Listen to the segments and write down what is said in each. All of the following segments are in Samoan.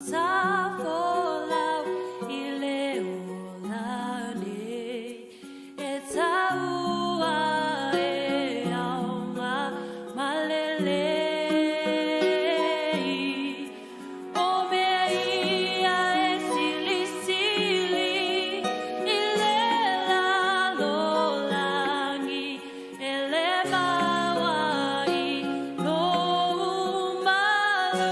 Sa folau i le ola nei, e taua e auga ma lelei. O mea ia e silisili i le lalolagi, e le maua i lou malosi.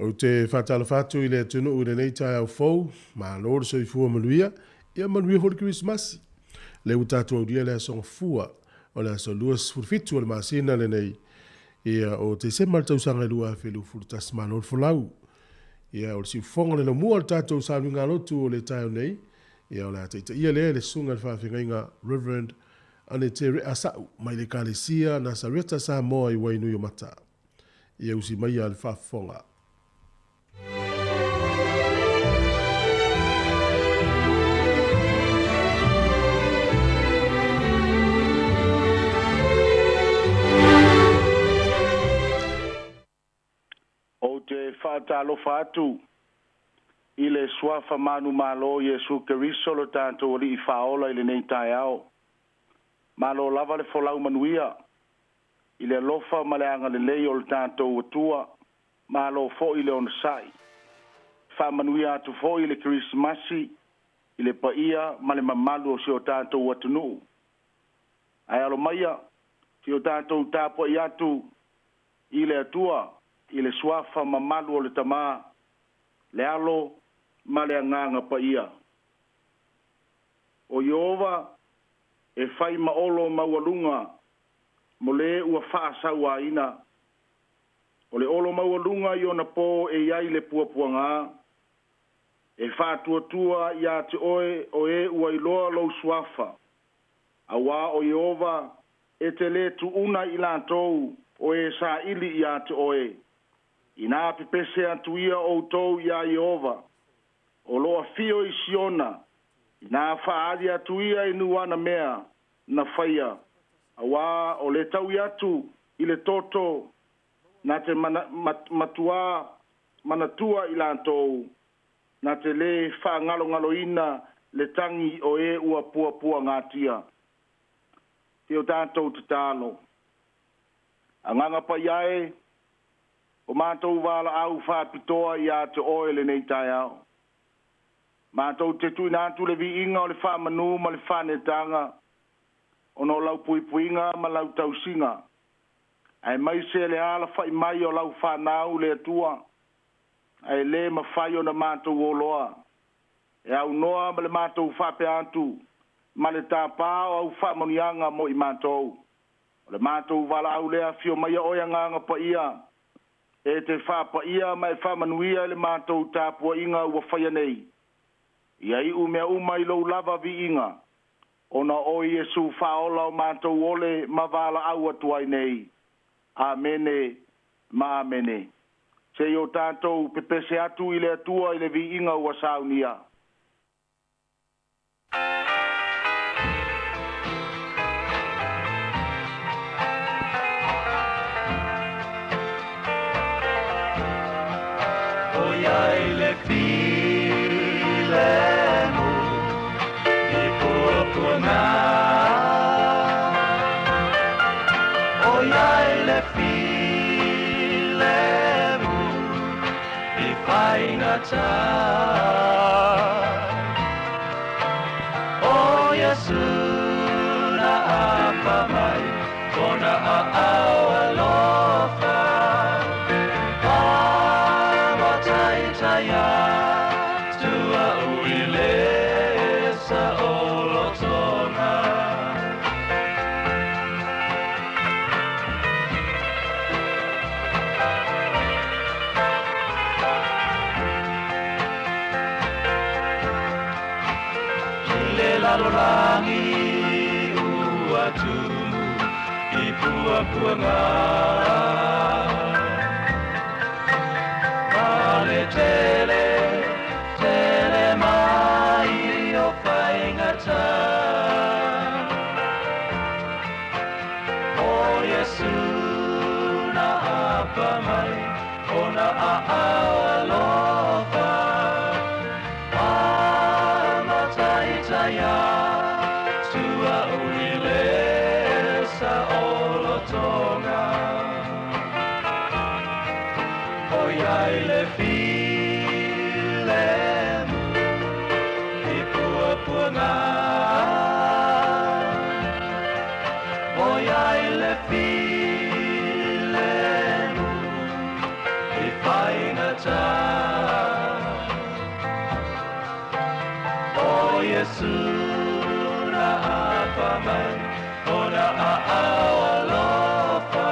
Ou te faatalofa atu i le atunuu i lenei taeao fou, malo le soifua manuia, ia manuia foi le Kerisimasi. Lea ua tatou aulia le Aso Gafua, o le aso 27 o le masina lenei, ia o Tesema le tausaga 2021, malo le folau. Ia o le siufofoga o le laumua o le tatou sauniga lotu o le taeao nei, ia o le a taitaia lea e le Susuga i le Faafeagaiga Reverend Anete Rea Sa'u mai le Ekalesia Nasareta Samoa i Wainuiomata. Ia usi maia le faafofoga. Ou te faatalofa atu i le Suafa manumalo o Iesu Keriso lo tatou Alii Faaola i lenei taeao. Malo lava le folau manuia i le alofa ma le agalelei o le tatou Atua, malo foi le onosai. Faamanuia atu foi le Kerisimasi i le paia ma le mamalu o si o tatou atunuu. Ae alo maia, si o tatou tapuai atu i le Atua i le suafa mamalu o le Tama, le Alo ma le Agaga Paia. O Ieova e fai ma olo maualuga mo le ua faasauaina. O le olo maualuga i ona pō e i ai le puapuaga. E faatuatua iā te oe o e ua iloa lou suafa, auā o Ieova e te lē tuuna i latou o e saili iā te oe. Inā pepese atu ia outou iā Ieova, o lo afio i Siona, inā faaali atu ia i nuana mea na faia, auā o le taui atu i le toto na te mana, mat, matuā manatua i latou, na te lē faagalogaloina le tagi o e ua puapuagatia. Si o tatou tatalo. Agaga Paia e, o matou valaau faapitoa iā te oe lenei taeao. Matou te tuuina atu le viiga o le faamanu ma le faanetaga ona o lau puipuiga ma lau tausiga, aemaise le alafa'i mai o lau fanau le Atua, ae lē mafai ona matou oloa e aunoa ma le matou faapea atu. ma le tapā o au faamanuiaga mo i matou. O le matou valaau lea afio mai oe Agaga Paia e te faapaia ma e faamanuia i le matou tapuaiga ua faia nei. Ia iu mea uma i lou lava viiga, ona o Iesu faaola o matou ole ma valaau atu ai nei. Amene ma amene. Se i o tatou pepese atu i le Atua i le viiga ua saunia. O iai le filemu i puapuaga. O iai le filemu i faigata. O Iesu na apa mai kona aao alofa. Amataitaia tua ui le saolotoga. I le lalolagi ua tumu i puapuaga. Ma le tele, tele mai o faigata. O Iesu na apa mai ona aao alofa. Amataitaia tua ui le saolotoga. O iai le filemu i puapuaga. O iai le filemu i faigata. O Iesu na apa mai ona aao alofa.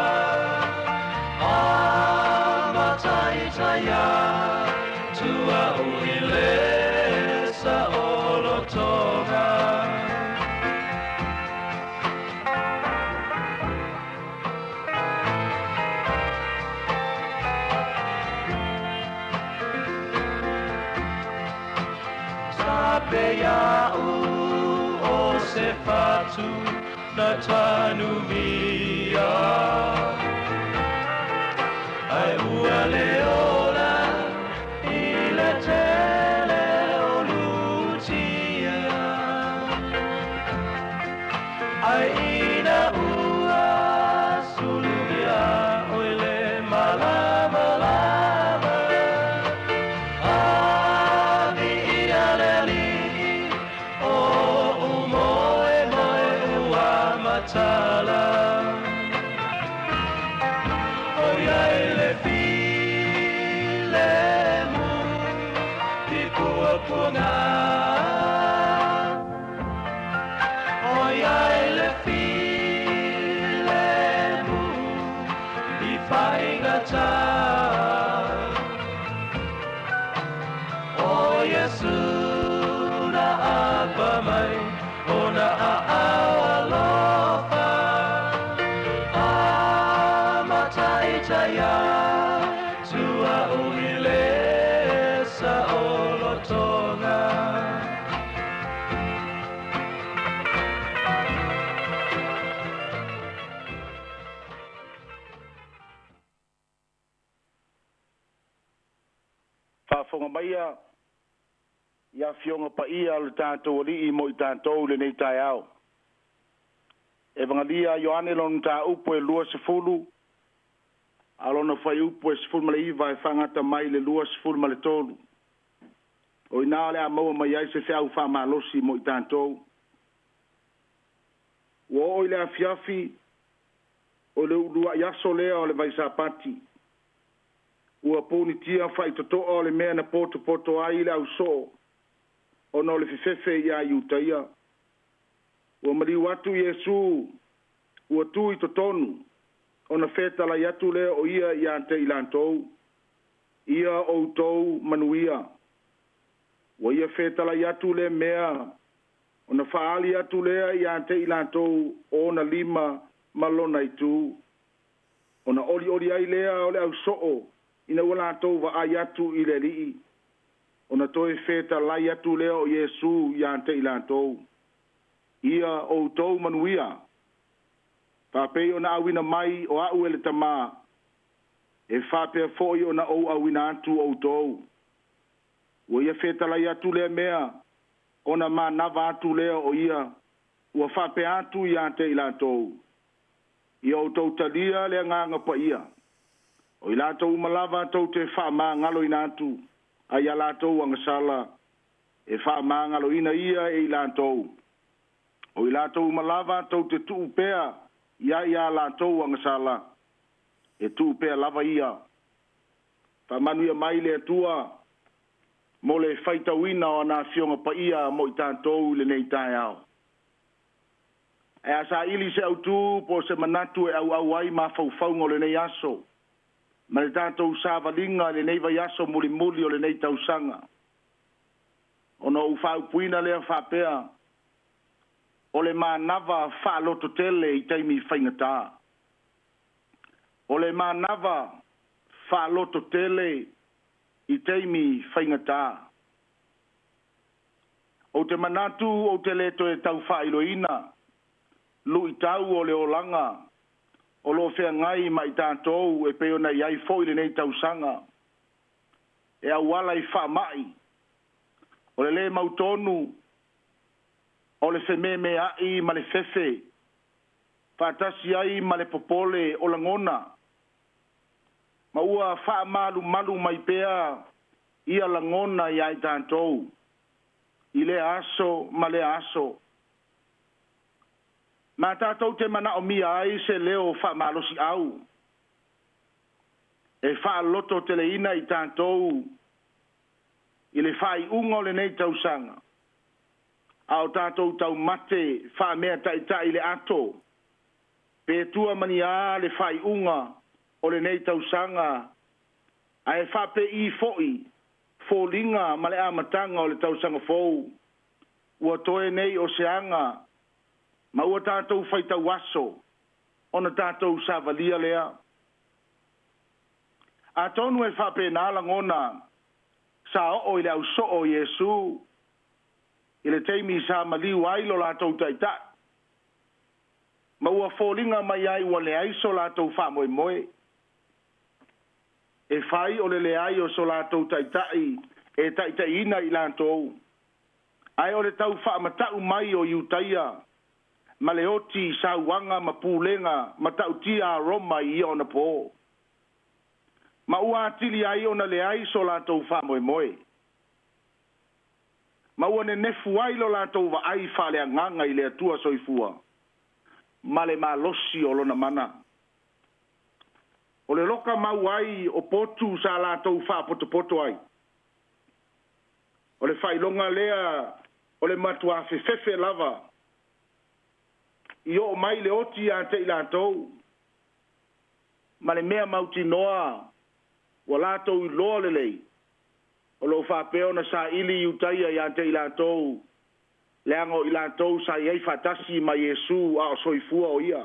Amataitaia tua ui le saolotoga. Sape ia'u o se fatu na tanumia. Ae ua le ola i le tele o lutia. Ae ina ua sulumia oi le malamalama. Viia le Alii o umoemoe ua matala. O iai le filemu i puapuaga. O iai le filemu i faigata. O Iesu na apa mai ona aao alofa. Amataitaia tua ui le saolotoga. Faafofoga maia i afioga paia o le tatou Alii mo i tatou lenei taeao. Evagelia Ioane lona mataupu e 20, a lona fuaiupu e 19 e faagata mai le 23. O ina o le a maua mai ai se feau faamalosi mo i tatou. Ua oo i le afiafi o le uluai aso lea o le vaisapati. Ua punitia faitotoa o le mea na potopoto ai le ausoo ona o le fefefe iā Iutaia. Ua maliu atu Iesu ua tu i totonu, ona fetalai atu lea o ia iā te i latou, “Ia outou manuia.” Ua ia fetalai atu lea mea, ona faaali atu lea iā te i latou ona lima ma lona itu. Ona olioli ai lea o le ausoo ina ua latou vaai atu i le Alii. Ona toe fetalai atu lea o Iesu iā te i latou, “Ia outou manuia. Faapei ona auina mai o a'u e le Tamā, e faapea foi ona ou auina atu outou.” Ua ia fetalai atu lea mea, ona manava atu lea o ia ua faapea atu iā te i latou, “Ia outou talia le Agaga Paia. O i latou uma lava tou te faamagaloina atu ai a latou agasala, e faamagaloina ia e i latou. O i latou uma lava tou te tuu pea i ai a latou agasala, e tuu pea lava ia.” Faamanuia mai le Atua mo le faitauina o ana Afioga Paia mo i tatou i lenei taeao. Ae a saili se autu po o se manatu e auau ai mafaufauga o lenei aso ma le tatou savaliga i lenei vaiaso mulimuli o lenei tausaga, ona ou faaupuina lea faapea, o le manava faalototele i taimi faigata. O le manava faalototele i taimi faigata. Ou te manatu ou te le toe tau faailoaina luitau o le olaga o lo o feagai ma i tatou e pei ona i ai foi lenei tausaga e auala i faamai, o le lē mautonu, o le fememeai ma le fefe, faatasi ai ma le popole o lagona, ma ua faamalumalu mai pea ia lagona iā i tatou i lea aso ma lea aso. Ma tatou te manaomia ai se leo faamalosiau e faalototeleina i tatou i le faaiuga o lenei tausaga, a o tatou taumate faameataitai i le ato, pe tua ma ni a le faaiuga o lenei tausaga, ae faapei foi foliga ma le amataga o le tausaga fou ua toe nei o se aga ma ua tatou faitau aso ona tatou savalia lea. Atonu e faapena lagona sa oo i le ausoo o Iesu i le taimi sa maliu ai lo latou taitai, ma ua foliga mai ai ua leai so latou faamoemoe. E fai o le leai o so latou taitai e taitaiina i latou, ae o le tau faamata'u mai o Iutaia ma le oti i sauaga ma pulega matautia a Roma i ia ona pō, ma ua atili ai ona leai so latou faamoemoe, ma ua nenefu ai lo latou vaai faaleagaga i le Atua soifua ma le malosi o lona mana. O le loka mau ai o potu sa latou faapotopoto ai, o le faailoga lea o le matuā fefefe lava i oo mai le oti iā te i latou, ma le mea mautinoa ua latou iloa lelei o lo o faapea ona saili Iutaia iā te i latou, leaga o i latou sa i ai faatasi ma Iesu a o soifua o ia.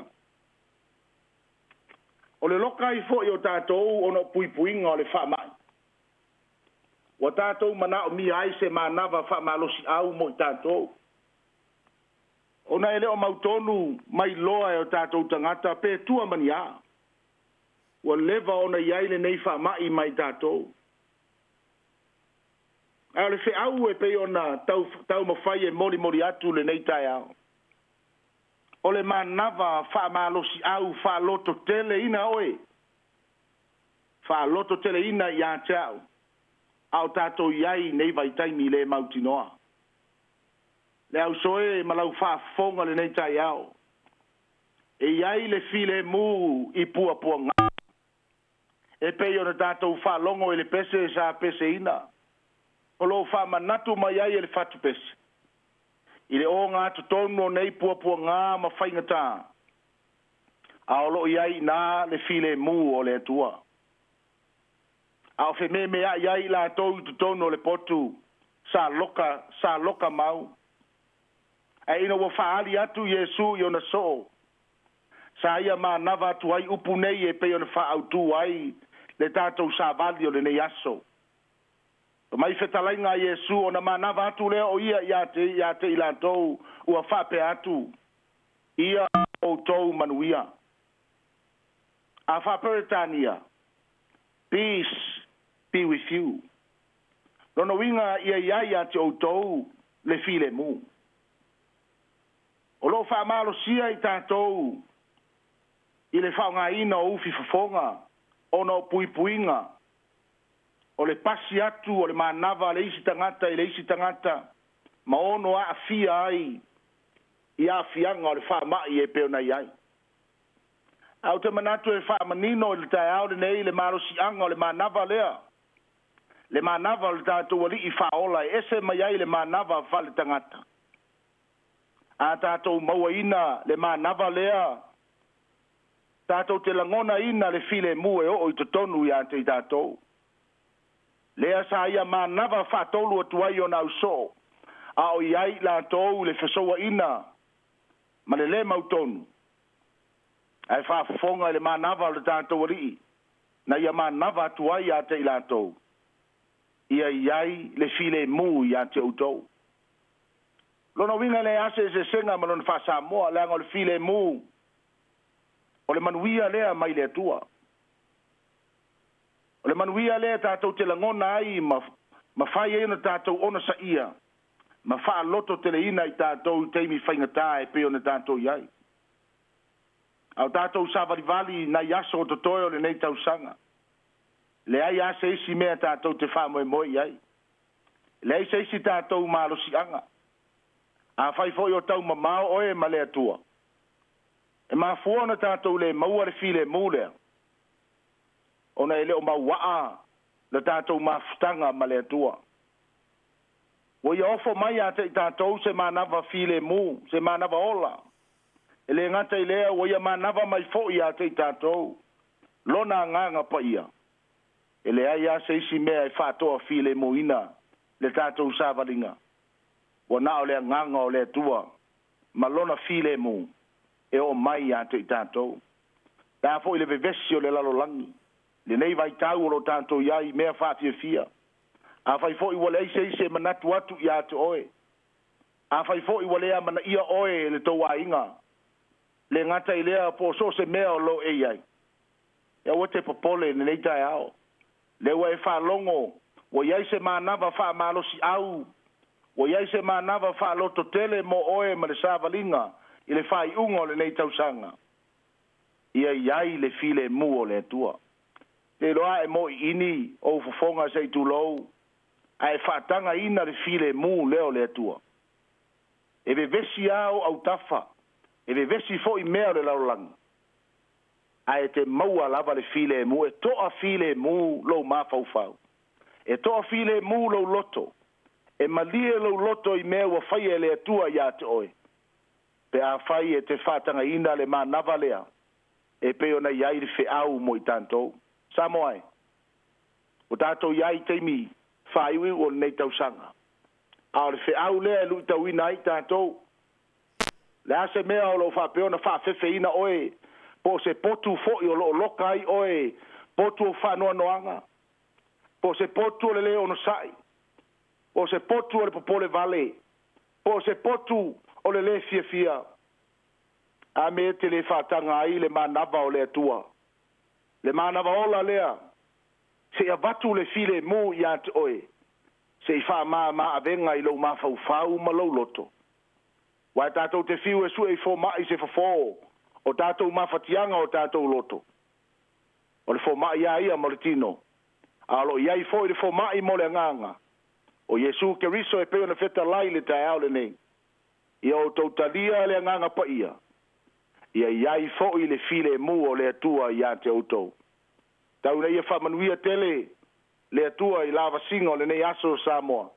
O le loka ai foi o tatou ona o puipuiga o le faamai, ua tatou manaomia ai se manava faamalosiau mo i tatou, ona e le o mautonu mai loa e o tatou tagata pe tua ma ni a ua leva ona i ai lenei faamai mai tatou. Ae o le feau e pei ona taumafai e molimoli atu lenei taeao, o le manava faamalosiau faalototeleina oe, faalototeleina iā te au, a o tatou i ai nei vaitaimi le mautinoa. Le ausoe ma lau faafofoga lenei taeao, e i ai le filemu i puapuaga, e pei ona tatou faalogo i le pese sa peseina, o lo o faamanatu mai ai e le fatupese. I le ogatotonu o nei puapuagā ma faigatā, a o loo i ai iinā le filemu o le Atua. A o fememea'i ai i latou i totonu o le potu sa loka sa loka mau. Ae ina ua faaali atu Iesu i ona soo, sa ia manava atu ai upu nei e pei ona faaautū ai le tatou savali o lenei aso. Mai fetalaiga a Iesu ona manava atu lea o ia ia te ia te i latou ua faapea atu, ia outou manuia. A faa-Peretania, "Peace be with you." Lona uiga ia i ai ia te outou le filemu. O loo faamalosia i tatou i le faaaogaina o ufi fofoga ona o puipuiga o le pasi atu o le manava a le isi tagata i le isi tagata ma ono aafia ai i aafiaga o le faama'i e pei ona i ai. Ae ou te manatu e faamanino i le taeao lenei le malosiaga o le manava lea, le manava o le tatou Alii Faaola e ese mai ai le manava faaletagata. A tatou mauaina le manava lea, tatou te lagonaina le filemu e oo i totonu iā te i tatou. Lea sa ia manava faatolu atu ai ona ausoo, a o i ai i latou i le fesouaina ma le lē mautonu, ae faafofoga i le manava o le tatou Alii na ia manava atu ai iā te i latou, ia i ai le filemu iā te outou. Lona uiga e leai lava se eseesega ma lona faa-Samoa, leaga o le filemu o le manuia lea mai le Atua. O le manuia lea tatou te lagona ai ma mafai ai ona tatou onosaia ma faalototeleina i tatou i taimi faigatā e pei ona tatou i ai. A o tatou savalivali i nai aso o totoe o lenei tausaga, leai lava se isi mea tatou te faamoemoe i ai. Leai se isi tatou malosiaga. Afai foi o taumamao oe ma le Atua, e mafua ona tatou le maua le filemu lea, ona e le o mauaa le tatou mafutaga ma le Atua. Ua ia ofo mai ia te i tatou se manava filemu, se manava ola. E le gata i lea, ua ia manava mai foi ia te i tatou lona Agaga Paia. E leai lava se isi mea e faatoafilemuina le tatou savaliga, ua na o le Agaga o le Atua ma lona filemu e oo mai ia te i tatou. Pe a foi le vevesi o le lalolagi, lenei vaitau o lo tatou i ai i mea faafiafia. Afai foi ua leai se isi e manatu atu ia te oe, afai foi ua le amanaia oe e le tou aiga, le gata i lea po o so o se mea o lo o e i ai, e aua te popole i lenei taeao. Lea ua e faalogo ua i ai se manava faamalosiau, ua i ai se manava faalototele mo oe ma le savaliga i le faaiuga o lenei tausaga. Ia i ai le filemu o le Atua. Te iloa e moiini ou fofoga se i tulou, ae faatagaina le filemu lea o le Atua. E vevesi lava ou autafa, e vevesi foi mea o le lalolagi, ae e te maua lava le filemu, e toafilemu lou mafaufau, e toafilemu lou loto, e malie lou loto i mea ua faia e le Atua iā te oe, pe afai e te faatagaina le manava lea e pei ona i ai le feau mo i tatou. Samoa e, ua tatou i ai i taimi faaiuiu o lenei tausaga, a o le feau lea e luitauina ai tatou. Le a se mea o loo faapea ona faafefeina oe, po o se potu foi o loo loka ai oe, potu o faanoanoaga, po o se potu o le lē onosai, po o se potu o le popole vale, po o se potu o le lē fiafia, a me e te le faataga ai le manava o le Atua, le manava ola lea, se'i avatu le filemu iā te oe, se'i faamāmā avega i lou mafaufau ma lou loto. Uae tatou te fiu e su'e i foma'i se fofō o tatou mafatiaga o tatou loto. O le foma'i lava ia mo le tino, a o loo i ai foi le foma'i mo le agaga. O Iesu Keriso e pei ona fetalai i le taeao lenei, ia outou talia le Agaga Paia, ia i ai foi le filemu o le Atua iā te outou. Tau ina ia faamanuia tele le Atua i lavasiga o lenei aso Samoa.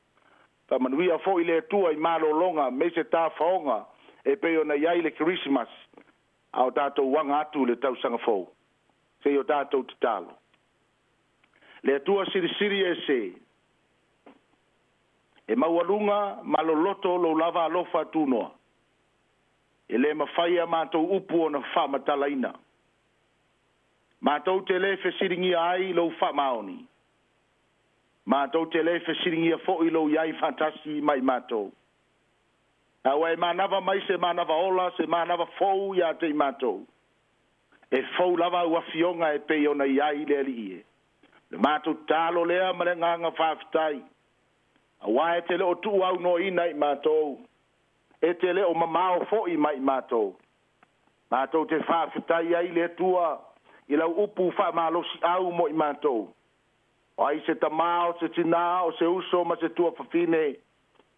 Faamanuia fo'i le Atua i malologa me se tafaoga e pei ona i ai le Kerisimasi a o tatou aga atu i le tausaga fou. Se i o tatou tatalo. Le Atua silisili ese, e maualuga ma loloto lou lava alofa tunoa. E lē mafai a matou upu ona faamatalaina. Matou te lē fesiligia ai lou faamaoni. Matou te lē fesiligia fo'i lou iai faatasi ma i matou. A ua e manava mai se manava ola, se manava fou iā te i matou. E fou lava au afioga e pei ona i ai le Alii e. Le matou tatalo lea ma le agaga faafetai. Auā e te le o tuuaunoaina i matou, e te le o mamao fo'i mai i matou. Matou te faafetai ai i le Atua i lau upu faamalosiau mo i matou. O ai se tamā o se tinā o se uso ma se tuafafine,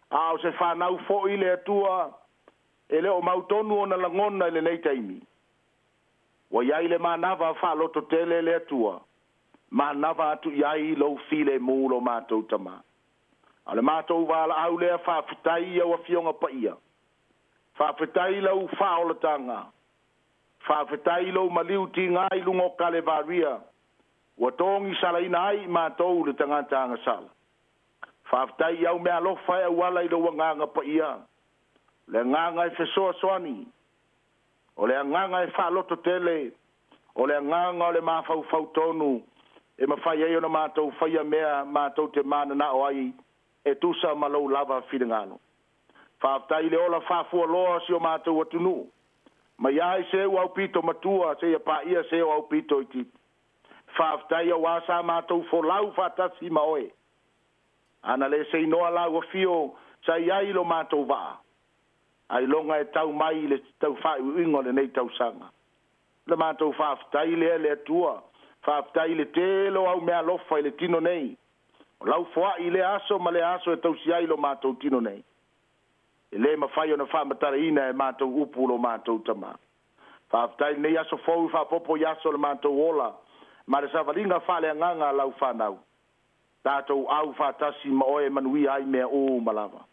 a o se fanau fo'i le Atua e le o mautonu ona lagona i lenei taimi. Ua i ai le manava faalototele le Atua, manava atu i ai lou filemu lo matou Tamā. A o le matou valaau lea faafetai i au Afioga Paia, faafetai i lau faaolataga, faafetai i lou maliu tigā i luga o Kalevaria, ua togisalaina ai i matou le tagata agasala. Faafetai i au meaalofa e auala i lou Agaga Paia, o le agaga e fesoasoani, o le agaga e faalototele, o le agaga o le mafaufau tonu e mafai ai ona matou faia mea matou te mananao ai e tusa ma lou lava finagalo. Faafetai i le ola faafualoa o si o matou atunuu, mai ai se ua aupito matua seia paia se o aupito itiiti. Faafetai auā sa matou folau faatasi ma oe. Ana le seinoa lau afio sa i ai lo matou vaa, ailoga e tau mai i le tau faaiuiuga o lenei tausaga. Le matou faafetai lea le Atua, faafetai i le tele o au meaalofa i le tino nei. O lau foai i lea aso ma lea aso e tausi ai lo matou tino nei. E lē mafai ona faamatalaina e matou upu lo matou Tamā. Faafetai i lenei aso fou i faaopoopo i aso o le matou ola ma le savaliga faaleagaga a lau fanau. Tatou au faatasi ma oe e manuia ai mea uma lava.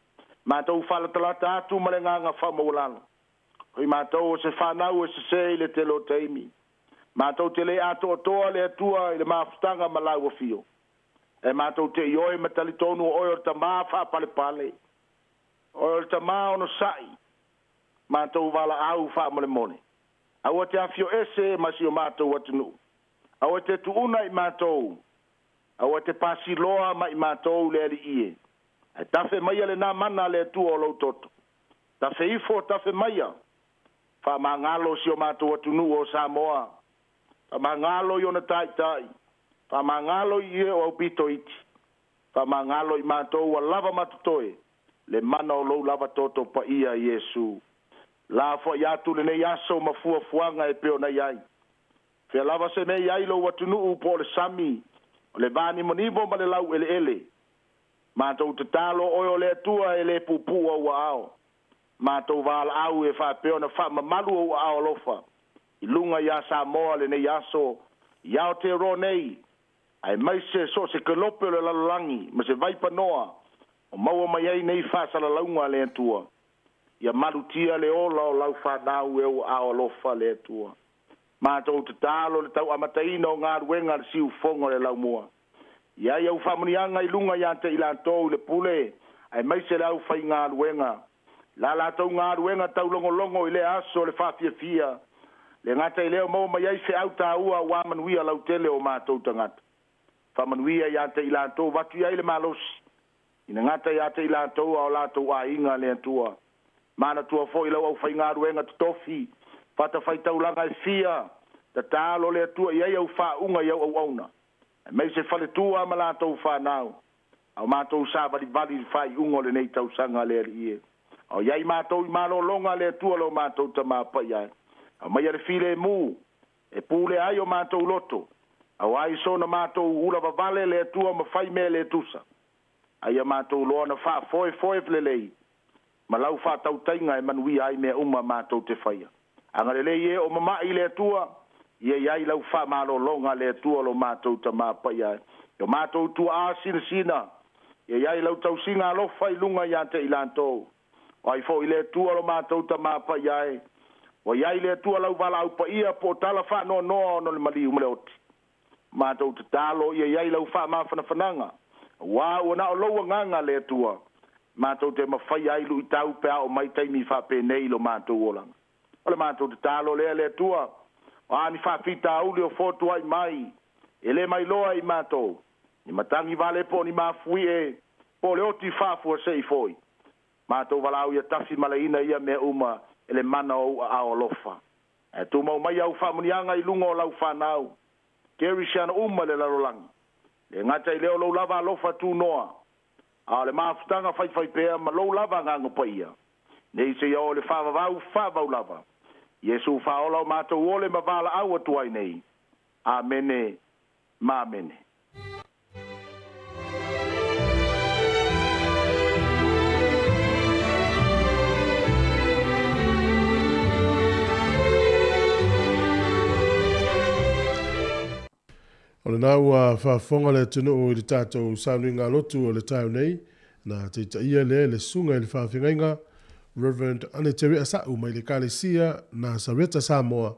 Matou faalatalata atu ma le agaga faamaualalo. O i matou o se fanau e sesē i le tele o taimi. Matou te le atoatoa le Atua i le mafutaga ma lau afio. E matou te ioe ma talitonu o oe o le Tamā faapalepale, oe o le Tamā onosai, matou valaau faamolemole. Aua te afio ese ma si o matou atunuu. Aua te tuuna i matou, aua te pasiloa ma i matou le Alii e. Ae tafe maia lenā mana le Atua o lou toto. Tafe ifo, tafe maia, faamagalo si o matou atunuu o Samoa. Faamagalo i ona taitai, faamagalo i e o aupito iti, faamagalo i matou ua lava matotoe le mana o lou lava toto paia Iesu. La foai atu lenei aso ma fuafuaga e pei ona i ai. Fea lava se mea i ai lou atunuu po o le sami, o le vanimonimo ma le laueleele. Matou tatalo oe o le Atua e lē puupuu ou aao. Matou valaau e faapea ona faamamalu ou aao alofa i luga iā Samoa lenei aso i Aotearoa nei, aemaise so o se kelope o le lalolagi ma se vaipanoa o maua mai ai nei faasalalauga a le Atua. Ia malutia le ola o lau fanau e ou aao alofa le Atua. Matou tatalo le tauamataina o galuega a le siufofoga o le laumua. I ai au faamuniaga i luga iā te i latou i le pule aemaise le aufaigaluega. La latou galuega taulogologo i lea aso o le faafiafia, le gata i lea o maua mai ai feau taua auā manuia lautele o matou tagata. Faamanuia iā te i latou avatu i ai le malosi, ina gata iā te i latou a o latou aiga le Atua. Manatua foi lau aufaigaluega totofi, fatafaitaulaga e fia, tatalo le Atua i ai au faauuga i au auauna, aemaise faletua ma latou fanau, a o matou savalivali i le faaiuga o lenei tausaga le Alii e. A o i ai matou i malologa le Atua lo matou Tamā Paia e. Aumaia le filemu e pulea ai o matou loto, auā i soona matou ula vavale le Atua ma fai mea le tusa. A ia matou loa na faafoefoe lelei ma lau faatautaiga e manuia ai mea uma matou te faia. Agalelei e o mama'i le Atua, ia i ai lau faamalologa le Atua lo matou Tamā Paia e. O matou tuaa sinasina, Ia i ai lau tausiga alofa i luga ia te i latou. O ai foi le Atua lo matou Tamā Paia e? Ua i ai le Atua lau valaau paia po o tala faanoanoa ona o le maliu ma le oti. Matou tatalo ia i ai lau faamafanafanaga, auā ua na o lou agaga le Atua matou te mafaia ai luitau pe a oo mai taimi faapenei i lo matou olaga. O le matou tatalo lea le Atua, o a ni faafitauli o fotuai mai, e le mailoa e i matou, ni matagi vale po o ni mafuie, po o le oti faafuasei foi, matou valaau ia tafimalaina ia mea uma e le mana o ou aao alofa. Ae tumau mai au faamuniaga i luga o lau fanau, kerisiano uma i le lalolagi, le gata i lea o lou lava alofa tunoa, a o le mafutaga faifaipea ma lou lava agaga paia, nei seia oo i le faavavau faavavau lava. Iesu Faaola o matou ole ma valaau atu ai nei. Amene ma amene. O lena ua faafofoga le atunuu i le tatou sauniga lotu o le taeao nei, na taitaia lea e le Susuga i le Faafeagaiga Rev. Aneteri Asa'u mai le Ekalesia Nasareta Samoa,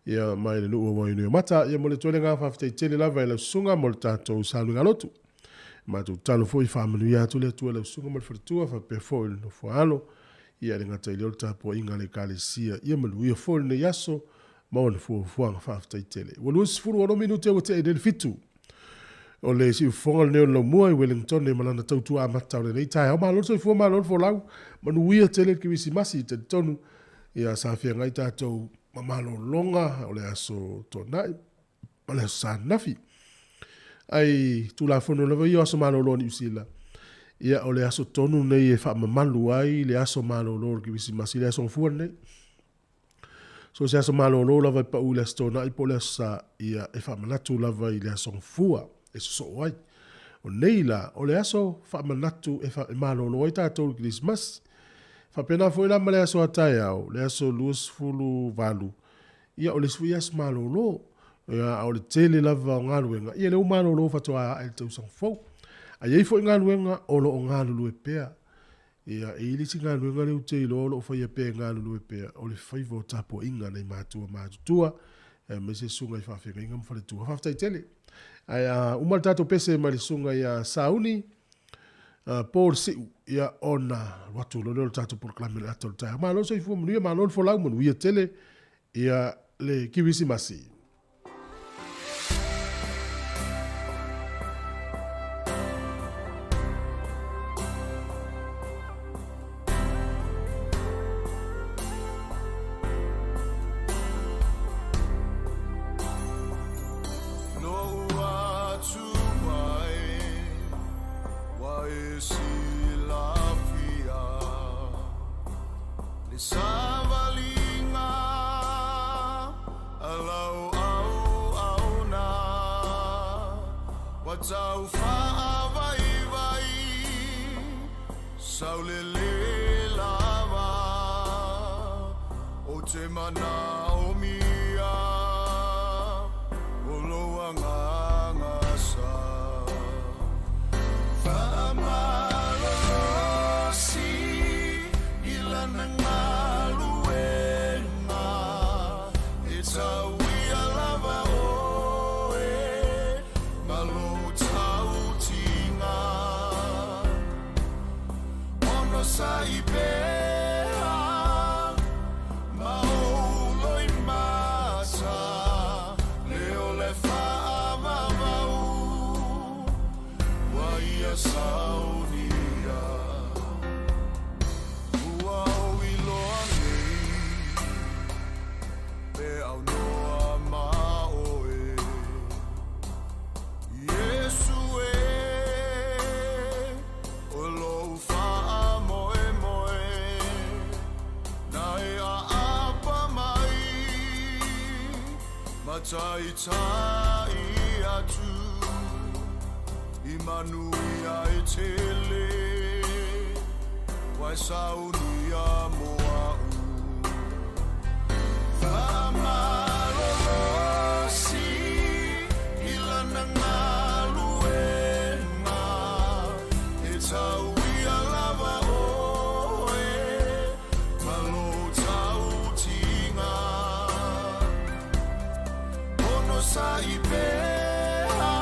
ia mai le nuu o Wainuiomata. Ia mo le tuelega faafetai tele lava i lau susuga mo le tatou sauniga lotu. Matou tatalo foi faamanuia atu le Atua i lau susuga ma le faletua faapea foi le nofoaalo. Ia le gata i lea o le tapuaiga a le Ekalesia. Ia manuia foi lenei aso ma ona fuafuaga faafetai tele. Ua 26 minute ua tea i le 7. O le siufofoga lenei o le laumua i Wellington ma lana tautua amata o lenei taeao. Malo le soifua, malo le folau, manuia tele le Kerisimasi. Talitonu ia sa feagai tatou ma malologa o le aso Toonai ma le aso Sa ananafi. Ai Tulafono lava ia o aso malolo o Niu Sila, ia o le aso tonu nei e faamamalu ai le aso malolo o le Kerisimasi, le aso Gafua lenei. So se aso malolo lava e pau i le Aso Toonai po o le Aso Sa, ia e faamanatu lava i le Aso Gafua e sosoo ai. O nei la, o le aso faamanatu e, fa, e malolo ai tatou i le Kerisimasi. Faapena foi la ma le aso a taeao, le aso 28, ia o le isi foi aso malolo. Ia, a o le tele lava o galuega, ia lea ua malolo faatoa ae le tausaga fou. A i ai foi galuega o lo o galulue pea. Ia, e i ai le isi galuega lea ou te iloa o lo o faia pea e galulue pea, o le faiva o tapuaiga a nai matua matutua, aemaise susuga i faafeagaiga ma faletua. Faafetai tele. Ae a uma le tatou pese mai le susuga ia Sauni, Paul Siu, ia ona alu atu loa lea o le tatou polokalame o le ata o le taeao. Malo le soifua manuia, malo le folau, manuia tele ia le Kirisimasi. sa i pea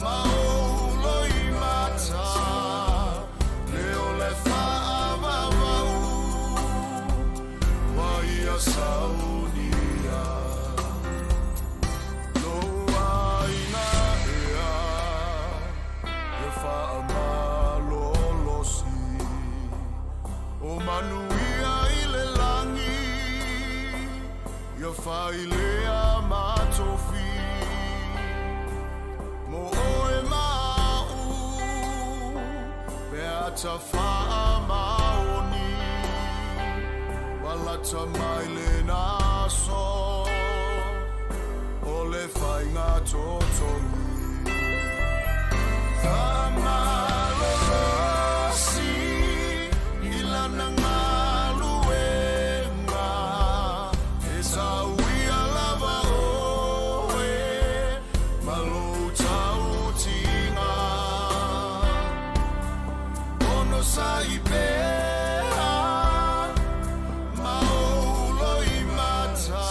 ma ou loimata le o le faavavau ua ia saunia lou aiga ea ia faamalolosi o manuia i le lagi ia failea matofi mo oe ma a'u pe a tafaamaoni palata mai lena aso o le faiga totogi. Faamalolosi i lana galuega e tauia lava oe ma lou tautiga. Onosai pea ma ou loimata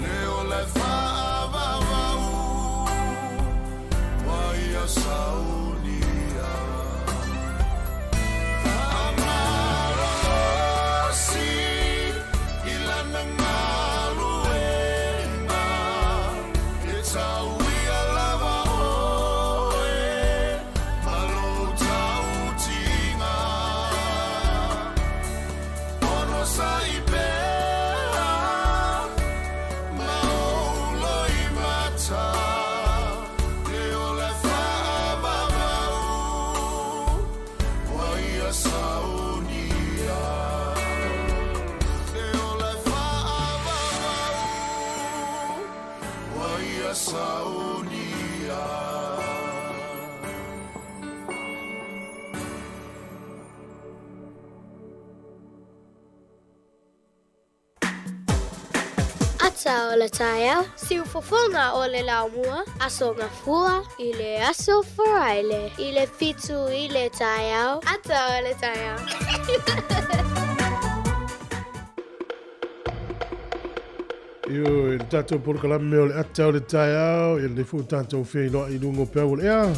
le o le faavavau ua ia saunia. Faamalolosi i lana galuega e tauia lava oe ma lou tautiga. Onosai pea ma ou loimata le o le faavavau ua ia saunia. Le o le faavavau ua ia saunia. Ata o le taeao, siufofoga o le laumua, Aso Gafua i le aso Faraile i le 7 i le taeao. Ata o le taeao. Ioe, le tatou polokalame o le ata o le taeao, ia lenei foi ua tatou feiloai i luga o peau o le ea.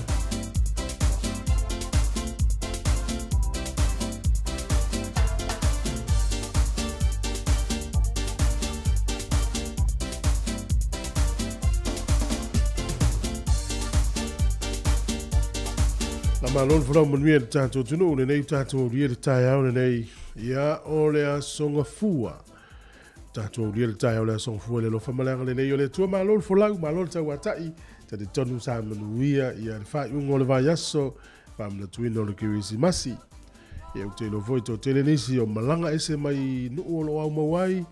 La malo le folau manuia le tatou atunuu lenei tatou aulia le taeao lenei ia o le aso Gafua. Tatou aulia le taeao le aso Gafua i le alofa ma le agalelei o le Atua. Malo le folau, malo le tauatai. Talitonu sa manuia ia le faaiuga o le vaiaso faamanatuina o le Kerisimasi. Ia ou te iloa foi toatele nisi o malaga ese mai nuu o lo o aumau ai,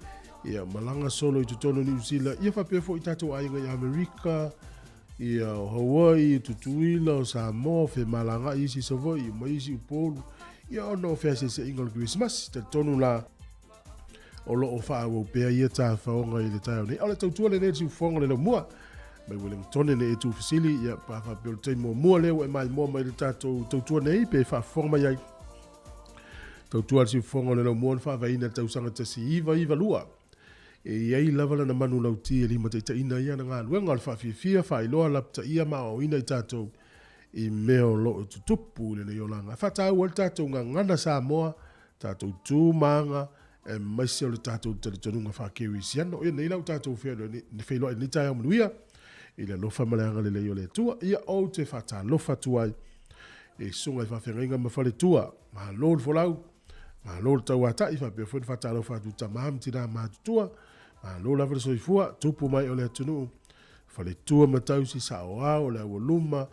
ia malaga solo i totonu o Niu Sila, ia faapea foi tatou aiga i Amerika, ia o Hawaii, o Tutuila, o Samoa, o femalagai isi i Savaii, o mai isi i Upolu, ia ona o feaseaseaiga o le Kerisimasi. Talitonu la o lo o faaauau pea ia tafaoga i le taeao nei. A o le tautua lenei i le siufofoga o le laumua mai Wellingtone nei e tuufesili, ia pa faapea o le taimi muamua lea ua e maimoa mai i le tatou tautua nei pe faafofoga mai ai. Tautua le siufofoga o le laumua na faavaeina i le tausaga 1992. E i ai lava lana manulauti e limataitaiina ai ana galuega o le faafiafia, faailoa, lapataia ma aoaoina i tatou i mea o lo o tutupu i lenei olaga. E faataua ai le tatou gagana Samoa, tatou tu ma aga, aemaise o le tatou talitonuga faa-Kerisiano. Ia nei la ua tatou feiloai i lenei taeao manuia, i le alofa ma le agalelei o le Atua. Ia ou te faatalofa atu ai i susuga i faafeagaiga ma faletua. Malo le folau, malo le tauatai, faapea foi le faatalofa atu i tama ma tina matutua. Malo lava le soifua, tupu mai o le atunuu, faletua ma tausi, saoao, le aualuma,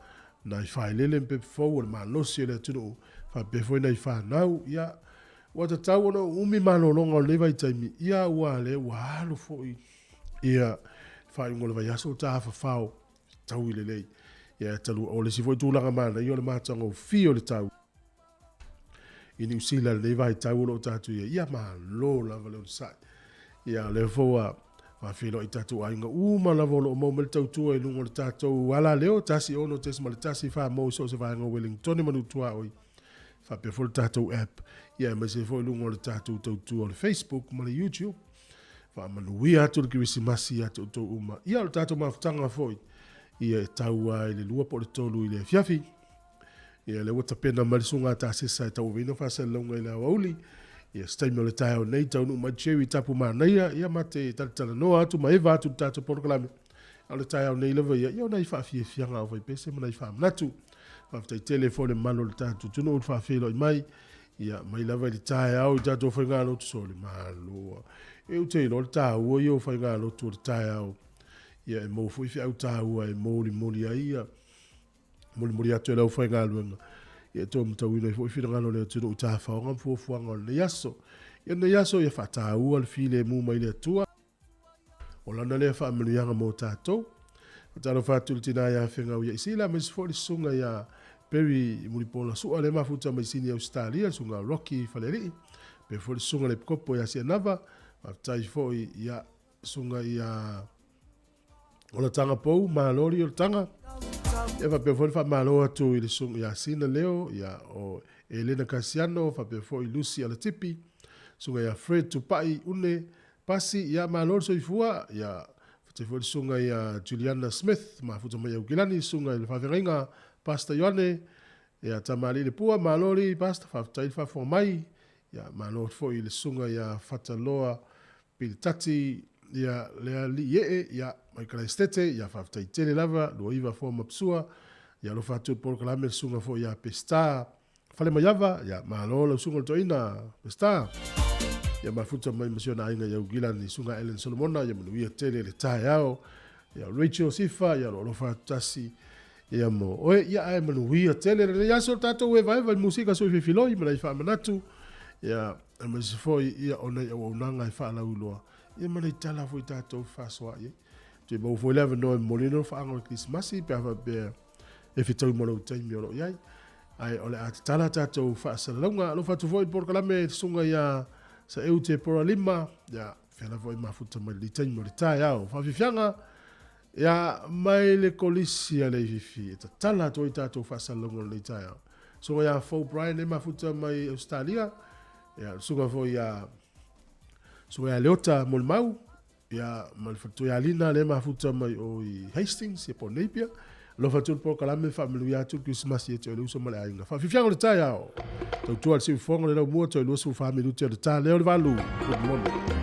nai faelele ma pepe fou o le malosi o le atunuu, faapea foi nai fanau. Ia, ua tatau ona umi malologa o lenei vaitaimi, ia ua lea ua alu foi ia faaiuga o le vaiaso o tafafao taui lelei. Ia talu o le isi foi tulaga manaia o le matagofie o le tau i Niu Sila lenei vaitau o lo o tatou i ai. Ia malo lava le onosai. Ia o lea foi ua faafeiloai tatou aiga uma lava o lo o maua mai le tautua i luga o le tatou alaleo 16.14 mo i so o se vaega o Wellingtone ma Nutuaoi. Faapea foi le tatou app, ia aemaise foi luga o le tatou tautua o le Facebook ma le YouTube. Faamanuia atu le Kerisimasi ia te outou uma. Ia, o le tatou mafutaga foi, ia e tau lava i le 2 po o le 3 i le afiafi. Ia, lea ua tapena mai le susuga a Tasesa e tauaveina faasalalauga i le aoauli. Ia, se taimi o le taeao nei, taunuu mai Jerry Tapu Manaia, ia ma te talatalanoa atu ma eva atu i le tatou polokalame. A o le taeao nei lava ia, ia o nai faafiafiaga aufaipese ma nai faamanatu. Faafetai tele foi i le mamalu o le tatou atunuu i le faafeiloai mai. Ia, mai lava i le taeao i tatou faigalotu sole, malo. E ou te iloa le taua ia o faigalotu o le taeao. Ia, e maua foi feau taua e molimoli ai ia, molimoli atu e le aufaigaluega. Ia, e toe matauina ai foi finagalo o le atunuu i tafaoga ma fuafuaga o lenei aso. Ia, lenei aso ia faataua le filemu mai le Atua. O lana lea faamanuiaga mo tatou. Faatalofa atu i le tina ia Fegau ia Isila, aemaise foi le susuga ia Perry Mulipola Sua lea mafuta mai Sini Ausetalia, le susuga Rocky Falealii, faapea foi le susuga le Epikopo ia Sianava, faafetai foi ia susuga ia Olataga Pou, malo li Olataga. Ia faapea foi le faamalo atu i le susuga ia Sina Leo, ia o Elena Kasiano, faapea foi Lucy Alatipi, susuga ia Fred Tupai Une, Pasi, ia malo le soifua, ia faafetai foi le susuga ia Juliana Smith, mafuta mai Aukilani, susuga i le faafeagaiga Pastor Ioane, ia Tamalii le Pua, malo li Pastor, faafetai le faafofoga mai, ia malo foi i le susuga ia Fataloa Pilitati, ia lea lii ee, ia mai Karaisitete, ia faafetai tele lava, Luaiva Foa Mapsua, ia alofa atu i le polokalame le susuga foi ia Peseta Falemaiava, ia malo lau susuga i le toeaina Peseta. Ia mafuta mai ma si ona aiga i Aukilani, susuga Ellen Solomona, ia manuia tele le taeao. Ia Rachel Sifa, ia lo alofa atu tasi ia mo oe, ia ae manuia tele lenei aso le tatou evaeva i musika sui fifiloi ma nai faamanatu. Ia aemaise foi ia o nai auaunaga e faalauiloa, ia ma nai tala foi tatou fefaasoaai ai. Toe maua foi le avanoa e momoli ai le alofaaga o le Kerisimasi pe a faapea e fetaui ma lou taimi o lo o i ai. Ae o le a tatala tatou faasalalauga. Alofa atu foi i le polokalame le susuga ia Saeu Tepora Lima, ia fea lava oe mafuta mai lenei taimi o le taeao. Faafiafiaga ia mai le kolisi a Leififi e tatala atu ai tatou faasalalauga o lenei taeao. Susuga ia Fou Brian e mafuta mai Ausetalia, ia le susuga foi ia Susuga ia Leota Molimau, Ia, ma le faletua ia Lina lea e mafuta mai o i Hastings, ia po o Napier. Alofa atu le polokalame, faamanuia atu le Kerisimasi ia te oe le uso ma le aiga. Faafiafiaga o le taeao! Tautua le siufofoga o le laumua toe 24 minute o le ta lea o le valu. Good morning.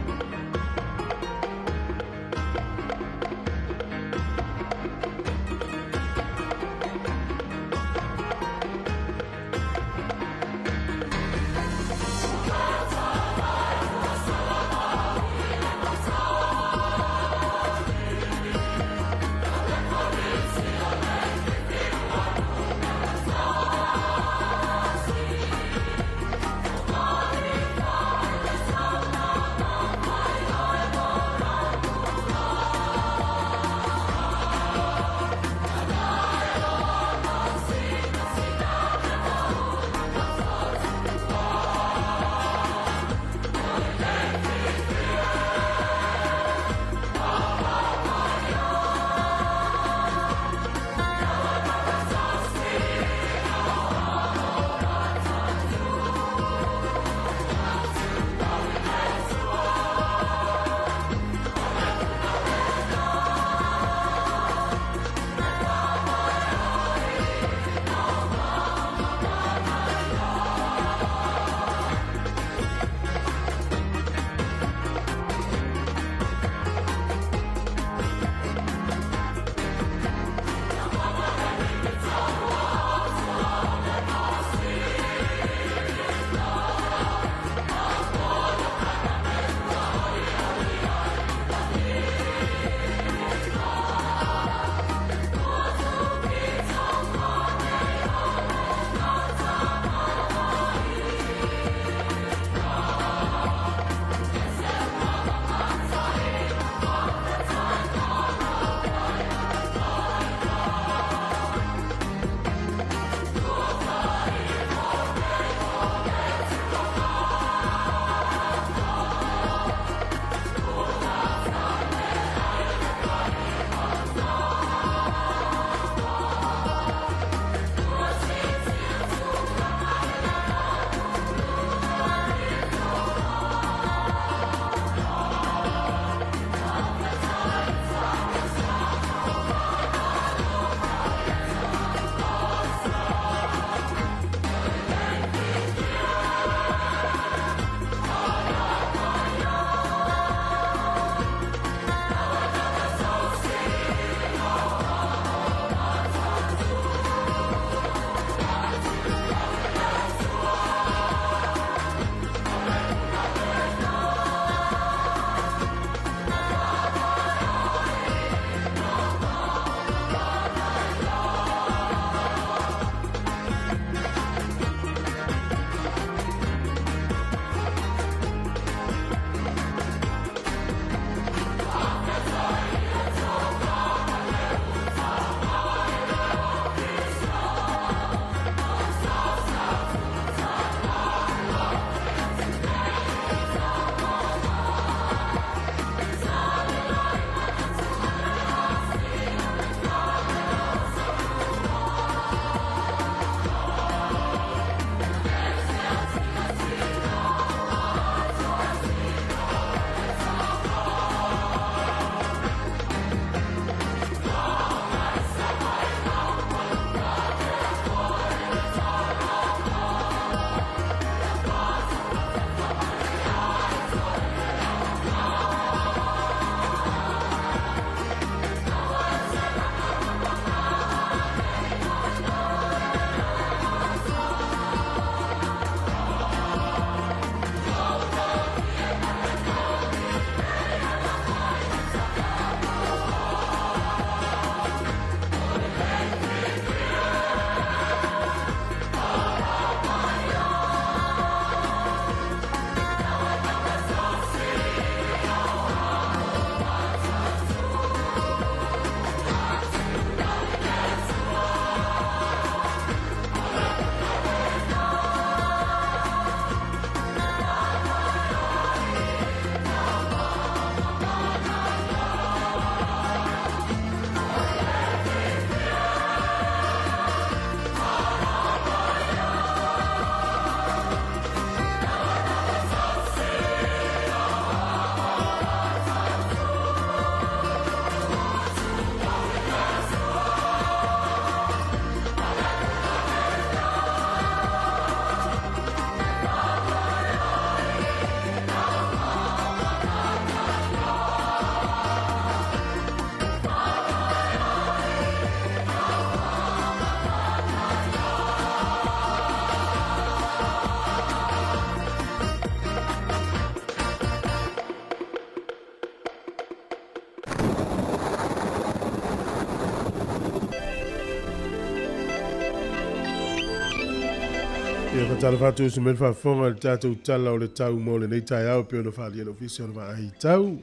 Ia faatalofa atu uso mai le faafofoga i le tatou Tala o le Tau mo lenei taeao e pei ona faaalia e le Ofisa o le Vaai Tau.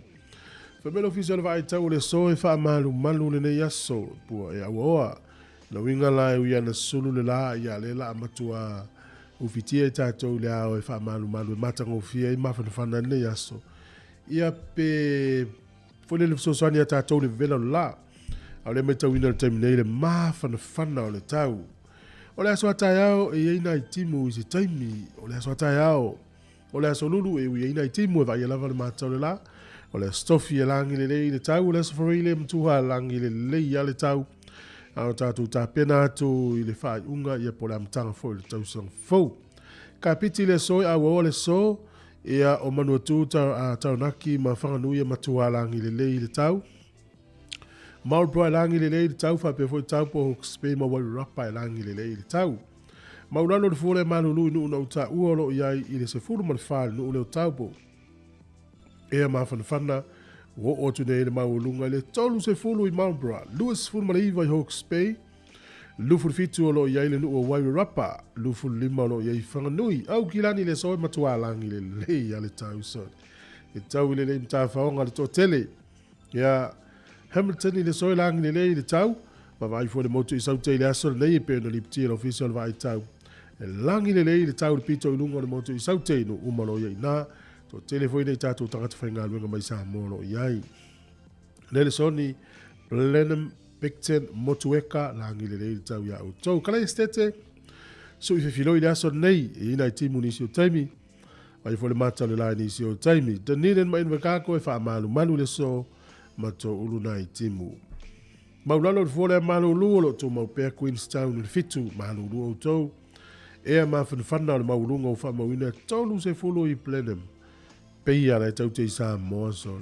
Fai mai le Ofisa o le Vaai Tau o le aso e faamalumalu lenei aso pua e auaoa. Lona uiga la e ui ana sulu le la ia lea la a matua ufitia i tatou i le ao e faamalumalu e matagofie ai mafanafana ai lenei aso. Ia pe foi lele fesoasoani ia tatou le vevela o le la. A o lea matauina i le taimi nei le mafanafana o le tau. O le aso a taeao e i ai nai timu i se taimi o le aso a taeao. O le aso lulu e ui ai nai timu e vaaia lava le mata o le la. O le aso tofi e lagi lelei le tau, o le aso Faraile e matua lagi lelei a le tau. A o tatou tapena atu i le faaiuga ia po o le amataga foi o le tausaga fou. Kapiti le aso e auaoa le aso, ia o Manuatu, Taranaki ma Whanganui e matua lagi lelei le tau. Marlborough e lagi lelei le tau, faapea foi Taupo, Hawke's Bay ma Wairarapa e lagi lelei le tau. Maulalo le fua lea malulu i nuu na ou taua o lo o i ai i le 14 i le nuu lea o Taupo. Ea mafanafana, ua oo atu nei le maualuga i le 30 i Marlborough, 29 i Hawke's Bay, 27 o lo o i ai le nuu o Wairarapa, 25 o lo o i ai i Whanganui. Aukilani le aso e matua lagi lelei a le tau son. E tau i lelei matafaoga le toatele. Ia, Hamilton i le soe lagi lelei i le tau, vaavaai foi le motu i Saute i le aso lenei e pei ona lipotia e le Ofisa o le Vaai Tau. E lagi lelei i le tau i le pito i luga o le motu i Saute i nuu uma o lo o i ai i ina. Toatele foi nei tatou tagata faigaluega mai Samoa o lo o i ai. Nelesoni, Blenheim, Picton, Motueka, lagi lelei i le tau iā outou. Kalai Esitete, sui fefiloi i le aso lenei, e i ai nai timu nisi o taimi. Ai foi le mata o le lae nisi o taimi. Dunedin ma Invercargill e faamalumalu le aso ma toulu nai timu. Maulalo i le fua lea malulu o lo o tumau pea Queenstown i le 7 malulu outou. Ea mafanafana o le maualuga ua faamauina 30 i Blenheim. Peia la e taute i Samoa sol.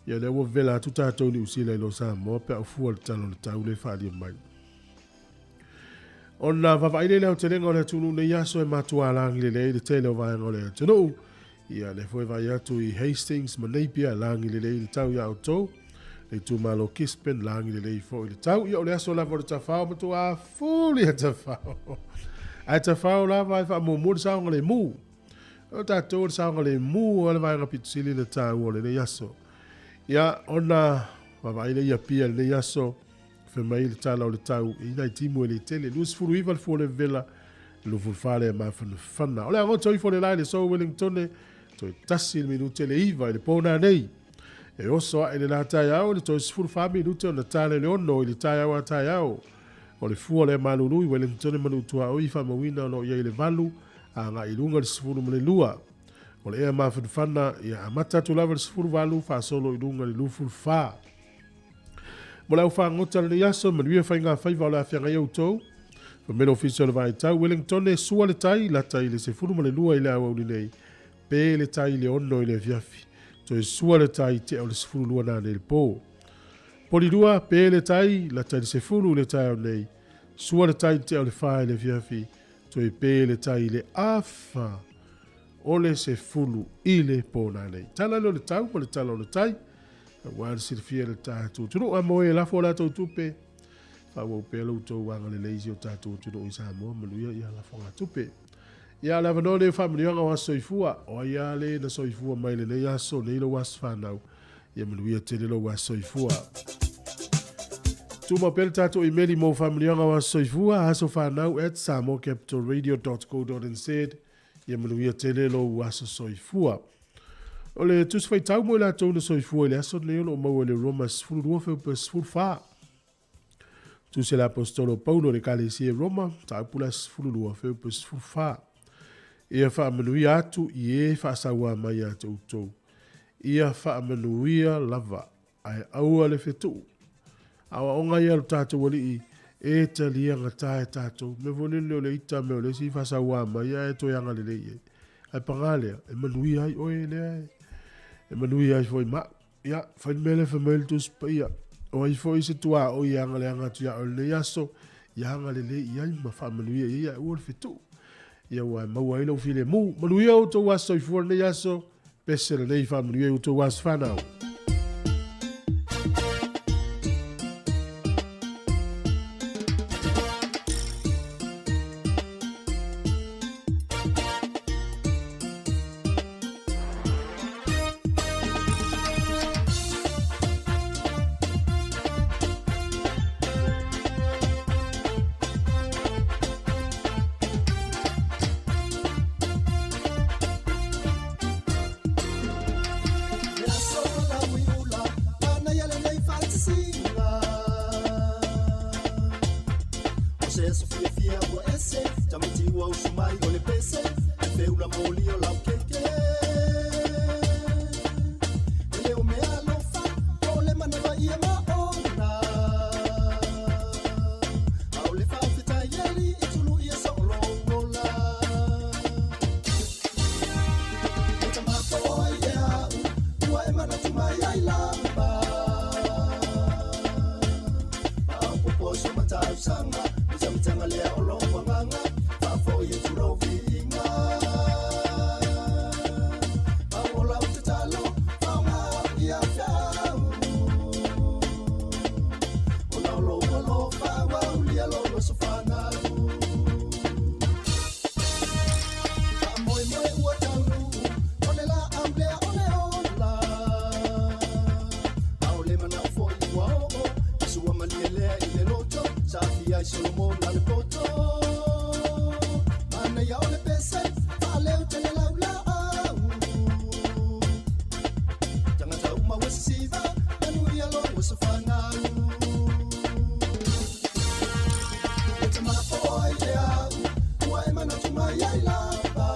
Ia lea ua vela atu tatou Niu Sila i lo Samoa pe a ufua le tala o le tau le faaalia mai. Ona vaavaai lea i le aotelega o le atunuu nei aso e matua lagi lelei ai le tele o vaega o le atunuu. Ia, lea foi vaai atu i Hastings ma Napier, lagi lelei le tau iā outou. Le itumalo Gisborne, lagi lelei foi le tau. Ia, o le aso lava o le tafao, matua fuli a tafao. Ae tafao lava e faamuamua le saogalemu. O tatou o le saogalemu o le vaega pito sili le taua o lenei aso. Ia, ona vaavaai lea i Apia i lenei aso. Fai mai le tala o le tau i nai timu e le tele. 29 le fua le vela, 24 le mafanafana. O le agoto ifo le la i le sou Wellingtone, toe tasi le minute le iva i le pō nei. E oso ae le la taeao i le toe 14 minute ona tale le ono i le taeao a taeao. O le fua le malulu i Wellingtone manu tuaoi i faamauina o lo o i ai le valu a agai i luga le 12. O le ea mafanafana ia amata atu lava le 18 faasolo i luga le 24. Mo le au fagota o lenei aso, manuia faiga faiva o le a feagai outou. Fai mai le Ofisa o le Vaitau, Wellington e sua le tai, lata i le 12 i le aoauli nei, pe le tai i le 6 i le afiafi. Toe sua le tai tea o le 12 nanei le po. Polilua, pe le tai, lata i le 10 i le taeao nei, sua le tai tea o le 4 i le afiafi, toe pe le tai i le afa o le 10 i le po nanei. Tala lea o le tau ma le tala o le tai. Aua le silafia le tatou atunuu. A mo e lafo o latou tupe, faaauau pea lo outou agalelei i si o tatou atunuu i Samoa, manuia ia lafoga tupe. Ia, o le avanoa lenei o faamanuiaga o aso soifua. O ai lava le na soifua mai lenei aso, nei lou aso fanau. Ia manuia tele lou aso soifua. Tumau pea le tatou imeli mo faamanuiaga o aso soifua, asofanau@samoacapitalradio.co.nz. Ia manuia tele lou aso soifua. O le Tusi Faitau mo i latou na soifua i le aso lenei o lo o maua i le Roma 12 feupe 14. Tusi a le Aposetolo o Paulo i le Ekalesia i Roma, mataupu la 12 feupe 14. Ia faamanuia atu i e faasauā mai ia te outou. Ia faamanuia lava ae aua le fetuu. Aoaoga ia a lo tatou Alii e talia gata e tatou. Mea foi lele o le ita mea o le isi faasauā mai ae toe agalelei i ai. Ae pagā lea, e manuia ai oe lea e, e manuia ai foi ma. Ia, fai le mea lea fai mai le Tusi Paia. O ai foi se tuaoi e agaleaga atu ia oe i lenei aso, ia agalelei i ai ma faamanuia i ai ae aua le fetuu. Ia ua e maua ai lou filemu. Manuia outou aso soifua lenei aso. Pese lenei faamanuia i outou aso fanau. le aso fiafia ua ese Tamati ua usu mai o le pese E feula moli o lau keke E le o mea alofa O le manawa ia ma ona A o le faafetai le Alii i tulu ia sa o lou ola E tamafoa i e au Ua e manatu mai ai lava Faaopoopo so matausaga Mitamitaga lea o lou agaga Faafoi e tulou viiga Mau o lau tatalo Faoga au ia feau Ona o lou alofa Ua aulia lou aso fanau Faamoemoe ua taunuu O le laau lea o le ola A o le manao foi ua oo I sua malie lea i le loto Sa aafia ai Solomona le poto Manaia o le pese Faaleo tele laulaau Tagata uma ua sisiva Manuia lou aso fanau E tamafoa i le au Ua e manatu mai ai lava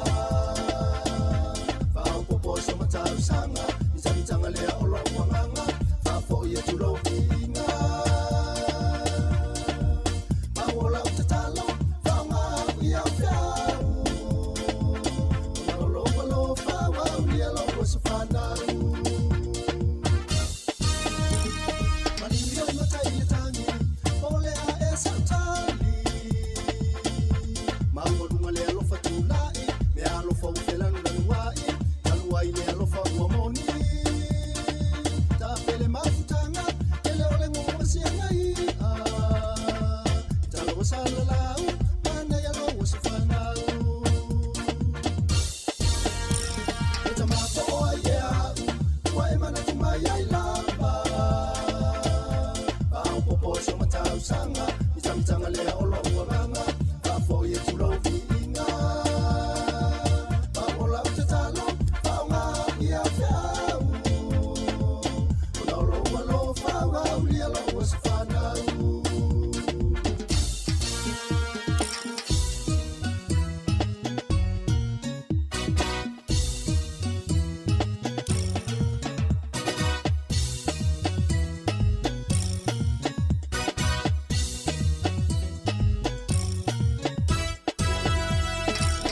Faaopoopo so matausaga Mitamitaga lea o lou agaga Faafoi atu lou viiga Mau o lau tatalo Faoga au ia feau Ona o lou alofa Ua aulia lou aso fanau Malie matai le tagi Po o le a ea sau tali Maualuga le alofa tulai Mea alofa ua felanulanuai Talu ai le alofa ua moni Tapele mafutaga Tele o le gogo siaga i'a Talo ua salalau Manaia lou aso fanau E tamafoa i e au Ua e manatu mai ai lava Faaopoopo so matausaga Mitamitaga lea o lou agaga Faafoi atu lou viiga Mau o lau tatalo Faoga au ia feau Ona o lou alofa Ua aulia lou aso fanau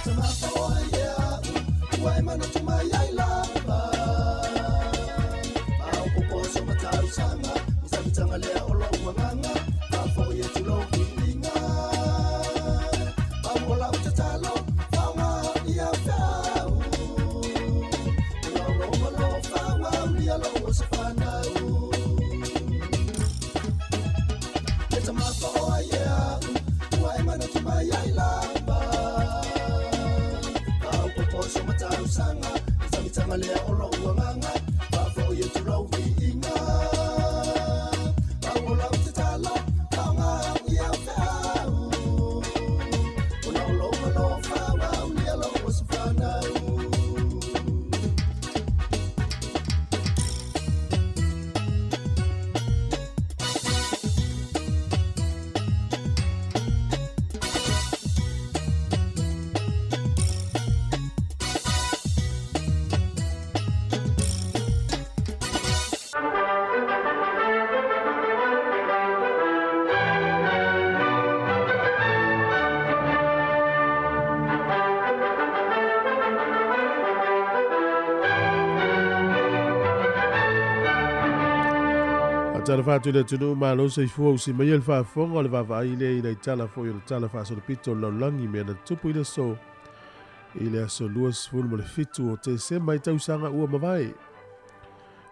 Tamafoa i e au Ua e manatu mai ai lava Faaopoopo so matausaga Mitamitaga lea o lou agaga Faafoi atu lou viiga Mau o lau tatalo Faoga au ia feau Ona o lou alofa Ua aulia lou aso fanau E tamafoa i e au Ua e manatu mai ai lava Faaopoopo so matausaga Mitamitaga lea o lou agaga Faafoi atu lou viiga Mau o lau tatalo Faoga au ia feau Ona o lou alofa Ua aulia lou aso fanau Faatalofa atu i le atunuu malo soifua usi mai le faafofoga o le vaavaai lea i le tala foi o le tala faasolopito o le lalolagi mea na tupu i le aso i le aso 27 o Tesema i tausaga ua mavae.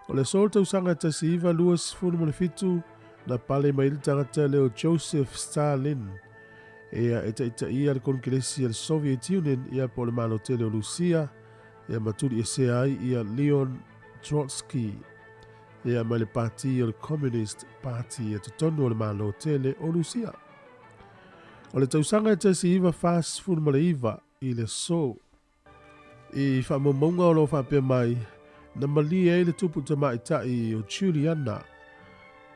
O le aso o le tausaga 1927 na pale mai le tagata lea o Joseph Stalin ia e taitaia le Konekelesi a le Soviet Union ia po o le Malo tele o Lusia ia ma tuliesea ai ia Leon Trotsky ia mai le pati o le Communist Party e totonu o le Malo tele o Lusia. O le tausaga e 1949 i le aso i faamaumauga o lo o faapea mai na malie ai le tupu tamaitai o Juliana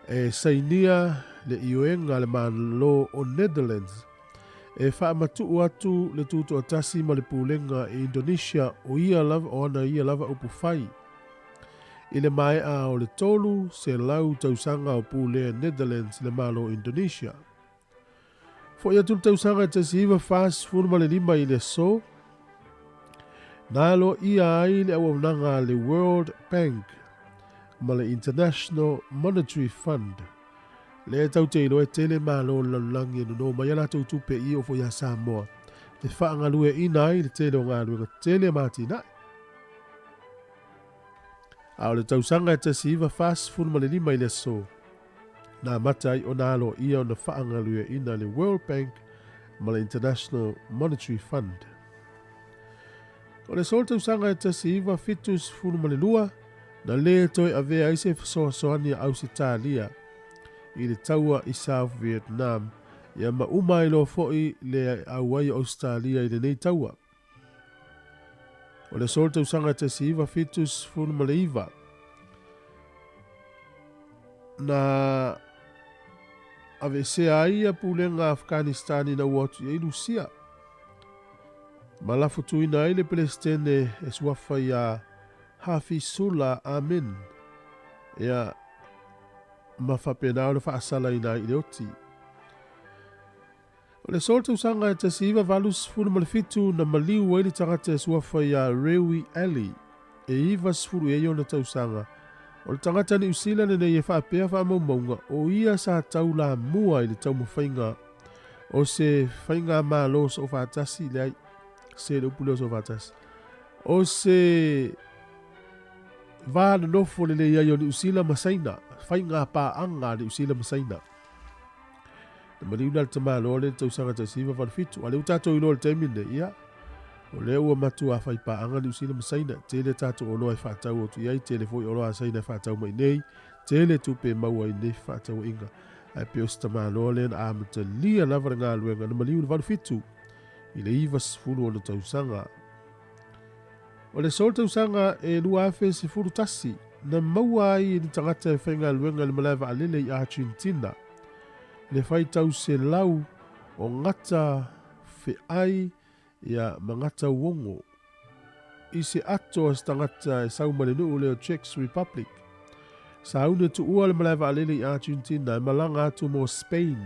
e sainia le ioega a le Malo o Netherlands E faamatuu atu le tutoatasi ma le pulega i Indonesia o ia lava o ana ia lava upu fai. I le maea o le 300 tausaga o pulea Netherlands i le Malo o Indonesia. Fo'i atu le tausaga 1945 i le aso, na aloaia ai le auaunaga a le World Bank ma le International Monetary Fund. Lea e tau te iloa e tele malo o le lalolagi e nono mai a latou tupe i oo foi ia Samoa e faagalueaiina ai le tele o galuega tele ma atinae. A o le tausaga e 1945 i le aso, na amata ai ona aloaia ona faagalueaiina le World Bank ma le International Monetary Fund. O le aso o le tausaga e 1972, na lē toe avea ai se fesoasoani a Ausetalia i le taua i South Vietnam, ia ma uma ai loa foi le auai o Ausetalia i lenei taua. O le aso o le tausaga 1979, na aveesea ai ia pulega a Afghanistan ina ua atu i ai Lusia, ma lafotuina ai le Pelesitene e suafa iā Hafizullah Amin, ia, ma faapena ona faasalaina ai i le oti. O le aso o le tausaga e 1987 na maliu ai le tagata e suafa iā Rewi Alley, e 90 i ai ona tausaga. O le tagata Niu Sila lenei e faapea faamaumauga o ia sa taulamua i le taumafaiga o se faigamalo soofaatasi, leai, se le upu lea o soofaatasi, o se va nonofo lelei ai o Niu Sila ma Saina, faiga paaga a Niu Sila ma Saina. Na maliu la le tamaloa lea i le tausaga 1987, a o lea ua tatou iloa i le taimi lenei, ia, o lea ua matua fai paaga Niu Sila ma Saina, tele tatou oloa e faatau atu i ai, tele foi oloa a Saina e faatau mai nei, tele tupe e maua i nei fefaatauaiga. Ae pei o se tamaloa lea na amatalia lava le galuega na maliu i le 87 i le 90 ona tausaga. O le aso o le tausaga e 2011, na maua ai e ni tagata e faigaluega i le malae vaalele i Argentina le faitau selau o gata feai ia ma gata uogo i se ato a se tagata e sau mai le nuu lea o Czech Republic. Sauni e tuua le malae vaalele i Argentina e malaga atu mo Spain,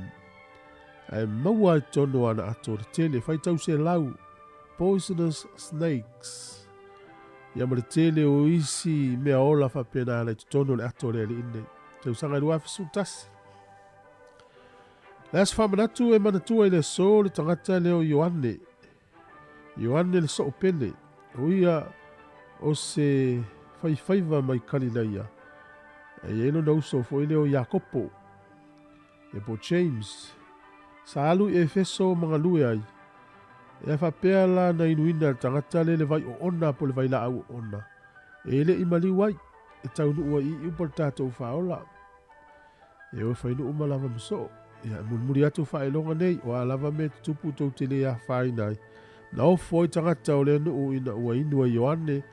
ae maua ai tonu ana ato le tele faitau selau poisonous snakes ia ma le tele o isi mea ola faapena ala i totonu o le ato o le alii nei. Tausaga e 2011. Le aso faamanatu e manatua i le aso le tagata lea o Ioane. Ioane le Soopele, o ia o se faifaiva mai Kalilaia. E i ai lona uso foi lea o Iakopo, ia po o James. Sa alu i Efeso ma galue ai. E a faapea la na inuina e le tagata lea le vai oona po o le vailaau oona, e le i maliu ai, e taunuu ai i i upa le tatou faaola. E o e fai nuu ma lava ma soo. Ia, e mulimuli atu faailoga nei, o a lava mea e tutupu tou te le afaina ai. Na ofo ai tagata o lea nuu ina ua inu e Ioane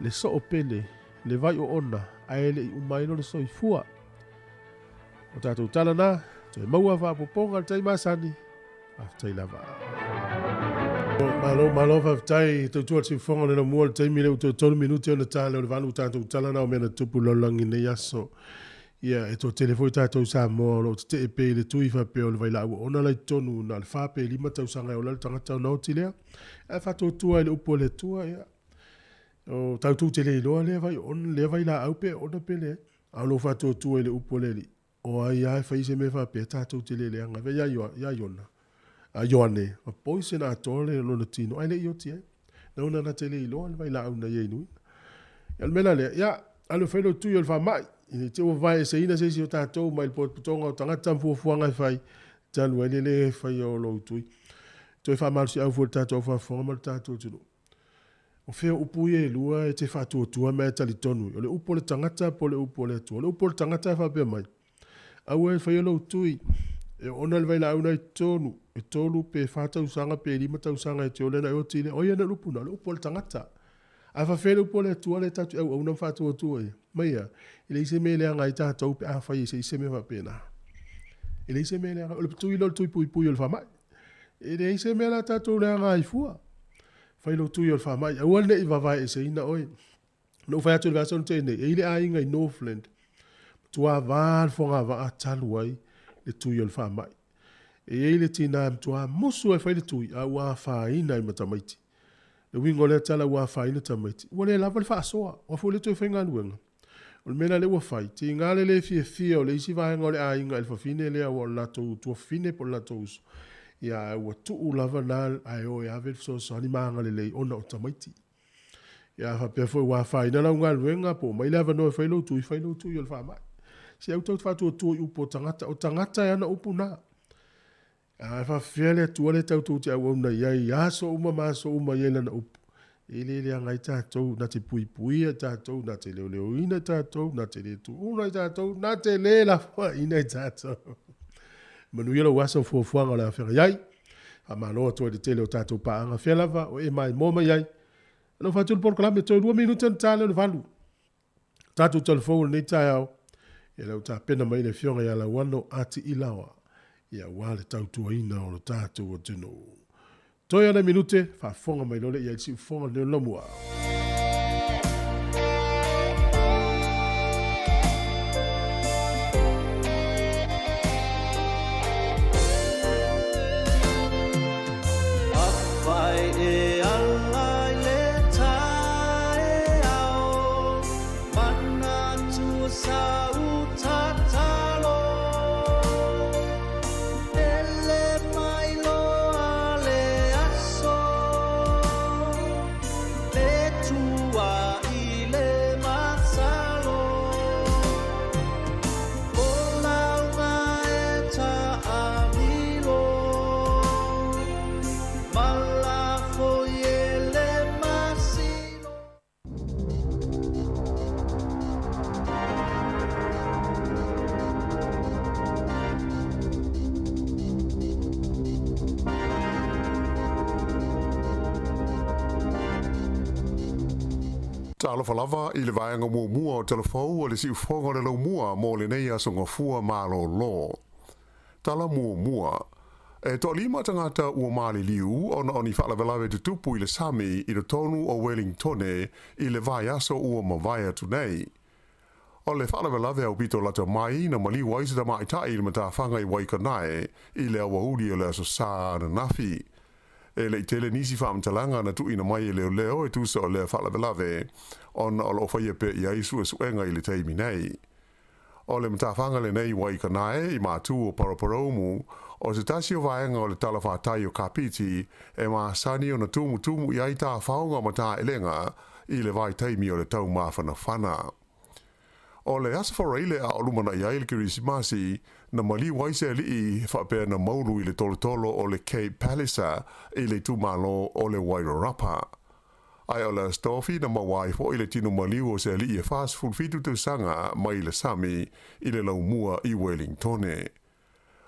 le soo pele, le vai oona, ae le i uma ai lona soifua. O tatou tala na, toe maua faapopoga i le tai masani. Faafetai lava. Malo, malo, faafetai tautua le siufofoga o le lamua o le taimi lea ua toe 3 minute ona ta lea o le 8 tatou tala na o mea na tutupu i le lalolagi i lenei aso. Ia, e toatele foi tatou i Samoa o lo o tetee pea i le tui faapea o le vailaau oona la i totonu na o le 4 pe 5 tausaga e ola ai le tagata ona oti lea. Ae faatuatua i le upu a le Atua, ia, o tatou te le iloa lea vai oona, lea vailaau pe oona pe leai. A o lou faatuatua i le upu a le Alii, o ai lava e fai se mea faapea, tatou te le leaga. Vea ia Iona, a Ioane, ma poison atoa le lona tino, ae le i oti ai. Nauna na te le iloa le vailaau na ia inuina. Ia o le mea la lea, ia, alu e fai lou tui o le faamai, ina i te i ua vaeeseina se isi o tatou mai le potopotoga o tagata ma fuafuaga e fai, talu ai le le faia o lou tui. Toe faamalosiau foi i le tatou au faafofoga ma le tatou atunuu. O fea o upu ia e lua e te faatuatua ma e talitonu i? O le upu a le tagata po o le upu a le Atua? O le upu a le tagata e faapea mai, Aua e faia lou tui, e oona le vailaau na i totonu, e tolu pe fa tausaga pe lima tausaga e te ola ai na e oti lea. O ia na le upu na, o le upu a le tagata. Ae faafefea le upu a le Atua lea tatou te auauna ma faatuatua i ai? Mai a, e leai se mea e leaga ai tatou pe afai e se i se mea faapena. E leai se mea e leaga ai. O le tui lea o le tui puipui o le faamai. E leai se mea la tatou leaga ai fua. Fai lou tui o le faamai, aua ne i vavaeeseina oe. Na ou fai atu i le vaiaso na tea nei, e i ai le aiga i Northland, matua va le fogavaa talu ai le tui o le faamai. E i ai le tina e matua musu lava e fai le tui, a ua afaina ai ma tamaiti. Le uiga o lea tala ua afaina tamaiti, ua le lava le faasoa, aua foi e le toe faigaluega. O le mea la lea ua fai, tiga le le fiafia o le isi vaega o le aiga i le fafine lea aua o le latou tuafafine po o le latou uso, ia ae ua tuu lava na ae o e ave le fesoasoani ma agalelei ona o tamaiti. Ia a faapea foi ua afaina lau galuega po o aumai le avanoa e fai lou tui, fai lou tui o le faamai. Se aua tatou te faatuatua i upu a tagata, o tagata e ana upu na. A faapefea le Atua lea tatou te auauna i ai i aso uma ma aso uma e i ai Lana upu? E le leaga ai tatou, na te puipuia i tatou, na te leoleoina i tatou, na te le tuuna i tatou, na te le lafoaiina i tatou. Manuia lou aso fuafuaga o le a feagai ai. Faamalo atu ai i le tele o tatou paaga, fea lava o e maimoa mai ai. Alofa atu le polokalame, toe 2 minute ona ta lea o le 8. Tatou talafou o lenei taeao, ia lea ua tapena mai le Afioga ia Lauano Ati Ilaoa, ia aua le tautuaina o lo tatou atunuu. Toe ana minute, faafofoga mai loa lea i ai le siufofoga lenei o le Laumua. Talofa lava i le vaega muamua o Talafou o le Siufofoga o le Laumua mo lenei aso Gafua malolo. Tala muamua. E toalima tagata ua maliliu ona o ni faalavelave tutupu i le sami i totonu o Welingtone i le vaiaso ua mavae atu nei. O le faalavelave aupito lata mai na maliu ai se tamaitai i le matafaga i Waikanae i le aoauli o le Aso Sa ananafi. E le i tele nisi faamatalaga na tuuina mai e leoleo e tusa o lea faalavelave ona o lo o faia pea i ai suesuega i le taimi nei. O le matafaga lenei i Waikanae i matu o Paraparaumu, o se tasi o vaega o le talafatai o Kapiti e masani ona tumutumu i ai tafaoga ma taelega i le vaitaimi o le taumafanafana. O le Aso Faraile a o lumanai ai le Kerisimasi, na maliu ai se alii faapea na maulu i le tolotolo o le Cape Palliser i le itumalo o le Wairarapa. Ae o le Aso Tofi na maua ai foi le tino maliu o se alii e 47 tausaga mai le sami i le laumua i Wellingtone.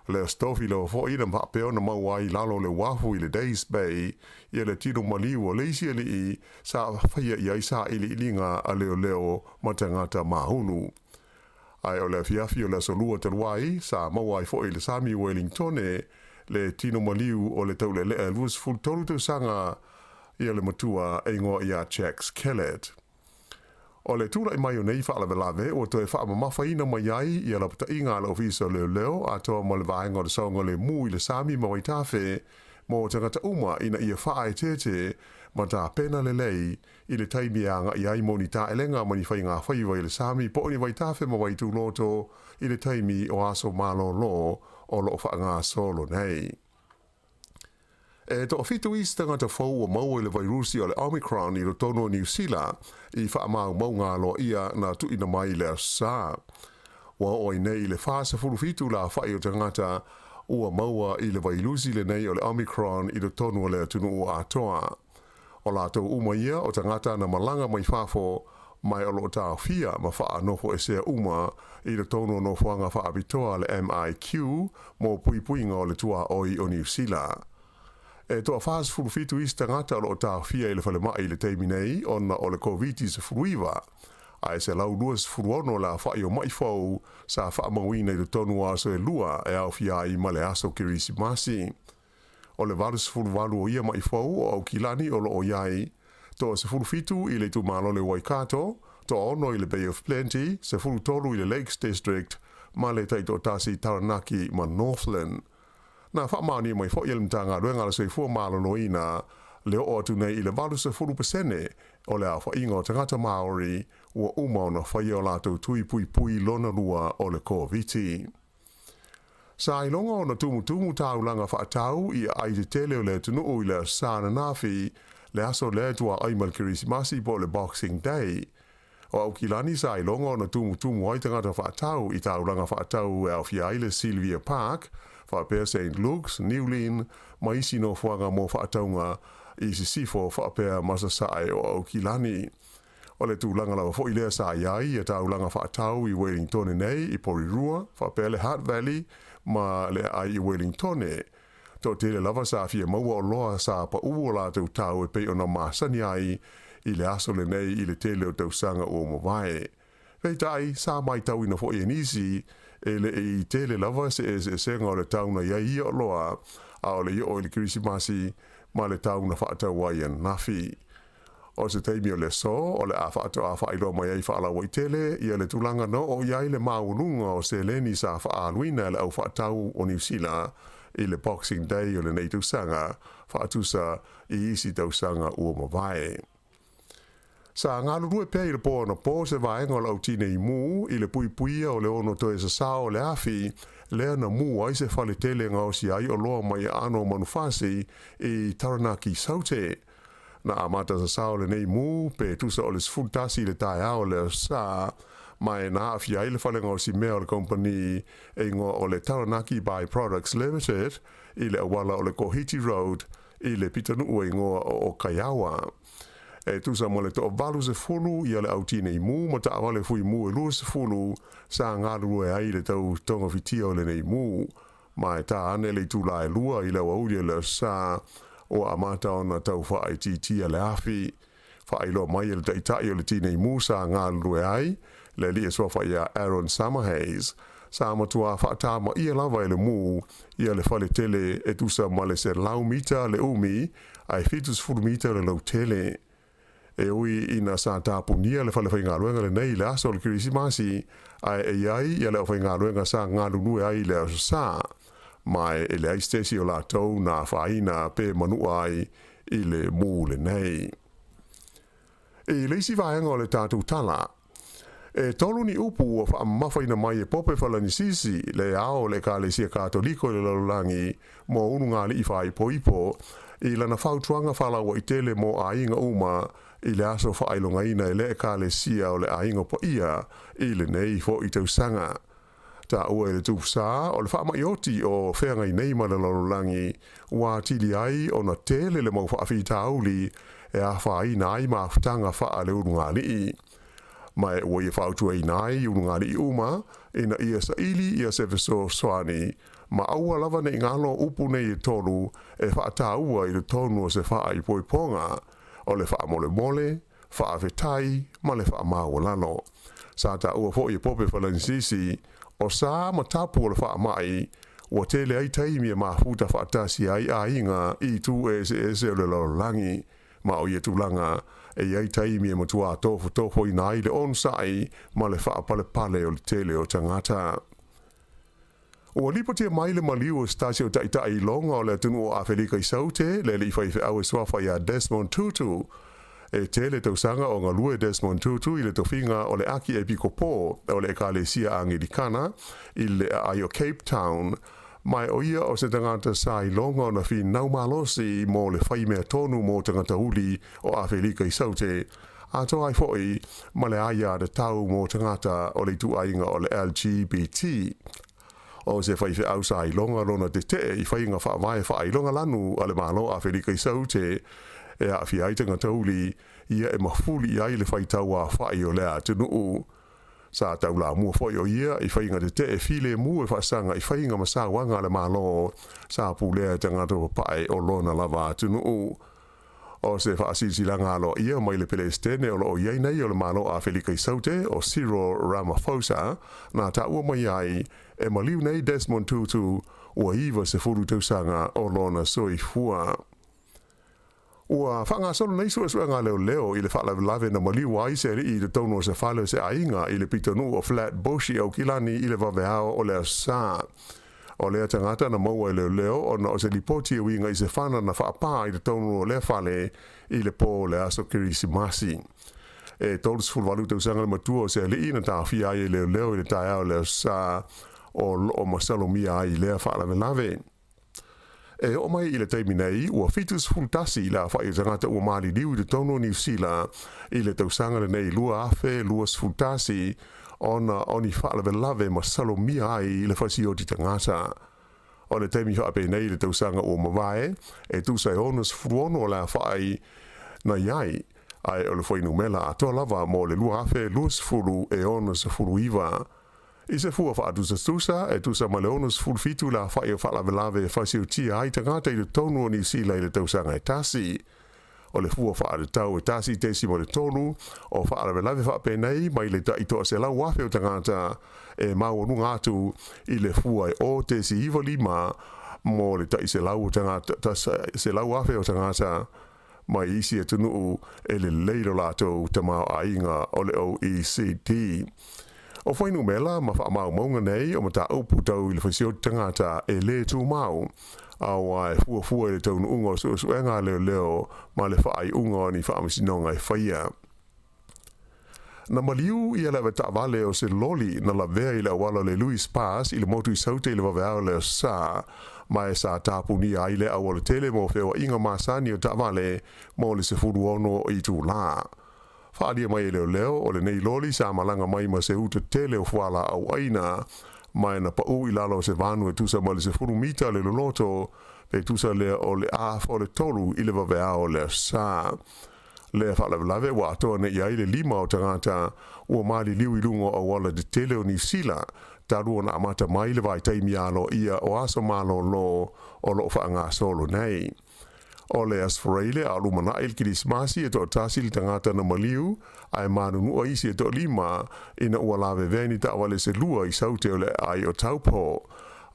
O le Aso Tofi lava foi na faapea ona maua ai i lalo o le uafu i le Days Bay ia le tino maliu o le isi alii sa faia i ai sailiiliga a leoleo ma tagata māunu. Ae o le afiafi o le Aso Lua talu ai, sa maua ai foi i le sami i Wellingtone le tino maliu o le taulealea e 23 tausaga ia le matua e igoa ia Jacks Kellett. O le tulai mai o nei faalavelave ua toe faamamafaina mai ai ia lapataiga a le Ofisa o Leoleo atoa ma le Vaega o le Saogalemu i le Sami ma Vaitafe mo tagata uma ina ia faaeteete ma tapena lelei i le taimi e agai ai mo ni taelega ma ni faigafaiva i le sami po o ni vaitafe ma vaituloto i le taimi o aso malolo o lo o faagasolo nei. E toafitu isi tagata fou ua maua i le vairusi o le Omicron i totonu o Niu Sila i faamaumauga aloaia na tuuina mai i le Aso Sa. Ua oo ai nei i le 47 le aofai o tagata ua maua i le vailusi lenei o le Omicron i totonu o le atunuu atoa. O latou uma ia o tagata na malaga mai fafo ma o lo o taofia ma faanofoesea uma i totonu o nofoaga faapitoa a le MIQ mo puipuiga o le tuaoi o Niu Sila. E toa-47 isi tagata o lo o taofia i le falemai i le taimi nei ona o le Koviti-19, ae 126 le aofai o ma'i fou sa faamauina i totonu o aso e lua e aofia ai ma le aso Kerisimasi. O le 88 o ia ma'i fou o Aukilani o loo i ai, 17 i le itumalo o le Waikato, 6 i le Bay of Plenty, 13 i le Lakes District ma le taitoatasi i Taranaki ma Northland. Na faamaonia mai foi e le Matagaluega a le Soifua Maloloina le oo atu nei i le 80% o le aofaiga o tagata Māori ua uma ona faia o latou tui puipui lona lua o le Koviti. Sa iloga ona tumutumu taulaga faatau i aai tetele o le atunuu i le Aso Sa ananafi, le aso lea e tuaai ma le Kerisimasi po o le Boxing Day. O Aukilani sa iloga ona tumutumu ai tagata faatau i taulaga faatau e aofia ai le Sylvia Park, faapea Saint Luke's, Newlyn ma isi nofoaga mo faatauga i sisifo faapea ma sasae o Aukilani. O le tulaga lava foi lea sa i ai ia taulaga faatau i Wellingtone nei i Porirua, faapea le Hutt Valley ma le aai i Wellingtone. Toatele lava sa fia maua oloa sa paʻu o latou tau e pei ona masani ai i le aso lenei i le tele o tausaga ua mavae. Peitai, sa matauina foi e nisi, e le i tele lava se eseesega o le tau na i ai ia oloa, a o le i oo i le Kerisimasi ma le tau na faatau ai ananafi. O se taimi o le aso, o le a faatoa faailoa mai ai faalauaitele ia le tulaga na oo i ai le maualuga o seleni sa faaaluina e le au faatau o Niu Sila i le Boxing Day o lenei tausaga, faatusa i isi tausaga ua mavae. Sa galulue pea i le po anapo se vaega o le au tinei mu i le puipuia o le ono toe sasao o le afi lea na mū ai se fale tele e gaosia ai oloa mai aano o manufasi i Taranaki Saute. Na amata sasao lenei mū pe tusa o le 11 i le taeao o le Aso Sa, ma e na aafia ai le fale gaosi mea o le kamupani e igoa o le Taranaki By Products Limited i le auala o le Kohiti Road i le pitonuu e igoa o Okaiawa. E tusa ma le 80 ia le au tinei mu ma taavale fui mu e 20 sa galulue ai i le tau togafitia o lenei mu. Ma e tā ane le itulā e lua i le aoauli o le Aso Sa, ua amata ona tau faaitiitia le afi. Faailoa mai e le taitai o le tinei mu sa galulue ai, le alii e suafa ia Aaron Summerhays, sa matuā faatamaia lava e le mu ia le fale tele e tusa ma le 100 mita le umi ae 70 mita le lautele. E ui ina sa tapunia le fale faigaluega lenei i le aso o le Kerisimasi, ae e i ai ia le aufaigaluega sa galulue ai i le Aso Sa, ma e leai se tesi o latou na afaina pe manua ai i le mu lenei. I le isi vaega o le tatou tala, e tolu ni upu ua faamamafaina mai e Pope Falanisisi, le ao o le Ekalesia Katoliko i le lalolagi, mo ulugalii faaipoipo, i lana fautuaga faalauaitele mo aiga uma i le aso faailogaina e le Ekalesia o le Aiga Paia i lenei foi tausaga. Taua e le Tupusa o le faamai oti o feagai nei ma le lalolagi, ua atili ai ona tele le mau faafitauli e afaina ai mafutaga faale-ulugalii. Ma e ua ia fautuaina ai ulugalii uma ina ia saili ia se fesoasoani ma aua lava nei galo upu nei e tolu e faataua i totonu o se faaipoipoga, o le faamolemole, faafetai ma le faamaualalo. Sa taua foi e Pope Falanisisi, o sa ma tapu o le faamai, ua tele ai taimi e mafuta faatasi ai aiga i itu eseese o le lalolagi, ma o ia tulaga e i ai taimi e matuā tofotofoina ai le onosai ma le faapalepale o le tele o tagata. Ua lipotia mai le maliu o se tasi o taitai iloga o le atunuu o Afelika i Saute, le alii faifeau e suafa ia Desmond Tutu. E tele tausaga o galue Desmond Tutu i le tofiga o le Akiepikopo o le Ekalesia Angelikana i le aai o Cape Town, ma e o ia o se tagata sa iloga ona finau malosi mo le fai mea tonu mo tagata uli o Afelika i Saute, atoa ai foi ma le aia tatau mo tagata o le ituaiga o le LGBT. O se faifeau sa iloga lona tetee i faiga faavae faailoga lanu a le Malo o Afelika i Saute e aafia ai tagata uli ia e mafuli i ai le faitau aofai o lea atunuu. Sa taulamua foi o ia i faiga tetee filemu e faasaga i faiga ma sauaga a le Malo sa pulea e tagata papae o lona lava atunuu. O se fa'asilasilaga aloa'ia mai le Pelesetene o lo'o i ai nei o le Mālō Afelika i Saute o Cyril Ramaphosa na ta'ua mai ai e maliu nei Desmond Tutu ua 90 tausaga o lona soifua. Ua faagasolo nei su'esu'ega a leoleo i le faalavelave na maliu ai se ali'i i totonu o se fale o se aiga i le pitonuu o Flat Bush i Aukilani i le vaveao o le Aso Sā. O lea tagata na maua e leoleo ona o se lipoti e uiga i se fana na faapā i totonu o lea fale i le pō o le aso Kerisimasi. E 38 tausaga le matua o se ali'i na taofia ai e leoleo i le taeao o le Aso Sā o lo'o masalomia ai lea faalavelave. E oo mai i le taimi nei, ua 71 le afa'i o tagata ua maliliu i totonu o Niu Sila i le tausaga lenei 2021 ona o ni faalavelave masalomia ai le fasioti tagata. O le taimi faapenei i le tausaga ua mavae, e tusa e 66 o le afa'i na i ai, ae o le fuainumela atoa lava mo le 2020 e 69. I se fua faatusatusa, e tusa ma le 67 le afa'i o faalavelave e fasiotia ai tagata i totonu o Niu Sila i le tausaga e tasi. O le fua faatatau e 1.3 o faalavelave faapenei mai le ta'i 100,000 o tagata e maualuga atu i le fua e 0.95 mo le ta'i 100 o tagata, 100,000 o tagata mai isi atunuu e lelei lo latou tamaoaiga o le OECD. O fuainumera ma faamaumauga nei o mataupu tau i le fasioti tagata e lē tumau, auā e fuafua i le taunuuga o suesuega a leoleo ma le faaiuga o ni faamasinoga e faia. Na maliu ia le avetaavale o se loli na lavea i le auala o le Louis Pass i le motu i Saute i le vaveao o le Aso Sa, ma e sa tapunia ai lea aualatele mo feoaiga masani o taavale mo le 16 itulā. Faaalia mai e leoleo, o lenei loli sa malaga mai ma se uta tele o fualaau aina, ma e na pa'u i lalo o se vanu e tusa ma le 10 mita le loloto, pe tusa lea o le afa o le tolu i le vaveao o le Aso Sa. Lea faalavelave ua atoa nei i ai le lima o tagata ua maliliu i luga o auala tetele o Niu Sila talu ona amata mai le vaitaimi aloaia o aso malōlō o lo'o faagasolo nei. O le Aso Faraile a o lumana'i le Kerisimasi e to'atasi le tagata na maliu ae manunua isi e to'alima ina ua lavevea ni taavale se lua i Saute o le aai o Taupo.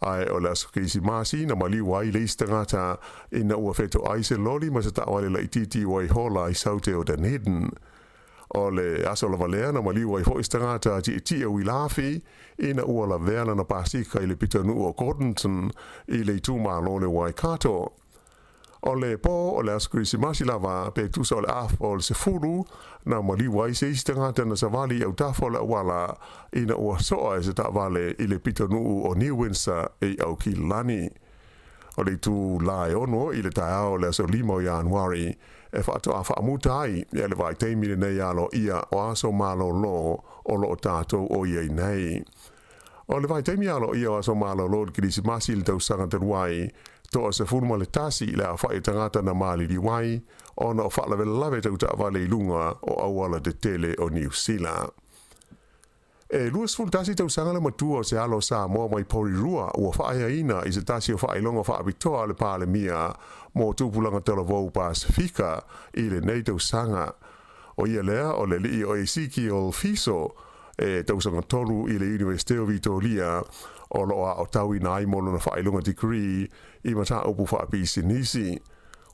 Ae o le aso Kerisimasi na maliu ai le isi tagata ina ua feto'ai se loli ma se taavale laitiiti i Waihola i Saute o Dunedin. O le aso lava lea na maliu ai fo'i se tagata ti'iti'i uila afi ina ua lavea lana pasika i le pitonuu o Gordonton i le itumalo o le Waikato. O le pō o le aso Kerisimasi lava, pe tusa o le afa o le 10, na maliu ai se isi tagata na savali i autafa o le auala ina ua soa e se taavale i le pitonuu o New Windsor i Aukilani. O le itulā e 6 i le taeao o le aso 5 o Ianuari e faatoa faamuta ai ia le vaitaimi lenei aloaia o aso malōlō o loo tatou o i ai nei. O le vaitaimi aloaia o aso malōlō i le Kerisimasi i le tausaga talu ai, to'a 11 le aofa'i o tagata na maliliu ai ona o faalavelave tau taavale i luga o auala tetele o Niu Sila. E 21 tausaga le matua o se alo o Samoa mai Porirua ua faaeaina i se tasi o faailoga faapitoa a le Palemia mo tupulaga talavou Pasefika i lenei tausaga. O ia lea o le alii o Ezekiel Fiso e tausaga tolu i le Iunivesite o Vitoria o loo aotauina ai mo lona faailoga degree i mataupu faapisinisi.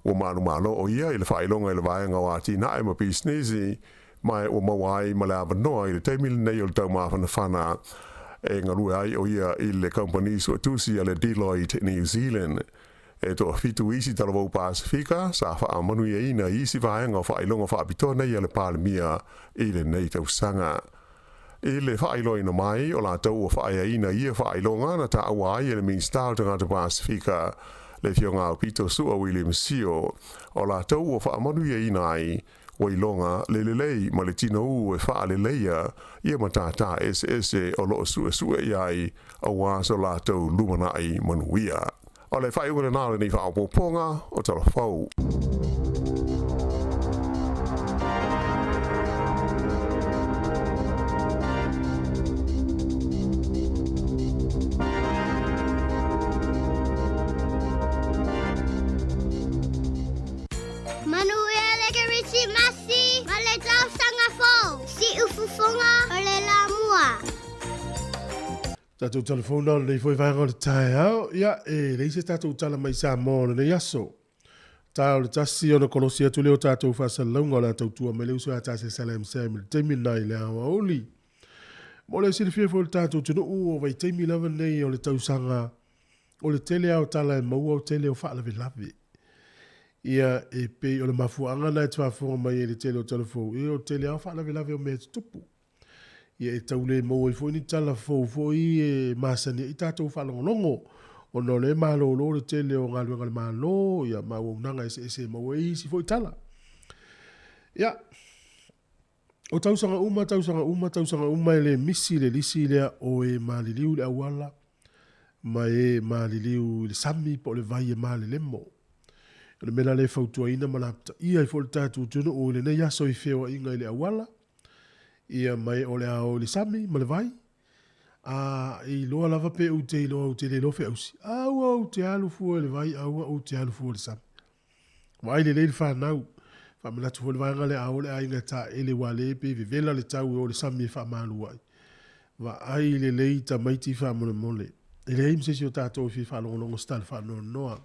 Ua manumalo o ia i le faailoga i le vaega o atinae ma pisinisi ma e ua maua ai ma le avanoa i le taimi lenei o le taumafanafana e galue ai o ia i le kamupani suetusi a le Deloitte New Zealand. E 7 isi talavou Pasefika sa faamanuiaina i isi vaega o faailoga faapitoa nei a le Palemia i lenei tausaga. I le faailoaina mai o latou ua faaeaina i ia faailoga na taua ai e le Minisita o Tagata Pasefika le Afioga Aupito Su'a William Sio, o latou ua faamanuiaina ai ua iloga le lelei ma le tinoū e faaleleia ia matātā eseese o loo su'esu'e i ai auā so latou lumana'i manuia. O le faaiuga lenā o lenei faaopoopoga o Tala Fou. Manuia. Tatou telefona o lenei foi vaega o le taeao, ia, e leai se tatou tala mai Samoa o lenei aso. Ta o le 1 ona kolosi atu lea o tatou faasalalauga o le a tautua mai le uso ia Tase Salam Sam i le taimi lena i le aoauli. Mo le silafia foi o le tatou atunuu, o vaitaimi lava nei o le tausaga, o le tele lava o tala e maua o tele o faalavelave. Ia, e pei o le mafuaaga lena e te faafofoga mai ai i le tele o tala fou, ia o le tele lava o faalavelave o mea e tutupu. Ia e tau le maua ai foi ni tala fou foi e masani ai tatou faalogologo, ona o lea e malolo le tele o galuega a le Malo, ia ma auaunaga eseese e maua ai isi foi tala. Ia, o tausaga uma, tausaga uma, tausaga uma e le misi le lisi lea o e maliliu i le auala ma e maliliu i le sami po o le vai e malelemo. O le mea la lea e fautuaina ma lapataia ai foi le tatou atunuu i lenei aso i feoaiga i le auala, Ia mai o le a o i le sami ma le vai, a e iloa lava pe ou te iloa ou te le iloa feausi, aua ou te alu fua i le vai, aua ou te alu fua i le sami. Vaai lelei le fanau, faamanatu foi le vaega lea a o le aiga e taele ua le pe vevela le tau e o i le sami e faamalu ai. Vaai lelei tamaiti faamolemole. E leai ma se isi o tatou e fia faalogologo se tala faanoanoa.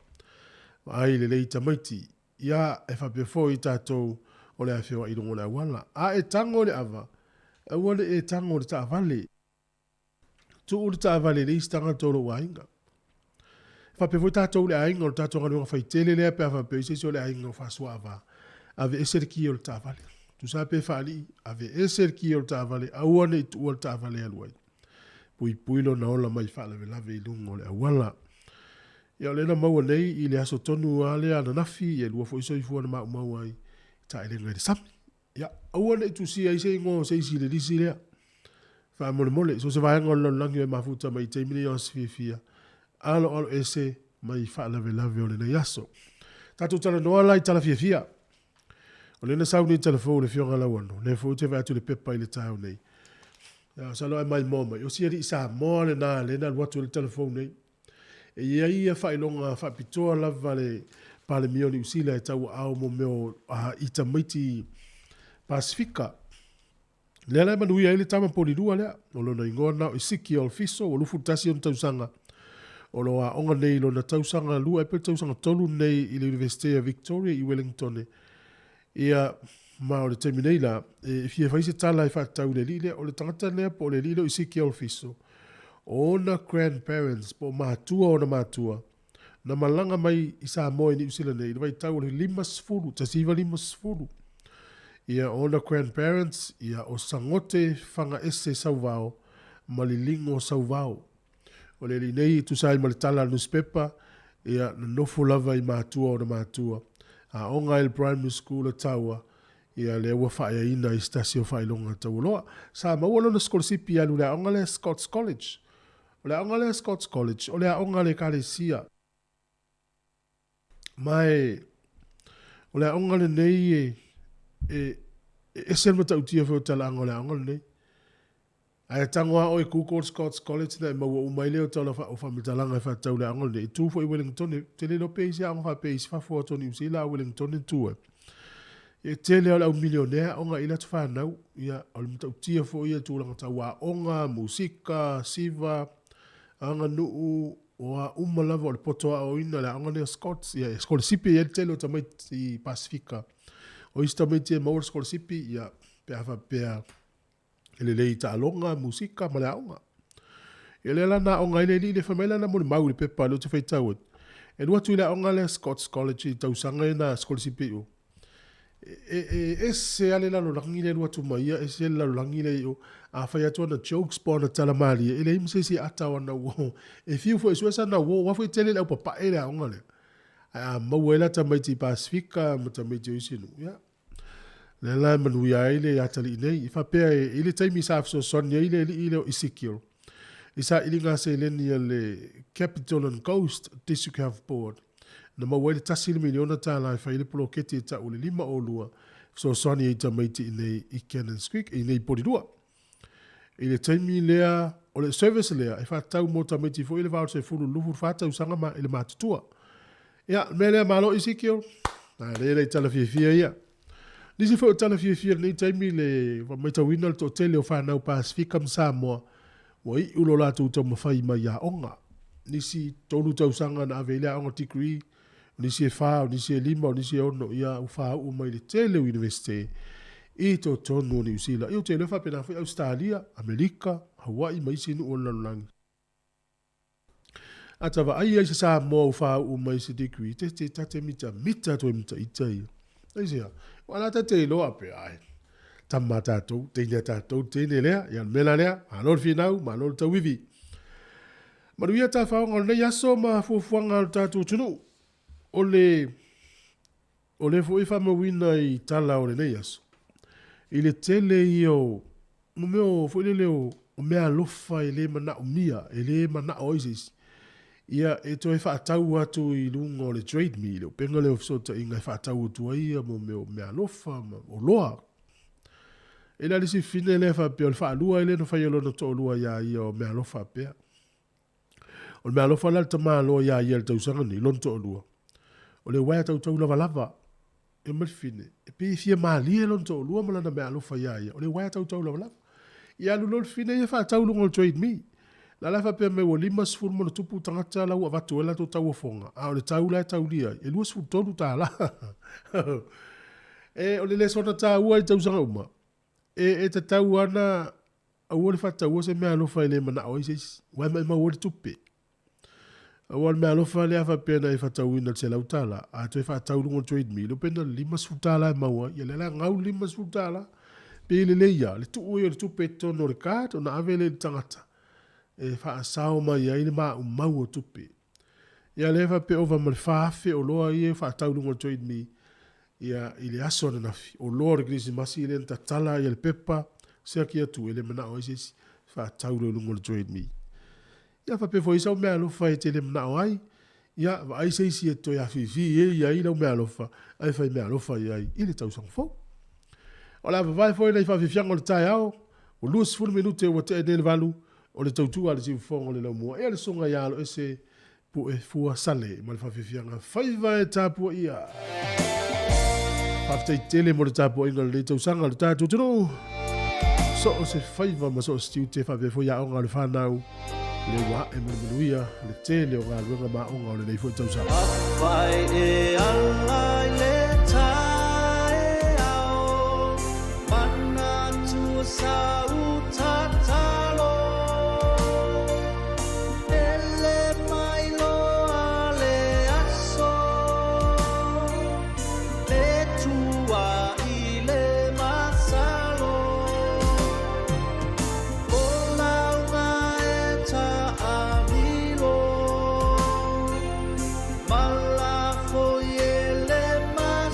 Vaai lelei tamaiti. Ia, e faapea foi tatou o le a feoai i luga o le auala. A e tago i le ava, aua ne i e tago i le taavale. Tuu le taavale i le isi tagata o lou aiga. E faapea foi tatou i le aiga, o le tatou galuega faitele lea pe a faapea o i ai se isi o le aiga o faasuaava, aveese le ki o le taavale. Tusa pe faalii, aveese le ki o le taavale, aua ne i tuua le taavale e alu ai. Puipui lona ola mai faalavelave i luga o le auala. Ia o lea na maua nei i le aso tonu lava lea ananafi, e lua foi soifua na maumau ai i taelega i le sami. Ia, aua ne i tusia ai se igoa o se isi i le lisi lea. Faamolemole, so o se vaega o le lalolagi o e mafuta mai i taimi nei o aso fiafia, aloalo ese mai faalavelave o lenei aso. Tatou talanoa la i tala fiafia. O lea na sau nei tala fou le Afioga Lauano, lea foi ou te vaai atu i le pepa i le taeao nei. Ia, masalo a e maimoa mai, o si alii Samoa lena lea na alu atu ai le tala fou nei. E i ai ia faailoga faapitoa lava a le Palemia o Niu Sila e tauaao mo mea o i tamaiti Pasefika. Lea la e manuia ai le tama polilua lea, o lona igoa na o Ezekiel Fiso, ua 21 ona tausaga. O lo o aoga nei i lona tausaga lua ea pe tausaga tolu nei i le Universite a Victoria i Wellingtone. Ia, ma o le taimi nei la, e fia fai se tala e faatatau i le alii lea. O le tagata lea po o le alii lea o Ezekiel Fiso, o ona grandparents po o matua o ona matua, na malaga mai i Samoa i Niu Sila nei i le vaitau o le 50, 1950. Ia, o ona grandparents, ia, o Sagote Fagaese Sauvao ma Liligo Sauvao. O le alii nei e tusa ai ma le tala a le nusipepa, ia, na nofo lava i matua o ona matua. Aoga ai le Primary School a Taua, ia, lea ua faaeaina i se tasi o faailoga taualoa. Sa maua lona sikolasipi e alu i le aoga lea Scots College. O le aoga lea Scots College, o le aoga a le Ekalesia. Ma e, o le aoga lenei e, e, e ese le matautia foi o talaaga o le aoga lenei. Ae tago lava oe Google Scots College na e maua uma ai lea o tala o faamatalaga e faatatau i le aoga lenei. E tu foi i Wellington, ou te le iloa pe i ai se aoga faapea i isi fafo atu o Niu Sila a o Wellington e tu ai. E tele lava o le au milionea e aoga i latou fanau. Ia, o le matautia foi ia i tulaga tau aoga, musika, siva, aganuu, o a uma lava o le poto aoaoina i le aoga lenei o Scots. Ia, e sikolasipi ai le tele o tamaiti Pasefika. O isi tamaiti e maua le sikolasipi, ia, pe a faapea e lelei i taaloga, musika ma le aoga. Ia lea la na aoga ai le alii lea, fai mai lana molimau i le pepa lea ou te faitau atu. E alu atu i le aoga lea Scots College i tausaga ia na sikolasipi ai i o. E, e, ese lava le lalolagi lea e alu atu ma ia, ese le lalolagi lea i o. A fai atu ana jokes po o ana tala malie, e leai ma se isi e ata o ana uo. E fiu foi e sue sana uo, aua foi e tele le aupapae i le aoga lea. Ae a maua ai la tamaiti Pasefika ma tamaiti o isi nuu, ia, Lea la e manuia ai le atalii nei. E faapea e i le taimi sa fesoasoani ai le alii lea o Ezekiel i sailiga seleni a le Capital and Coast District Health Board, na maua ai le $1 miliona e fai ai le poloketi e tau o le 5 o 2 e fesoasoani ai i tamaiti i nei i Cannons Creek, i nei i Porirua. I le taimi lea, o le service lea e faatatau mo tamaiti foi i le va o le 10 i le 24 tausaga ma i le matutua. Ia, le mea lea, malo Ezekiel. A lea le tala fiafia ia. Nisi foi o tala fiafia i lenei taimi le matauina le toatele o fanau Pasefika ma Samoa. Ua iu lo latou taumafai mai i aoga. Nisi tolu tausaga na ave ai le aoga degree, o nisi e fa, o nisi e lima, o nisi e ono, ia ua faauu mai le tele o Universite i totonu o Niu Sila. Ia ou te iloa e faapena foi Ausetalia, Amerika, Hawaii ma isi nuu o le lalolagi. A ta vaai ai se Samoa ua faauu mai se degree, te te ta te mitamita atu ai ma ita ia. Aisea? Aua la ta te iloa pe ai. Tama a tatou, teine a tatou, teine lea, ia le mea la lea, malo le finau, malo le tauivi. Manuia tafaoga o lenei aso ma fuafuaga a lo tatou atunuu. O le o le foi faamauina i tala o lenei aso, i le tele ia o mo mea o foi lele o meaalofa e le manaomia, e le manao ai se isi, ia e toe faatau atu i luga o le Trade Me, le upega lea o fesootaiga e faatau atu ai ia mo mea o meaalofa ma oloa. E le o le isi fine lea faapea o le faalua ai lea na fai e lona toalua iā ia o meaalofa pea. O le meaalofa la le tamaloa iā ia i le tausaga nei, lona toalua, o le uaea tautau lavalava. E ma le fine, e pei e fia malie lona toalua ma lana meaalofa iā ia, o le uaea tautau lavalava. Ia alu loa le fine ia faatau i luga o le Trade Me. La la e faapea mai ua 50+ tagata la ua avatu ai latou tauofoga, a o le tau la e taulia ai, e $23. E, o le lesona taua i tausaga uma, e, e tatau lava ona aua le faataua se meaalofa e le manao ai se isi, aua e maimau ai le tupe. Aua o le meaalofa lea a faapea na e faatauina i le $100, a toe faatau i luga o le Trade Me, le pe na o le $50 e maua ai, ia lea la e gau le $50. Pei e lelei lava le tuu ai o le tupe i totonu o le card ona ave lea i le tagata e faasao mai ai le maumau o tupe. Ia lea e faapea ova ma le 4,000 oloa ia e faatau i luga o le Trade Me ia i le aso ananafi, oloa o le Kerisimasi lea na tatala ai e le pepa, siaki atu e le manao ai se isi, faatau loa i luga o le Trade Me. Ia faapea foi i sau meaalofa e te le manao ai, ia vaai se isi e toe afifi e i ai lau meaalofa, ae fai meaalofa i ai i le tausaga fou. O le a vavae foi nai faafiafiaga o le taeao, ua 20 minute ua tea nei le valu, o le tautua a le siufofoga o le laumua. Ea le susuga ia Aloese Pue Fua Sale ma le faafiafiaga faiva e tapuaia. Faafetai tele mo le tapuaiga o lenei tausaga o le tatou atunuu. So o se faiva ma so o se tiute faapea foi aoga o le whanau, le ua ae mo le manuia, le tele o galuega ma aoga o lenei foi tausaga. Afai e ala i le taeao, manatua sa utatalo. Ele mai loa le aso, le tua i le masalo. O lauga e taamilo, ma lafo i e le masalo.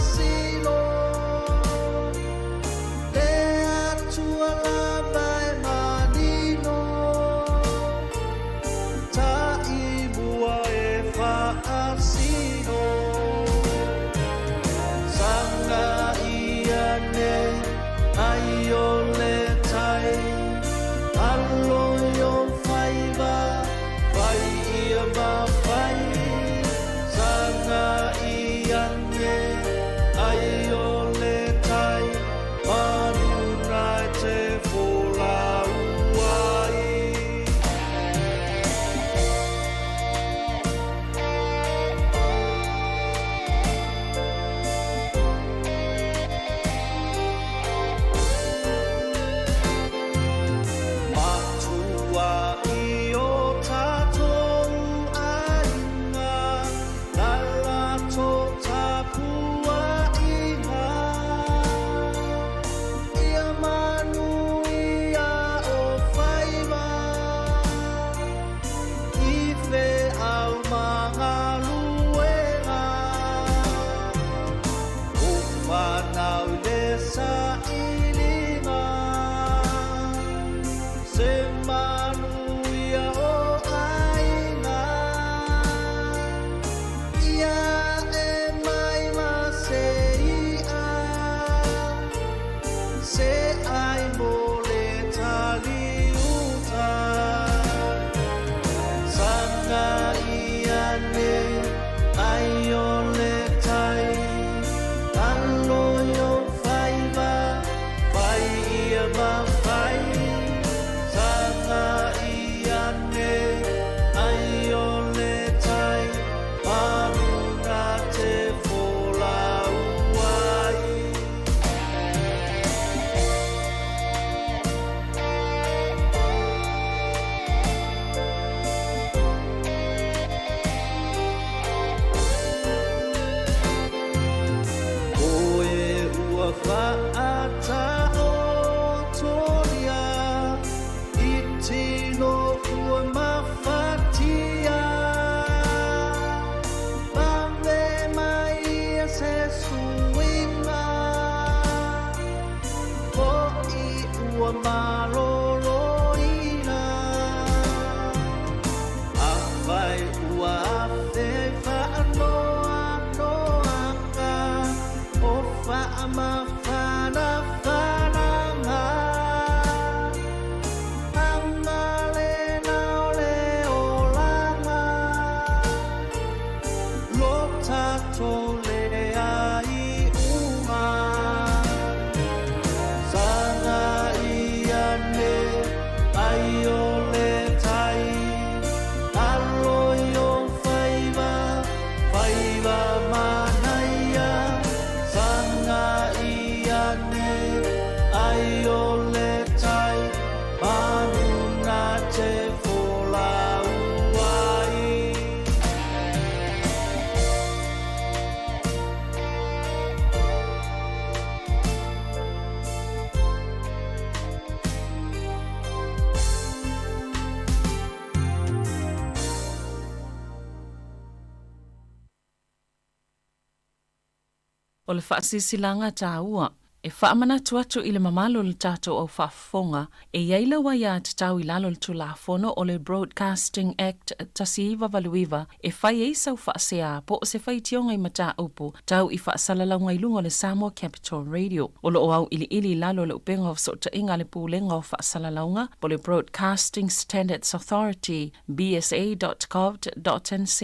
O le faasilasilaga taua e faamanatu atu i le mamalu o le tatou au faafofoga, e i ai lau aiatatau i lalo o le Tulafono o le Broadcasting Act 1989 e fai ai sau faasea po o se faitioga i mataupu tau i faasalalauga i luga o le Samoa Capital Radio. O lo o auiliili i lalo o le Upega o Fesootaiga a le Pulega o Faasalalauga po o le Broadcasting Standards Authority, bsa.govt.nz,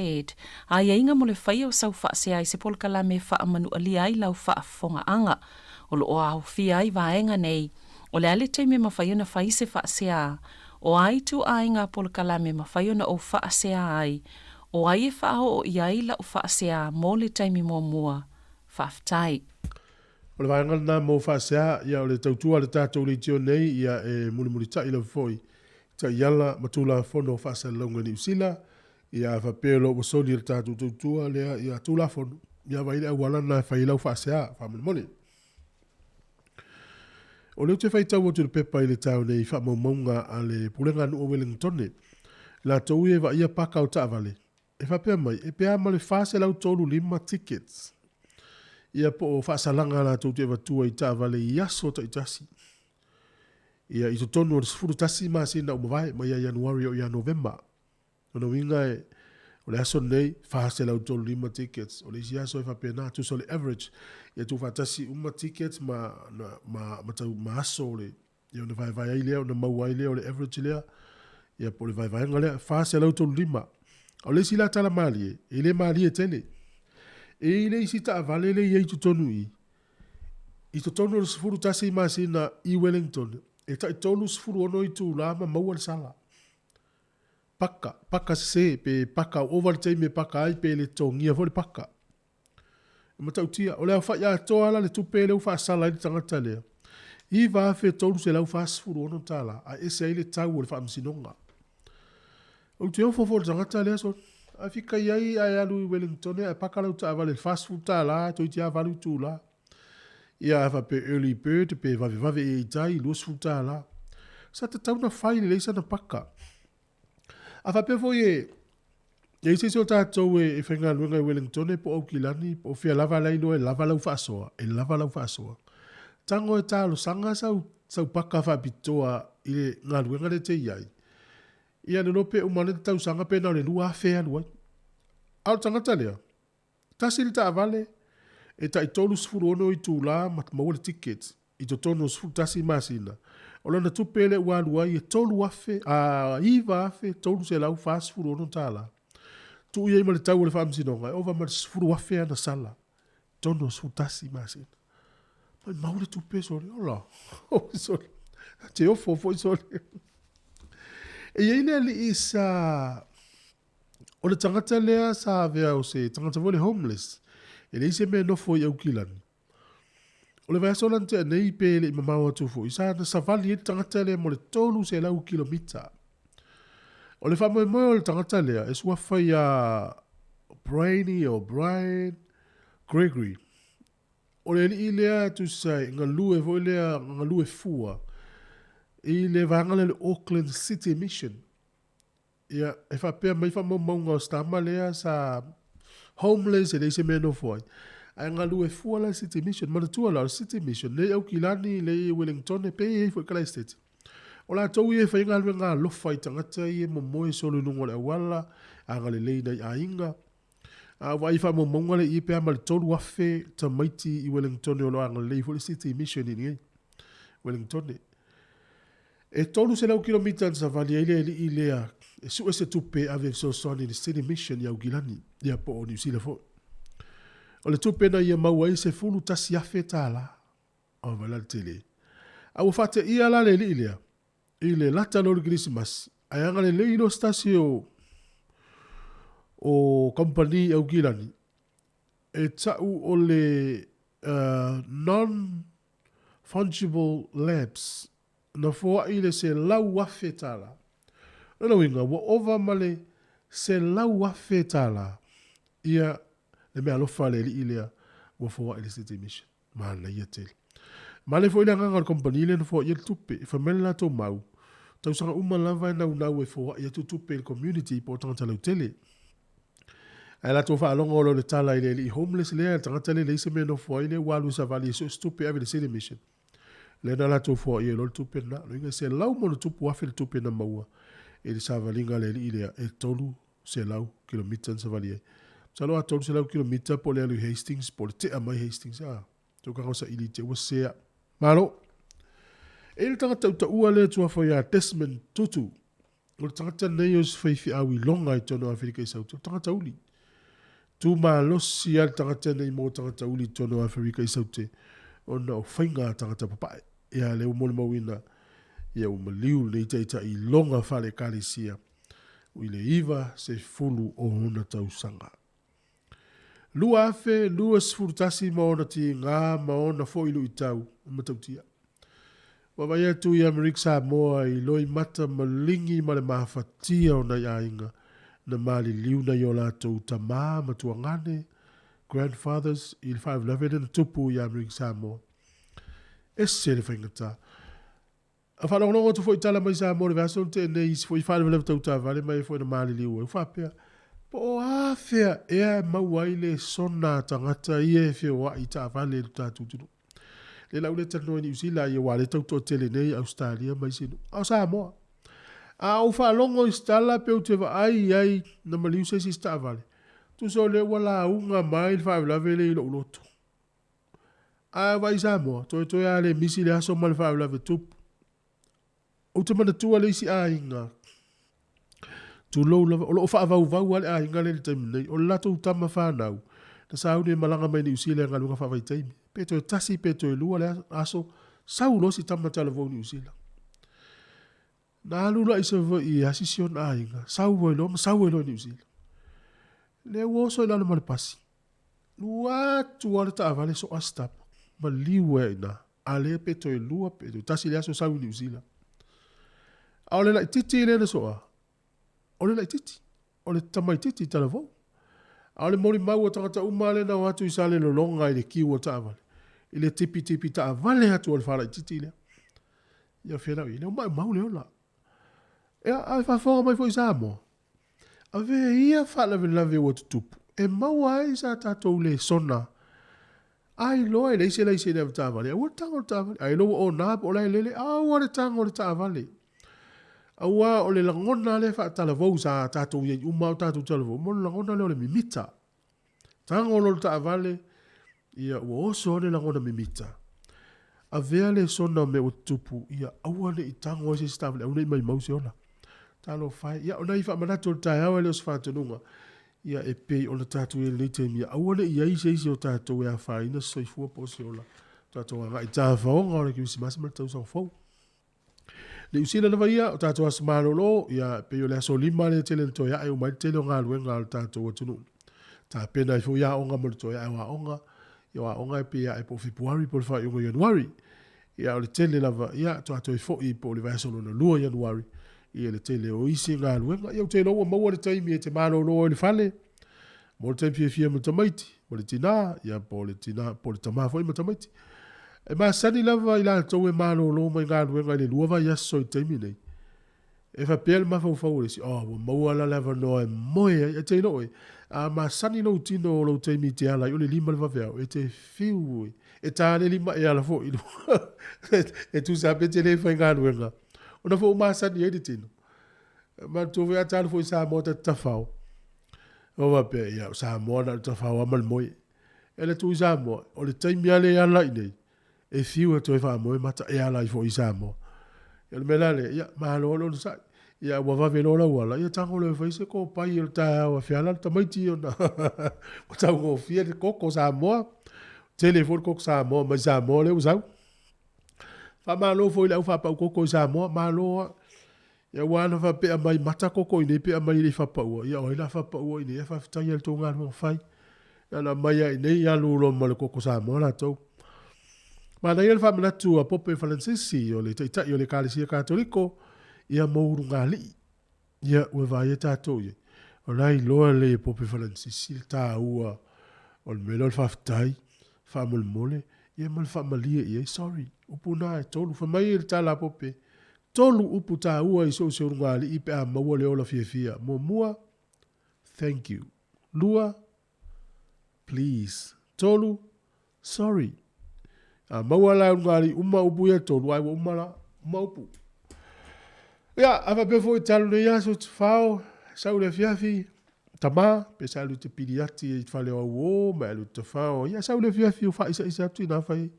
aiaiga mo le faia o sau faasea i se polokalame e faamanualia ai lau faafofogaaga. O lo o aofia ai vaega nei, o le a le taimi e mafai ona fai se faasea, o a ituaiga polokalame e mafai ona ou faasea ai, o ai e faaoo i ai lau faasea mo le taimi muamua. Faafetai. O le vaega lena mo faasea, ia o le tautua a le tatou leitio nei, ia e mulimulitai lava foi i taiala ma Tulafono o Faasalalauga i Niu Sila, ia a faapea loa ua soli e le tatou tautua lea ia Tulafono, ia vaai le auala lena e fai ai lau faasea, faamolemole. O lea ou te faitau atu i le pepa i le taeao nei i faamaumauga a le Pulega a Nuu o Welingtone, latou ia e vaaia paka o taavale, e faapea mai, e pe a ma le 435 tickets, ia po o faasalaga latou te avatua i taavale i aso taitasi, ia i totonu o le 11 masina ua mavae mai ia Ianuari oo ia Novema. Lona uiga e, o le aso lenei, 435 tickets. O le isi aso e faapena, tusa o le average, ia tuufaatasi uma tickets ma, ma, ma, ma, tau, ma aso o le, ia ona vaevae ai lea, ona maua ai lea o le average lea, ia po o le vaevaega lea, 435. O le isi la tala malie, e le malie tele. E i le isi taavale le i ai i totonu i, i totonu o le 11 masina i Wellington, e tai 36 itula ma maua le sala. Paka, paka sese, pe paka ova le taimi e paka ai, pe le totogia foi le paka. E matautia, o le aofai atoa la le tupe lea ua faasala ai le tagata lea, $9,346, ae ese ai le tau o le faamasinoga. Ou te ofo foi i le tagata lea, sole. A fika i ai ae alu i Wellington ae paka lau taavale i le $40, toeitiiti lava 8 itula. Ia, a faapea early bird pe vavevave ea i tai, $20. Sa tatau ona fai lelei sana paka. A faapea foi e i ai se isi o tatou e faigaluega i Wellington po o Aukilani po o fea lava la e iloa e lava lau faasoa, e lava lau faasoa. Tago e talosaga sau, sau paka faapitoa i le galuega lea e te i ai. Ia le iloa pe uma ane le tausaga pe na o le $2,000 e alu ai. A o le tagata lea, Tasi le taavale e tai 36 itula ma maua le ticket i totonu o 11 masina. O lana tupe lea ua alu ai e $3,000, a, $9,346. Tuu i ai ma le tau o le faamasinoga, e ova ma le $10,000 ana sala i totonu o le 11 masina. Maimau le tupe sole, ola, sole, te ofo foi sole. E i ai le alii sa O le tagata lea sa avea o se tagata foi le homeless, e leai se mea e nofo ai i Aukilani. O le vaiaso la na tea nei pe le i mamao atu foi, sa na savali ai le tagata lea mo le 300 kilomita. O le faamoemoe o le tagata lea e suafa ia Brainy o Brian Gregory. O le alii lea tusa e galue foi lea galue fua i le vaega lea o le Auckland City Mission. Ia, e faapea mai faamaumauga o si tama lea sa homeless, e leai se mea e nofo ai. Ae galue fua la i le City Mission. Manatua la, o le City Mission, lea i Aukilani, lea i Wellington, pe i ai foi i Kalaesetete. O latou ia e fai galuega alofa i tagata ia e momoe solo i luga o le auala, agalelei i nai aiga. A ua vaai i faamaumauga lea i i pe a ma le 3,000 tamaiti i Wellington o lo o agalelei foi le City Mission i nei. Wellington. E 300 kilomita na savali ai le alii lea e sue se tupe e ave e fesoasoani i le City Mission i Aukilani, ia po o Niu Sila foi. O le tupe na ia maua ai $11,000. Oh, vaai la le tele. A ua faateia la le alii lea i le lata loa o le Kerisimasi, ae agalelei loa se tasi o o kamupani i Aukilani e tau o le non fungible labs na foai le $100,000. O lona uiga, ua ova ma le $100,000 ia le meaalofa a le alii lea ua foai le City Mission. Manaia tele. Male foi le agaga o le kamupani lea na foaia le tupe. E fai mai le latou mau, tausaga uma lava e naunau e foai atu tupe i le community po o tagata lautele. Ae latou faalogo loa i le tala i le alii homeless lea, le tagata lea e leai se mea e nofo ai lea ua alu e savali e sue se tupe e ave i le City Mission. Lea na latou foaia ai loa le tupe lena. O lona uiga e $100+ le tupe na maua i le savaliga a le alii lea e 300 kilomita na savali ai. Masalo a 300 kilomita po o le alu i Hastings po o le tea mai Hastings a. Taukaga o saili i te ua sese au. Malo. E i ai le tagata utaua lea e tuafa ia Desmond Tutu. O le tagata lenei o se faifeau iloga i totonu o Aferika i Saute, o le tagata uli. Tu malosi lava le tagata lenei mo tagata uli i totonu o Aferika i Saute ona o faiga a tagata papae. Ia lea ua molimauina ia ua maliu lenei taitai iloga faale-ekalesia i le 90 o ona tausaga. 2021 ma ona tiga ma ona foi luitau e matautia. Ua vaai atu i Amerika Samoa i loimata maligi ma le mafatia o nai aiga na maliliu nai o latou tama ma tuagane, grandfathers, i le faalavelave lea na tupu i Amerika Samoa. Ese le faigata. A faalogologo atu foi i tala mai Samoa i le vaiaso na tea nei i isi foi faalavelave tau taavale ma e foi na maliliu ai, ua faapea, Po o afea ea e maua ai le sona a tagata ia e feoai i taavale i lo tatou atunuu? Lea la ua le talanoa i Niu Sila ia aua o lea e tau toatele nei i Ausetalia ma isi nuu, a o Samoa. A ou faalogo i se tala pe ou te vaai i ai na maliu se isi i se taavale, tusa o lea ua lauga mai le faalavelave lea i lou loto. A vaai Samoa, toetoe a le misi le aso ma le faalavelave tupu. Ou te manatua le isi aiga, tulou lava, o lo o faavauvau lava le aiga lea i le taimi nei. O le latou tama fanau, na sauni e malaga mai Niu Sila i galuega faavaitaimi. Pe toe tasi pe toe lua le aso, sau loa si tama talavou i Niu Sila. Na alu la i Savaii e asi si ona aiga, sau ai loa ma sau ai loa i Niu Sila. Lea ua oso i lalo ma le pasi. Lua atu lava le taavale soa si tama, maliu ai i ina. A lea pe toe lua pe toe tasi le aso sau i Niu Sila. A o le laitiiti lea na soa, o le laitiiti, o le tamaitiiti talavou. A o le molimau a tagata uma lea na o atu i Salelologa i le kiu o taavale, i le tipitipi taavale atu o le falaitiiti lea. Ia felau i ai, lea ua maumau le ola. Ia, a e faafofoga mai foi Samoa, avea ia faalavelave ua tutupu e maua ai sa tatou lesona. A iloa e leai se laisene avetaavale, aua le tago i le taavale. A iloa ua ona po o la e lele, aua le tago i le taavale. Aua o le lagona lea faatalavou sa tatou i ai uma a o tatou talavou, mo le lagona lea o le mimita. Tago loa le taavale, ia ua oso lava le lagona mimita. Avea lesona o mea ua tutupu, ia aua ne i tago ai se isi taavale, aua ne i maimau se ola. Talofa e. Ia, o nai faamanatu o le taeao e le o se faatonuga. Ia, e pei ona tatou i ai i lenei taimi, ia aua ne i i ai se isi o tatou e afaina se soifua po o se ola, tatou agai i tafaoga o le Kerisimasi ma le Tausaga Fou. Niu Sila lava ia, o tatou aso malolo, ia, pei o le aso lima lea e tele ina toe ae uma ai le tele o galuega a le tatou atunuu. Tapena ai foi aoga mo le toe ae o aoga, ia o aoga e pei e ae po o Fepuari po o le faaiuga o Ianuari. Ia, o le tele lava, ia, faatoa toe foi po o le vaiaso lona lua o Ianuari, ia le tele o isi galuega. Ia, ou te iloa ua maua le taimi e te malolo ai i le fale, mo le taimi fiafia ma tamaiti, ma le tinā, ia po o le tinā, po o le tamā foi ma tamaiti. E masani lava i latou e malolo mai galuega i le lua vaiaso i le taimi nei. E faapea le mafaufau o le isi, oh, ua maua la le avanoa e moe ai. Ae te iloa oe, a masani lou tino o lou taimi i te ala ai o le lima le vaveao, e te fiu e, e ta le lima e ala foi i luga. E tusa pe te le faigaluega. Ona foi ua masani ai le tino. Manatua foi a ta alu foi i Samoa ta te tafao. Ua faapea, ia, o Samoa na o le tafao lava ma le moe. E alu atu i Samoa, o le taimi lava lea e ala i nei, e fiu e toe faamoe mata e ala ai foi i Samoa. Ia o le mea la lea, ia, malo le onosai. Ia ua vave loa lau ala, ia tago loa e fai se kopai o le taeao e feala le tamaiti ona ua taugofie le koko Samoa. Tele foi le koko Samoa mai Samoa lea ua sau. Faamalo foi i le au faapau koko i Samoa, malo lava. Ia ua ana faapea mai mata koko i nei pe aumai e le i faapaua. Ia o ai la faapaua i nei ae faafetai lava i le tou galuega fai. Ia na aumai lava i nei alu loa ma le koko Samoa latou. Manaia le faamanatu a Pope Faransisi o le Taitai o le Ekalesia Katoliko ia mo ulugalii. Ia ua vaai ai tatou i ai. O la e iloa lelei e Pope Faransisi le taua o le mea lea o le faafetai, faamolemole, ia ma le faamalie i ai. Sorry, upu na e tolu. Fai mai le tala a Pope, Tolu upu taua i so o se ulugalii pe a maua le ola fiafia. Muamua, thank you. Lua, please. Tolu, sorry. A maua la e ulugalii uma upu ia e tolu, ai ua uma la, uma upu. Ia, a faapea foi talu nei aso tafao, sau i le afiafi, tama, pe sa alu i te piliati i fale o au uō ma e alu i te tafao, ia sau i le afiafi ua faaisaisa atu ina fai ai,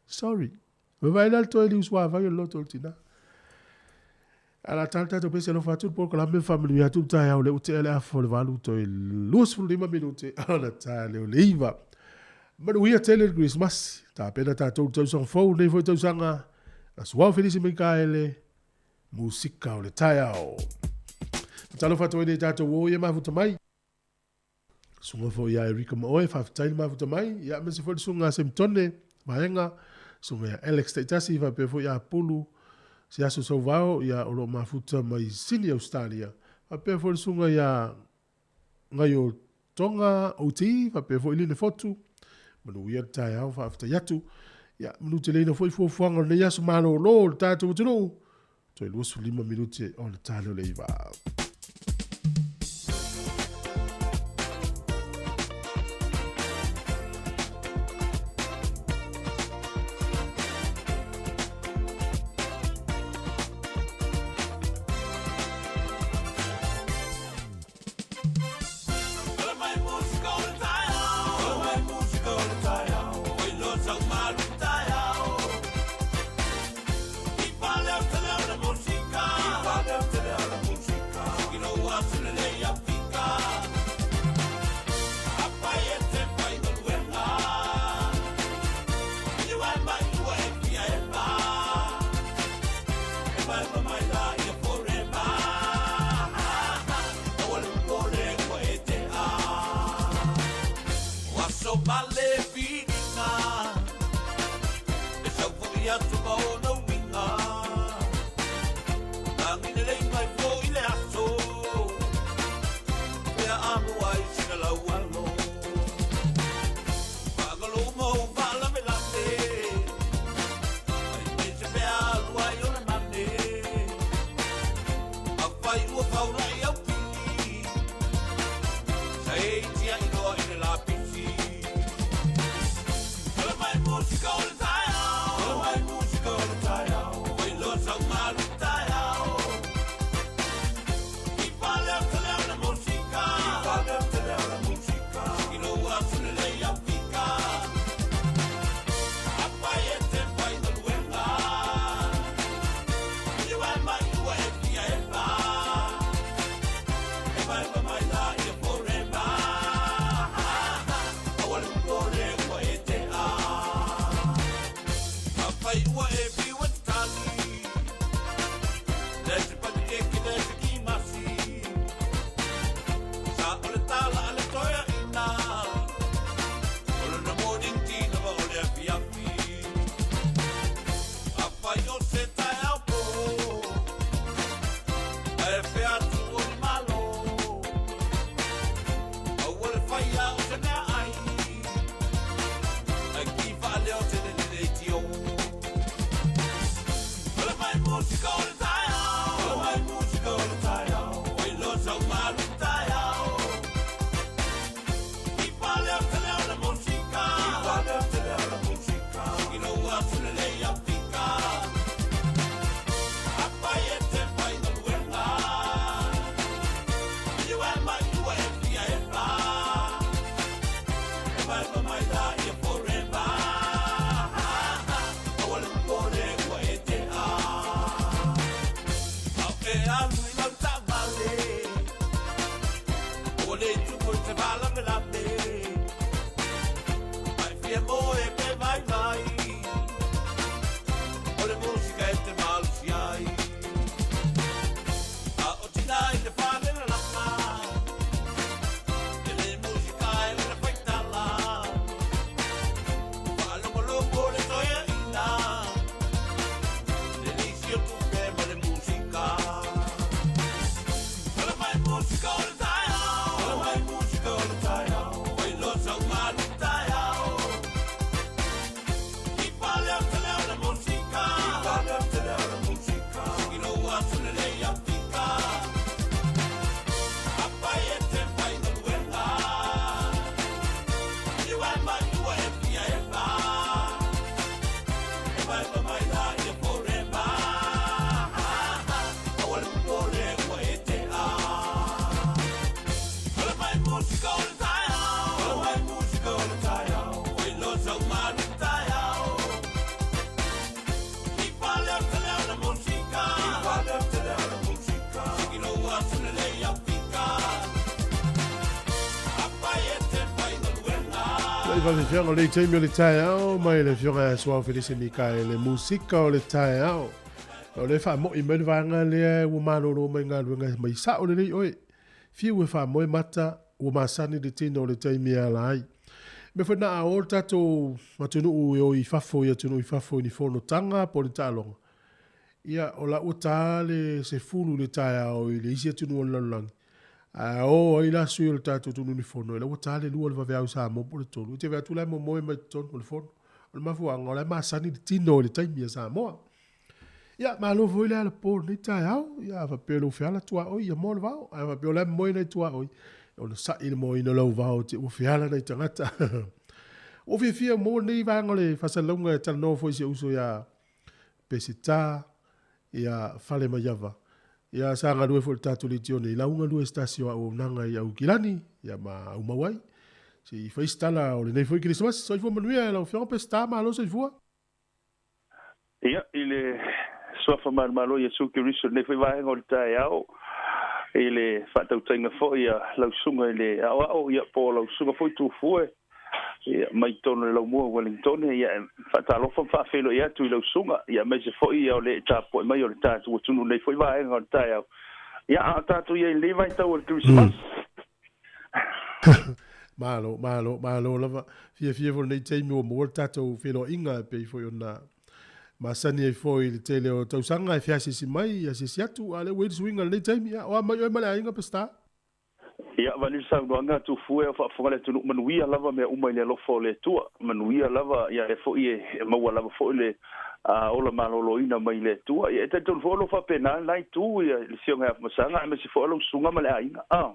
sorry. Vaavaai la le toe liu suavai o le loto o le tina. Ae o le a ta le tatou pese alofa atu i le polokalame ma faamanuia atu le taeao lea ua tea le afa o le 8 toe 25 minute ona ta lea o le 9. Manuia tele le Kerisimasi, tapena tatou i le tausaga fou lenei foi tausaga, a Suao Felisi Mikaele, musika o le taeao. Talofa atu ai nei tatou o ia mafuta mai. Susuga foi ia Erika ma oe, faafetai le mafuta mai. Ia aemaise foi le susuga a Semitone Vaega, susuga ia Alex Taitasi faapea foi ia Pulu Siaso Sauvao, ia o lo o mafuta mai Sini Australia. Faapea foi le susuga ia Ngaio Tonga OT, faapea foi Line Fotu. Manuia le taeao, faafetai atu. Ia, manuteleina foi fuafuaga o lenei aso malolo o le tatou atunuu. Toe 25 minute o le tale o le iva. I faafeafeaga o lenei taimi o le taeao mai le afioga ia Suao Felise Mikaele, musika o le taeao. O lea e faamo'i mai le vaega lea ua malōlō mai galuega mai sa'o lelei oe. Fiu e faamoe mata ua masani le tino o le taimi e ala ai. Mea foi na a o le tatou atunuu e o i fafo i atunuu i fafo i ni fonotaga po o ni taaloga, ia o la ua ta le 10 i le taeao i le isi atunuu o le lalolagi, Ae o ai la sui o le tatou atunuu i ni fono, e la ua ta le 2 o le vaveao i Samoa po o le 3. E te vaai atu la e momoe mai totonu o le fono. O le mafuaaga, o la e masani le tino i le taimi a Samoa. Ia, malo foi le alapo i lenei taeao. Ia, a faapea o lou feala tuaoi, ia moa le vao. Ae a faapea o la e momoe nai tuaoi, ona sa'i le moaina o lau vao te ua feala nai tagata. Ua fiafia maua lenei vaega o le faasalalauga e talanoa foi i si ou uso ia Peseta, ia Falemaiava. Ia sa galue foi i le tatou Leitione i lauga lua Esetasi o Auaunaga i Aukilani, ia ma aumau ai. Se i fai se tala o lenei foi Kerisimasi. Soifua manuia e lau Afioga Peseta, malo soifua. Ia, i le Suafa Malomalo o Iesu Keriso i lenei foi vaega o le taeao, i le faatautaiga foi a lau susuga i le aoao, ia po o lau susuga foi Tufue, ia, mai totonu o le laumua o Wellingtone, ia, e faatalofa ma faafeiloai atu i lau susuga, ia, aemaise foi ia o le tapuai mai o le tatou atunuu i lenei foi vaega o le taeao. Ia, a o tatou i ai i lenei vaitau o le Kerisimasi. Malo, malo, malo lava. Fiafia foi lenei taimi ua maua le tatou feiloaiga e pei foi ona masani ai foi i le tele o tausaga e feasiasi mai, asiasi atu, a o lea ua i ai le suiga i lenei taimi. Ia, o a mai oe ma le aiga Peseta? Ia, vale le saunoaga, Tufue, o faafofoga le atunuu, manuia lava mea uma i le alofa o le Atua, manuia lava, ia lea foi e maua lava foi le ola maloloina mai le Atua. Ia, e talitonu foi o lo o faapena lena itu, ia, le Afioga ia Afamasaga, aemaise foi o lau susuga ma le aiga. A.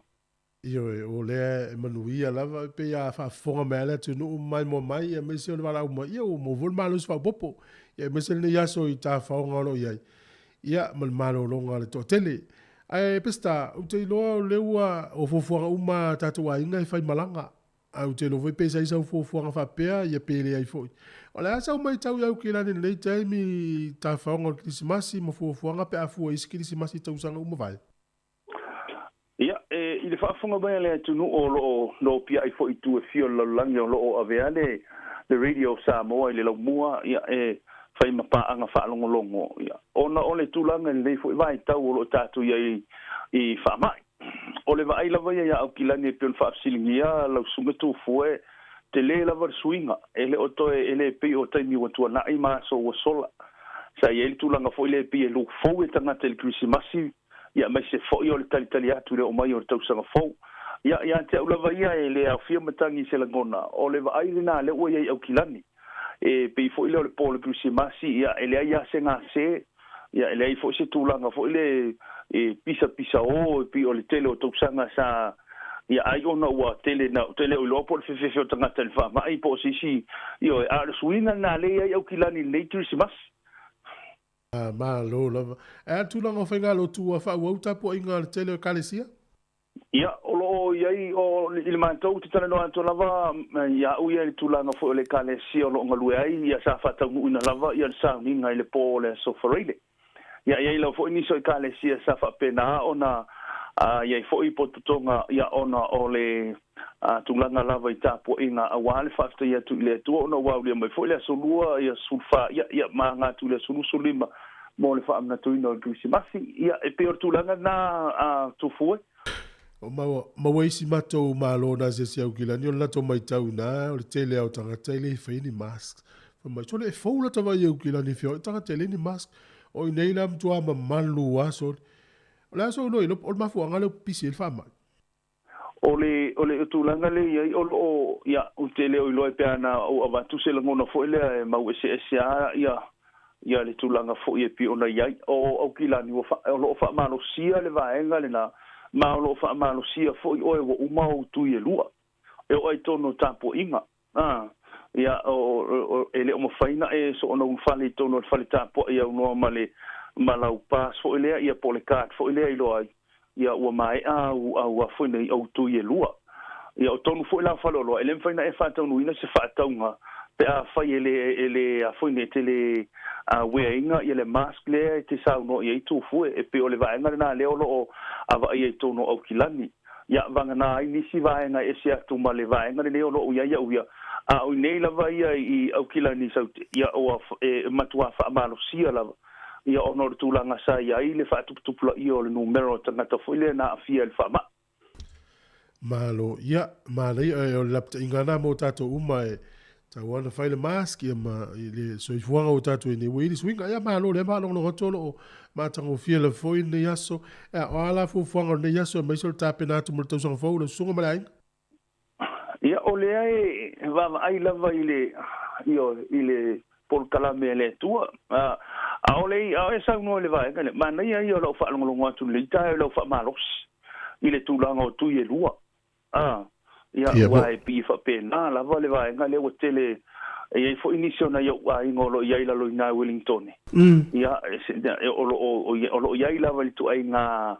Ioe, o lea e manuia lava, e pei a faafofoga mai lava le atunuu ma maimoa mai, aemaise o le valaau mai, ia ua maua foi le malosi faaopoopo, ia aemaise lenei aso i tafaoga o lo o i ai, ia ma le malologa a le toatele. Ae Peseta, ou te iloa o lea ua, o fuafuaga uma a tatou aiga e fai malaga. Ae ou te iloa foi pe sa i ai sau fuafuaga faapea, ia pe leai foi. O le a sau matau i Aukilani i lenei taimi i tafaoga o le Kerisimasi ma fuafuaga pe a fua i isi Kerisimasi i tausaga ua mavae? Ia, e, i le faafofoga mai a le atunuu o lo o nopiai foi i itu e fia o le lalolagi o lo o avea le, le Radio o Samoa i le laumua, ia, e fai ma paaga faalogologo, ia, ona o le tulaga i lenei foi vaitau o lo o tatou i ai i faamai. O le vaai lava ia ia Aukilani e pei ona faafesiligia lau Susuga Tufue, tele lava le suiga, e le o toe, e le pei o taimi ua tuanai ma aso ua sola. Sa i ai le tulaga foi lea e pei e lufou e tagata i le Kerisimasi, ia aemaise foi o le talitali atu i le oo mai o le tausaga fou. Ia, ia te au lava ia e le aofia matagi i se lagona, o le vaai lena lea ua i ai i Aukilani. E pei foi lea o le po o le Kerisimasi, ia, e leai lava se gase, ia, e leai foi se tulaga foi lea e pisapisaō e pei o le tele o tausaga sa ia ai ona ua tele na, ou te le o iloa po o le fefefe o tagata i le faamai po o se isi, ioe, a o le suiga lena lea e i ai Aukilani i lenei Kerisimasi. Malo lava. Ae a le tulaga o faigalotu ua faaauau tapuaiga a le tele o Ekalesia? Ia, o lo o i ai, o, i le matou te talanoa atu lava ia au ia i le tulaga foi o le Ekalesia o lo o galue ai, ia sa faataunuuina lava ia le sauniga i le po o le Aso Faraile. Ia, e i ai lava foi nisi o Ekalesia sa faapena ona i ai foi potopotoga, ia, ona o le tulaga lava i tapuaiga aua le faafetai atu i le Atua ona ua aulia mai foi le Aso Lua, ia 14, ia, ia, ma aga atu i le Aso 25 mo le faamanatuina o le Kerisimasi. Ia, e pei o le tulaga lena a Tufue. O maua, maua isi matou malo na asiasi au kilani o le latou maitau ina o le tele a o tagata e le faia ni mask. Fai mai, sole e fou lata vaai au kilani fea o tagata e le ni mask. O inei la matua mamalu a sole. O le a sou iloa o le mafuaaga lea ua pipisi ai le faamai. O le, o le tulaga lea e i ai, o lo o, ia, ou te le o iloa pe ana ou avatu se lagona foi lea e mau eseese lava ia, ia le tulaga foi e pei ona i ai. O Aukilani, ua fa, o lo o faamalosia le vaega lena, ma o lo o faamalosia foi oe ua uma ou tui e lua, e oo ai totonu o tapuaiga. A, ia, o, o, e le o mafai ona e soona ulufale i totonu o le fale tapuai aunoa ma le, ma lau pass foi lea, ia po o le card foi lea e iloa ai, ia ua maea au, au a foi nei, au tui e lua. Ia o tonu fo'i la faleoloa e lē mafai na e faataunuina se faatauga pe afai e le afoi nei te le ueaiga ia le mask lea e te saunoa i ai tufue e pei o le vaega lenā lea o loo avaia i tonu o Aukilani. Ia vaganā ai nisi vaega e ese atu ma le vaega lenei o loo iai au ia a o nei lava ia i Aukilani saute ia ua e matuā faamalosia lava ia ona o le tulaga sa iai le faatuputupulaia o le numera o tagata foi lea na aafia i le faama'i. Malo, ia, manaia e o le lapataiga lena mo tatou uma e tau ana fai le mask ia ma i le soifuaga ua tatou i nei ua i le suiga. Ia malo lea maalogologo atu o lo o matagofie lava foi lenei aso. Ia, o a la fuafuaga o lenei aso aemaise o le tapena atu mo le tausaga fou lau susuga ma le aiga? Ia, o lea e vaavaai lava i le, ioe, i le polokalame a le Atua. Aole i, a e saunoa i le vaega lea, manaia ia o lau faalogologo atu i lenei taeao i lau faamalosi i le tulaga o tui e lua. A, ia, Ia, aua e pei e faapena lava le vaega lea ua tele, e i ai foi nisi o nai ou aiga o lo o i ai i lalo i ina i Wellingtone. Ia, e se, o lo o, o lo o i ai lava i le ituaiga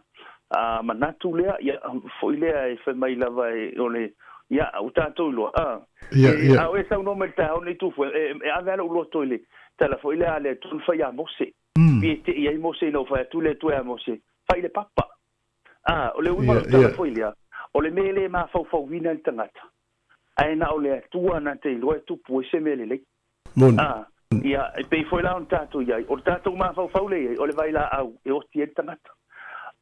manatu lea, ia, foi lea e fai mai lava e, o le, ia, ua tatou iloa, a. Ia, E, ia. a o e saunoa mai i le taeao lenei Tufue, e, e ave lava lou loto i le tala foi lea a le Atua na fai ia Mose. Pei e tei ai Mose ina ua fai atu le Atua ia Mose, fai le papa. A, o le uiga o Ia, lau tala ia. foi lea, o le mea e le mafaufauina e le tagata, ae na o le Atua na te iloa e tupu ai se mea lelei. Moni. A, ia, e pei foi la ona tatou i ai, o le tatou mafaufau lea i ai, o le vailaau e oti ai le tagata.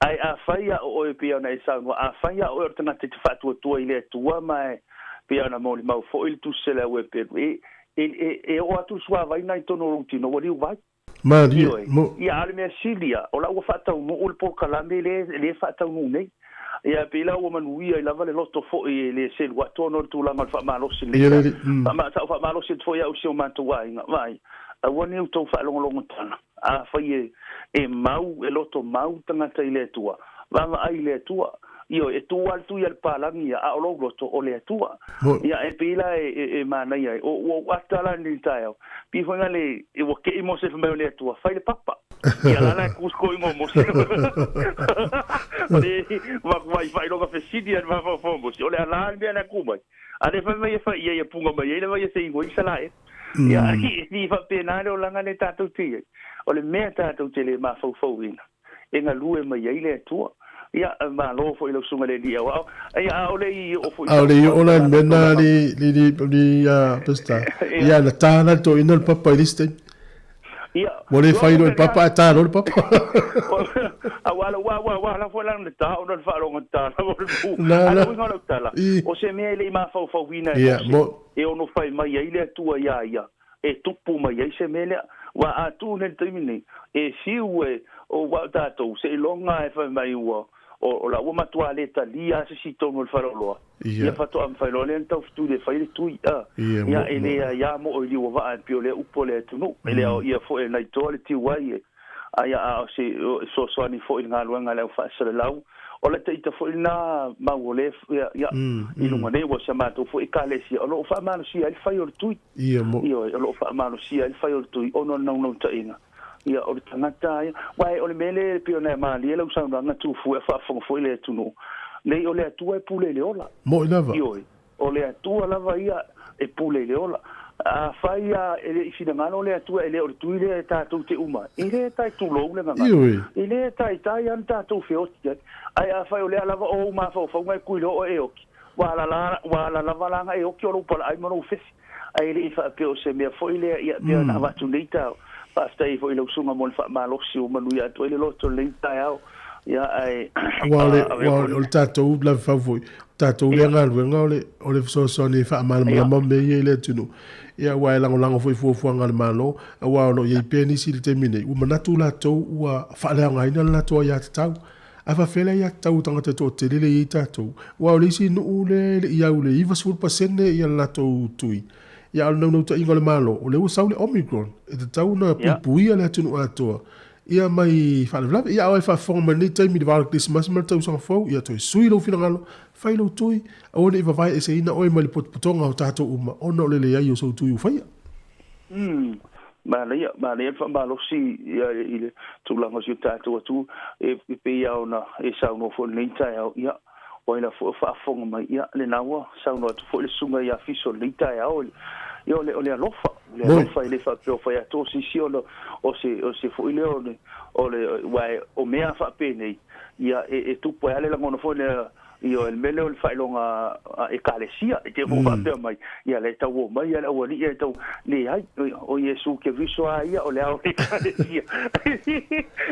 Ae afai a o oe e pei ona e saunoa, afai a o oe o le tagata e te faatuatua i le Atua ma e pei ona molimau foi le Tusi Selau e pelu, e, e, e, e oo atu le suavai lena i totonu o lou tino, ua liu vai. Malie, Ioe. mo. Ia, a o le mea sili ia, o la ua faataunuu le polokalame lea, lea e faataunuu nei. Ia, pei la ua manuia ai lava le loto foi e le selu atu ona o le tulaga o le faamalosi lenei Ia, taeao. le, mm. Faama, sa ou faamalosi atu foi au i si o matou aiga, vaai, aua ne i outou faalogologotala. Afai e, e mau, e loto mau le tagata i le Atua, vaavaai i le Atua. Ioe, e tu lava le tui a le papalagi ia, a o lou loto, o le Atua. Mo. Ia, e pei la e, e, e manaia ai. O, ua ou ata la lenei taeao, pei foi na le, e ua ke'i Mose fai mai o le Atua, fai le papa. Ia la la e ku sikoiga o Mose. O le vakuai faailoga fesili a le mafaufau o Mose, o le a la le mea na ku mai. A le fai mai e fai ia ia punga mai ai le vai e se igo i Isalaele. Ia, i faapena le olaga lea tatou te i ai. O le mea tatou te le mafaufauina, e galue mai ai le Atua. Ia, malo foi i lau susuga i le Alii Aoao. Ia, a o le i oo foi A o le i sau oo la i le mea lena tulaga. li, li, li, a Peseta, Ia, ia na ta la le toeaina le papa i le isi taimi. ia, Ua le fai loa i le tuaga papa ae ta loa le papa. Aua la ua ua ua la foi la na ta ona le faalogata lava o le pu. Na, A le na. uiga o lau tala, I. o se mea e le i mafaufauina e Ia, Mose, mo. e ono fai mai ai le Atua iā ia, e tupu mai ai se mea lea. Ua a tu nei le taimi nei, e fiu e o ua tatou, seiloga e fai mai ua o, o la ua matuā le talia se si tonu o le faleoloa. Ia. Ia faatoa mafai loa lea ona taufetuli e fai le tui. A, Ia, ia mo, e mo. le aiā mo o i liu vaa e pei o lea upu o le atunuu. E le o ia foi e naitoa le tiu ai e. Aia a o se o, fesoasoani foi i le galuega a le au faasalalau. O le taita foi lena mau o le ia, ia i luga nei ua sa matou foi ekalesia o loo faamalosia ai le fai o le tui. Ia, mo. Ioe, o loo faamalosia ai le fai o le tui ona o le naunautaiga. Ia, o le tagata ia. Uae o le mea lea e pei ona e malie lau saunoaga tufue a faafofoga foi le atunuu. Nei o le Atua e pule i le ola. Mo'i lava. Ioe, o le Atua lava ia e pule i le ola. Afai a e le i finagalo le Atua e le o le tui lea e tatou te uma, e le tai tulou le gagana. Ioe. E le taitai ana tatou feoti ai. Ae afai o lea lava o ou mafaufauga e kui loa o e oki, ua alala, ua alalava laga e oki o lou palaai ma lou fefi. Ae le i faapea o se mea foi lea, ia pei ona avatu nei taeao. Faafetai foi i lau susuga mo le faamalosi ua manuia atu ai le loto i lenei taeao. Ia, ae Aua o le, avea aua foi o le tatou lava fau foi, o tatou lea Ia. galuega o le, o le fesoasoani e faamalamalama mea ia i le atunuu. Ia, aua e lagolago foi i fuafuaga a le Malo, aua o lo o i ai pea nisi i le taimi nei, ua manatu latou ua faaleaogaina le latou aiatatau. Ae faafefea le aiatatau o tagata e toatele lea e i ai tatou. Aua o le isi nuu lea e le i au i le 90% ia le latou tui. Ia, a o le naunautaiga o le Malo, o lea ua sau le Omicron, e tatau ona Ia. puipuia le atunuu atoa ia mai faalavelave. Ia, a o e faafofoga mai lenei taimi i le va o le Kerisimasi ma le tausaga fou, ia toe sui lou finagalo, fai lou tui, aua ne i vavae eseina oe mai le potopotoga o tatou uma ona o le leai o sou tui ua faia. Manaia, manaia le faamalosi ia i le tulaga o si o tatou atu e, e pei lava ona e saunoa foi i lenei taeao. Ia, O ai la fo'i o fa'afofoga mai, ia, lenā ua saunoa atu fo'i le susuga ia Fiso i lenei taeao, ia, o le, o le alofa, o le alofa e le fa'apea o fai atu o se isi o, o se, o se fo'i lea o le, o le, uae o mea fa'apenei, ia, e, e tupu ai lava le lagona foi lea, Ioe, le mea lea o le faailoga a Ekalesia, i te i ua faapea mai, ia lea e tau o mai le aualii e tau, leai, o Iesu Keriso lava ia o le ao o le Ekalesia.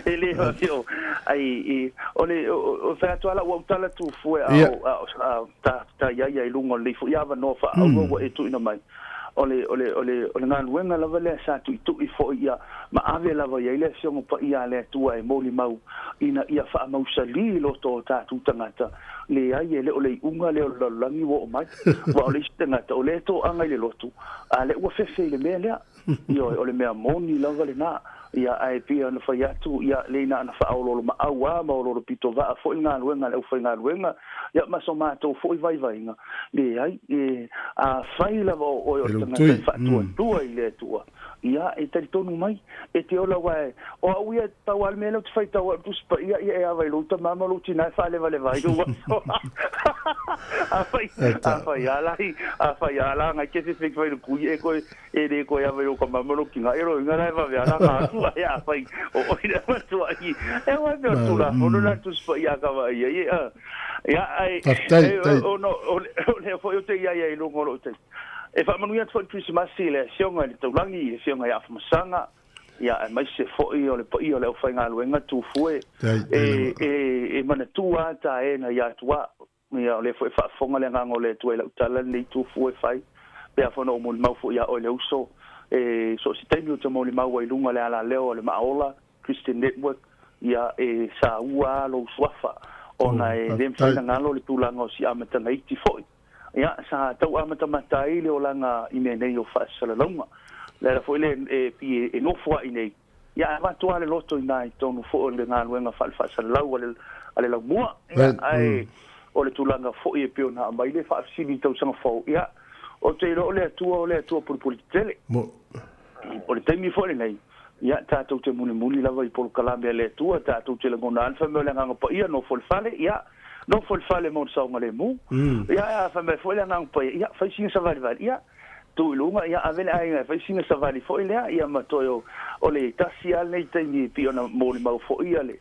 E le faapea o, ai, o le, o fai atu lava lau autala tufue a o, a o ta, ta iai ai i luga o lenei foi avanoa faaauro ua e tuuina mai. O le, o le, o le, o le galuega lava lea sa tuitui foi ia ma ave lava i ai le Afioga Paia a le Atua e molimau ina ia faamausalī loto o tatou tagata, leai, e le o le iuga lea o le lalolagi ua oo mai. Aua o le isi tagata o lea e toaga i le lotu, a lea ua fefe i le mea lea. Ioe, o le mea moni lava lenā. Ia, ae pei ona fai atu, ia, lei na ona faaoloolomaau lava ma oloolopitovaa foi le galuega a le aufaigaluega, ia, ma so matou foi vaivaiga, leai, e, afai lava o oe o le tagata e faatuatua i le Atua, ia, e talitonu mai, e te ola, aua e, o au ia, pau lava le mea lea ou te faitau ai o le Tusi Paia, ia, e ava i lou tama ma lou tinā e faalevaleva ai lou aso. Afai, afai lava la i, afai lava la ngai te fefe fai le kui, e koe, E le koe ava i lou tama ma lou tina, e loiga la e vave ala na atu ai afai o oe le matua i e oe mea o le Tulafono la Tusi Paia a ka vaai ai e a ia ai ona o lea foi ou te i ai ai i luga o lou taimi. E faamanuia atu foi le Kerisimasi i le Afioga i le Taulagi, i le Afioga ia Afamasaga, ia aemaise foi o le paia o le aufaigaluega tufue e manatua a taena ia atu a. Ia, o lea foi e faafofoga le agaga o le Atua i lau tala lenei tufu e fai, pe a foi na ou molimau foi ia oe le uso, e so o se taimi ou te molimau ai i luga o le alaleo a le Maaola Christian Network, ia, e saua lava lou suafa, ona e le mafai ona galo le tulaga o si amataga iti foi. Ia, sa tau amatamata ai le olaga i mea nei o faasalalauga. O le ala foi lea e pei e nofo ai nei, Ia, ae avatu lava le loto i ina i totonu foi o le galuega faale-faasalalau a le, a le laumua. Ia, ae o le tulaga foi e pei ona aumai le faafesili i le tausaga fou, ia, ou te iloa o le Atua o le Atua pulupuli tetele. O le taimi foi lenei, ia, tatou te mulimuli lava i polokalame a le Atua, tatou te lagona lava le fai mai o le Agaga Paia, nofo i le fale, ia, nofo i le fale mo le saogalemu. Ia, ae a fai mai foi le Agaga Paia, ia, fai sina savalivali, ia, Tu i luga, ia ave le aiga e fai sina savali foi lea, ia ma toe o, o le tasi lava lenei taimi e pei ona molimau foi ia le,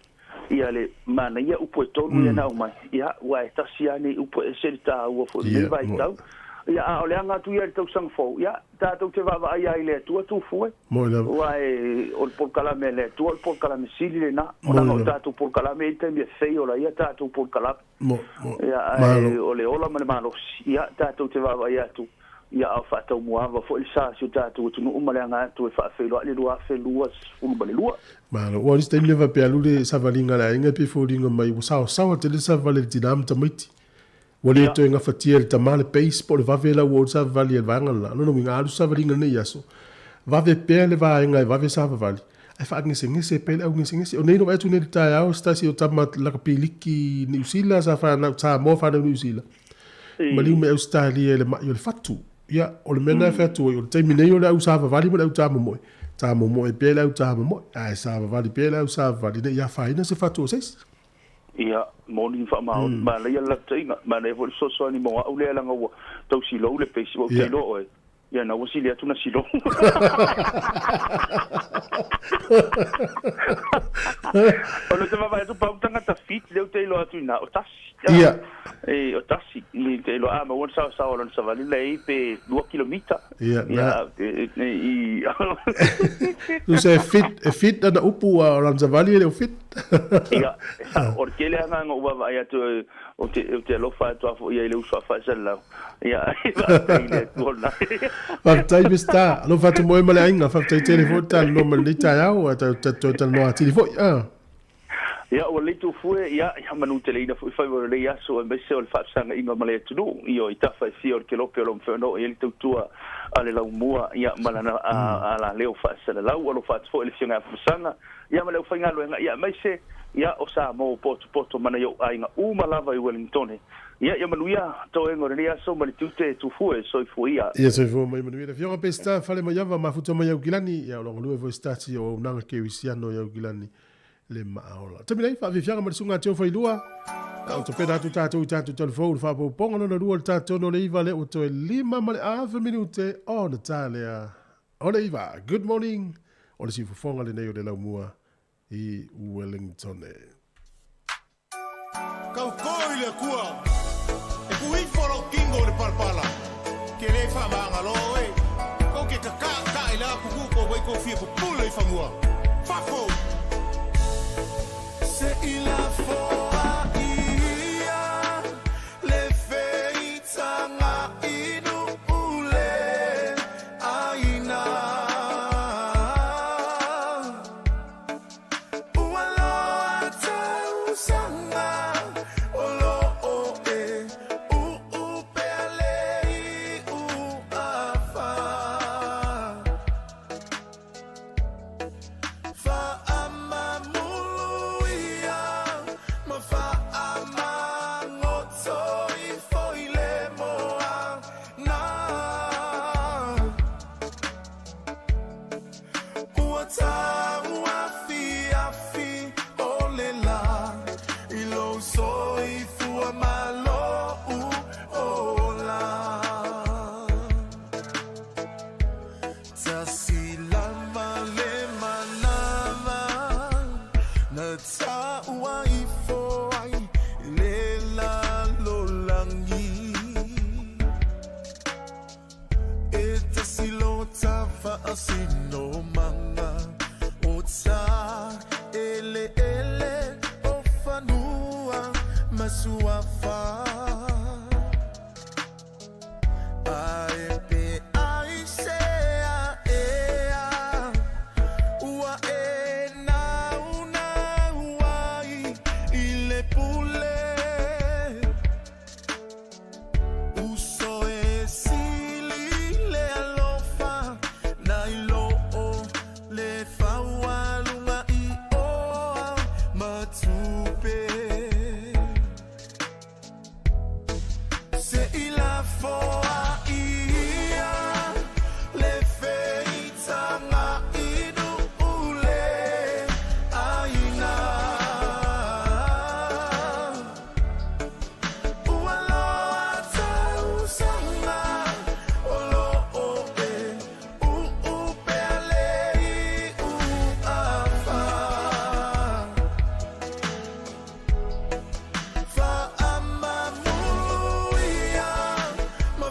ia le manaia upu e tolu ia na aumai, ia, ua e tasi lava nei upu e ese le taua foi i lenei vaitau. Ia, a o le aga atu ia i le tausaga fou, ia, tatou te vaavaai lava i le Atua tufue, aua e, o le polokalame a le Atua o le polokalame sili lena, ona o tatou polokalame e i ai le taimi e fail ai a tatou polokalame. Ia, ae o le ola ma le malosi, ia, tatou te vaavaai atu, ia, a o faataumuaava foi le sa o si o tatou atunuu ma le aga atu e faafeiloai le 2022. Malo. Ua o le isi taimi lea faapea alu le savaliga a le aiga pe foliga mai ua saosaoa tele le savavali a le tina ma tamaiti. Ua le toe gafatia e le tama le pace po o le vave la ua o le savavali a le vaega le la. Lona uiga a alu se savaliga lenei aso, vave pea le vaega e vave savavali ae faagesegese pea le augesegese. O nei na vaai atu nei i le taeao se tasi o tama lakapi liki Niu Sila sa fanau Samoa fanau Niu Sila maliu mai Ausetalia i le ma'i o le fatu. Ia, o le mea lena e fai atu ai, o le taimi nei o le au savavali ma le au tamomoe, tamomoe pea le au tamomoe, ae savavali pea le au savavali ne i afaina se fatu o se isi. Ia, moni faamaoni, manaia le lapataiga, manaia foi le fesoasoani mo au lea leaga ua tau silou le pesi, ua ou tailoa oe, Ia, na ua sili atu na silou. O le te vaavaai atu pau tagata fit lea ou te iloa atu i ina, o tasi. Ia. E, o tasi. I te iloa a maua le saosaoa o lona savali lea i pe 2 kilomita. Ia, na. Ia, i. Tusa e fit, e fit ana upu a o lana savali e le o fit. Ia, o le tele agaga ou vaavaai atu Ou te, ou te alofa atu a foi ai le uso a Faasallau. Ia, faafetai i le Atua lena. Faafetai Mister. Alofa atu mo oe ma le aiga. Faafetai tele foi le talanoa mai lenei taeao. Ae tatou toe talanoa atili foi. Ah. Ia, ua lelei tufue, ia, ia manuteleina foi faiva o lenei aso, aemaise o le faafesagaiga ma le atunuu, ia, i tafa e fia o le kelope o lo mafai ona oo i ai le tautua a le laumua, ia, ma lana alaleo faasalalau. Alofa atu foi i le Afioga ia Afamasaga, ia ma le aufaigaluega, ia aemaise ia o Samoa ua potopoto ma nai ou aiga uma lava i Wellingtone. Ia, ia manuia toega o lenei aso ma le tiute e tufue, soifua ia. Ia soifua mai manuia le Afioga Peseta Falemaiava mafuta mai Aukilani, ia o lo galue foi se tasi o auaunaga kerisiano i Aukilani le Maaola. Taimi nei, faafiafiaga ma le Susuga Teo Failua. O tapena atu tātou i tātou telefou, le whāpauponga lona 2 le tātou no le iva le o toe 5 ma le afa minute o na tālea. O le iva, good morning, o le sifofonga le nei o le laumua i Wellington. Kau kō i le kua, e ku ifo lau kingo o le palapala, ke le whaamaagalo e. Kou ke kakaa ka i la kuku ko wai kou fia pupula i fanua. Fafo! Se i la foa ia le feitaga inu ule aina. Ua loa tausaga o loo e uupea le iu afa. Faamamulu ia ma faamagoto ifo i le moana. Ua tauafiafi o le la i lou soifua ma lou ola. Tasi lava le manava na taua ifo ai le lalolagi. E tasi lo tafaasinomaga o ta eleele o fanua ma suafa. Ae pe ai se aea, ua e naunau ai i le pule. Uso e sili le alofa, nai lo o le faualuga i oa ma tupe. Se i la foa ia le feitaga inu ule aina. Ua loa tausaga o loo e uupea le iu afa. Faamamulu ia ma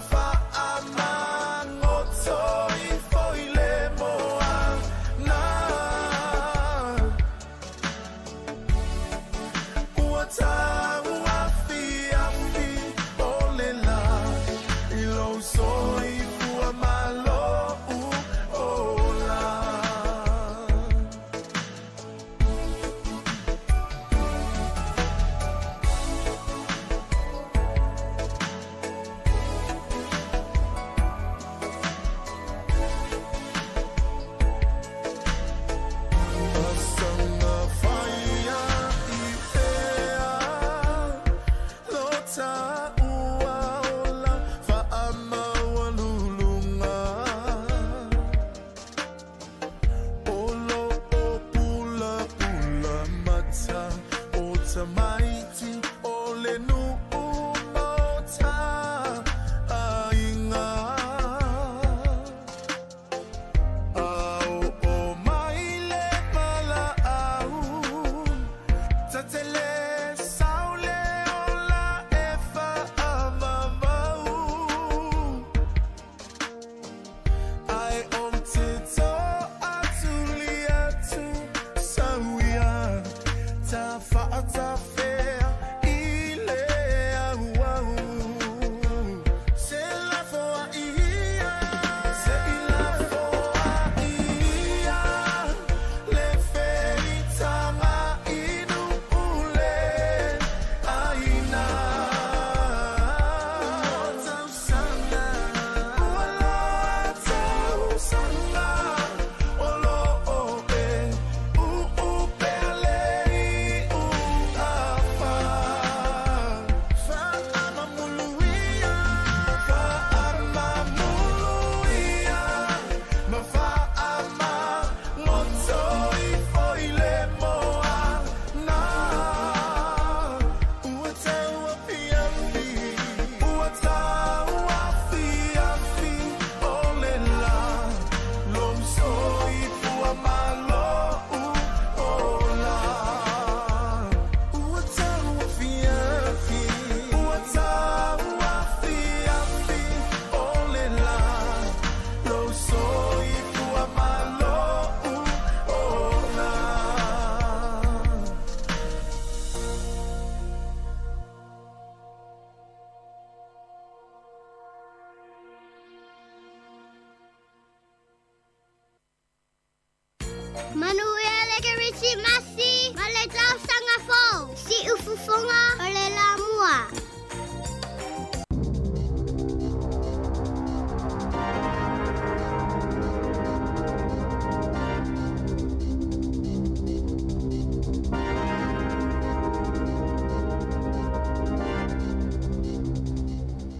Siufofoga o le Laumua.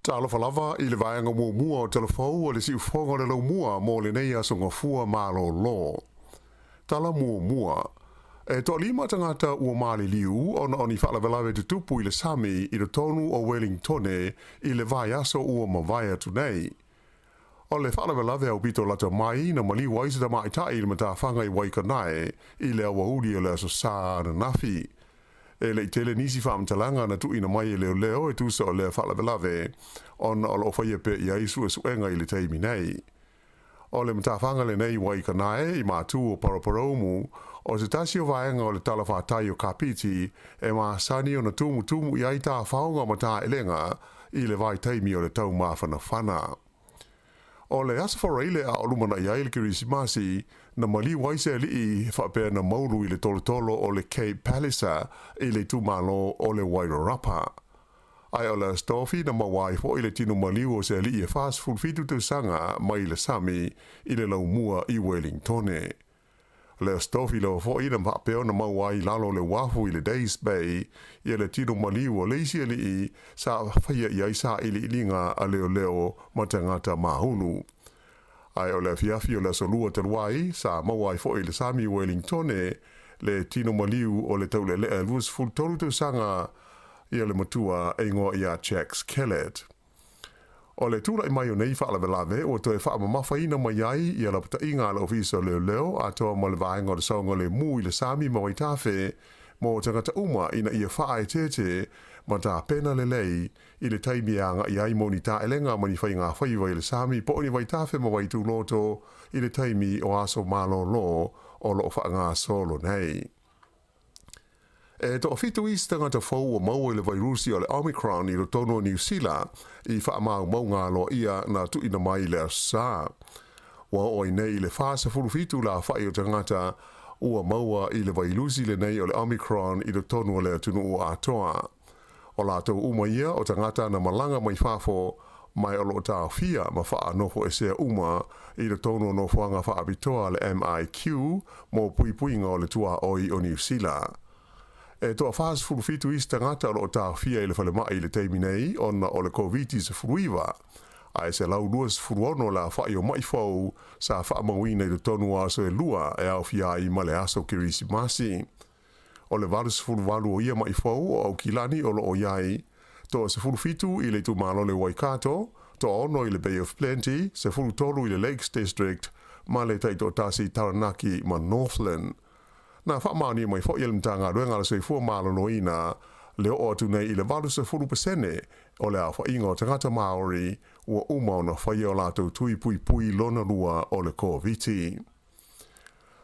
Talofa lava i le vaega muamua o Talafou o le siufofoga o le laumua mo lenei aso Gafua malōlō. Tala muamua. E toalima tagata ua maliliu ona o ni faalavelave tutupu i le sami i totonu o Welingtone i le vaiaso ua mavae atu nei. O le faalavelave aupito lata mai na maliu ai se tamaitai i le matafaga i Waikanae i le aoauli o le Aso Sa ananafi. E le i tele nisi faamatalaga na tuuina mai e leoleo e tusa o lea faalavelave ona o lo o faia pea i ai suesuega i le taimi nei. O le matafaga lenei i Waikanae i matu o Paraparaumu o se tasi o vaega o le talafatai o Kapiti e masani ona tumutumu i ai tafaoga ma taelega i le vaitaimi o le taumafanafana. O le Aso Faraile a o lumanai ai le Kerisimasi, na maliu ai se alii faapea na maulu i le tolotolo o le Cape Palliser i le itumalo o le Wairarapa. Ae o le Aso Tofi na maua ai foi le tino maliu o se alii e 47 tausaga mai le sami i le laumua i Wellingtone. Le Aso Tofi lava foi na faapea ona maua ai i lalo o le uafu i le Days Bay ia le tino maliu o le isi alii sa faia i ai sailiiliga a leoleo ma tagata māunu. Ae o le afiafi o le Aso Lua talu ai, sa maua ai foi i le sami i Wellingtone le tino maliu o le taulealea e 23 tausaga ia le matua e igoa ia Jacks Kellett. O le tulai mai o nei faalavelave ua toe faamamafaina mai ai ia lapataiga a le Ofisa o Leoleo atoa ma le Vaega o le Saogalemu i le Sami ma Vaitafe mo tagata uma ina ia faaeteete ma tapena lelei i le taimi e agai ai mo ni taelega ma ni faigafaiva i le sami po o ni vaitafe ma vaituloto i le taimi o aso malōlō o lo o faagasolo nei. E toafitu isi tagata fou ua maua i le vairusi o le Omicron i totonu o Niu Sila i faamaumauga aloaia na tuuina mai i le Aso Sa. Ua oo ai nei i le 47 le aofai o tagata ua maua i le vailusi lenei o le Omicron i totonu o le atunuu atoa. O latou uma ia o tagata na malaga mai fafo mai o lo o taofia ma faanofoesea uma i totonu o nofoaga faapitoa a le MIQ mo puipuiga o le tuaoi o Niu Sila. E toa 47 isi tagata o lo o taofia i le falemai i le taimi nei ona o le Koviti-19, ae 126 le aofai o ma'i fou sa faamauina i totonu o aso e lua e aofia ai ma le aso Kerisimasi. O le 88 o ia ma'i fou o Aukilani o lo o i ai, toa 17 i le itumalo le Waikato, toaono i le Bay of Plenty, 13 i le Lakes District ma le taitoatasi i Taranaki ma Northland. Na faamaonia mai foi e le Matagaluega a le Soifua Maloloina le oo atu nei i le 80% o le aofaiga o tagata Māori ua uma ona faia o latou tui puipui lona lua o le Koviti.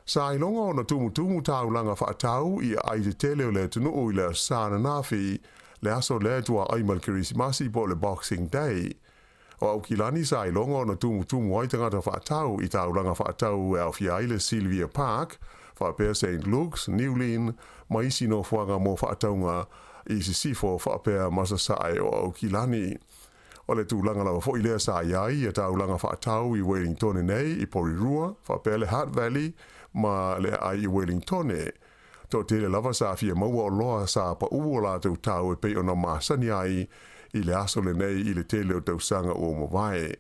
Sa iloga ona tumutumu taulaga faatau i aai tetele o le atunuu i le Aso Sa ananafi, le aso lea e tuaai ma le Kerisimasi po o le Boxing Day. O Aukilani sa iloga ona tumutumu ai tagata faatau i taulaga faatau e aofia ai le Sylvia Park, faapea St Luke's, Newlyn ma isi nofoaga mo faatauga i sisifo faapea ma sasae o Aukilani. O le tulaga lava foi lea sa i ai ia taulaga faatau i Wellingtone nei i Porirua, faapea le Hutt Valley ma le aai i Wellingtone. Toatele lava sa fia maua oloa sa paʻu o latou tau e pei ona masani ai i le aso lenei i le tele o tausaga ua mavae.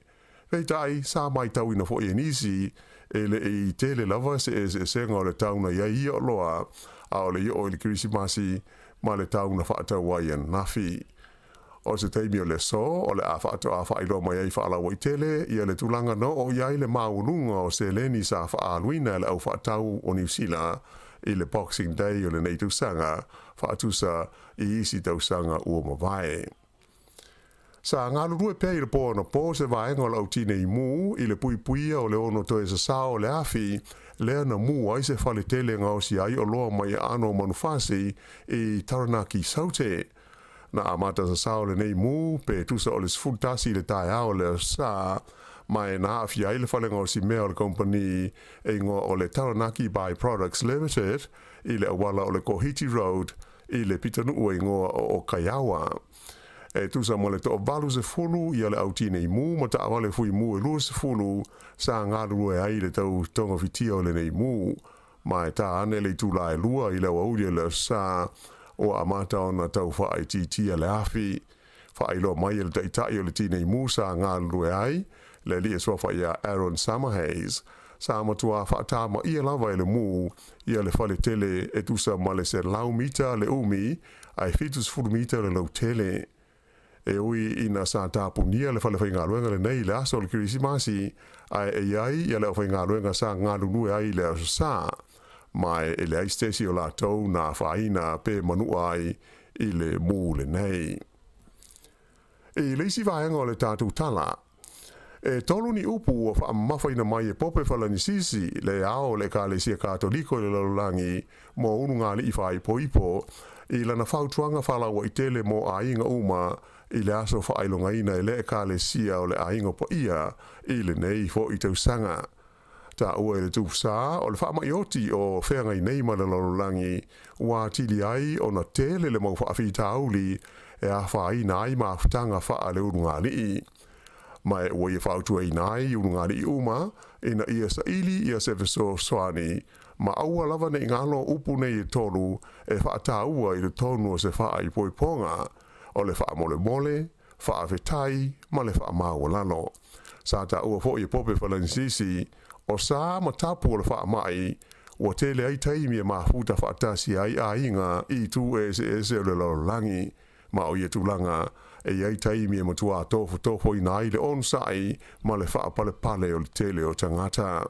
Peitai, sa matauina foi e nisi, e le i tele lava se eseesega o le tau na i ai ia oloa, a o le i oo i le Kerisimasi ma le tau na faatau ai ananafi. O se taimi o le aso, o le a faatoa faailoa mai ai faalauaitele ia le tulaga na oo i ai le maualuga o seleni sa faaaluina e le au faatau o Niu Sila i le Boxing Day o lenei tausaga, faatusa i isi tausaga ua mavae. Sa galulue pea i le po anapo se vaega o le au tinei mu i le puipuia o le ono toe sasao o le afi lea na mū ai se fale tele gaosia ai oloa mai aano o manufasi i Taranaki Saute. Na amata sasao lenei mū pe tusa o le 11 i le taeao o le Aso Sa, ma e na aafia ai le fale gaosi mea o le kamupani e igoa o le Taranaki By Products Limited i le auala o le Kohiti Road i le pitonuu e igoa o Okaiawa. E tusa ma le 80 ia le au tinei mu ma taavale fuimu e 20 sa galulue ai i le tau togafitia o lenei mu. Ma e tā ane le itulā e 2 i le aoauli o le Aso Sa ua amata ona tau faaitiitia le afi. Faailoa mai e le taitai o le tinei mu sa galulue ai, le alii e suafa ia Aaron Summerhays, sa matuā faatamaia lava e le mu ia le fale tele e tusa ma le 100 mita le umi ae 70 mita le lautele. E ui ina sa tapunia le fale faigaluega lenei i le aso o le Kerisimasi, ae e i ai ia le aufaigaluega sa galulue ai i le Aso Sa, ma e leai se tasi o latou na afaina pe manua ai i le mu lenei. I le isi vaega o le tatou tala, e tolu ni upu ua faamamafaina mai e Pope Falanisisi, le ao o le Ekalesia Katoliko i le lalolagi, mo ulugalii faaipoipo, i lana fautuaga faalauaitele mo aiga uma i le aso faailogaina e lea Ekalesia o le Aiga Paia i lenei foi tausaga. Taua e le Tupsa o le faamai oti o feagai nei ma le lalolagi ua atili ai ona tele le mau faafitauli e afaina ai mafutaga faale-ulugalii. Ma e ua ia fautuaina ai ulugalii uma ina ia saili ia se fesoasoani ma aua lava nei galo upu nei e tolu e faataua i totonu o se faaipoipoga, o le faamolemole, faafetai ma le faamaualalo. Sa taua foi e Pope Falanisisi, o sa ma tapu o le faamai, ua tele ai taimi e mafuta faatasi ai aiga i itu eseese o le lalolagi, ma o ia tulaga e i ai taimi e matuā tofotofoina ai le onosai ma le faapalepale o le tele o tagata.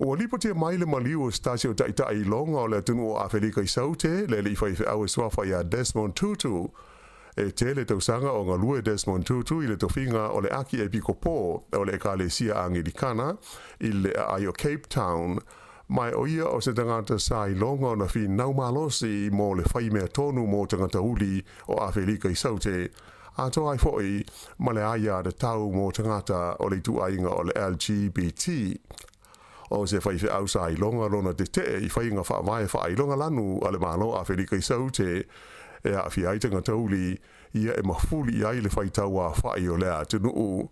Ua lipotia mai le maliu o se tasi o taitai iloga o le atunuu o Afelika i Saute, le alii faifeau e suafa ia Desmond Tutu. E tele tausaga o galue Desmond Tutu i le tofiga o le Akiepikopo o le Ekalesia Angelikana i le aai o Cape Town, ma e o ia o se tagata sa iloga ona finau malosi mo le fai mea tonu mo tagata uli o Afelika i Saute, atoa ai foi ma le aiatatau mo tagata o le ituaiga o le LGBT. O se faifeau sa iloga lona tetee i faiga faavae faailoga lanu a le Malo o Afelika i Saute e aafia ai tagata uli ia e mafuli i ai le faitau aofai o lea atunuu.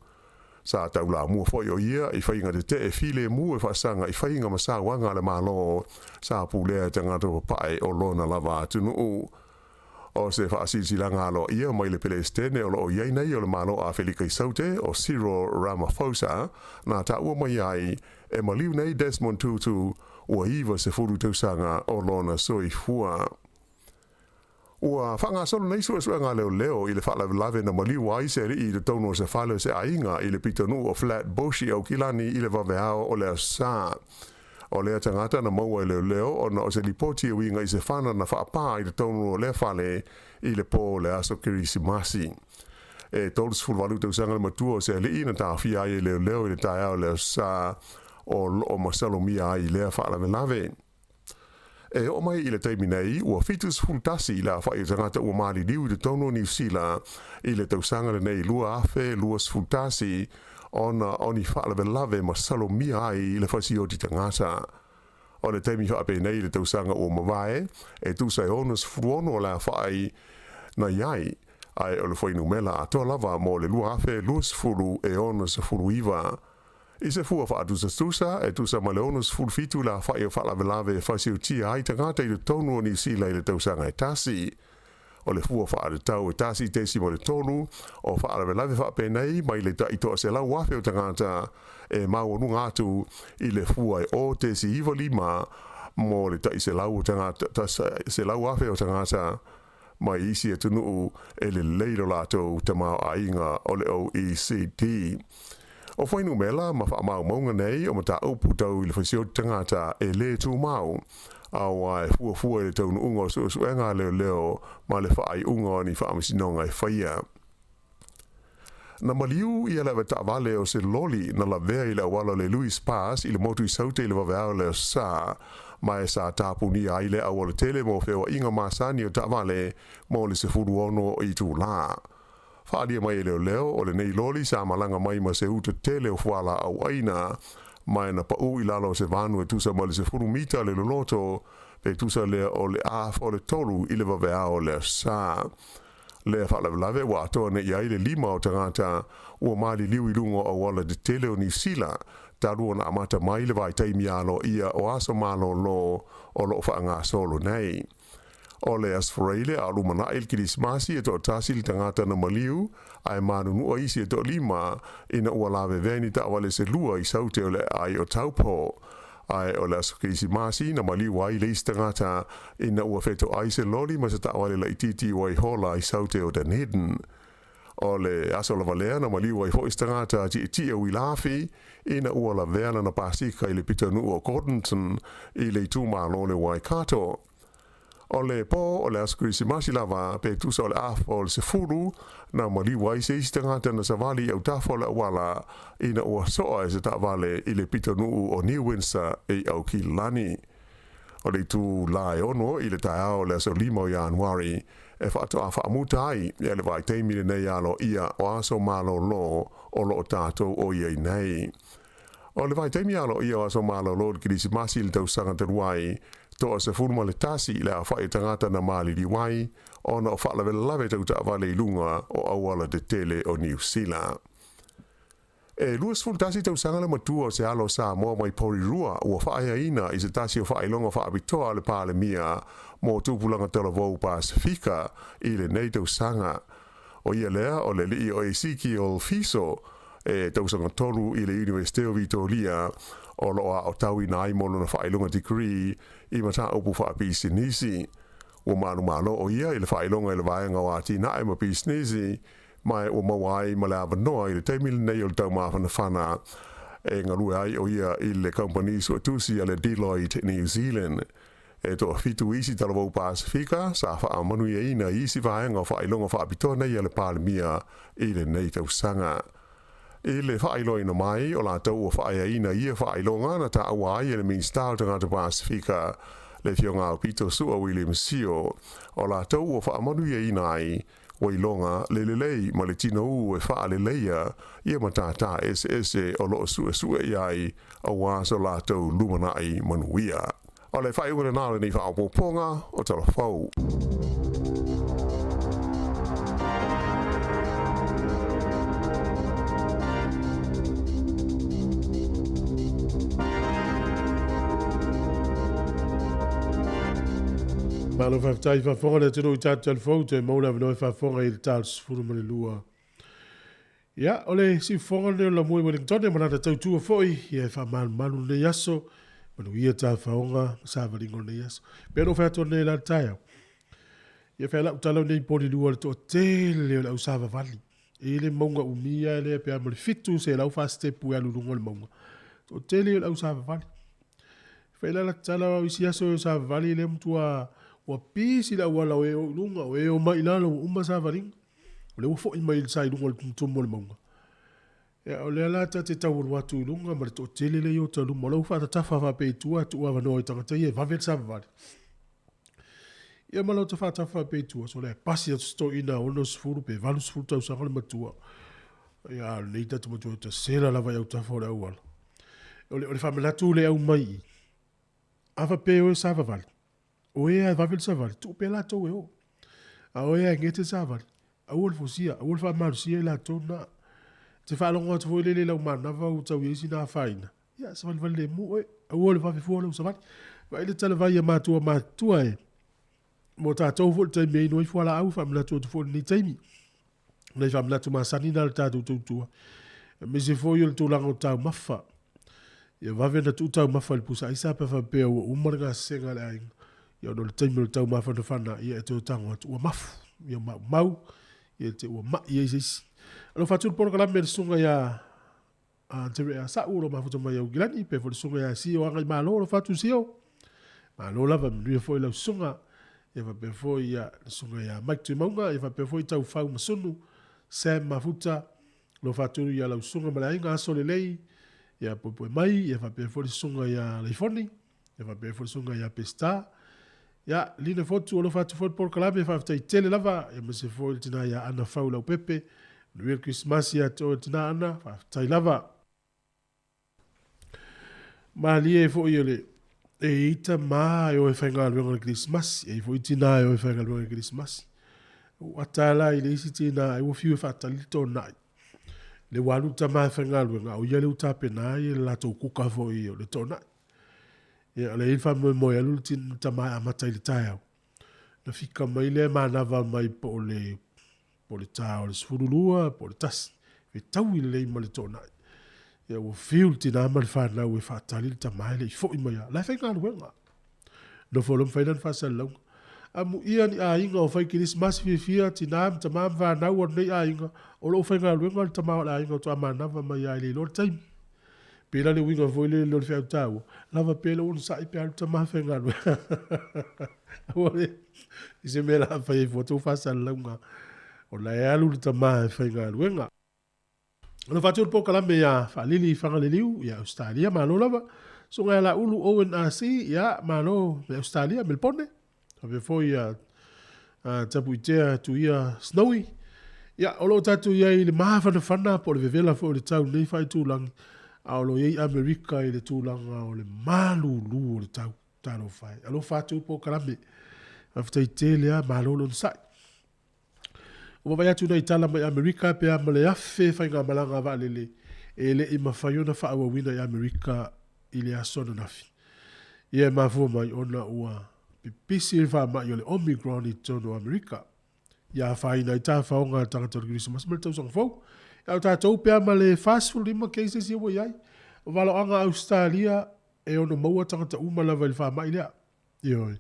Sa taulamua foi o ia i faiga tetee filemu e faasaga i faiga ma sauaga a le Malo sa pulea e tagata papae o lona lava atunuu. O se faasilasilaga aloaia mai le Pelesitene o loo i ai nei o le Malo o Afelika i Saute o Cyril Ramaphosa na taua mai ai e maliu nei Desmond Tutu ua 90 tausaga o lona soifua. Ua faagasolo nei suesuega a leoleo i le faalavelave na maliu ai se alii i totonu o se fale o se aiga i le pitonuu o Flatbush i Aukilani i le vaveao o le Aso Sa. O lea tagata na maua e leoleo ona o se lipoti e uiga i se fana na faapā i totonu o lea fale i le pō o le aso Kerisimasi. E 38 tausaga le matua o se alii na taofia ai e leoleo i le taeao o le Aso Sa o loo masalomia ai i lea faalavelave. E oo mai i le taimi nei, ua 71 le aofai o tagata ua maliliu i totonu o Niu Sila i le tausaga lenei 2021 ona o ni faalavelave masalomia ai le fasioti tagata. O le taimi faapenei i le tausaga ua mavae, e tusa e 66 le aofai na i ai, ae o le fuainumera atoa lava mo le 2020 e 69. I se fua faatusatusa, e tusa ma le 67 le aofai o faalavelave e fasiutia ai tagata i totonu o Niu Sila i le tausaga e tasi. O le fua faatatau e 1.3 o faalavelave faapenei mai le tai 100,000 o tagata e maualuga atu i le fua e 0.95 mo le tai 100,000 o tagata mai isi atunuu e lelei lo latou tamaoaiga o le OECD. O fuainumera ma faamaumauga nei o mataupu tau i le fasioti tagata e lē tumau, auā e fuafua i le taunuuga o suesuega a leoleo ma le faaiuga o ni faamasinoga e faia. Na maliu ia le avetaavale o se loli na lavea i le auala o le Louis Pass i le motu i Saute i le vaveao o le Aso Sa, ma e sa tapunia ai le aualatele mo feoaiga masani o taavale mo le 16 itulā. Faaalia mai e leoleo o lenei loli sa malaga mai ma se uta tele o fualaau aina, ma e na paū i lalo o se vanu e tusa ma le 10 mita le loloto Pe tusa lea o le afa o le 3 i le vaveao o le aso Sā. Lea faalavelave ua atoa nei i ai le 5 o tagata ua maliliu i luga o auala tetele o Niu Sila talu ona amata mai le vaitaimi aloaia o aso malōlō o loo faagasolo nei. O le Aso Faraile a o lumanai le Kerisimasi e toatasi le tagata na maliu ae manunua isi e toalima ina ua lavevea ni taavale se lua i saute o le aai o Taupo. Ae o le aso Kerisimasi na maliu ai le isi tagata ina ua fetoai se loli ma se taavale laitiiti i Waihola i saute o Dunedin. O le aso lava lea na maliu ai foi se tagata tietie uilafi ina ua lavea lana pasika i le pitonuu o Gordonton i le itumalo o le Waikato. O le pō o le aso Kerisimasi lava pe tusa o le afa o le 10 na maliu ai se isi tagata na savali i autafa o le auala ina ua soa e se taavale i le pitonuu o New Windsor i Aukilani. O le itulā e 6 i le taeao o le aso 5 o Ianuari e faatoa faamuta ai ia le vaitaimi lenei aloaia o aso malōlō o loo tatou o i ai nei. O le vaitaimi aloaia o aso malōlō i le Kerisimasi i le tausaga talu ai, toa 11 le aofai o tagata na maliliu ai ona o faalavelave tau taavale i luga o auala tetele o Niu Sila. E 21 tausaga le matua o se alo o Samoa mai Porirua ua faaeaina i se tasi o faailoga faapitoa a le Palemia mo tupulaga talavou Pasefika i lenei tausaga. O ia lea o le alii o Ezekiel Fiso e tausaga 3 i le Iunivesite o Vitoria o loo aotauina ai mo lona faailoga degree i mataupu faapisinisi. Ua manumalo o ia i le faailoga i le vaega o atinae ma pisinisi ma ua maua ai ma le avanoa i le taimi lenei o le taumafanafana e galue ai o ia i le kamupani suetusi a le Deloitte New Zealand. E toafitu isi talavou Pasefika sa faamanuiaina i isi vaega o faailoga faapitoa nei a le Palemia i lenei tausaga. I le faailoaina mai o latou ua faaeaina i ia faailoga na taua ai e le Minisita o Tagata Pasefika le Afioga Aupito Su'a William Sio, o latou ua faamanuiaina ai ua iloga le lelei ma le tinoū e faaleleia ia matātā eseese o loo suesue i ai auā so latou lumanai manuia. O le faaiuga lenā o lenei faaopoopoga o Tala Fou. Malo faafetai faafofoga le atunuu i tatou talafou toe maua le avanoa e faafofoga i le ta o le 12. Ia, o le siufofoga lenei o le Lamua i Wellington ma lana tautua foi, ia e faamalumalu lenei aso, manuia tafaoga ma savaliga o lenei aso. Pe ona ou fai atu nei la le taeao. Ia fai lau tala nei Porirua le toatele o le au savavali. E i le mauga umia lea pe a ma le 700 fasitepu e alu i luga o le mauga. Toatele o le au savavali. Fai la la tala o isi aso e savavali lea matua ua pisi le auala o e o i luga, o e o mai i lalo ua uma savaliga. O lea ua foi mai le sa i luga o le tumutumu o le mauga. Ia, o lea la ta te tau alu atu i luga ma le toatele lea i ota luma. O lau faatatafa faapea i tua tuu avanoa i tagata ia e vave le savavali. Ia ma lau ta faatafa faapea i tua, so lea pasi atu se toeaina 60 pe 80 tausaga le matua. Ia, a o lenei tata matua ta sela lava i autafa o le auala. O le faamanatu le au mai i. A faapea o e savavali, o e a e vave le savali, tuu pea latou e o. A o e a e gete le savali, aua le fosia, aua le faamalosia i latou na. Te faalogo atu foi lele i lau manava ua tau i ai sina afaina, ia savalivali lemu oe, aua le vave fua lou savali. Vaai le talavai a matua matutua e. Mo tatou foi le taimi e inu ai fualaau, faamanatu atu foi lenei taimi. Nei faamanatu masani na le tatou tautua. Aemaise foi o le tulaga o taumafa. Ia vave na tuu taumafa i le pusa aisa pe faapea ua uma le gasesega a le aiga. Ia ona o le taimi o le taumafanafana, ia e toe tago atu ua mafu, ia maumau, ia te ua mai ai se isi. Alofa atu le polokalame a le susuga ia Tere Sa'u o lo o mafuta mai Aukilani, pe foi le susuga ia Sio Agaimalo, alofa atu Sio. Malo lava, manuia foi lau susuga. Ia faapea foi ia le susuga ia Mike Tuimauga, ia faapea foi Taufau Masunu, Sam Mafuta, alofa atu ia lau susuga ma le aiga, aso lelei, ia poepoe mai, ia faapea foi le susuga ia Leifoni, ia faapea foi le susuga ia Peseta. Ia, Lina Fotu, alofa atu foi le polokalame, faafetai tele lava, ia aemaise foi le tina ia Ana Fau Leaupepe, manuia le Kerisimasi ia te oe le tina Ana, faafetai lava. Malie foi o le E i ai tamā e o e faigaluega i le Kerisimasi, e i ai foi tinā e o e faigaluega i le Kerisimasi. Ua ata la i le isi tinā ai ua fiu e faatali le tona'i. Le ua alu le tamā e faigaluega, a o ia lea ua tapena ai le latou kuka foi o le tona'i. Ia, o lea e i ai le faamoemoe e alu le tin, tamā e amata i le taeao. Na fika mai lea e manava mai po o le, po o le ta o le 12 po o le 1. Fetaui lelei ma le tona'i. Ia ua fiu le tinā ma le fanau e faatali le tamā e le i foi mai lava. O la e faigaluega. Nofo loa ma fai lana faasalalauga. Amuia ni aiga o fai kerisimasi fiafia, tinā ma tamā ma fanau a lenei aiga, o lo o faigaluega le tama o le aiga faatoa manava mai lava e le iloa le taimi. Pei la le uiga foi lele o le feau taua, lava pea le onosai pe alu tama faigaluega. Aua le i se mea la fai ai fua tou faasalalauga, o la e alu le tama e faigaluega. O lo o faatu le polokalame ia Faalili i Fagaleliu ia Ausetalia, malo lava. Susuga ia Laulu Owen RC, ia malo mai Ausetalia, Melebone. Faapea foi ia Tapuitea Tuia Snowy. Ia, o lo o tatou i ai i le mafanafana po o le vevela foi o le tau i lenei faaitulagi, a o lo o i ai Amerika i le tulaga o le malulu o le tau. Talofa e. Alofa atu le polokalame. Faafetai tele lava, malo le onosai. Ua vaavaai atu nai tala mai Amerika pe a ma le 1,000 faigamalaga a vaalele e le i mafai ona faaauauina i Amerika i le aso ananafi. Ia e mafua mai ona ua pipisi le faamai o le Omicron i totonu o Amerika. Ia afaina ai tafaoga a tagata o le Kerisimasi ma le tausaga fou. A o tatou pe a ma le 45 cases ia ua i ai. O valoaga a Ausetalia e ono maua tagata uma lava i le faamai lea. Ioe.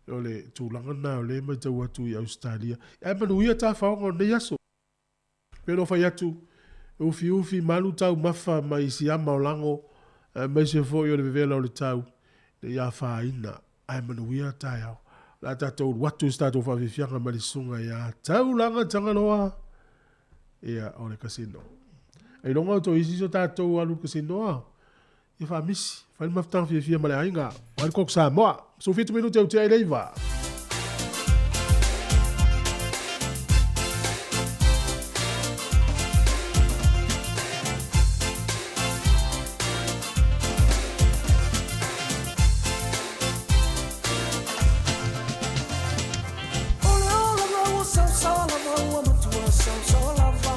O le tulaga lena o lea e matau atu i Ausetalia. Ae manuia tafaoga o lenei aso. Pei ona ou fai atu, e ufiufi malu taumafa mai siama o lago, aemaise foi o le vevela o le tau, ne i afaina. Ae manuia taeao. O le a tatou alu atu i se tatou faafiafiaga ma le susuga ia Taulaga Tagaloa, ia, o le casino. Ailoga o toe isi so tatou alu i le casino a? Ia faamisi, fai le mafutaga fiafia ma le aiga. Vai le Koko Samoa. 17 minute ua tea i le 9. O le olaga ua saosaoa lava ua matua saosaoa lava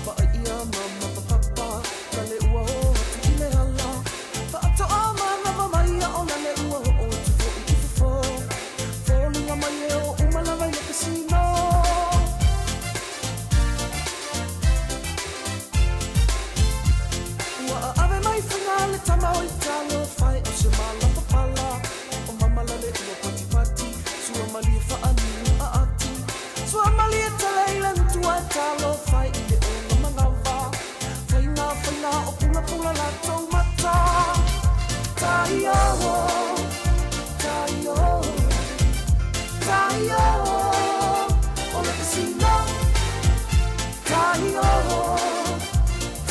Paʻa ia mama ma papa Na le ua o atu i le ala Faatoa manava mai a o na le ua oo atu foi i fafo Foliga mai e o uma lava i le casino Ua ave mai faiga le tama o Italo Fai o se mala papala O mama la le ua patipati Sua malie faaniu aati Sua malie tele i le utu a talofa i le ona manawa Faina faina o pulapula latou mata Tai o, tai o, tai o, o le casino Tai o,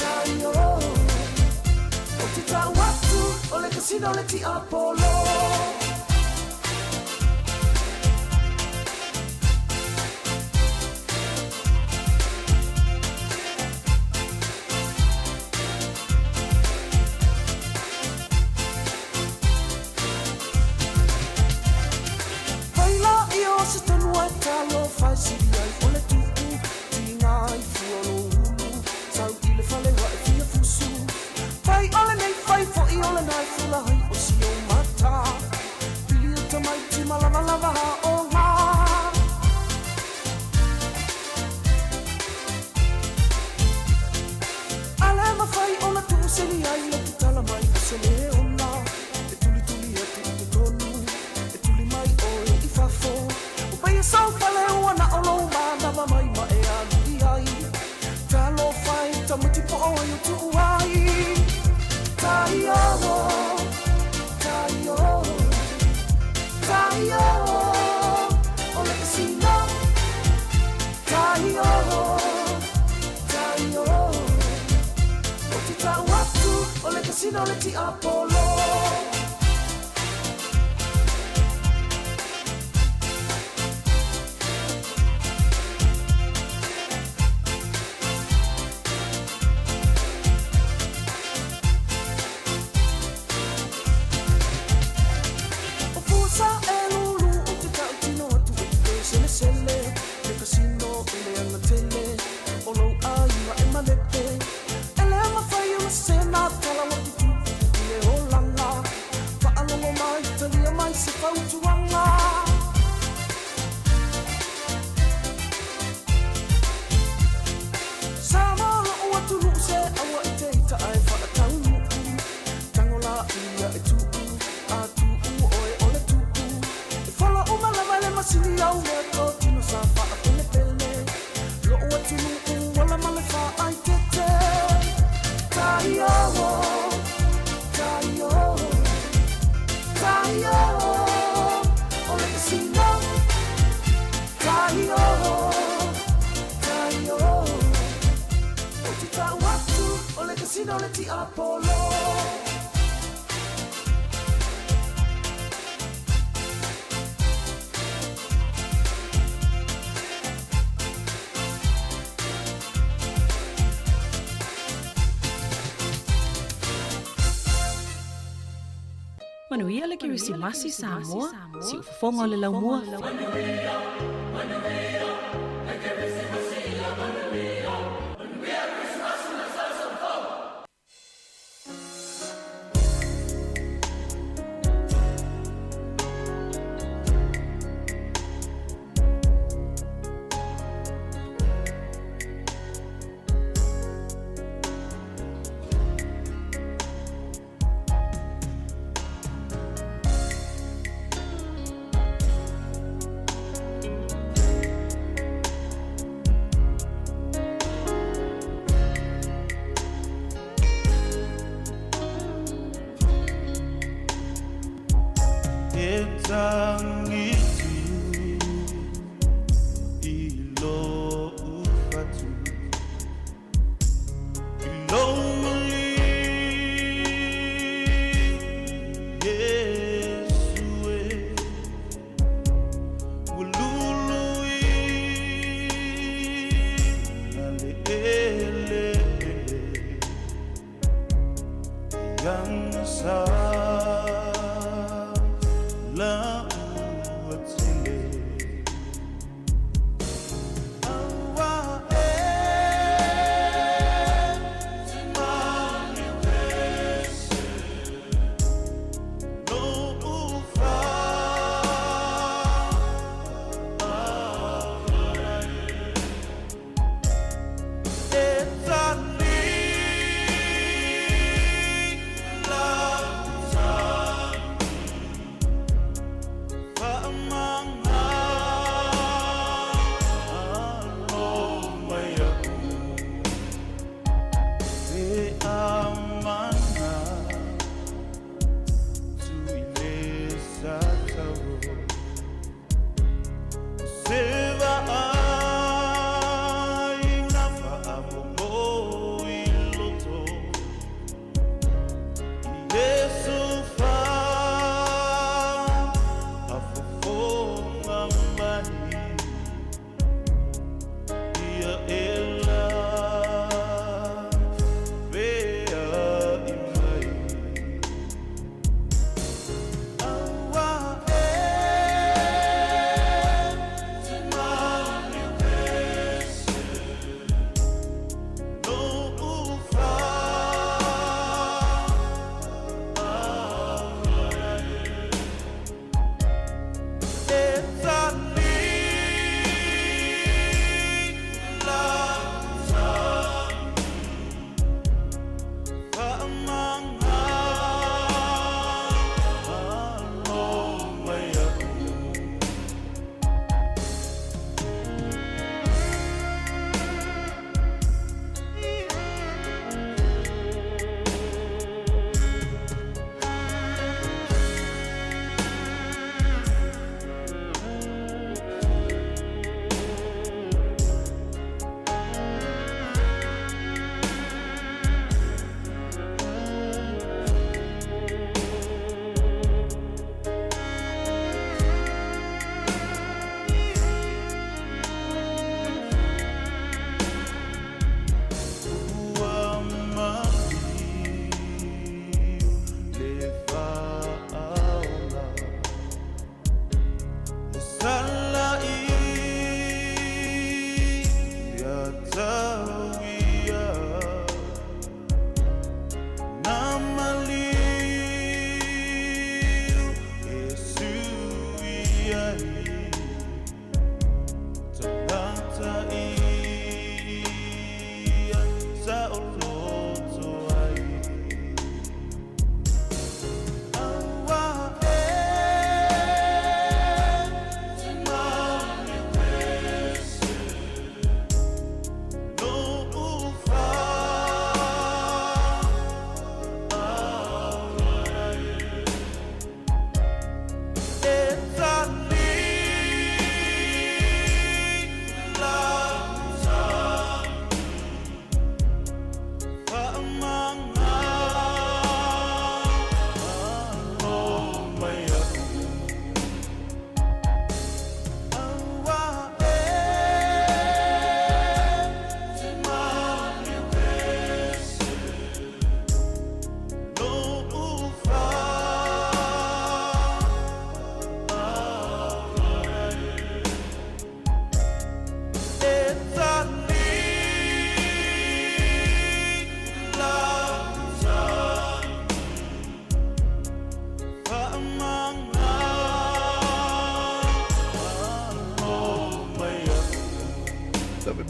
tai o, ou te tau atu o le casino le tiapolo. Fai laia o se tonu ae talofa e sili ai o le tuu Tiga ai fua lou ulu Sau i le fale ua e fia fusu Fai o lenei fai foi o lena e fula ai o si ou mata Pili o tamaiti ma lavalava aoga A le mafai ona tuuseli ai le tatala mai o se leona E tulituli atu i totonu E tuli mai oe i fafo O paia sau fale ua na o lou manava mai ma e alu i ai Talofa e tamaiti po o ai o tuu ai Tai o, tai o, tai o, o le casino Tai o, tai o, ou te tau atu o le casino le tiapolo. Sino le ti Apollo. Manuia le Kerisimasi Samoa, si ufofoga o le laumua. E tangiti i lo ufatu i lo mali Yesu e ua lulu i ale ele ele yang sa la.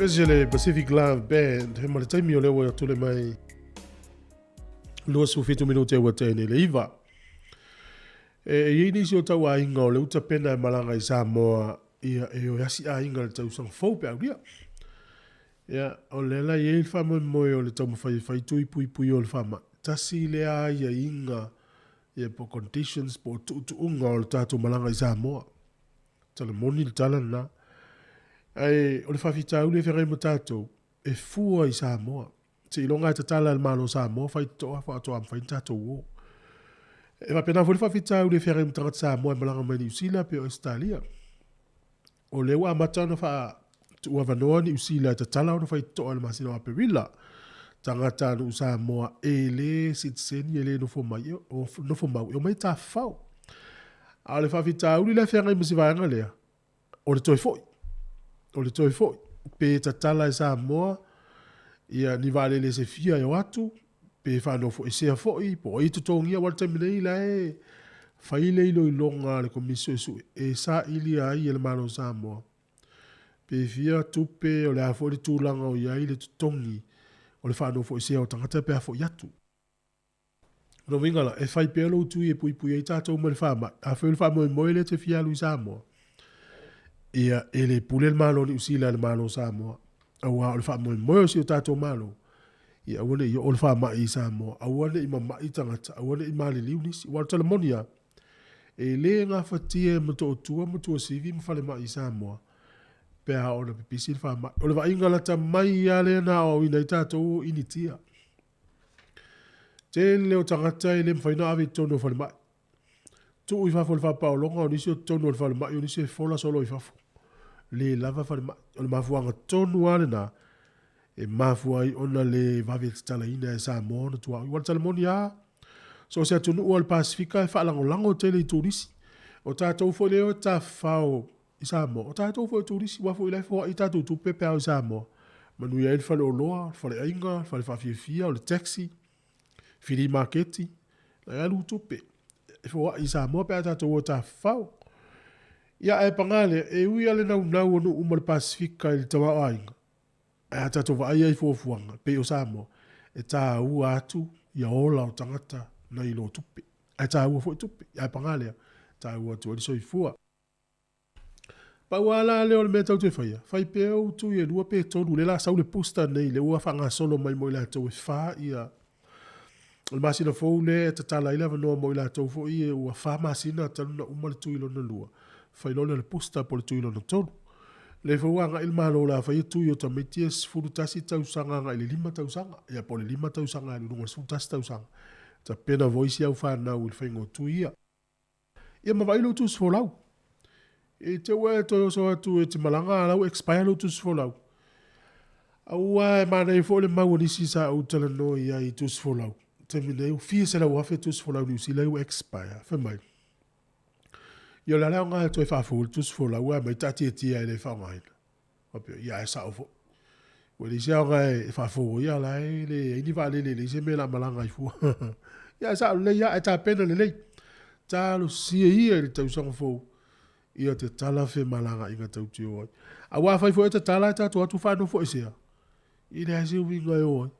Tasi le Pacific Love Band, he ma le taimi o lea ua tule mai 27 minute ua tene le iva. E i ai nisi o tau aiga o le uta pena e malaga i Samoa ia e o asi aiga le tausaga fou pe aulia. Ia, o lea la i ai le faamoemoe o le taumafai e fai tui puipui o le faamai. Tasi lea aiaiga ia po conditions po o tuutuuga o le tatou malaga i Samoa. Tala moni le tala lena. Ae o le faafitauli e feagai ma tatou, e fua i Samoa. Seiloga e tatala e le Malo o Samoa faitotoa faatoa mafai ona tatou o. E faapena foi le faafitauli e feagai ma tagata Samoa e malaga mai Niu Sila pe o Ausetalia. O lea ua amata ona faatuuavanoa Niu Sila e tatala ona faitotoa i le masina o Aperila. Tagata nuu Samoa e le sitiseni e le nofo mai, o nofo mau e omai tafafao. A o le faafitauli la e feagai ma si vaega lea, o le toe foi. O le toe foi. Pe tatala e Samoa ia ni vaalele se fia e o atu, pe faanofoesea foi, po o ai e totogia aua o le taimi nei la e fai le iloiloga a le Komisi Suesue e sailia ai e le Malo o Samoa pe fia tupe, o le a foi le tulaga o i ai le totogi o le faanofoesea o tagata pe a foi atu. O lona uiga la, e fai pea lou tui e puipui ai tatou mai le faamai. Afai o le faamoemoe lea e te fia alu i Samoa, ia, e le pule le Malo o Niu Sila i le Malo o Samoa. Aua o le faamoemoe o si o tatou Malo, ia aua ne i oo le faamai i Samoa, aua ne i mamai tagata, aua ne i maliliu nisi. Aua o le tala moni lava, e le gafatia e Motootua ma Tuasivi ma falemai i Samoa pe a oo ina pipisi le faamai. O le vaaiga lata mai lava lea na aoaoina ai tatou o Initia. Tele o tagata e le mafai ona ave i totonu o falemai. Tuu i fafo i le faapaologa, o nisi o totonu o le falemai, o nisi e fola solo i fafo. Le lava falemai. O le mafuaaga tonu lava lena e mafua ai ona le vave tatalaina e Samoa ona tuaoi. Aua o le tala moni lava, so o se atunuu lava o le Pasefika e faalagolago tele i turisi. O tatou foi lea e o e tafafao i Samoa, o tatou foi o turisi, aua foi o la e foai tatou tupe pe a o i Samoa. Manuia ai le faleoloa, le faleaiga, le fale faafiafia, o le taxi, fili maketi, la e alu tupe e foai i Samoa pe a tatou o e tafafao. Ia ae paga lea, e ui lava le naunau o nuu uma o le Pasefika i le tamaoaiga, ae a tatou vaai lava i fuafuaga, pei o Samoa, e taua atu ia ola o tagata nai lo tupe. Ae taua foi tupe, ae paga lea, e taua atu ai le soifua. Pau lava la lea o le mea tatou te faia, fai pea ou tui e lua pe tolu, lea o le a sau le booster nei, lea ua faagasolo mai mo i latou e fa ia, o le masina fou lea e tatala ai le avanoa mo i latou foi ia ua fa masina talu ona uma le tui lona lua, fai loa lea o le booster po o le tui lona tolu. Lea foi ua agai le Malo o le a faia tui o tamaiti ia 11 tausaga agai i le 5 tausaga, ia po o le 5 tausaga alu i luga o le 11 tausaga. Tapena foi isi au fanau i le faiga o tui ia. Ia ma vaai lou tusi folau. I te ua e toe oso atu e te malaga a la ua expire lou tusi folau. Aua e manaia foi le mau a nisi sa ou talanoa i ai i tusi folau. Taimi nei ua fia 100,000 tusi folau i Niu Sila ua expire. Fai mai, ia o le a le aoga e toe faafou ai le tusi folau ae aumai taatiatia e le faaaogaina. Faapea, ia ae sao foi. Ua leai se aoga e faafou ai, a o la e leai ni vaalele, e leai se mea o le a malaga ai fua. Ia ae sao lelei lava, ae tapena lelei. Talosia ia i le tausaga fou, ia tatala femalagaaiga tatou te o ai. Aua afai foi e tatala ae tatou o atu faanofoesea, e leai se uiga e o ai.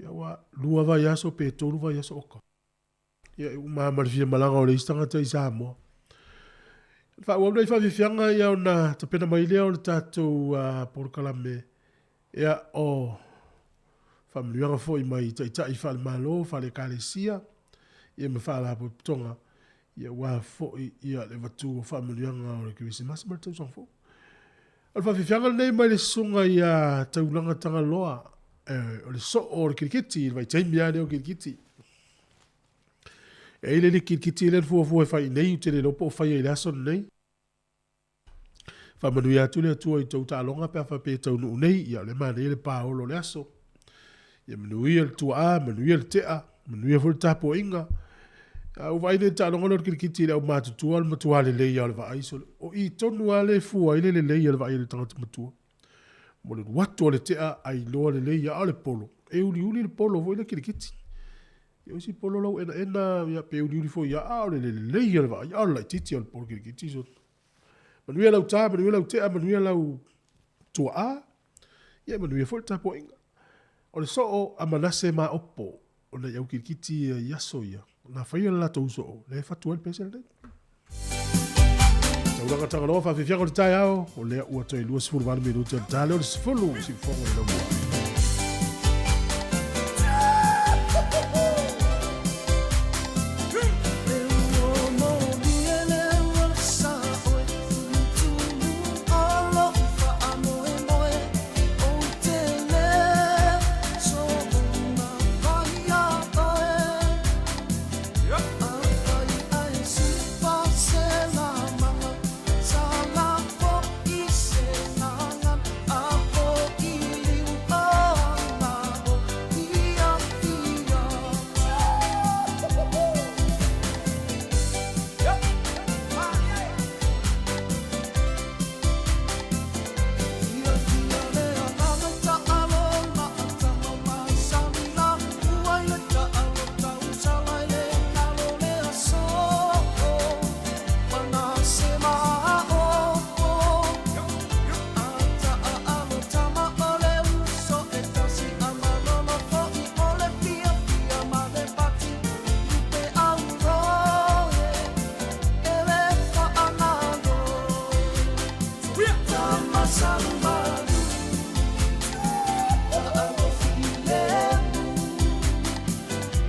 Ia aua lua vaiaso pe tolu vaiaso, oka. Ia e uma lava ma le fia malaga o le isi tagata i Samoa. Faaauau nai faafiafiaga ia ona tapena mai lea o le tatou polokalame ia o faamanuiaga foi mai taitai faale-Malo, faale-Ekalesia ia ma faalapotopotoga ia aua foi ia le avatu o faamanuiaga o le Kerisimasi ma le tausaga fou. O le faafiafiaga lenei mai le susuga ia Taulaga Tagaloa, o le soo o le kirikiti, i le vaitaimi lava lea o kirikiti. E i ai le kirikiti lea na fuafua e fai i nei, ou te le iloa po o faia i le aso lenei. Faamanuia atu le Atua i tou taaloga pe a faapea e taunuu nei, ia o lea e manaia le paolo o le aso. Ia manuia le tuaa, manuia le tea, manuia foi le tapuaiga. A ua vaai nei i le taaloga lea o le kirikiti i le aumatutua, o le matua lelei lava o le vaai. O i tonu lava lea e fua ai le lelei o le vaai a le tagata matua. Mo le alu atu o le tea a iloa lelei lava o le polo, e uliuli le polo foi lea kirikiti. Ia o isi polo lau enaena ia pe uliuli foi ia, a o le lelei o le vaai, a o le laitiiti o le polo kirikiti. So, manuia lau ta, manuia lau tea, manuia lau tuaa. Ia manuia foi le tapuaiga. O le soo a Manase ma Opo, o nai au kilikiti ia i aso ia, na faia le latou soo, lea e fatu ai le pese lenei. Taulaga Tagaloa faafiafiaga o le taeao, o lea ua toe 28 minute o le ta lea o le 10 siufogo le laumua.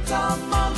Tama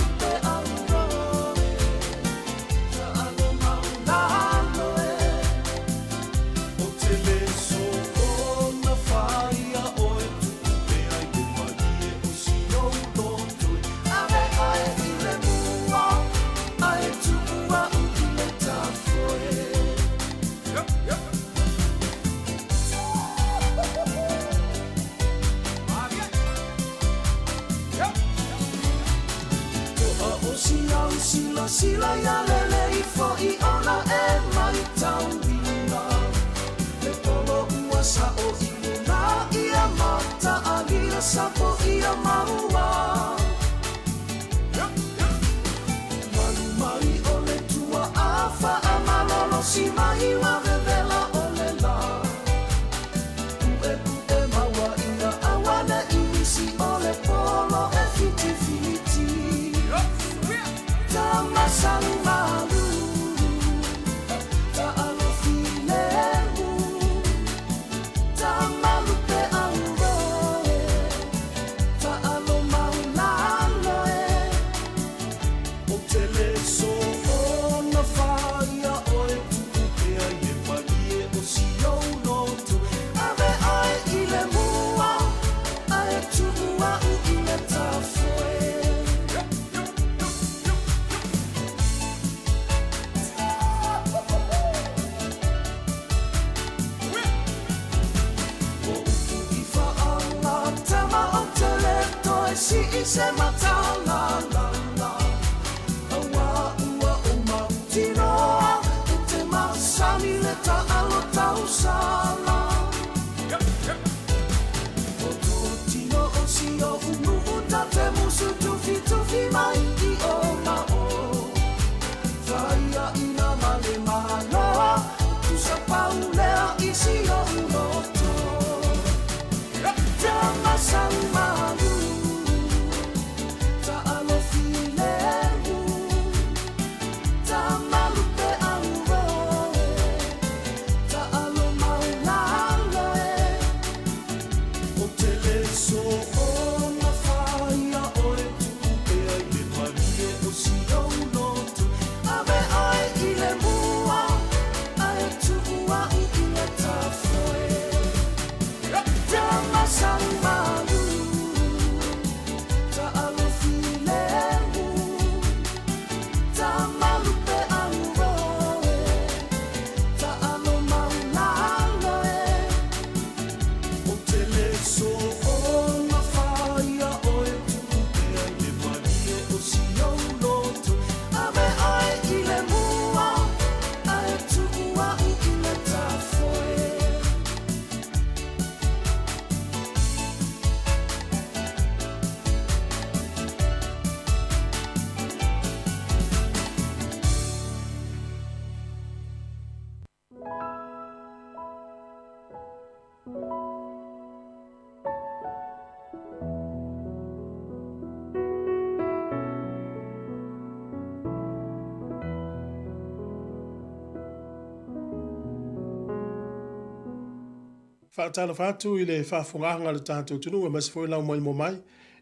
Faatalofa atu i le faafofogaaga a le tatou atunuu aemaise foi lau maimoa mai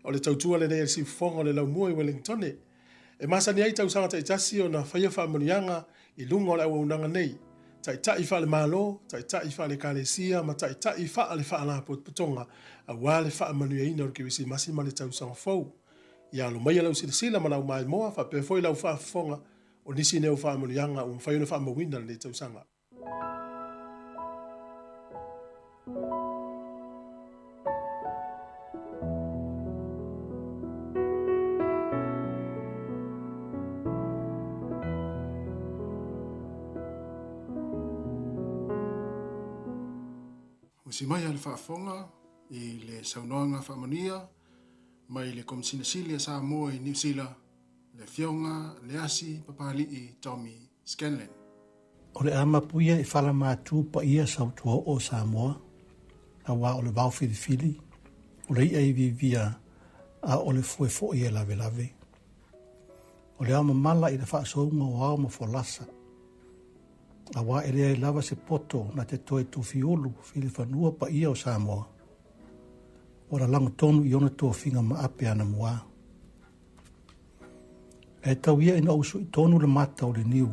o le tautua lenei a le Siufofoga o le Laumua i Wellingtone. E masani ai tausaga taitasi ona faia faamanuiaga i luga o le auaunaga nei, taitai faale-Malo, taitai faale-Ekalesia ma taitai faale-Faalapotopotoga aua le faamanuiaina o le Kerisimasi ma le Tausaga Fou. Ia alo maia lau silasila ma lau maimoa faapea foi lau faafofoga o nisi nei o faamanuiaga ua mafai ona faamauina lenei tausaga. Usi mai a le faafofoga i le saunoaga faamanuia mai le Komesina Sili a Samoa i Niu Sila, le Afioga Leasi Papali'i Tommy Scanlan. O le a mapuia i falamatū paia sautuaoo o Samoa, auā o le vao filifili, o le i'a iviivia, a o le fue fo'i e lavelave. O le ao mamala i le faasouga o ao ma folasa, auā e leai lava se poto na te toe tofiulu filifanua paia o Samoa, ua lalago tonu i ona tofiga maape anamuā. Ae tau ia ina ou suʻi tonu le mata o le niu,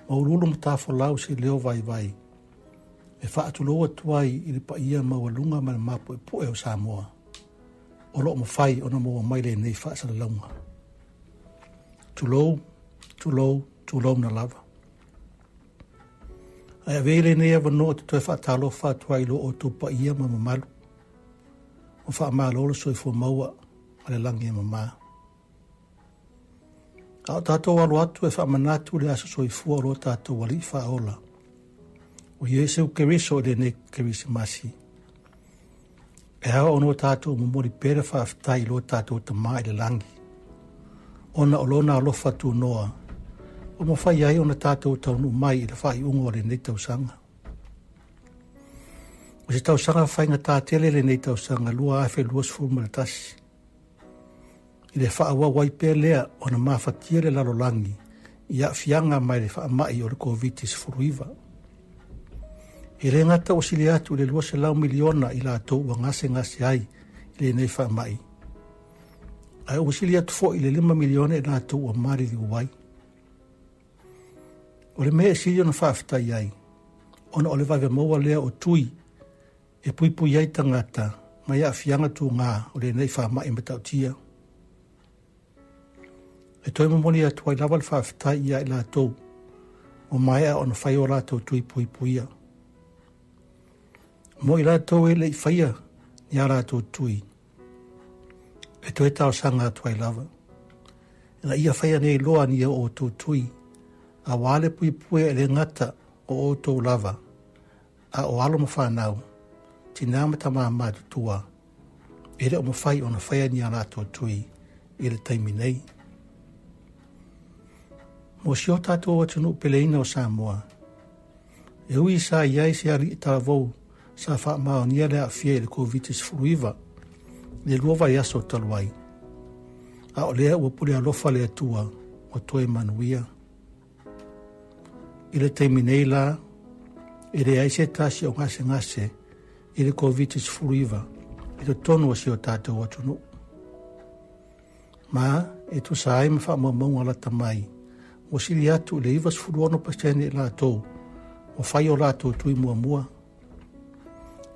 ma uluulu matafolau se leo vaivai, e faatulou atu ai i le paia maualuga ma le mapuepue o Samoa, o lo o mafai ona maua mai lenei faasalalauga. Tulou, tulou, tulouna lava. Ae avea i lenei avanoa ou te toe faatalofa atu ai i lo outou paia ma mamalu, ua faamalo le soifua maua ma le lagi e mamā. A o tatou alo atu e faamanatu le aso soifua o lo tatou Alii Faaola, o Iesu Keriso i lenei Kerisimasi, e ao ona o tatou momoli pea le faafetai i lo tatou Tama i le lagi, ona o lona alofa tunoa ua mafai ai ona tatou taunuu mai i le faaiuga o lenei tausaga. O se tausaga faigata tele lenei tausaga 2021. I le faaauau ai pea lea ona mafatia le lalolagi i aafiaga mai le faamai o le Koviti-19. E le gata ua sili atu i le 200 miliona i latou ua gasegase ai i lenei faamai, ae ua sili atu foi i le 5 miliona i latou ua maliliu ai. O le mea e sili ona faafetai ai, ona o le vave maua lea o tui e puipui ai tagata mai aafiaga tugā o lenei faamai matautia. E toe momoli atu ai lava le faafetai ia i latou ua maea ona fai o latou tui puipuia. Mo i latou e le i faia ni a latou tui, e toe talosaga atu ai lava. Ina ia faia nei loa ni o outou tui, auā le puipuia e le gata o outou lava, a o alo ma fanau, tinā ma tamā matutua, e le o mafai ona faia ni a latou tui i le taimi nei. Mo si o tatou atunuu peleina o Samoa, e ui sa i ai se alii talavou sa faamaonia le aafia i le Koviti-19 i le lua vaiaso talu ai, a o lea ua pule alofa le Atua ua toe manuia. I le taimi nei la, e leai se tasi o gasegase i le Koviti-19 i totonu o si o tatou atunuu. Ma e tusa ai ma faamaumauga lata mai, ua sili atu i le 96% i latou ua fai o latou tui muamua,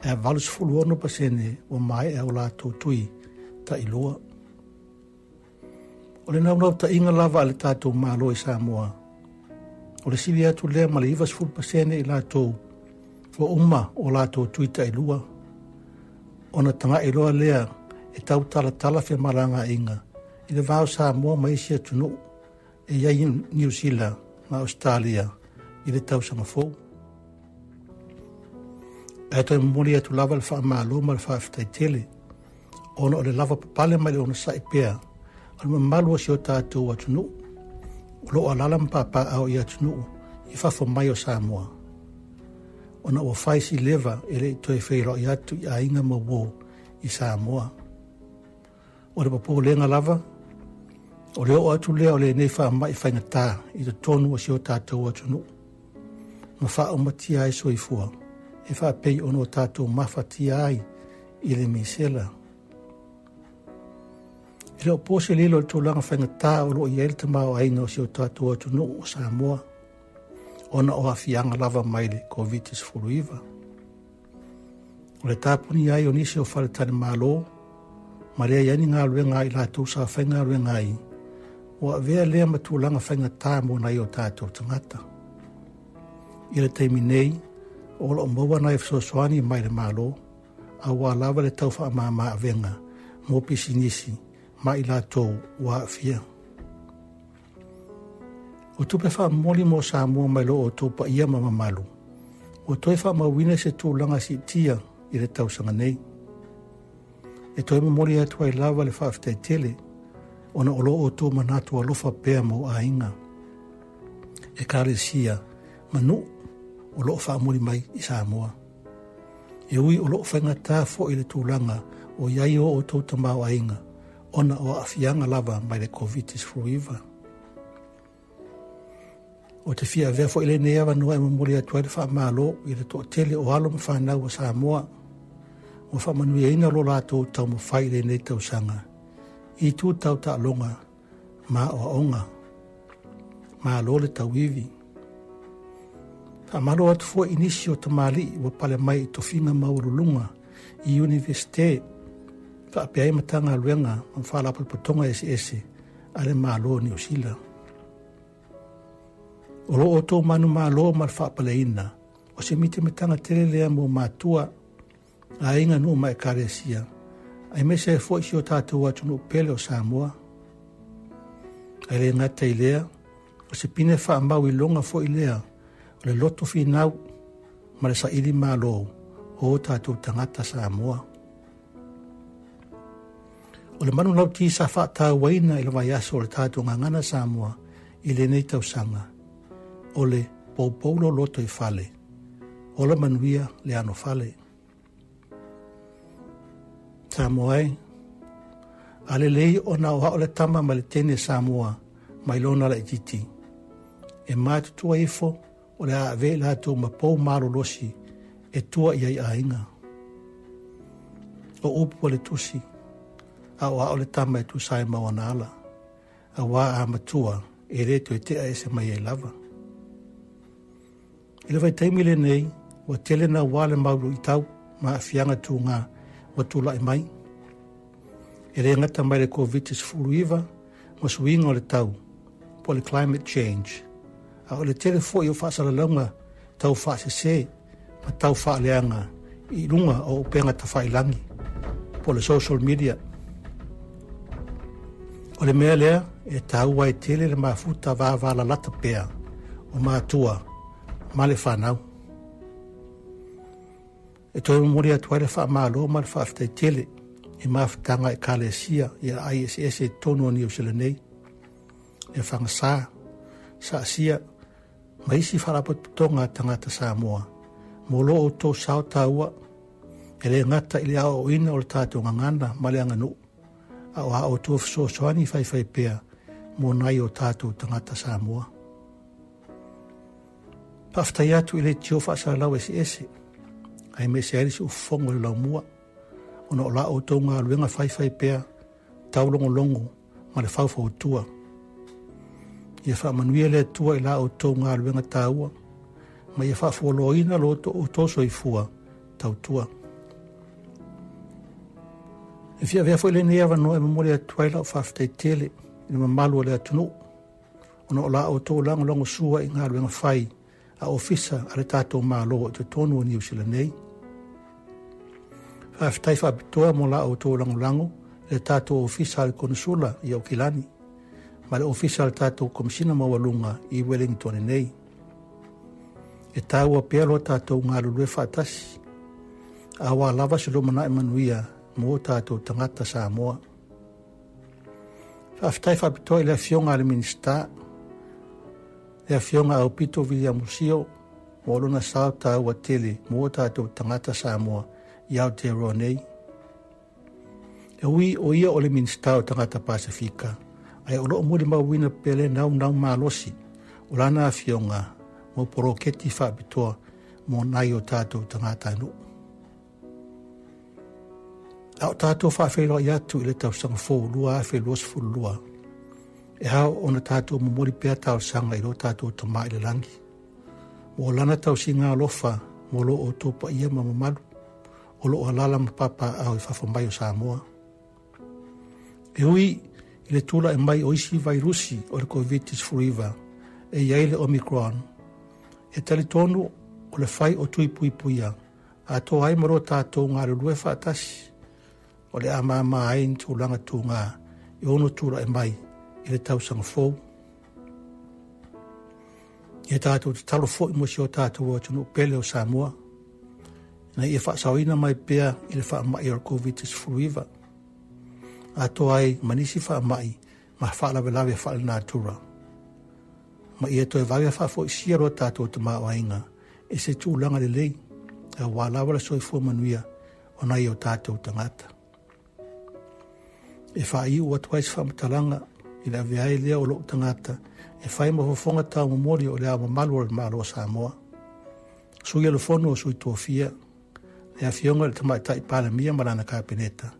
ae 86% ua maea o latou tui tailua. O le naunautaiga lava a le tatou Malo i Samoa, o le sili atu lea ma le 90% i latou ua uma o latou tui tailua, ona taga'i loa lea e tautalatala femalagaaiga i le va o Samoa ma isi atunuu e i ai Niu Sila ma Ausetalia i le tausaga fou. Ae toe momoli atu lava le faamalo ma le faafetai tele ona o le lavapapale ma le onosai pea o le mamalu o si o tatou atunuu o lo o alaala ma papaaao i atunuu i fafo mai o Samoa, ona ua fai si leva e le i toe feiloai atu i aiga ma uō i Samoa. O le popolega lava, o le oo atu lea o lenei faamai faigata i totonu o si o tatou atunuu, ma faaumatia ai soifua e faapei ona o tatou mafatia ai i le misela. E le o po se lilo i le tulaga faigata o lo o i ai le tamaoaiga o si o tatou atunuu o Samoa ona o aafiaga lava mai le Koviti-19. O le tapuni ai o nisi o faletalimalo ma leai ai ni galuega a i latou sa faigaluega ai, ua avea lea ma tulaga faigata mo nai o tatou tagata. I le taimi nei, o lo o maua nai fesoasoani mai le Malo, auā lava le tau faamāmā avega mo pisinisi ma i latou ua aafia. O tupe faamomoli mo Samoa mai lo outou paia ma mamalu, ua toe faamauina se tulaga siitia i le tausaga nei. E toe momoli atu ai lava le faafetai tele ona o lo outou manatu alofa pea mo aiga, ekalesia ma nuu o lo o faamuli mai i Samoa. E ui o lo o faigata foi le tulaga o i ai o outou tamaoaiga ona o aafiaga lava mai le Koviti-19. Ou te fia avea foi lenei avanoa e momoli atu ai le faamalo i le toatele o alo ma fanau a Samoa ua faamanuiaina lo latou taumafai i lenei tausaga i itu tau taaloga ma aoaoga. Malo le tauivi. Faamalo atu foi i nisi o tamalii ua pale mai i tofiga maualuluga i Iunivesite faapea ai Matagaluega ma Faalapotopotoga eseese a le Malo o Niu Sila. O lo outou manumalo ma le faapaleina o se mitamitaga tele lea mo matua, aiga, nuu ma ekalesia, aemaise ai foi si o tatou atunuu pele o Samoa. Ae le gata i lea, o se pine faamau iloga foi lea o le loto finau ma le saili malo o o tatou tagata Samoa. O le manulauti sa faatauaina i le vaiaso o le tatou Gagana Samoa i lenei tausaga, o le poupou loloto i fale, ola manuia le ano fale. Samoa e, a lelei ona o ao le tama ma le teine Samoa mai lona laitiiti. E matutua ifo o le a avea i latou ma pou malolosi e tua i ai aiga. O upu a le tusi, a o ao le tama e tusa ai ma ona ala, auā a matua e le toe tea ese mai ai lava. I le vaitaimi lenei, ua tele naua le mau luitau ma aafiaga tugā ua tulai mai. E le gata mai le Koviti-19 ma suiga o le tau, po o le climate change, a o le tele foi o faasalalauga tau faasese ma tau faaleaga i luga o upega tafailagi, po o le social media. O le mea lea e taua ai tele le mafuta vavalalata pea o matua ma le fanau. E toe momoli atu ai le faamalo ma le faafetai tele i mafutaga ekalesia i aai eseese i totonu o Niu Sila nei, le Fagasā, Saasia ma isi faalapotopotoga a tagata Samoa mo lo outou sao taua e le gata i le aoaoina o le tatou gagana ma le aganuu, a o a outou fesoasoani faifaipea mo nai o tatou tagata Samoa. Faafetai atu i leitio faasalalau eseese, aemaise ai le siufofoga o le laumua, ona o la outou galuega faifaipea taulogologo ma le faufautua. Ia faamanuia le Atua i la outou galuega taua, ma ia faafualoaina lo outou soifua tautua. E fia avea foi lenei avanoa e momoli atu ai lau faafetai tele i le mamalu o le atunuu, ona o la outou lagolagosua i galuega fai a ofisa a le tatou Malo i totonu o Niu Sila nei. Faafetai faapitoa mo la outou lagolago i le tatou ofisa a le Konesula i Aukilani ma le ofisa a le tatou Komesina Maualuga i Wellington nei. E taua pea lo tatou galulue faatasi, auā lava se lumanai manuia mo tatou tagata Samoa. Faafetai faapitoa i le Afioga a le Minisita, le Afioga Aupito Viliamu Sio, mo lona sao taua tele mo tatou tagata Samoa i Aotearoa nei. E ui o ia o le Minisita o Tagata Pasefika, ae o lo o molimauina pea le naunau malosi o lana afioga mo poloketi faapitoa mo nai o tātou tagatanuu. A o tātou faafeiloai atu i le tausaga fou 2022, e ao ona tātou momoli pea talosaga i lo tātou Tamā i le lagi, mo lana tausiga alofa mo lo outou paia ma mamalu o lo o alaala ma papaaao i fafo mai o Samoa. E ui i le tula'i mai o isi vairusi o le Koviti-19 e i ai le Omicron, e talitonu o le fai o tui puipuia atoa ai ma lo tātou galulue faatasi o le a māmā ai ni tulaga tugā e ono tula'i mai i le tausaga fou. Ia tātou tatalo fo'i mo si o tātou atunuu pele o Samoa, ina ia faasaoina mai pea i le faama'i o le Koviti-19, atoa ai ma nisi faama'i ma faalavelave faalenatura, ma ia toe vave faafoisia lo tātou tamaoaiga i se tulaga lelei, auā lava le soifua manuia o nai o tātou tagata. E faaiu atu ai se faamatalaga i le avea ai lea o lou tagata e fai ma fofoga taumomoli o le Ao Mamalu o le Malo o Samoa, Sui o le Fono o Sui Tofia, le Afioga i le Tamaitai Palemia ma lana Kapeneta,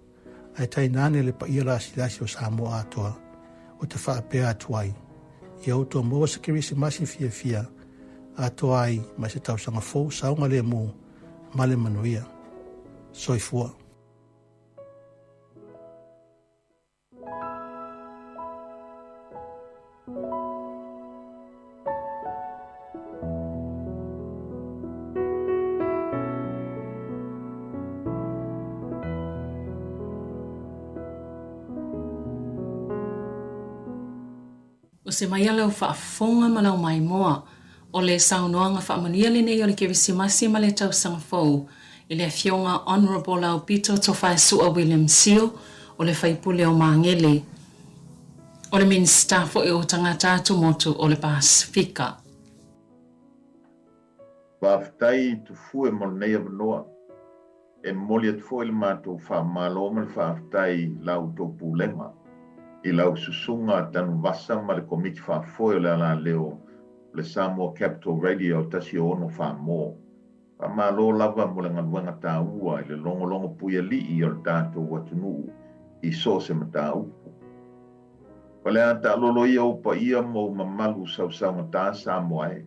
ae tainane le paia lasilasi o Samoa atoa, o te faapea atu ai, ia outou maua se Kerisimasi fiafia atoa ai ma se tausaga fou saogalemu ma le manuia. Soifua. O se mai a lau faafofoga ma lau maimoa, o le saunoaga faamanuia lenei o le Kerisimasi ma le Tausaga Fou i le Afioga Honourable Aupito Tofaesu'a William Sio o le Faipule o Magele, o le Minisita foi o Tagata Atumotu o le Pasefika. Faafetai Tufue mo lenei avanoa. E momoli atu foi le matou faamalo ma le faafetai i la outou pulega, i lau susuga Tanuvasa ma le Komiti Faafoe o le Alaleo o le Samoa Capital Radio 164 Mo. Faamalo lava mo le galuega taua i le logologo puialii o le tatou atunuu i so o se mataupu. O le a taalolo ia ou paia ma ou mamalu sausaugata Samoa e.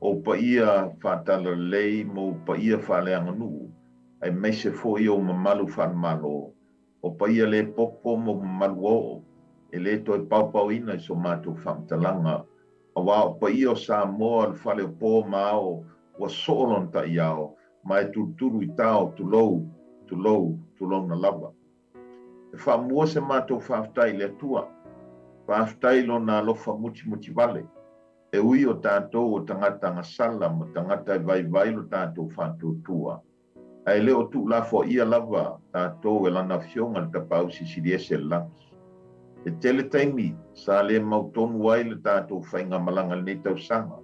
Ou paia faatalalelei ma ou paia faaleaganuu, aemaise foi ou mamalu faalemalo, o paia lē popo ma ou mamalu oo, e lē toe paopaoina i so matou faamatalaga, auā o paia o Samoa o le fale o po ma ao ua soo lona ta'iao, ma e tulutulu i tao, tulou, tulou, tulouna lava. E faamua se matou faafetai i le Atua, faafetai i Lona alofa mutimutivale, e ui o tatou o tagata agasala ma tagata e vaivai lo tatou faatuatua, ae le o tuulafoaia lava tatou e Lana Afioga le Tapaau Silisili Ese i le lagi. E tele taimi sa le mautonu ai le tatou faigamalaga i lenei tausaga.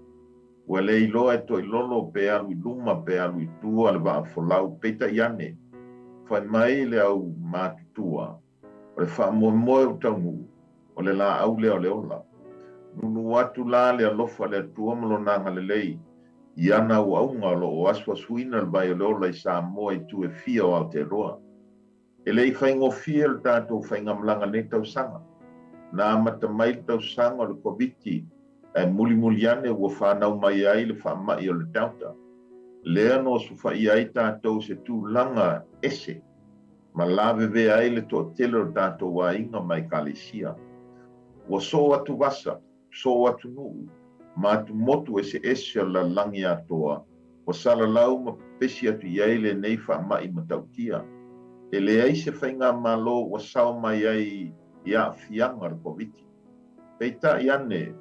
Ua le iloa e toilolo pe alu i luma pe alu i tua le vaa folau, peitai ane, fai mai le au matutua, o le faamoemoe o taunuu, o le laau lea o le ola. Nunu atu la le alofa o le Atua ma Lona agalelei i ana auauga o lo o asuasuina le vai o le ola i Samoa i itu e fia o Aotearoa. E le i faigofie le tatou faigamalaga nei tausaga. Na amata mai le tausaga o le Koviti ae mulimuli ane ua fanau mai ai le faama'i o le Delta. Lea na osofaia ai tatou i se tulaga ese ma lavevea ai le toatele o tatou aiga ma ekalesia. Ua soo atuvasa, soo atunuu, ma atumotu eseese o le lalolagi atoa, ua salalau ma pepesi atu i ai lenei faama'i matautia. E leai se faigamalo ua sao mai ai i aafiaga o le Koviti. Peitai ane,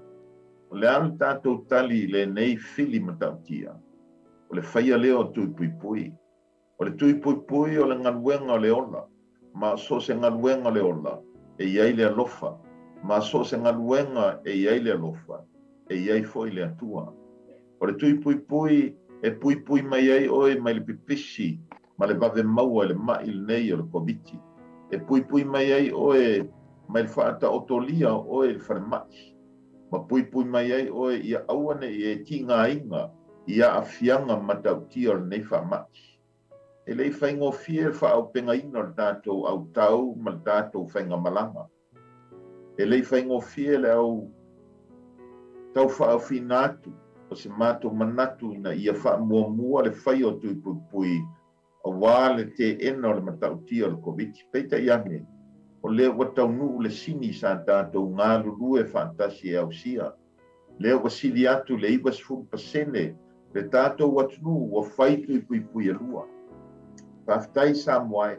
o le a le tatou tali i lenei fili matautia? O le faia lea o tui puipui. O le tui puipui o le galuega o le ola, ma so o se galuega o le ola, e i ai le alofa, ma so o se galuega e i ai le alofa, e i ai foi le Atua. O le tui puipui e puipui mai ai oe mai le pipisi ma le vave maua i le ma'i lenei o le Koviti. E puipui mai ai oe mai le faataotolia o oe i le falema'i, ma puipui mai ai oe ia aua ne i e tigaina i aafiaga matautia o lenei faama'i. E le i faigofie le faaaupegaina o le tatou autau ma le tatou faigamalaga. E le i faigofie le au taufaaofiina atu o se matou manatu ina ia faamuamua le faia o tui puipui auā le teena o le matautia o le Koviti. Peitai ane, o lea ua taunuu le sini sa tatou galulue faatasi e ausia. Lea ua sili atu le 90% le tatou atunuu ua fai tui puipui e lua. Faafetai Samoa e.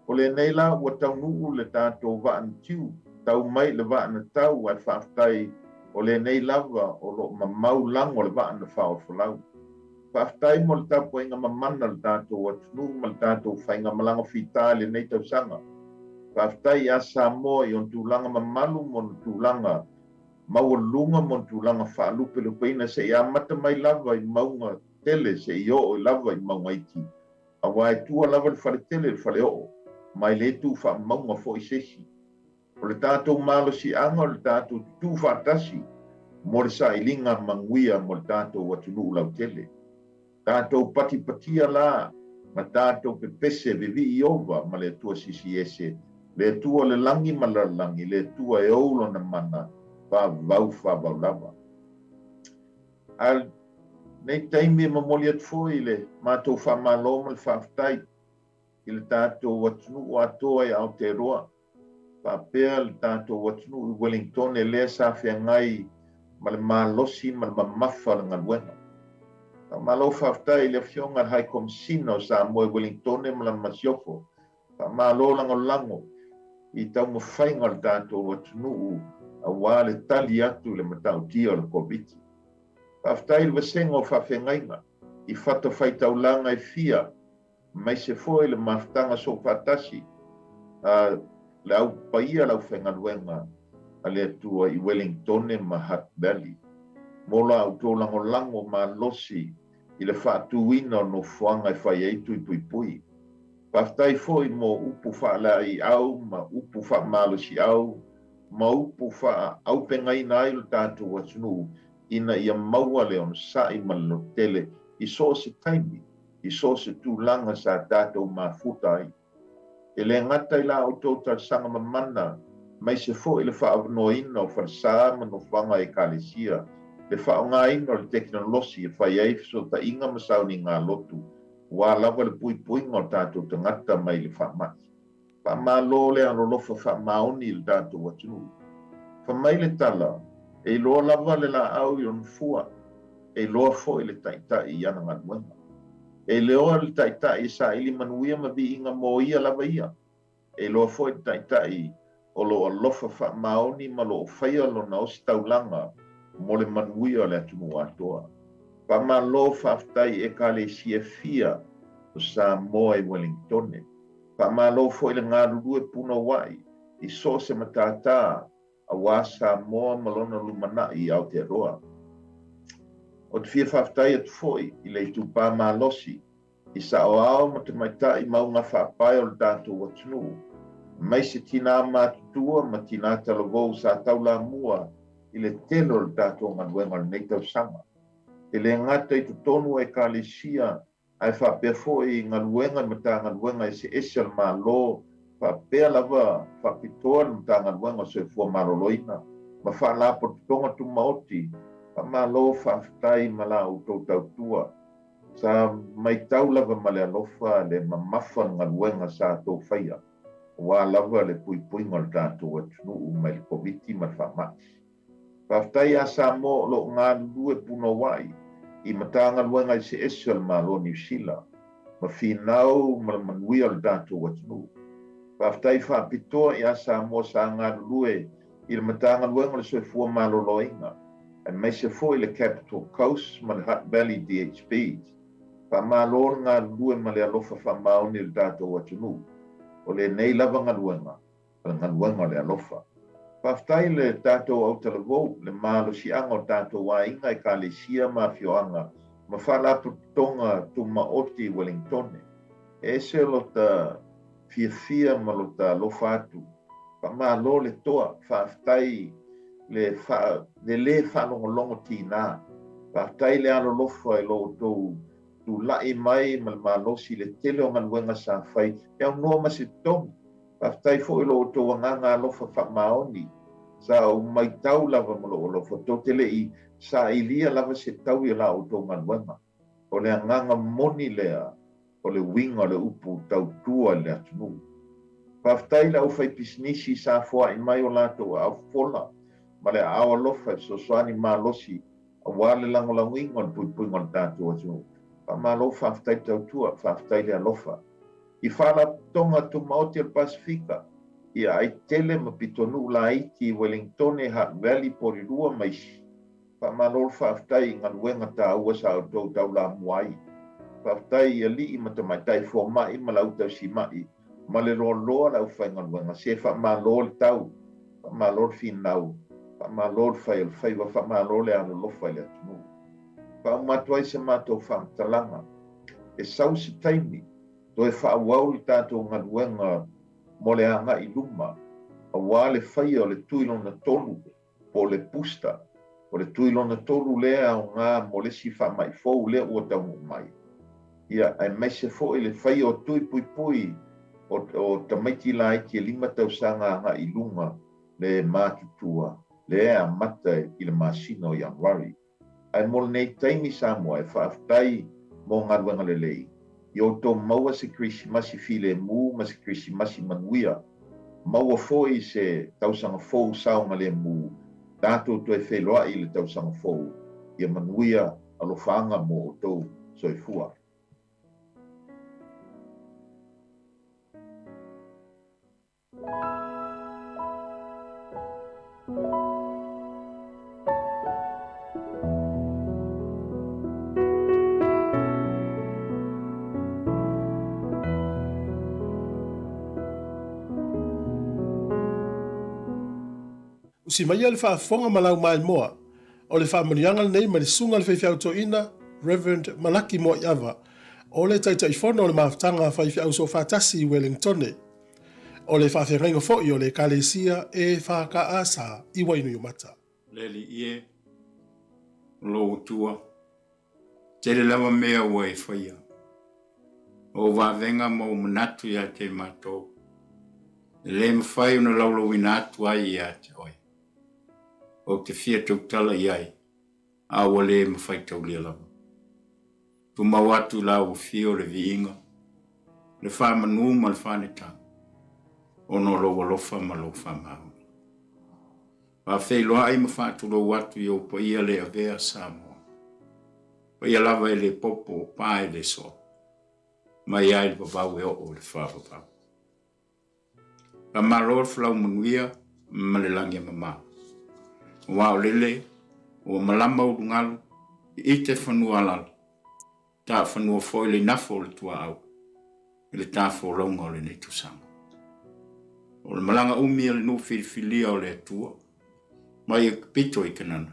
O lenei la ua taunuu le tatou vaa na tiu, tau mai le vaa na tau ae faafetai o lenei lava o loo mamau lago le vaa na faaofolau. Faafetai mo le tapuaiga mamana a le tatou atunuu ma le tatou faigamalaga fitā i lenei tausaga. Faafetai ia Samoa i ona tulaga mamalu ma ona tulaga maualuga ma ona tulaga faalupelupeina seia amata mai lava i mauga tele seia oo lava i mauga iti, auā e tua lava le faletele i le faleoo, ma e le tu faamauga foi se isi. O le tatou malosiaga o le tatou tutū faatasi mo le sailiga manuia mo le tatou atunuu lautele. Tatou patipatia la ma tatou pepese vivii Ieova ma le Atua Sisiese, le Atua o le lagi ma le lalolagi, le Atua e ou Lona mana faavavau faavavau lava. A o lenei taimi e momoli atu foi le matou faamalo ma le faafetai i le tatou atunuu atoa i Aotearoa, faapea le tatou atunuu i Wellingtone lea sa feagai ma le malosi ma le mamafa o le galuega. Faamalo faafetai i le Afioga i le High Komisina o Samoa i Wellingtone ma lana masiofo. Faamalo lagolago i taumafaiga o le tatou atunuu auā le tali atu i le matautia o le Koviti. Faafetai i le vasega o faafeagaiga i fatafaitaulaga e fia aemaise foi le mafutaga soofaatasi a le Au Paia le Aufaigaluega a le Atua i Wellingtone ma Hutt Valley. Mo la outou lagolago malosi i le faatuina o nofoaga e fai ai tui puipui. Faafetai foi mo upu faalaeiau ma upu faamalosiau ma upu faaaupegaina ai lo tatou atunuu ina ia maua le onosai ma le lototele i so o se taimi i so o se tulaga sa tatou mafuta ai. E le gata i la outou talosaga mamana, aemaise foi le faaavanoaina o falesa ma nofoaga Ekalesia, le faaaogaina o le tekonolosi e fai ai fesootaiga ma sauniga lotu, aua lava le puipuiga o tatou tagata mai le faamai. Faamalo le alolofa faamaoni i le tatou atunuu. Fai mai le tala, e iloa lava le laau i ona fua, e iloa foi le taitai i ana galuega. E iloa le taitai e saili manuia ma viiga mo ia lava ia. E iloa foi le taitai o lo o alofa faamaoni ma lo o faia lona ositaulaga mo le manuia o le atunuu atoa. Faamalo faafetai i Ekalesia e fia o Samoa i Wellingtone. Faamalo foi le galulue punouai i so o se matātā auā Samoa ma lona lumanai i Aotearoa. Ou te fia faafetai atu foi i le itupa malosi i saoao ma tamaitai mauga faapae o le tatou atunuu, aemaise tinā matutua ma tinā talavou sa taulamua i le tele o le tatou galuega o lenei tausaga. E le gata i totonu o Ekalesia ae faapea foi i galuega i Matagaluega eseese a le Malo, faapea lava faapitoa le Matagaluega o Soifua Maloloina ma Faalapotopotoga Tumaoti. Faamalo faafetai ma la outou tautua. Sa maitau lava ma le alofa le mamafa o le galuega sa outou faia, aua lava le puipuiga o le tatou atunuu mai le Koviti ma le faamai. Faafetai ia Samoa o lo o galulue punouai i Matagaluega eseese o le Malo o Niu Sila ma finau ma le manuia o le tatou atunuu. Faafetai faapitoa ia Samoa sa galulue i le Matagaluega o le Soifua Maloloina, aemaise foi le Capital Coast ma le Hutt Valley DHBs. Faamalo le galulue ma le alofa faamaoni i le tatou atunuu. O lenei lava galuega o le galuega o le alofa. Faafetai le tatou autalavou, le malosiaga o tatou aiga, Ekalesia ma afioaga ma faalapotopotoga tumaoti i Wellingtone. E ese lota fiafia ma lota alofa atu. Faamalo le toa, faafetai le le faalogologo tinā. Faafetai le alolofa i lo outou tula'i mai ma le malosi i le tele o galuega sa fai e aunoa ma se totogi. Faafetai foi i lo outou agaga alofa faamaoni sa ou maitau lava ma lou alofa tou te le i sailia lava se taui o la outou galuega. O le agaga moni lea o le uiga o le upu tautua i le atunuu. Faafetai i le aufaipisinisi sa foai mai o latou aao fofola ma le aao alofa e fesoasoani malosi aua le lagolagoina o le puipuiga o le tatou atunuu. Faamalo faafetai le tautua, faafetai le alofa. I Faalapotopotoga Tumaoti o le Pasefika, i aai tele ma pitonuu laiti i Wellingtone, Hutt Valley, Porirua ma isi. Faamalo le faafetai i galuega taua sa outou taulamua ai. Faafetai i alii ma tamaitai fomai ma le au tausima'i ma le loaloa le aufaigaluega. Se faamalo le tau, faamalo le finau, faamalo le fai o le faiva, faamalo le alolofa i le atunuu. Faauma atu ai se matou faamatalaga, e sau se taimi toe faaauau le tatou galuega mo le agai i luma aua le faia o le tui lona tolu po o le booster. O le tui lona tolu lea e aoga mo le isi faamai fou lea ua taunuu mai. Ia, aemaise foi le faia o tui puipui o, o tamaiti laiti e 5 tausaga agai i luga le matutua lea e amata i le masina o Ianuari. Ae mo lenei taimi Samoa e faafetai mo galuega lelei. Ia outou maua se Kerisimasi filemu ma se Kerisimasi manuia. Maua foi se tausaga fou saogalemu, tatou toe feiloai i le tausaga fou. Ia manuia alofaaga mo outou. Soifua. Usi maia le faafofoga ma lau maimoa. O le faamanuiaga lenei mai le Susuga i le Faifeau Toeaina, Rev. Malaki Moaiava, o le Taitaifono o le Mafutaga Faifeau Soofaatasi i Wellingtone. O le faafeagaiga foi o le Ekalesia EFKS i Wainuiomata. Le Alii e, o lou Atua, tele lava mea ua e faia. O ou vavega ma ou manatu ia te matou, e le mafai ona laulauina atu ai ia te oe. Ou te fia tautala i ai, a ua le mafai taulia lava. Tumau atu i la ua fio le viiga, le faamanu ma le faanetaga, ona o lou alofa ma lou faamaoni. Faafeiloai ma faatulou atu i ou paia le avea Samoa. Paia lava e le popo, pa e le soo, mai ai le vavau e oo i le faavavau. Faamalo le folau manuia ma le lagi e mama. Aua o lele ua malama ulugalu i ite fanua alala, taafanua foi le inafo o le tuaau i le tafolauga o lenei tausaga. O le malaga umi a le nuu filifilia o le Atua mai Ekipito i Kanana,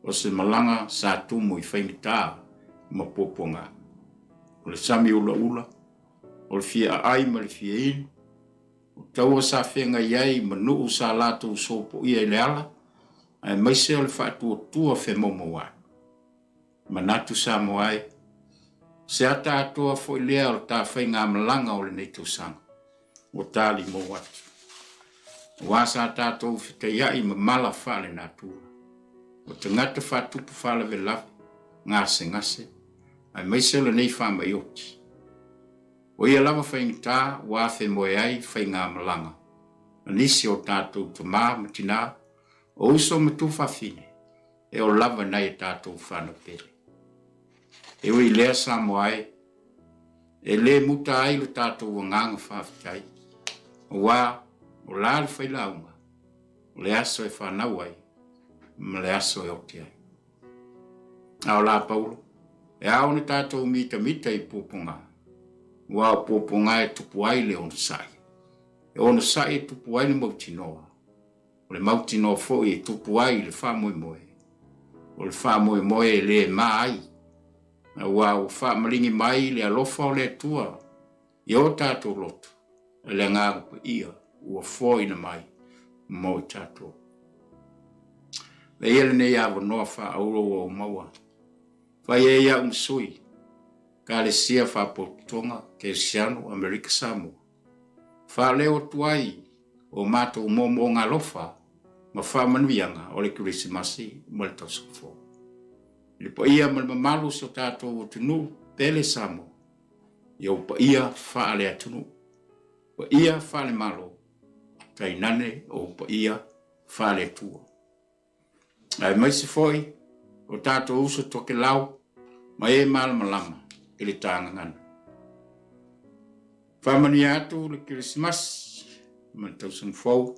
o se malaga sa tumu i faigata ma puapuaga. O le sami ulaula, o le fia aai ma le fia inu, o taua sa feagai ai ma nuu sa latou sopoia i le ala, aemaise o le faatuatua femaumauai. Manatu Samoa e, o se ata atoa foi lea o le ta faigamalaga o lenei tausaga ua talimou atu. Aua sa tatou fetaiai ma mala faalenatura, o tagata faatupu faalavelave, gasegase, aemaise o lenei faamai oti. O ia lava faigata ua afemoe ai faigamalaga a nisi o tatou tama ma tina, o uso ma tuafafine, e oo lava i nai a tatou fanau pele. E ui i lea Samoa e, e le muta ai lo tatou agaga faafetai, aua o la le failauga, o le aso e fanau ai ma le aso e oti ai. A o la Paulo, e ao ona tatou mitamita i puapuaga, aua o puapuaga e tupu ai le onosai. E onosai e tupu ai le mautinoa, o le mautinoa foi e tupu ai le faamoemoe, o le faamoemoe e le ma ai, aua ua faamaligi mai le alofa o le Atua i o tatou loto, e le Agaga Paia ua foaina mai mo i tatou. Avea ia lenei avanoa faaauuro ua ou maua. Fai ai au ma sui, Ekalesia Faapotopotoga Kerisiano Amerika Samoa. Faaleo atu ai o matou moomooga alofa ma faamanuiaga o le Kerisimasi ma le Tausaga Fou. I le paia ma le mamalu o si o tatou atunuu pele Samoa, i ou paia faale-atunuu, paia faale-Malo, tainane ou paia faale-Atua. Aemaise foi o tatou uso tokelau ma e malamalama i le ta gagana. Faamanuia atu le Kerisimasi ma le tausaga fou,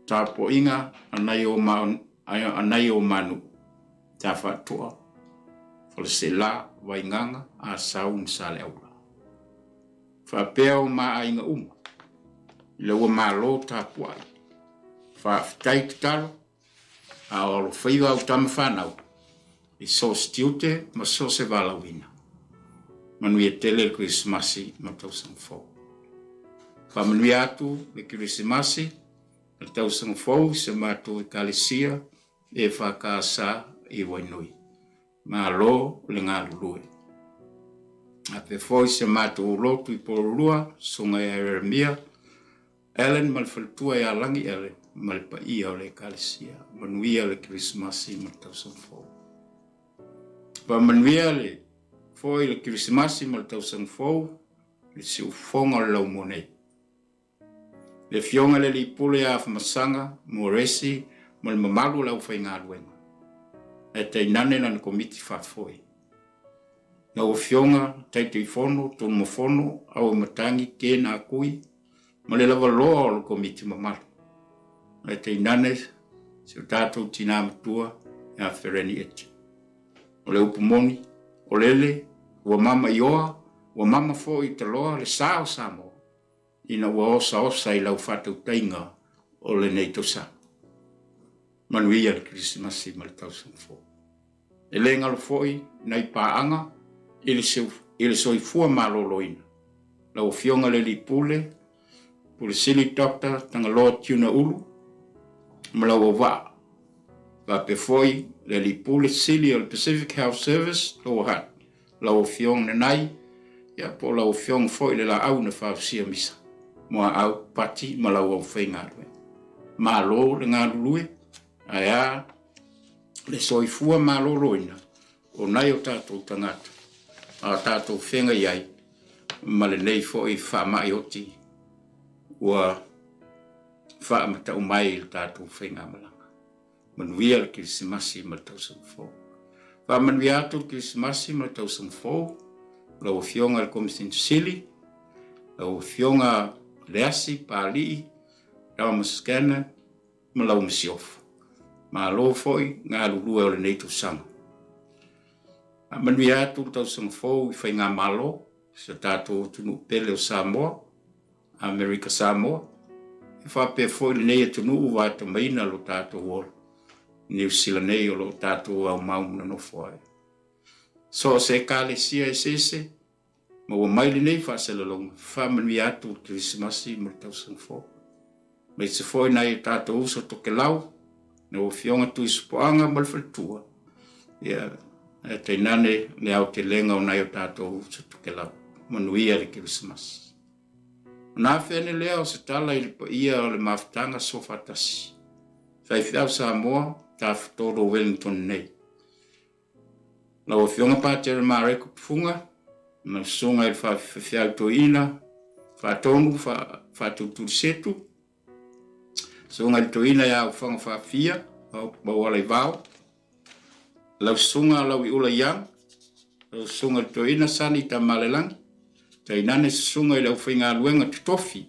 tapuaiga a nai o ma, a nai o ma nuu, Tafaatoa, Faleseela, Vaigaga, Asau ma Saleaula. Faapea o ma aiga uma, ina ua malo tapuai. Faafetai tatalo, a o alofaiva au tama fanau i so o se tiute ma so o se valaauina. Manuia tele le Kerisimasi ma le tausaga fou. Faamanuia atu le Kerisimasi ma le tausaga fou i se matou Ekalesia EFKS i Wainui. Malo le galulue. Faapea foi si a matou lotu i Pololua, Susuga ia Ieremia Allen ma le faletua ia Lagi Allen ma le paia o le Ekalesia. Manuia le Kerisimasi ma le tausaga fou. Faamanuia le foi le Kerisimasi ma le tausaga fou i le siufofoga o le laumua nei. Le Afioga i le Alii Pule ia Afamasaga Moresi ma le mamalu o le aufaigaluega, ae tainane lana Komiti Faafoe. Lau Afioga Taitaifono, Tonumafono, Auamatagi, Ken Akui ma le lavaloa o le Komiti mamalu, ae tainane si o tatou tinā matua ia Fereni Eti. O le upu moni, o lele ua mama i oa, ua mama foi i taloa le sa o Samoa, ina ua osaosa i lau faatautaiga o lenei tausaga. Manuia le Kerisimasi ma le tausaga fou. E le galo foi nai paaga i le, i le soifua maloloina. Lau Afioga le Alii Pule, Pule Sili Doctor Tagaloa Tuna Ulu ma lau auvaa. Faapea foi le Alii Pule Sili o le Pacific Health Service, Lower Hutt. Lau Afioga Nanai, ia po o lau Afioga foi le laau na fausia misa, muaau, pati ma lau aufaigaluega. Malo le galulue, ae a le soifua maloloina o nai o tatou tagata a o tatou feagai ai ma lenei foi faamai oti ua faamatau mai i le tatou faigamalaga. Manuia le Kerisimasi ma le tausaga fou. Faamanuia atu le Kerisimasi ma le tausaga fou, lau Afioga i le Komisina Sili, lau Afioga Leasi Papalii, Thomas Scanlan ma lau masiofo. Malo foi galulue o lenei tausaga. Faamanuia atu le tausaga fou i Faigamalo, si o tatou atunuu pele o Samoa, Amerika Samoa, e faapea foi lenei atunuu ua atamaina lo tatou ola Niu Sila nei o lo o tatou aumau ma nonofo ai. So o se Ekalesia eseese, maua mai lenei faasalalauga, faamanuia atu le Kerisimasi ma le tausaga fou. Aemaise foi nai o tatou uso tokelau, lau Afioga Tuisopoaga ma le faletua, ia, ae tainane le aotelega o nai o tatou uso tokelau. Manuia le Kerisimasi. Ona afe ane lea o se tala i le paia o le mafutaga Sofatasi, faifeau Samoa, Tafatolu o Wellington nei. Lau Afioga Patele Mareko Tufuga, ma le Susuga i le Faifeau Toeaina, Faatonu Faatulitulisetu, Susuga i le Toeaina ia Ufaga Faafia, Maualaivao, Lau Susuga Lauiula Young, lau Susuga i le Toeaina Sani Tamalelagi, tainane Susuga i le aufaigaluega totofi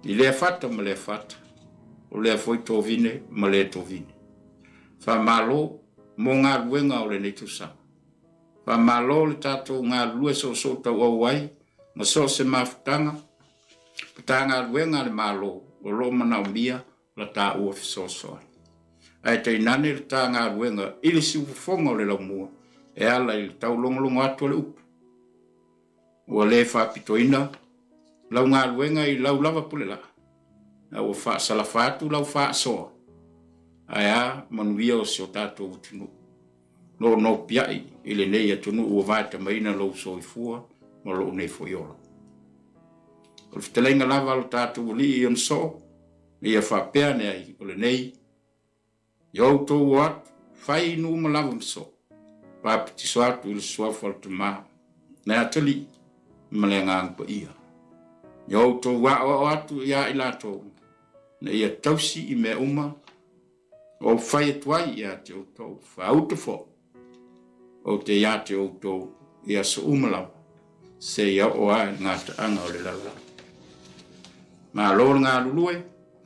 i lea fata ma lea fata, o lea foi tovine ma lea tovine. Faamalo mo galuega o lenei tausaga. Faamalo le tatou galulue soosoo tauau ai ma so o se mafutaga, Matagaluega a le Malo o lo o manaomia la taua fesoasoani. Ae tainane le ta galuega i le siufofoga o le laumua e ala i le taulogologo atu o le upu. Ua le faapitoina lau galuega i lau lava pulelaa, a ua faasalafa atu lau faasoa. Ae a manuia o si o tatou atunuu. Noonopiai i lenei atunuu ua vaetamaina lou soifua ma lou nei foi ola. O le fetalaiga lava a lo tatou Alii i ona soo, na ia faapea ane ai o lenei, Ia outou o atu, fai i nuu ma lava ma soo, papatiso atu i le suafa o le Tama, le Atalii, ma le Agaga Paia. Ia outou aoao atu iā i latou, na ia tausi i mea uma, ua ou fai atu ai ia te outou, faauta foi ou te iā te outou i aso uma lava, seia oo lava i le gataaga o le lalolagi. Malo le galulue,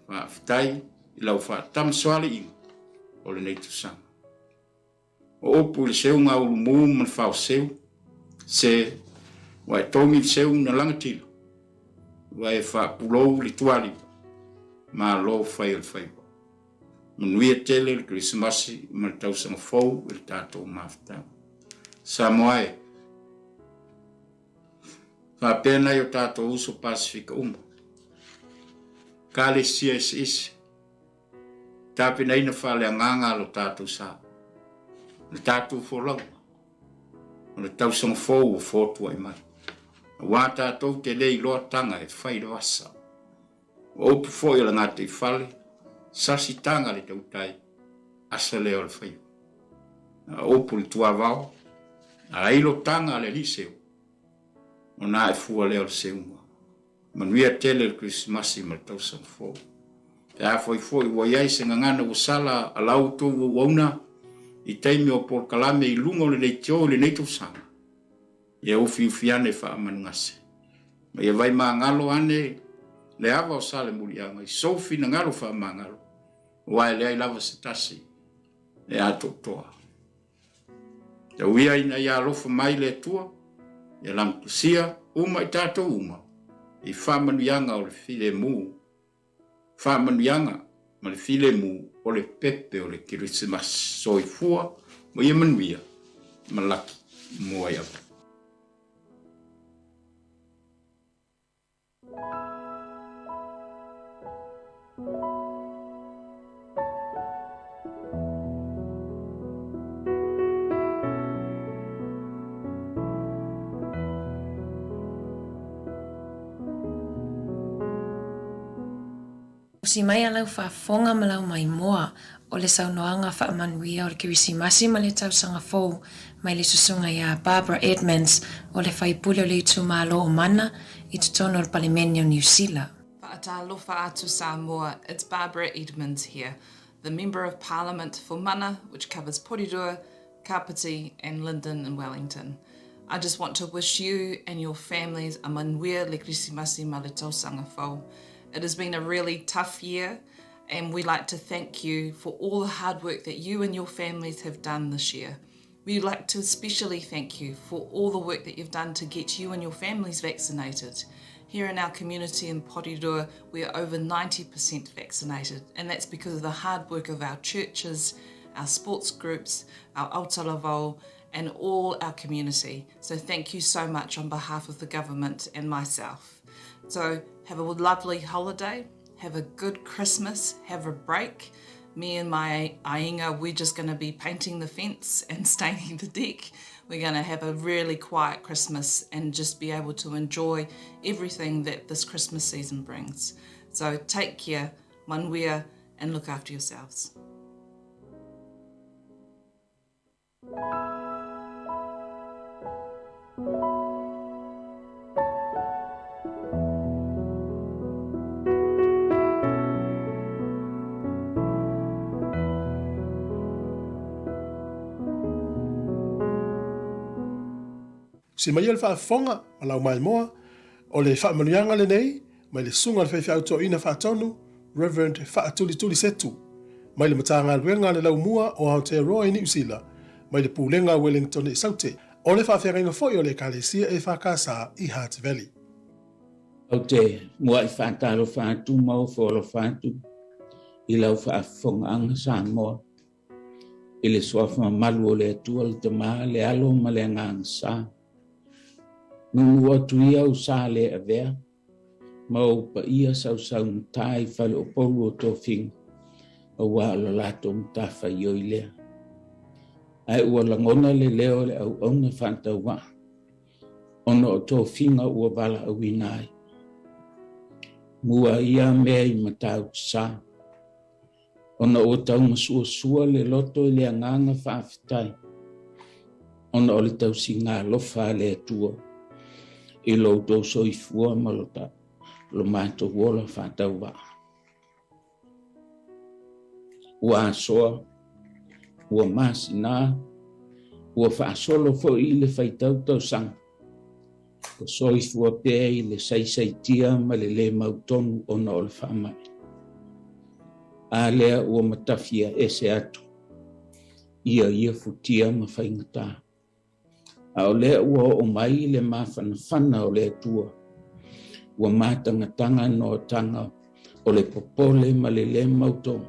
faafetai i lau faatamasoaliiga o lenei tausaga. O upu i le seuga a Ulumu ma le Faoseu, se ua e togi le seu na lagatila, ua e faapulou le tualiva, malo fai o le faiva. Manuia tele le Kerisimasi ma le tausaga fou i le tatou mafutaga. Samoa e! Faapea nai o tatou uso Pasefika uma, Ekalesia eseese, tapenaina faaleagaga lo tatou sa, le tatou folauga, o le tausaga fou ua fotuai mai. Aua tatou te le iloa taga e fai le vasa. O upu foi o le gataifale, sasi taga le tautai, asa lea o le faiva. A o upu i le tuavao, a ilo taga a le alii seu, ona ae fua lea o le seuga. Manuia tele le Kerisimasi ma le tausaga fou. Pe afai foi ua i ai se gagana ua sala a la outou auauna i taimi o polokalame i luga o le leitio i lenei tausaga, ia ufiufi ane faamanugase, ma ia vaimagalo ane le ava o Salemuliaga i sou finagalo faamagalo, aua e leai lava se tasi e atoatoa. Tau ia ina ia alofa mai le Atua, ia lagatusia uma i tatou uma i faamanuiaga o le filemu, faamanuiaga ma le filemu o le pepe o le Kerisimasi. Soifua ma ia manuia, malaki mua i ava. Usi mai a lau faafofoga ma lau maimoa o le saunoaga faamanuia o le Kerisimasi ma le Tausaga Fou mai le susuga iā Barbara Edmonds o le faipule o le itumalo o Mana i totonu o le Palemene o Niu Sila. Fa'atalofa atu Samoa, it's Barbara Edmonds here, the Member of Parliament for Mana, which covers Porirua, Kapiti and Linden in Wellington. I just want to wish you and your families a manuia le Kerisimasi ma le Tausaga Fou. It has been a really tough year and we like to thank you for all the hard work that you and your families have done this year. We'd like to especially thank you for all the work that you've done to get you and your families vaccinated. Here in our community in Porirua, we are over 90% vaccinated, and that's because of the hard work of our churches, our sports groups, our aotalavao, and all our community. So thank you so much on behalf of the government and myself. So have a lovely holiday, have a good Christmas, have a break. Me and my aiga, we're just going to be painting the fence and staining the deck. We're going to have a really quiet Christmas and just be able to enjoy everything that this Christmas season brings. So take care, manuia, and look after yourselves. Si mai le faafofoga ma lau maimoa o le faamanuiaga lenei mai le Susuga i le Faifeau Toeaina Faatonu, Reverend Faatulituli Setu, mai le Matagaluega a le Laumua o Aotearoa i Niu Sila, mai le Pulega a Wellington i Saute, o le faafeagaiga foi o le Ekalesia EFKS i Hutt Valley. Ou te muai faatalofa atu ma ofo alofa atu i lau faafofogaaga Samoa i le suafa mamalu o le Atua le Tama, le Alo ma le Agaga Sa. Nunu atu ia ou sa le avea ma ou paia sausaugata i faleopolu o tofiga. Auā o le latou matafaioi lea. Ae ua lagona le leo o le auauna faatauvaa ona o tofiga ua valaauina ai. Mua ia mea i Matautu-sa, ona ua taumasuasua le loto i le agaga faafetai ona o le tausiga alofa a le Atua i lo outou soifua ma lo matou ola faatauvaa. Ua asoa, ua masina, ua faasolo foi i le faitau tausaga, o soifua pea i le saisaitia ma le lē mautonu ona o le faamai. A lea ua matafia ese atu ia ia futia ma faigatā. A o lea ua oo mai le mafanafana o le Atua, ua matagataga noataga o le popole ma le lē mautonu,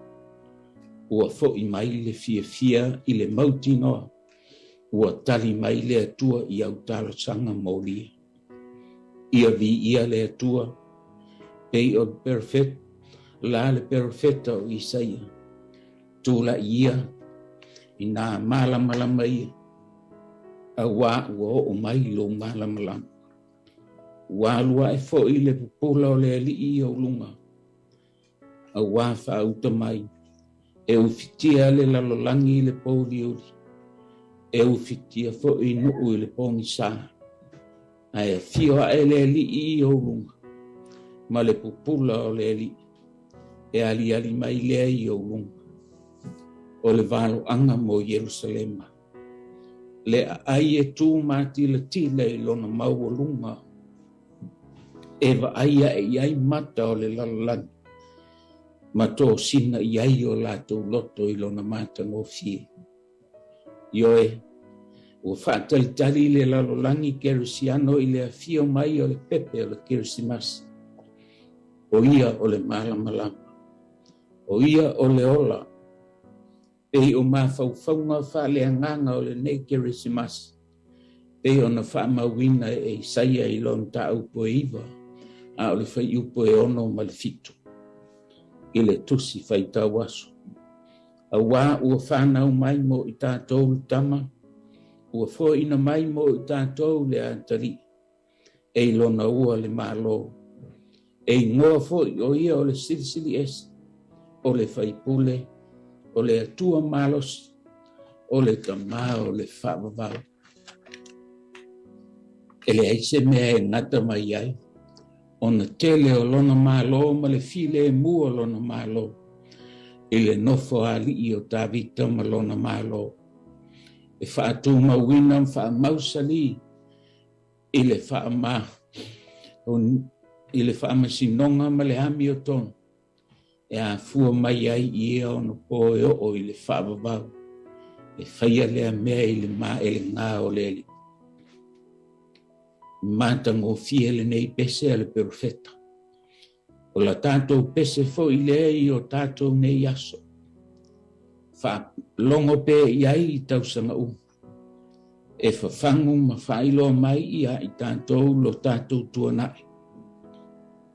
ua fo'i mai le fiafia i le mautinoa, ua tali mai le Atua i au talosaga molia. Ia viia le Atua, pei o le perfet, la le perofeta o Isaia, tula'i ia inā malamalama ia, auā ua oo mai lou malamalama. Ua alu ae foi le pupula o le Alii i ou luga, auā faauta mai, e ufitia le lalolagi i le pouliuli, e ufitia foi nuu i le pogisā, ae afio ae le Alii i ou luga, ma le pupula o le Alii, e aliali mai lea i ou luga. O le valoaga mo Ierusalema. Le aai e tu matilatila i lona maualuga, e vaai ae i ai mata o le lalolagi, ma tosina i ai o latou loto i lona matagofie. Ioe, ua faatalitali le lalolagi kerisiano i le afio mai o le pepe o le Kerisimasi. O ia o le malamalama. O ia o le ola. Pei o mafaufauga faaleagaga o lenei Kerisimasi, pei ona faamauina e Isaia i lona mataupu e 9, a o le fuaiupu e 6 ma le 7, i le tusi faitau aso. Auā ua fanau mai mo i tatou le tama, ua foaina mai mo i tatou le atalii, e i lona ua le Malo. E igoa foi o ia o le Silisili Ese, o le Faipule, o le Atua Malosi, o le Tamā o le Faavavau. E leai se mea e gata mai ai, ona tele o lona Malo ma le filemu o lona Malo, i le nofo a alii o Tavita ma lona Malo, e faatumauina ma faamausalī i le faama i le faamasinoga ma le amiotonu e afua mai ai i ia ona po e oo i le faavavau, e faia lea mea i le maelegā o le Alii. Matagofie lenei pese a le perofeta. O la tatou pese foi lea i o tatou nei aso. Faalogo pea i ai i tausaga uma. E fafagu ma faailoa mai ia i tatou lo tatou tuanai.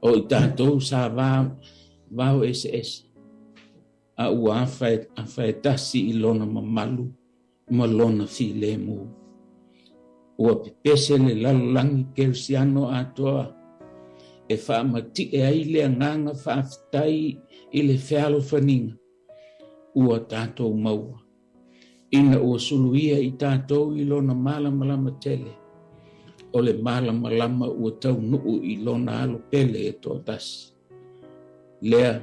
O i tatou sa va vao eseese, a ua afa e, afa e tasi i lona mamalu ma lona filemu. Ua pepese le lalolagi kerisiano atoa e faamati'e ai le agaga faafetai i le fealofaniga ua tatou maua. Ina ua suluia i tatou i lona malamalama tele, o le malamalama ua taunuu i lona alo pele e toatasi. Lea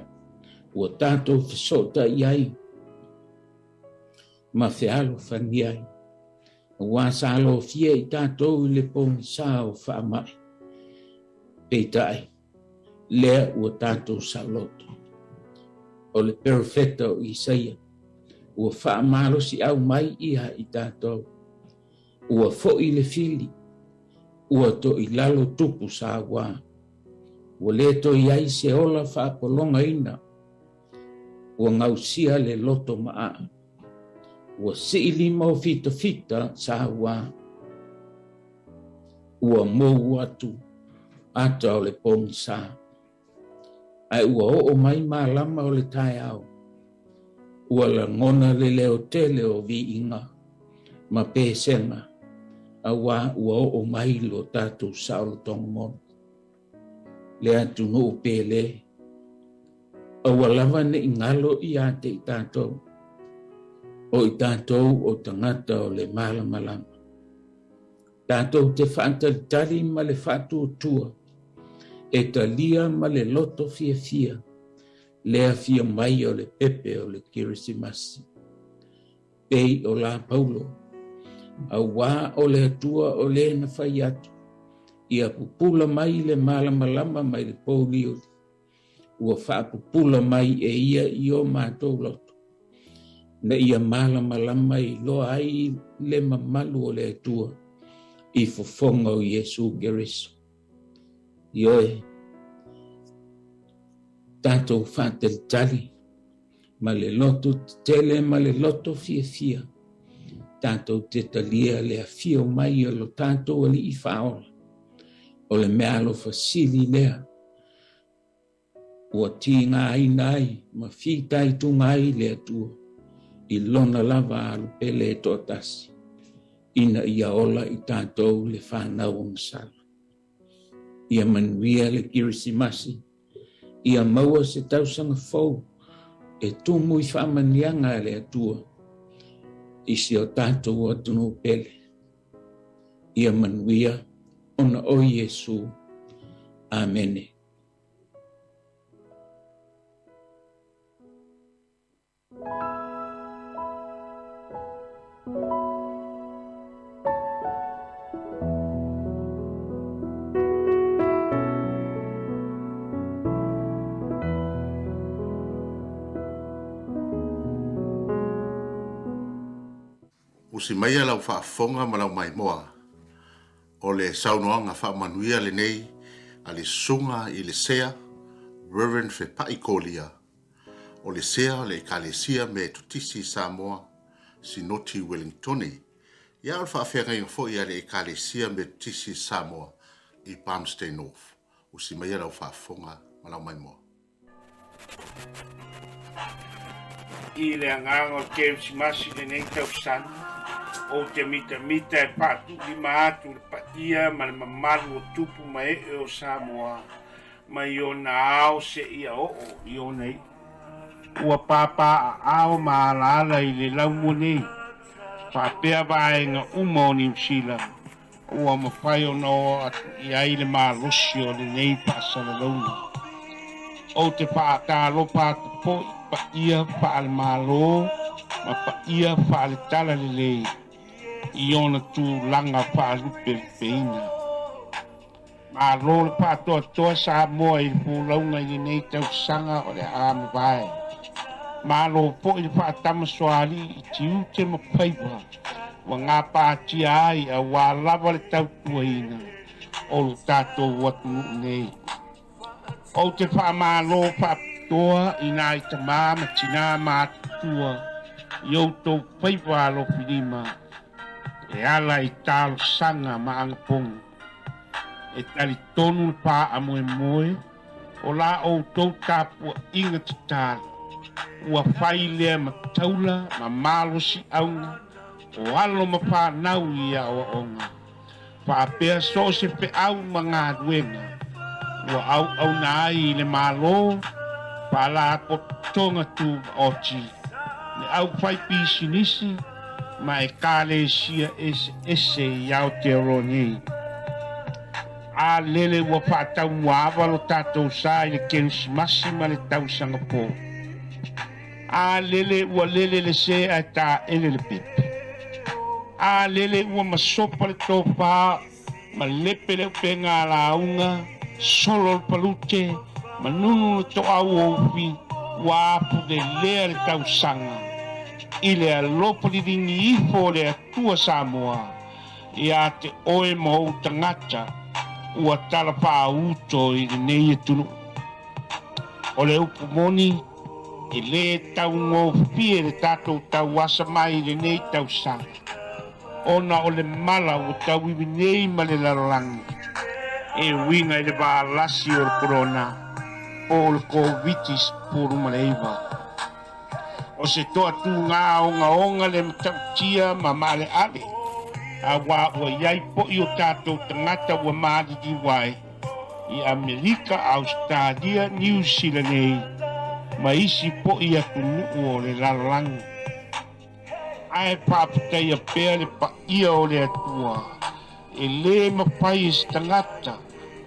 ua tatou fesootai ai ma fealofani ai, auā sa lofia i tatou i le pogisā o faamai. Peitai, lea ua tatou saoloto. O le perofeta o Isaia, ua faamalosiau mai ia i tatou, ua fo'i le fili, ua toilalo tupu sauā, ua lē toe i ai se ola faapologaina, ua gausia le loto maaa, ua sii lima o fitafita sauā, ua mou atu ata o le pogisā, ae ua oo mai malama o le taeao. Ua lagona le leo tele o viiga ma pesega auā ua oo mai lo tatou saolotoga moni. Le atunuu pele, aua lava ne i galo ia te i tatou, o i tatou o tagata o le malamalama. Tatou te faatalitali ma le faatuatua e talia ma le loto fiafia le afio mai o le pepe o le Kerisimasi. Pei o la Paulo, auā o le Atua o lē na fai atu, ia pupula mai le malamalama mai le pouliuli, ua faapupula mai e ia i o matou loto, na ia malamalama iloa ai le mamalu o le Atua i fofoga o Iesu Keriso. Ioe, tatou faatalitali ma le loto tetele ma le loto fiafia, tatou te talia le afio mai o lo tatou Alii Faaola, o le meaalofa sili lea ua tigaina ai ma fitaituga ai le Atua i lona lava alupele e toatasi, ina ia ola i tatou le fanau o masala. Ia manuia le Kerisimasi, ia maua se tausaga fou e tumu i faamanuiaga a le Atua i si o tatou atunuu pele. Ia manuia ona o Iesu. Amene. Usi maia lau faafofoga ma lau maimoa, o le saunoaga faamanuia lenei a le Susuga i le Sea, Rev. Fepai Kolia, o le Sea o le Ekalesia Metotisi i Samoa, Sinoti Ueligitone, ia o le faafeagaiga foi a le Ekalesia Metotisi i Samoa i Palmerston North. Usi maia lau faafofoga ma lau maimoa. I le agaga o Kerisimasi i lenei tausaga, ou te mitamita e faatuulima atu le paia ma le mamalu o tupu ma ee o Samoa mai ona ao seia oo i ona iu. Ua papaaao ma alaala i le laumua nei, faapea vaega uma o Niu Sila ua mafai ona oo atu i ai le malosi o lenei faasalalauga. Ou te faatalofa atu foi i paia faale-Malo ma paia faale-Talalelei i ona tulaga faalupelupeina. Malo le faatoatoa Samoa i le folauga i lenei tausaga o le a mavae. Malo foi le faatamasoalii i tiute ma faiva ua gapatia ai auā lava le tautuaina o lo tatou atunuu nei. Ou te faamalo faapitoa i nai tamā ma tinā matutua i outou faiva alofilima e ala i talosaga ma agapogi. E talitonu le faamoemoe o la outou tapuaiga tatalo ua fai lea ma taula ma malosiaga o alo ma fanau i aoaoga, faapea so o se feau ma galuega ua auauna ai i le Malo, Faalapotopotoga Tumaoti, le aufaipisinisi ma Ekalesia eseese i Aotearoa nei. A lele ua faataumuaava lo tatou sa i le Kerisimasi ma le tausaga fou. A lele ua lele le sē ae taele le pepe. A lele ua masopa le tofā ma lepe le upega a lauga, solo le palute, ma nunu le toau o ufi, ua apulelea le tausaga i le alofa liligi ifo o le Atua Samoa ia te oe ma ou tagata ua talafaauto i lenei atunuu. O le upu moni, e lē taugofie le tatou tauasa mai i lenei tausaga, ona o le mala ua tauivi nei ma le lalolagi e uiga i le valasi o le Korona po o le Koviti-19. O se toatuga ogaoga le matautia ma maaleale, auā ua i ai poʻi o tatou tagata ua maliliu ai i Amerika, Ausetalia, Niu Sila nei ma isi poʻi atunuu o le lalolagi. Ae faafetaia pea le paia o le Atua, e lē mafai e se tagata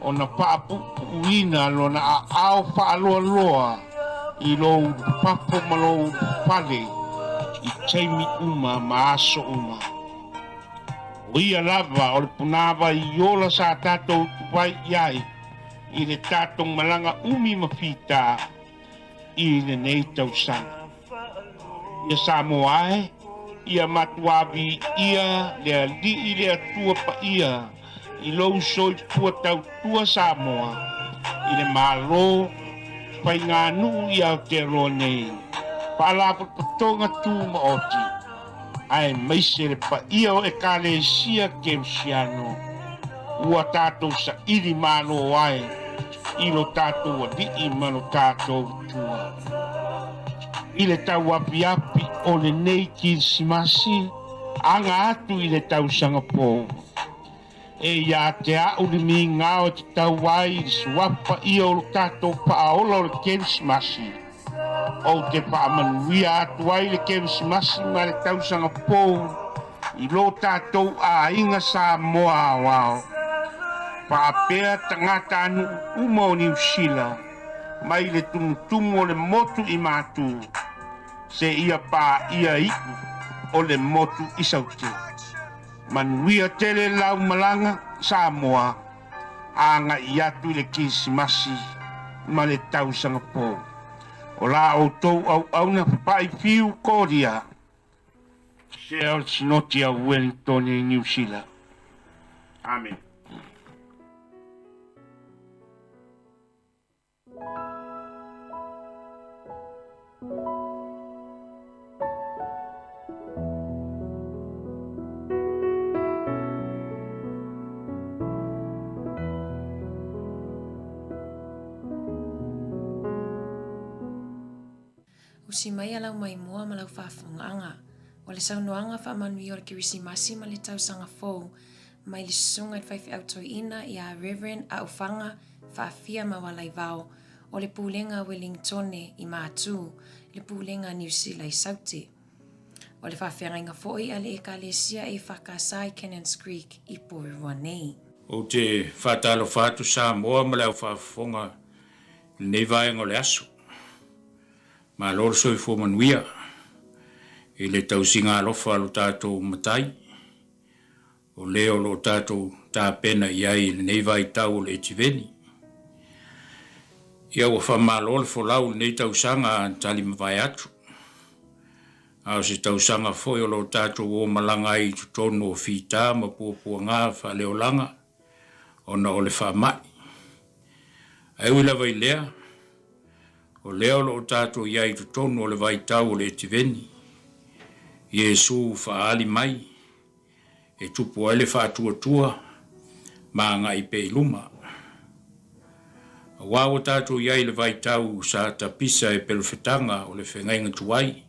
ona faapuupuuina lona aao faaloaloa i lou ulufafo ma lou ulufale i taimi uma ma aso uma. O ia lava o le punāvai ola sa tatou utu ai i ai i le tatou malaga umi ma fitā i lenei tausaga. Ia Samoa e, ia matuā viia le Alii le Atua paia i lou soifua tautua Samoa i le Malo faiganuu i Aotearoa nei, Faalapotopotoga Tumaoti, aemaise le paia o Ekalesia Kerisiano ua tatou saili malo ai i lo tatou Alii ma lo tatou Atua. I le tauafiafi o lenei Kirisimasi, aga atu i le tausaga fou, e ia te a'u le migao e tatau ai i le suafa ia o lo tatou Faaola o le Kerisimasi. Ou te faamanuia atu ai le Kerisimasi ma le tausaga fou i lo tatou aiga Samoa aoao, faapea tagatanuu uma o Niu Sila, mai le tumutumu o le motu i Matu seia paia iu o le motu i Saute. Manuia tele lau malaga Samoa, agai atu i le Kerisimasi ma le tausaga fou. O la outou auauna papa'i fiu Koria, Sea o le Sinoti a Uelintone i Niu Sila. Amene. Usi mai a lau maimoa ma lau faafofogaaga. O le saunoaga faamanuia o le Kerisimasi ma le Tausaga Fou mai le Susuga i le Faifeau Toeaina ia Rev. Aofaga Faafia Maualaivao o le Pulega a Welingtone i Matū, le Pulega a Niu Sila i Saute. O le faafeagaiga foi a le Ekalesia EFKS i Cannons Creek i Porirua nei. Ou te faatalofa atu Samoa ma le au faafofoga i lenei vaega o le aso. Malo le soifua manuia i le tausiga alofa a lo tatou Matai, o le o lo o tatou tapena i ai i lenei vaitau o le Etiveni. Ia ua faamalo le folau i lenei tausaga a tali mavae atu, a o se tausaga foi o lo o tatou o malaga ai i totonu o fita ma puapuaga faaleolaga ona o le faamai. Ae ui lava i lea, O lea o lo o tatou i ai i totonu o le vaitau o le etiveni, Iesu faaali mai, e tupu ai le faatuatua ma agai pea i luma. Aua ua tatou i ai i le vaitau sa tapisa e pelofetaga o le fegaiga tuai,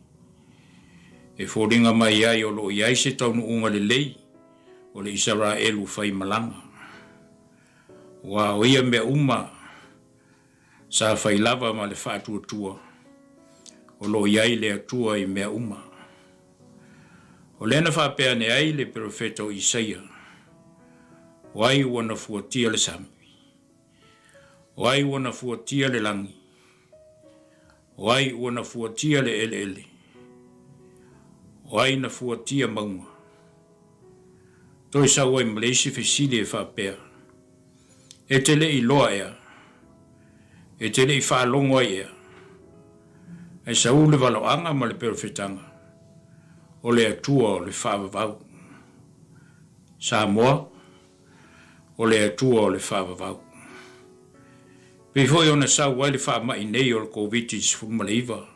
e foliga mai ai o lo o i ai se taunuuga lelei o le Isaraelu faimalaga. Aua o ia mea uma Sa fai lava ma le faatuatua o lo o i ai le Atua i mea uma. O lea na faapea ane ai le perofeta o Isaia, O ai ua na fuatia le sami? O ai ua na fuatia le lagi? O ai ua na fuatia le eleele? O ai na fuatia mauga? Toe sau ai ma le isi fesili e faapea, E te le i loa ea? E te le i faalogo ai ea? Ae sau le valoaga ma le perofetaga, o le Atua o le faavavau. Samoa, o le Atua o le faavavau. Pei foi ona sau ai le faamai nei o le Koviti-19,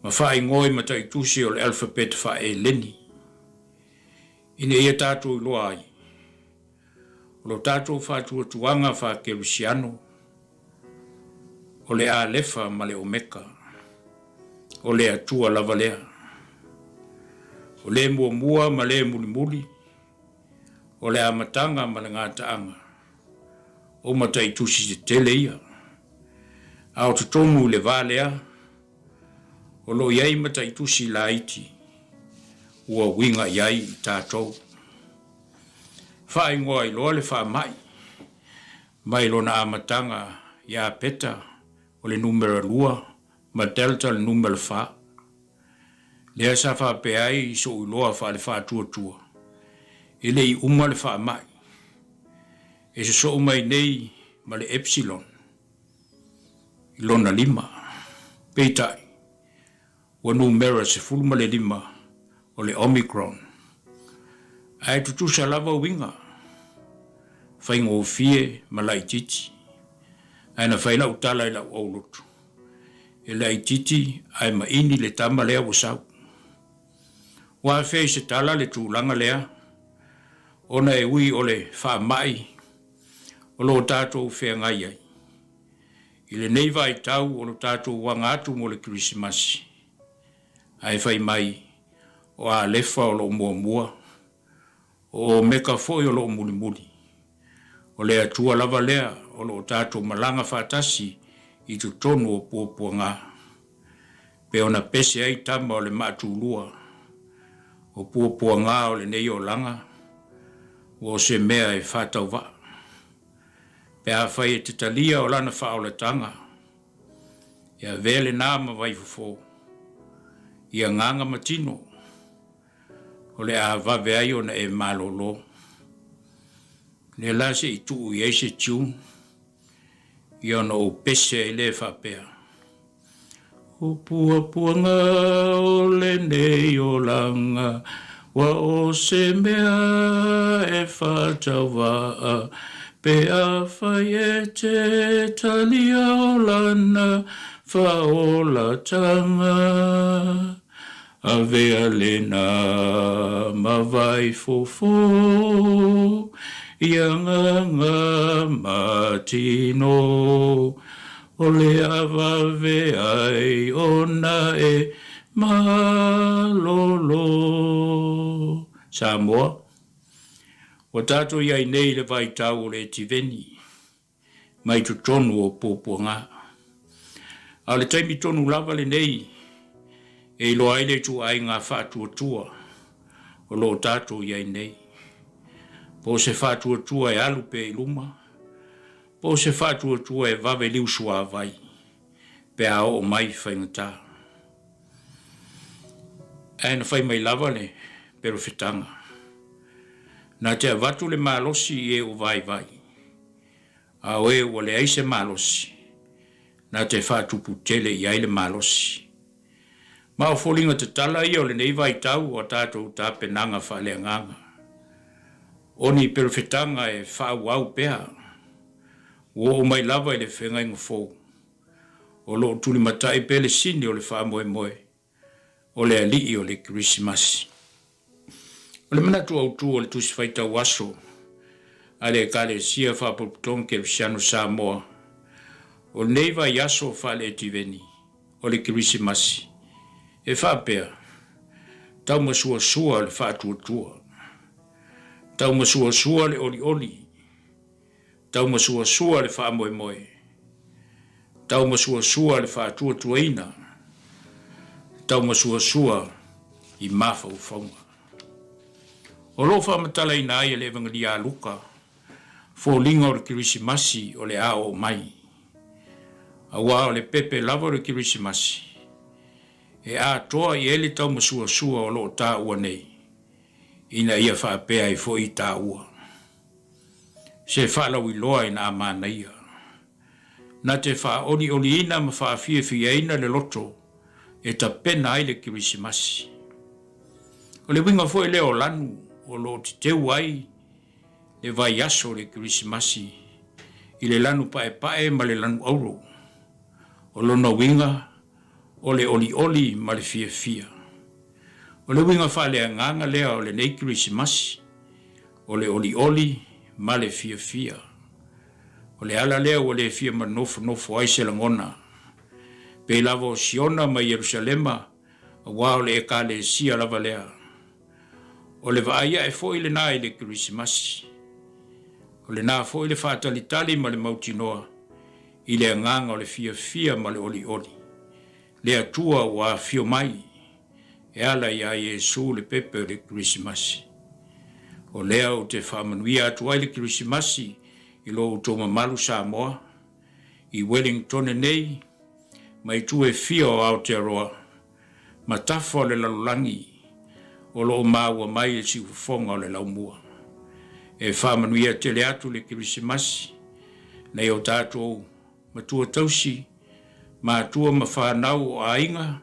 ma faaigoa i mataitusi o le alfapeta faa-Eleni, ina ia tatou iloa ai, o lo tatou faatuatuaga faa-Kerisiano, o le Alefa ma le Omeka. O le Atua lava lea. O le muamua ma le mulimuli, o le amataga ma le gataaga, o mataitusi tetele ia. A o totonu i le va lea, o lo o i ai mataitusi laiti ua uiga i ai i tatou. Faaigoa ai loa le faamai mai lona amataga ia Peta o le numera 2 ma Delta le numera 4. Lea sa faapea ai i so'u iloa faale-faatuatua, e le i uma le faamai. E sosoo mai nei ma le Epsilon i lona 5. Peitai, ua numera 15 o le Omicron. Ae tutusa lava uiga, faigofie ma laitiiti. Ae na fai lau tala i lau aulotu, E laitiiti ae maini le tama lea ua sau. Ua afea i se tala le tulaga lea, ona e ui o le faamai o lo o tatou feagai ai. I lenei vaitau o lo tatou aga atu mo le Kerisimasi, ae fai mai o Alefa o lo o muamua, o Omeka foi o lo o mulimuli. O le Atua lava lea o lo o tatou malaga faatasi i totonu o puapuaga, pe ona pese ai tama o le maatulua. O puapuaga o lenei olaga ua o se mea e faatauvaa. Pe afai e te talia o lana faaolataga, e avea lena ma vaifofo, i agaga ma tino, o le a vave ai ona e malolo. Lea la se i tuu i ai se tune, ia ona ou pese ai lea faapea. O puapuaga o lenei olaga, ua o se mea e faatauvaa, pe afai e te talia o lana faaolataga. Avea lena ma vaifofo i agaga ma tino, O le a vave ai ona e malolo. Samoa, Ua tatou i ai nei i le vaitau o le etiveni mai totonu o puapuaga. A o le taimi tonu lava lenei e iloa ai le ituaiga faatuatua o lo o tatou i ai nei. Po o se faatuatua e alu pea i luma, Po o se faatuatua e vave liusuavai pe a oo mai faigata. Ae na fai mai lava le perofetaga, Na te avatu le malosi i e ua vaivai, a o e ua leai se malosi, na te faatupu tele i ai le malosi. Ma o foliga tatala ia o lenei vaitau o a tatou tapenaga faaleagaga. O ni perofetaga e faaauau pea, ua oo mai lava i le feagaiga fou, o lo o tulimatai pea le sini o le faamoemoe o le Alii o le Kerisimasi. O le manatu autu o le Tusi Faitau Aso a le Ekalesia Faapotopotoga Kerisiano Samoa o lenei vaiaso faale-Etiveni o le Kerisimasi e faapea, Taumasuasua le faatuatua, taumasuasua le olioli, Taumasuasua le faamoemoe. Taumasuasua le faatuatuaina. Taumasuasua i mafaufauga. O lo o faamatalaina ai e le Evagelia a Luka foliga o le Kerisimasi o le a oo mai. Aua o le pepe lava o le Kerisimasi e atoa i ai le taumasuasua o lo o taua nei, ina ia faapea ai foi taua. Se faalauiloa ina a manaia. Na te faaolioliina ma faafiafiaina le loto e tapena ai le Kerisimasi. O le uiga foi lea o lanu o lo o teteu ai le vaiaso o le Kerisimasi i le lanu paepae ma le lanu auro. O lona uiga o le olioli ma le fiafia. O le uiga faaleagaga lea o lenei Kerisimasi. O le olioli ma le fiafia. O le ala lea ua le fia manofonofo ai se lagona. Pei lava o Siona ma Ierusalema, auā o le Ekalesia lava lea. O le vaai ae foi lenā i le Kerisimasi. O lenā foi le faatalitali ma le mautinoa i le agaga o le fiafia ma le olioli. Le Atua ua afio mai e ala iā Iesu le pepe o le Kerisimasi. O lea ou te faamanuia atu ai le Kerisimasi i lo outou mamalu Samoa, i Wellingtone nei, ma itu e fia o Aotearoa, ma tafa o le lalolagi o lo o maua mai le siufofoga o le laumua. E faamanuia tele atu le Kerisimasi nei o tatou matua tausi, matua ma fanau o aiga,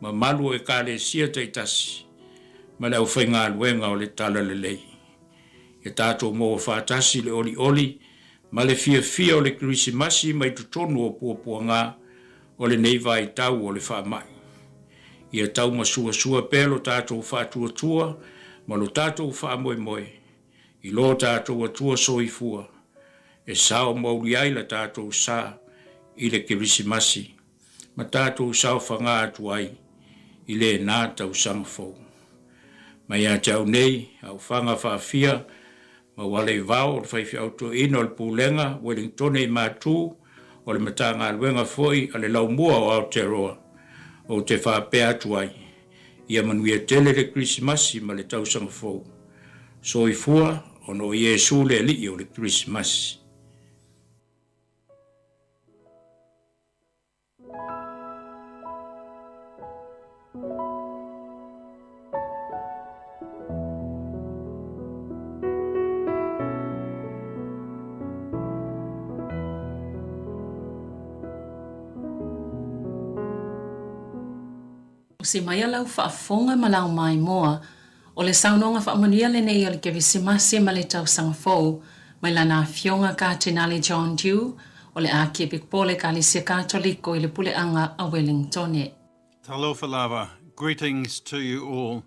mamalu o Ekalesia taitasi ma le aufaigaluega o le Talalelei. Ia tatou maua faatasi le olioli ma le fiafia o le Kerisimasi mai totonu o puapuaga o lenei vaitau o le faamai. Ia taumasuasua pea lo tatou faatuatua ma lo tatou faamoemoe i lo tatou Atua soifua e sao mauli ai la tatou sa i le Kerisimasi ma tatou saofaga atu ai i lena tausaga fou. Mai ia te au nei, aofaga faafia ma uala i vao o le faifeau toeaina o le Pulega Wellingtone i Matu o le Matagaluega foi a le Laumua o Aotearoa, ou te faapea atu ai, ia manuia tele le Kerisimasi ma le tausaga fou. Soifua ona o Iesu le Alii o le Kerisimasi. Usi mai lau faafofoga ma lau maimoa, o le saunoaga faamanuia lenei o le Kerisimasi ma le Tausaga Fou mai lana Afioga Katenale John Dew o le Ākiepikopo o le Ekalesia Katoliko i le Puleaga a Wellingtone. Talofa lava, greetings to you all.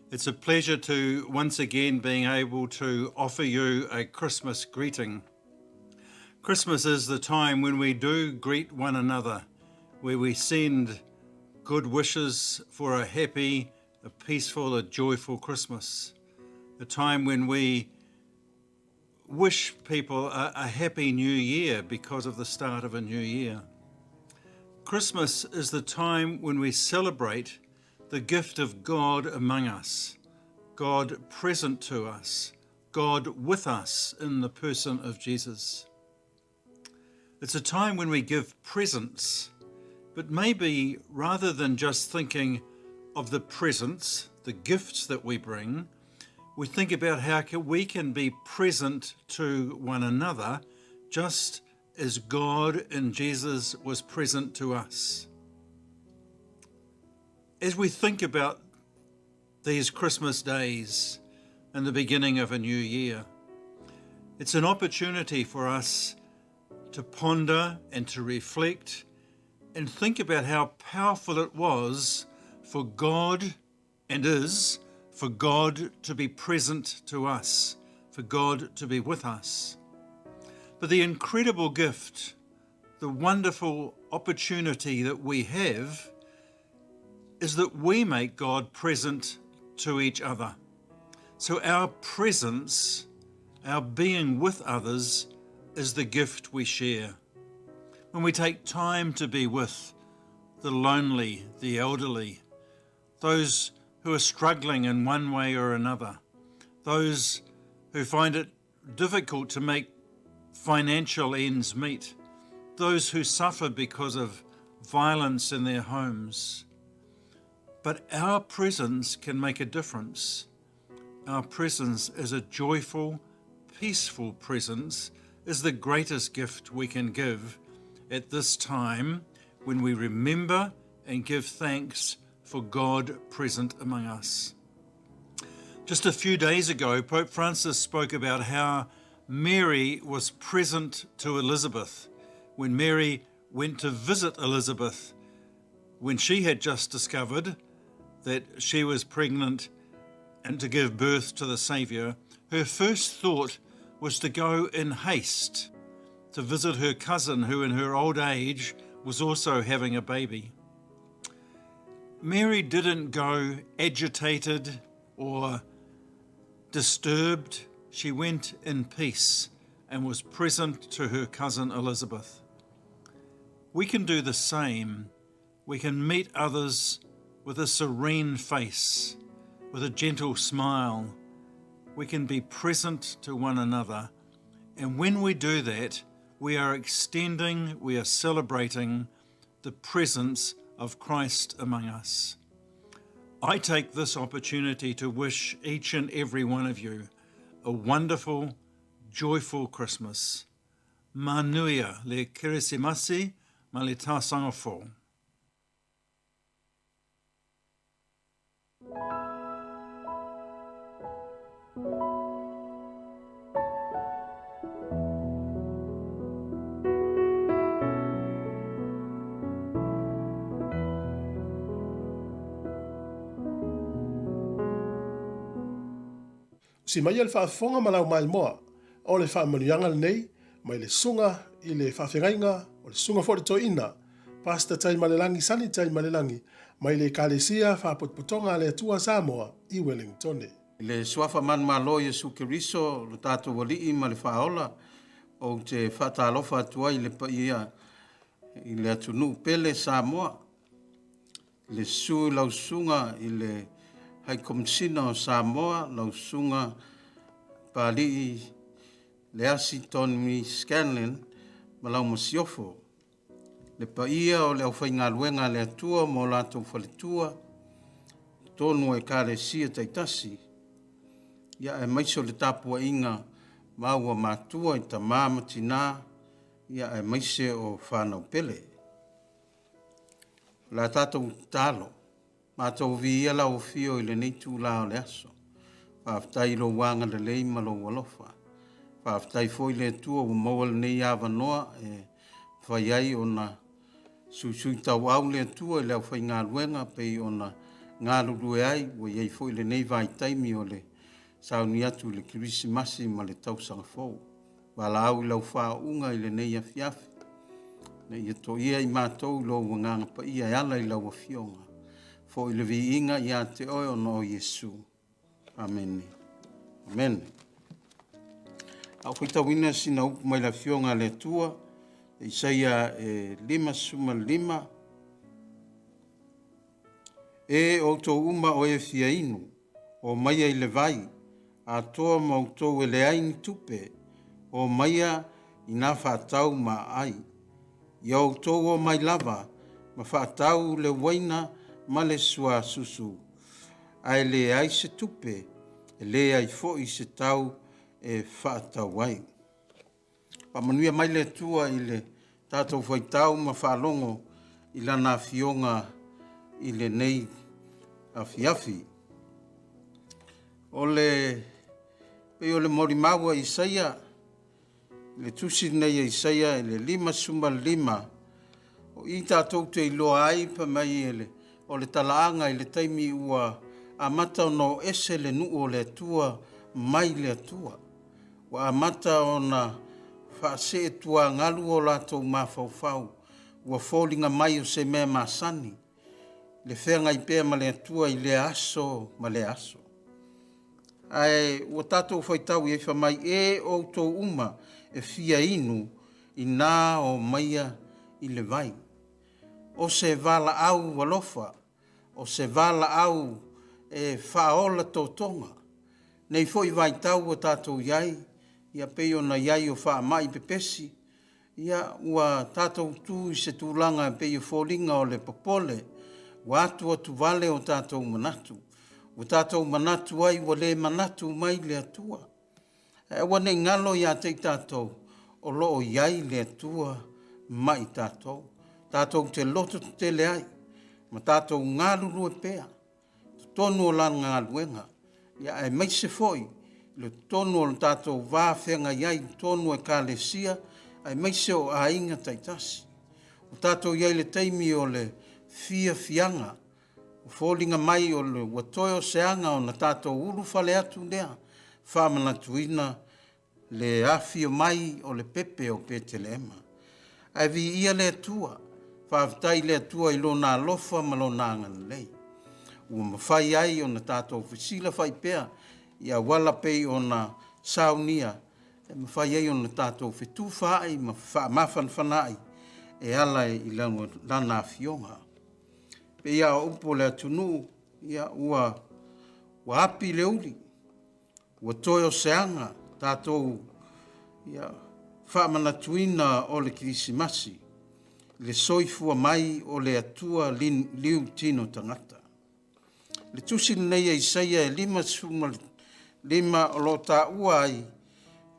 It's a pleasure to once again being able to offer you a Christmas greeting. Christmas is the time when we do greet one another, where we send good wishes for a happy, a peaceful, a joyful Christmas. A time when we wish people a, a happy new year because of the start of a new year. Christmas is the time when we celebrate the gift of God among us, God present to us, God with us in the person of Jesus. It's a time when we give presents, but maybe rather than just thinking of the presents, the gifts that we bring, we think about how we can be present to one another just as God in Jesus was present to us. As we think about these Christmas days and the beginning of a new year, it's an opportunity for us to ponder and to reflect and think about how powerful it was for God and is for God to be present to us, for God to be with us. But the incredible gift, the wonderful opportunity that we have is that we make God present to each other. So our presence, our being with others, is the gift we share. When we take time to be with the lonely, the elderly, those who are struggling in one way or another, those who find it difficult to make financial ends meet, those who suffer because of violence in their homes. But our presence can make a difference. Our presence is a joyful, peaceful presence is the greatest gift we can give at this time when we remember and give thanks for God present among us. Just a few days ago, Pope Francis spoke about how Mary was present to Elizabeth when Mary went to visit Elizabeth when she had just discovered that she was pregnant and to give birth to the Saviour. Her first thought was to go in haste to visit her cousin, who in her old age was also having a baby. Mary didn't go agitated or disturbed. She went in peace and was present to her cousin Elizabeth. We can do the same. We can meet others with a serene face, with a gentle smile. We can be present to one another. And when we do that, we are extending, we are celebrating the presence of Christ among us. I take this opportunity to wish each and every one of you a wonderful, joyful Christmas. Manuia le Kerisimasi ma le tausaga fou. Si mai le faafofoga ma lau maimoa o le faamanuiaga lenei mai le susuga i le faafeagaiga o le susuga foi le toeaina Pastor Taimalelagi Sani Taimalelagi mai le Ekalesia Faapotopotoga a le Atua Samoa i Wellingtone. I le Suafa manumalo o Iesu Keriso, lo tatou Alii ma le Faaola, ou te faatalofa atu ai i le paia i le atunuu pele Samoa, i le susu i lau susuga i le High Komisina o Samoa, lau susuga Papalii Leasi Tony Scanlan ma lau masiofo. Le paia o le aufaigaluega a le Atua ma o latou faletua, totonu o Ekalesia taitasi, ia aemaise o le tapuaiga maua matua i tama ma tina, ia aemaise o fanau pele. O le a tatou tatalo, matou viia lau afio i lenei itula o le aso. Faafetai i lou agalelei ma lou alofa. Faafetai foi le Atua ua maua lenei avanoa e mafai ai ona suisui tauau le Atua i le aufaigaluega pei ona galulue ai ua i ai foi lenei vaitaimi o le sauni atu i le Kerisimasi ma le tausaga fou. Valaau i lau faauuga i lenei afiafi, ina ia toia i matou i lou Agaga Paia e ala i lau Afioga. Foi le viiga ia te oe ona o Iesu. Amene. Amene. A o faitauina sina upu mai le Afioga a le Atua, Isaia e 55, E outou uma o e fia inu, o maia i le vai, atoa ma outou e leai ni tupe, o maia i nā faatau ma aai. Ia outou o mai lava ma faatau le uaina ma le suasusu, ae leai se tupe, e leai foi se tau e faatau ai. Faamanuia mai le Atua i le tatou faitau ma faalogo i Lana Afioga i lenei afiafi. O le pei o le molimau a Isaia, le tusi lenei a Isaia i le 55, o i tatou te iloa ai fai mai e le, o le talaaga i le taimi ua amata ona o ese le nuu o le Atua mai le Atua. Ua amata ona faaseetuagalu o latou mafaufau, ua foliga mai o se mea masani le feagai pea ma le Atua i lea aso ma lea aso. Ae ua tatou faitau i ai fai mai, E outou uma e fia inu inā o maia i le vai. O se valaau alofa, o se valaau e faaola totoga. Nei foi vaitau ua tatou i ai, ia pei ona i ai o faamai pepesi, ia ua tatou tu i se tulaga e pei o foliga o le popole, ua atuatuvale o tatou manatu. Ua tatou manatu ai ua le manatu mai le Atua. Ae aua ne i galo ia te i tatou, o lo o i ai le Atua ma i tatou. Tatou te loto tetele ai, ma tatou galulue pea, totonu o lana galuega, ia aemaise foi le totonu o le tatou va feagai ai i totonu o Ekalesia, aemaise o aiga taitasi. Ua tatou i ai i le taimi o le fiafiaga, ua foliga mai o le ua toe o se aga ona tatou ulufale atu lea, faamanatuina le afio mai o le pepe o Petelehema. Ae viia le Atua, Faafetai i le Atua i Lona alofa ma Lona agalelei, ua mafai ai ona tatou fesilafai pea i auala pei ona saunia e mafai ai ona tatou fetufaai ma faamafanafanaai e ala i Lana Afioga. Pei lava o upu o le atunuu, ia, ua, ua api le uli, ua toe o se aga tatou ia, faamanatuina o le Kerisimasi, le soifua mai o le Atua liu tino tagata. Le tusi lenei a Isaia e 55 o lo o taua ai,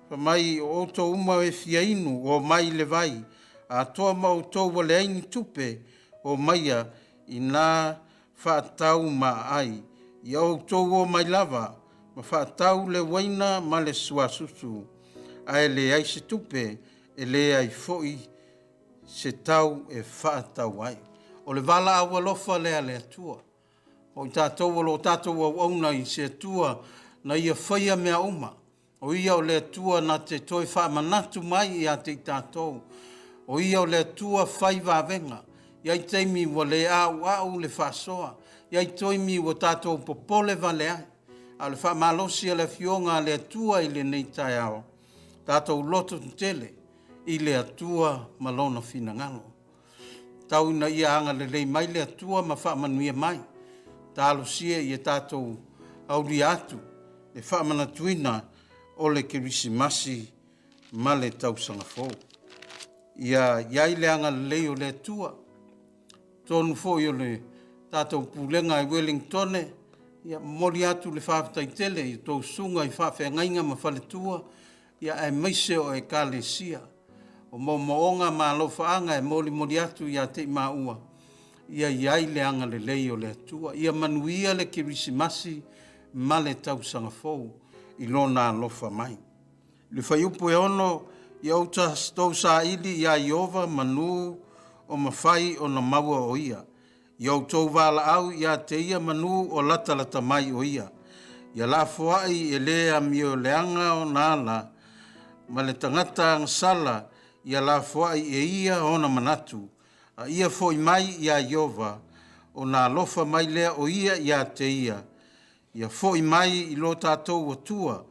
fai mai, O outou uma e fia inu, o mai i le vai, atoa ma outou ua leai ni tupe, o maia i nā faatau maai, ia outou o mai lava, ma faatau le uaina ma le suasusu, ae leai se tupe, e leai foi se tau e faatau ai. O le valaau alofa lea a le Atua. O i tatou o lo o tatou auauna i se Atua na Ia faia mea uma. O Ia o le Atua na te toe faamanatu mai ia te i tatou. O Ia o le Atua fai vavega. I ai taimi ua le a'ua'u le faasoa, i ai toimi ua tatou popole vale ai. A o le faamalosi a le Afioga a le Atua i lenei taeao, tatou loto tetele i le Atua ma Lona finagalo. Tau ina ia agalelei mai le Atua ma faamanuia mai. Talosia ia tatou aulia atu le faamanatuina o le Kerisimasi ma le Tausaga Fou. Ia i ai le agalelei o le Atua. Tonu foi o le tatou pulega i Wellingtone, ia momoli atu le faafetai tele i tou susuga i faafeagaiga ma faletua, ia aemaise o Ekalesia. O moomooga ma alofaaga e molimoli atu ia te i maua, ia i ai le agalelei o le Atua. Ia manuia le Kerisimasi ma le Tausaga Fou i Lona alofa mai. I le fuaiupu e 6, Ia outou saili iā Ieova manu o mafai ona maua o Ia. Ia outou valaau iā te Ia manu o latalata mai o Ia. Ia lafoai e le amioleaga ona ala, ma le tagata agasala ia lafoai e ia ona manatu, a ia foi mai iā Ieova, ona alofa mai lea o Ia iā te Ia. Ia foi mai i lo tatou Atua,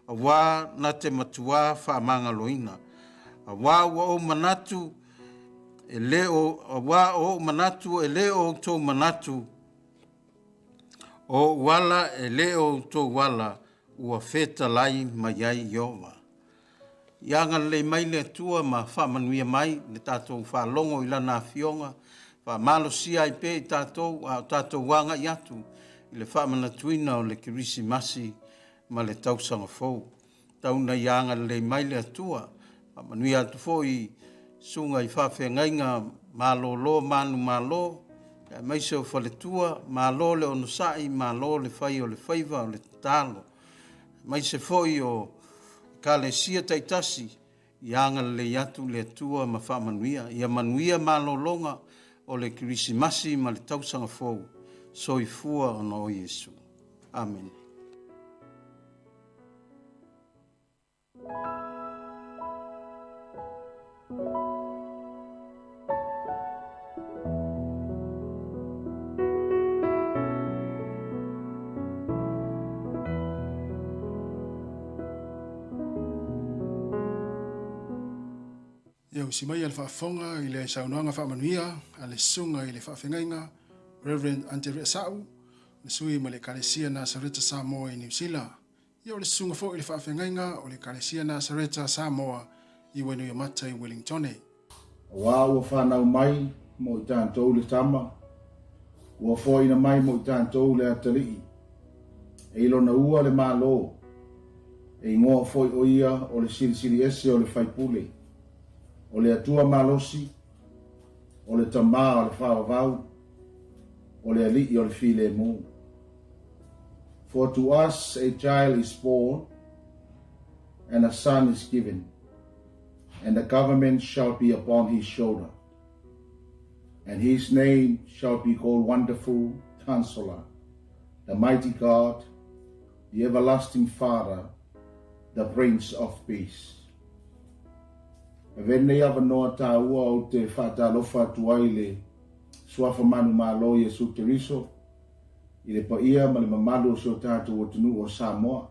auā na te matuā faamagaloina. Auā ua ou manatu e le o, auā o ou manatu e le o outou manatu, o ou ala e le o outou ala, ua fetalai mai ai Ieova. Ia agalelei mai le Atua ma faamanuia mai le tatou faalogo i Lana Afioga, faamalosia ai pea i tatou a o tatou agai atu i le faamanatuina o le Kerisimasi ma le Tausaga Fou. Tau ina ia agalelei mai le Atua, faamanuia atu foi i susuga i faafeagaiga malolo manumalo, aemaise o faletua, malo le onosai, malo le fai o le faiva o le tatalo. aemaise foi o Ekalesia taitasi, ia agalelei atu le Atua ma faamanuia. Ia manuia malologa o le Kerisimasi ma le Tausaga Fou. Soifua ona o Iesu. Amene. Ia usi mai a le faafofoga i le saunoaga faamanuia a le Susuga i le Faafeagaiga Rev. Ante Reasau, le sui mai le Ekalesia Nasareta Samoa i Niu Sila. Ia o le susuga foi i le faafeagaiga o le Ekalesia Nasareta Samoa i Wainuiomata i Wellingtone. Auā ua fanau mai mo i tatou le Tama, ua foaina mai mo i tatou le Atalii, e i lona ua le Malo, e igoa foi o ia o le Silisili Ese o le Faipule, o le Atua Malosi, o le Tamā o le Faavavau, o le Alii o le Filemu. For to us a child is born, and a son is given, and the government shall be upon his shoulder. And his name shall be called Wonderful Counselor, the Mighty God, the Everlasting Father, the Prince of Peace. Avea lenei avanoa taua ou te faatalofa atu ai i le Suafa manumalo Iesu Keriso i le paia ma le mamalu o si o tatou atunuu o Samoa.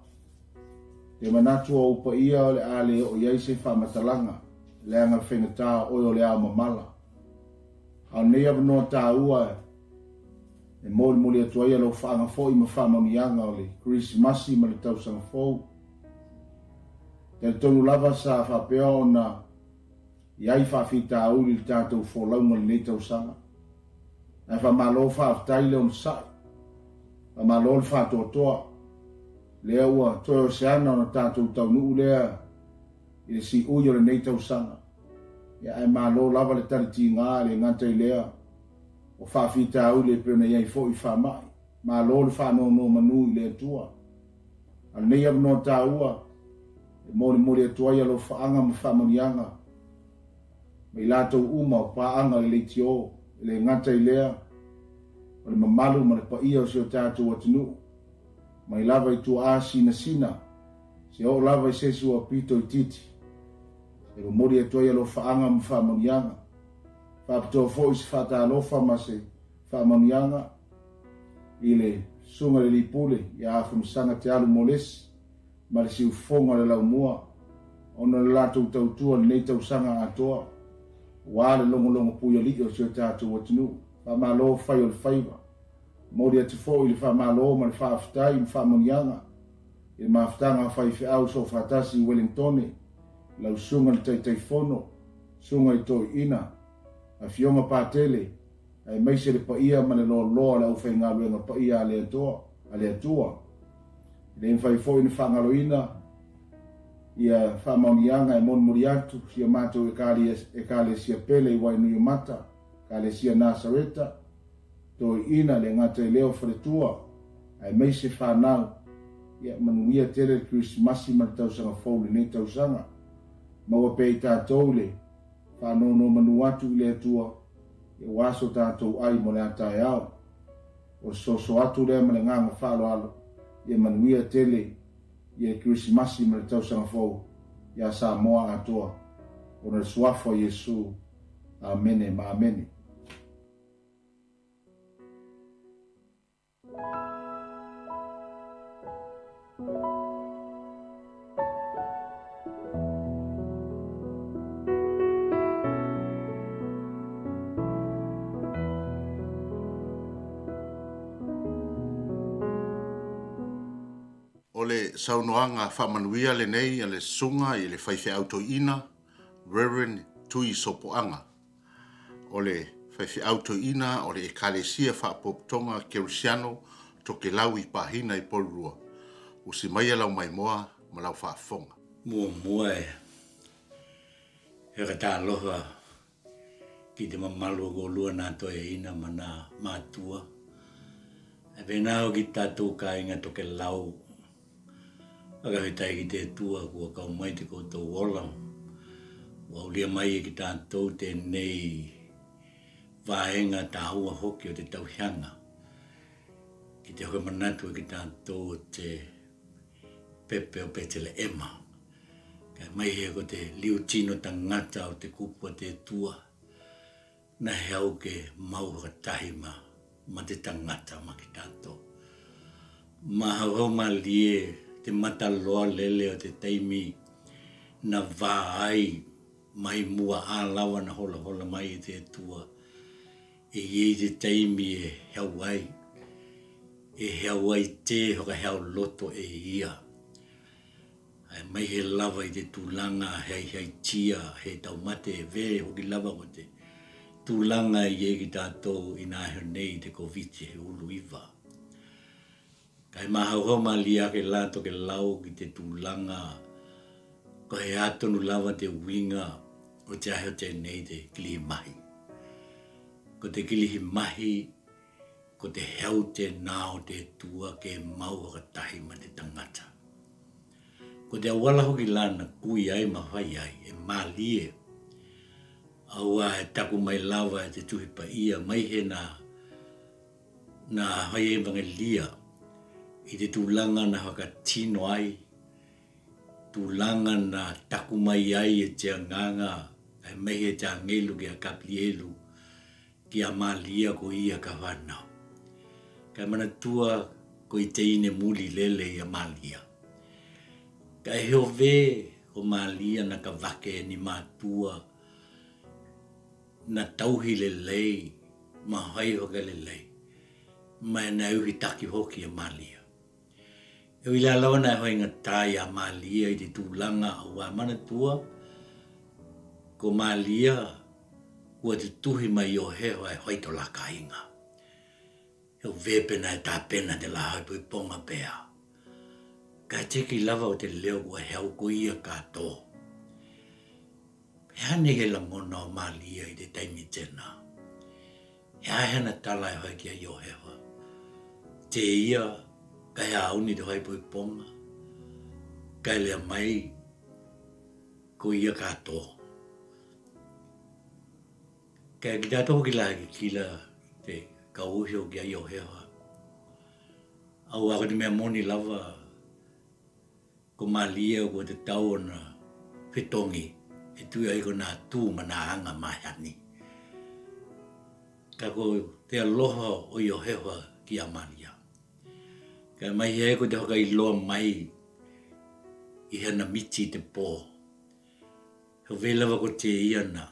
Te manatu o ou paia o le a le oo i ai se faamatalaga, leaga le faigata o oe o le ao mamala. A o lenei avanoa taua e molimoli atu ai alofaaga foi ma faamanuiaga o le Kerisimasi ma le Tausaga Fou. Talitonu lava sa faapea ona i ai faafitauli i le tatou folauga i lenei tausaga. Ae faamalo faafetai le onosai, faamalo le faatoatoa, lea ua toe o se ana ona tatou taunuu lea i le siui o lenei tausaga. Ia ae malo lava le talitiga e le gata i lea o faafitauli e pei ona i ai foi faamai. Malo le faanonomanu i le Atua. A o lenei avanoa taua e molimoli atu ai alofaaga ma faamanuiaga ma i latou uma o paaga i le leitio, e le gata i lea o le mamalu ma le paia o si o tatou atunuu, mai lava i tuaa sinasina, seia oo lava i se isi ua pito itiiti, e momoli atu ai alofaaga ma faamanuiaga. Faapitoa foi se faatalofa ma se faamanuiaga i le Susuga i le Alii Pule ia Afamasaga Te Alu Molesi ma le siufofoga o le Laumua ona o le latou tautua i lenei tausaga atoa aua le logologo puialii o si o tatou atunuu. Faamalo fai o le faiva. Momoli atu foi le faamalo ma le faafetai ma faamanuiaga i le mafutaga a faifeau soofaatasi i Wellingtone, lau Susuga i le Taitaifono, Susuga i Toeaina, Afioga Patele, aemaise le paia ma le loaloa o le aufaigaluega paia a le Atoa, a le Atua. E le mafai foi ona faagaloina ia faamaoniaga e molimoli atu si a matou Ekalesia pele i Wainuiomata, Ekalesia Nasareta, Toeaina, le gata i lea o faletua, aemaise fanau. Ia manuia tele le Kerisimasi ma le tausaga fou i lenei tausaga. Maua pea i tatou le faanonomanu atu i le Atua, ia ua aso tatou ai mo le a taeao. O le soso atu lea ma le agaga faaaloalo, ia manuia tele ia le Kerisimasi ma le tausaga fou ia Samoa atoa, ona o le Suafa o Iesu. Amene ma amene. O le saunoaga faamanuia lenei a le Susuga i le Faifeau Toeaina, Rev. Tui Sopoaga. O le faifeau toeaina o le Ekalesia Faapopotoga Kerisiano Tokelau i Pahina i Porirua. Usi maia lau maimoa ma lau faafofoga. Muamua e ka talofa ki te mamalu o kolua nā toeaina ma nā matua. E pēnā hoki tātou kāinga Tokelau. Whakawhetai ki te Atua kua kau mai te koutou ola, ua aulia mai e ki tātou tēnei vaenga tāua hoki o te tauhianga, ki te whakamanatu e ki tātou o te pepe o Peteleema. Kai mai he ko te liu tino tangata o te kupu a te Atua, Na he au ke mau whakatahi ma ma te tangata ma ki tatou. Mahauhau malie te mataloa lele o te taimi na va ai mai mua a lawa na holahola mai e te Atua e iei te taimi e heau ai, e heau ai te whakaheau loto e ia. Ae mai he lava i te tūlanga heaihaitia, he taumate e vē hoki lava ko te tūlanga i ai ki tātou ināheo nei i te Koviti he ulu iva. Kai māhauhau mālie ake la Tokelau ki te tūlanga ko he ā tonu lava te uinga o te aheo tēnei te kilihi mahi. Ko te kilihi mahi ko te heu tēnā o te Atua ke mau whakatahi ma te tangata. Ko te awala hoki la na kui ai ma whai ai, e malie. Aua e taku mai lava e te tuhi paia mai he na, na whai evangelia i te tūlanga na whakatino ai, tūlanga na taku mai ai e te anganga. Kai mai he te angelu ki a Kaplielu ki a Malia ko ia ka whanau. Kai manatua ko i te ine muli lele i a Malia. Kai heo ve ko Malia na ka vake ni matua na tauhi lelei ma whai whakalelei mai na uhi taki hoki a Malia. E ui la lawa na e whainga tai a Malia i te tūlanga o wā manatua, ko Malia kua te tuhi mai o hewa e whai to lakainga. He o vepena e tāpena te la hau i ponga pea. Ka teki lava o te leo kua heau ko ia ka tō. He ane he langona o Malia i te taimi tēnā. He ahe ana tala e whai ki a Iohewa. Te ia, kai a uni te whai pui ponga, kai lea mai, ko ia ka tō. Kai ki tātou hoki la ki kila te kauhio ki a Iohewa. Au a ko te mea moni lava, ko Malia ko te tau ona whitongi, e tui ai ko nā tū ma nā anga mahani. Ka ko te aloha o Iohewa ki a Maria. Ka mai he ko te whakailoa mai i hana miti te pō. He welawa ko te ia na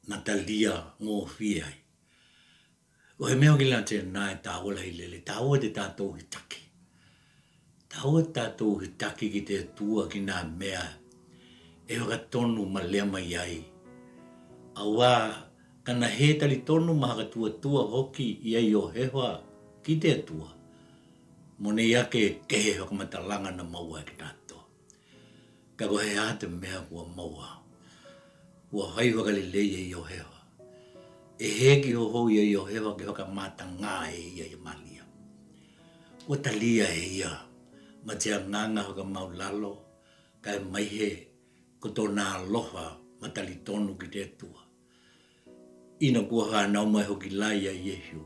Natalia ngōwhie ai. Ko he mea hoki la tēnā e tāua lahi lele, tāua te tātou hitaki. Tāua te tātou hitaki ki te Atua ki nā mea e whakatonu ma lea mai ai. Auā, kana he tari tonu ma hakatuatua hoki i ai o hewa ki te Atua, mo nei ake e kehe whakamatalanga na maua e ki tātou. Ka ko he aha te mea kua maua. Kua whai whakalelei e Iohewa. E he ki hohou ia Iohewa ke whakamātangā e ia i a Malia. Kua talia e ia ma te anganga whakamau lalo ka e maihe ko tōna aloha matali tonu ki te Atua. Ina kua whānau mai hoki la ia Iehu.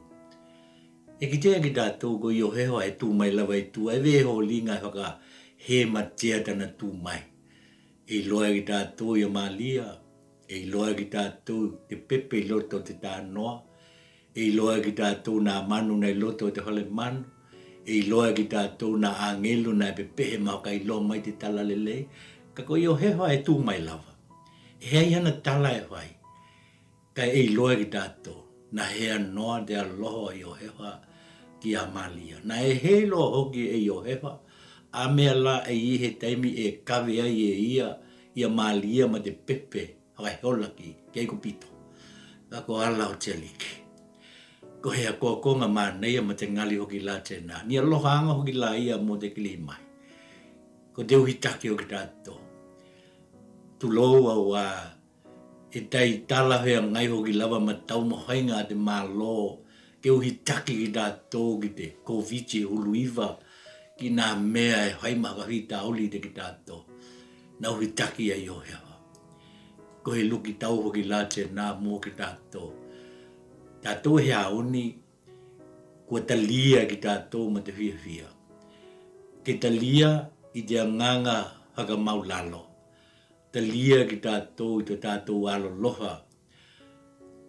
E kitea ki tātou ko Iohewa e tū mai lava i tua, e weho linga e whakahēmatia tana tū mai. E iloa ki tātou i a Malia, e iloa ki tātou te pepe i loto te tānoa, e iloa ki tātou nā manu nei loto te whale manu, e iloa ki tātou nā āngelu nā e pepehe ma whakailoa mai te talalelei, ka ko Iohewa e tū mai lava. E hea ana tala e whai, kai e iloa ki tātou, na hea noa te aloha o Iohewa ki a Malia. Na e he loa hoki e Iohewa, a mea la e i he taimi e kawe ai e ia i a Malia ma te pepe whakaheola ki ki Aikupito. Ka ko ala o te aliki. Ko hea koakonga māneia ma te ngali hoki la tēnā. Ni aloha anga hoki la ia mō te kilihi mai. Ko te uhi take o ki tātou. Tulou au a e tai talawhea ngai hoki lava ma taumawhainga a te Malo ke uhi taki ki tātou ki te Koviti hulu iwa ki nā mea e whai ma whakawhitauli te ki tātou. Na uhi taki ai o hewa. Ko he luki tau hoki la tēnā mō ki tātou. Tātou he aoni kua talia ki tātou ma te whiawhia. Ke talia i te anganga whakamau lalo. Talia ki tātou i to tātou aloloha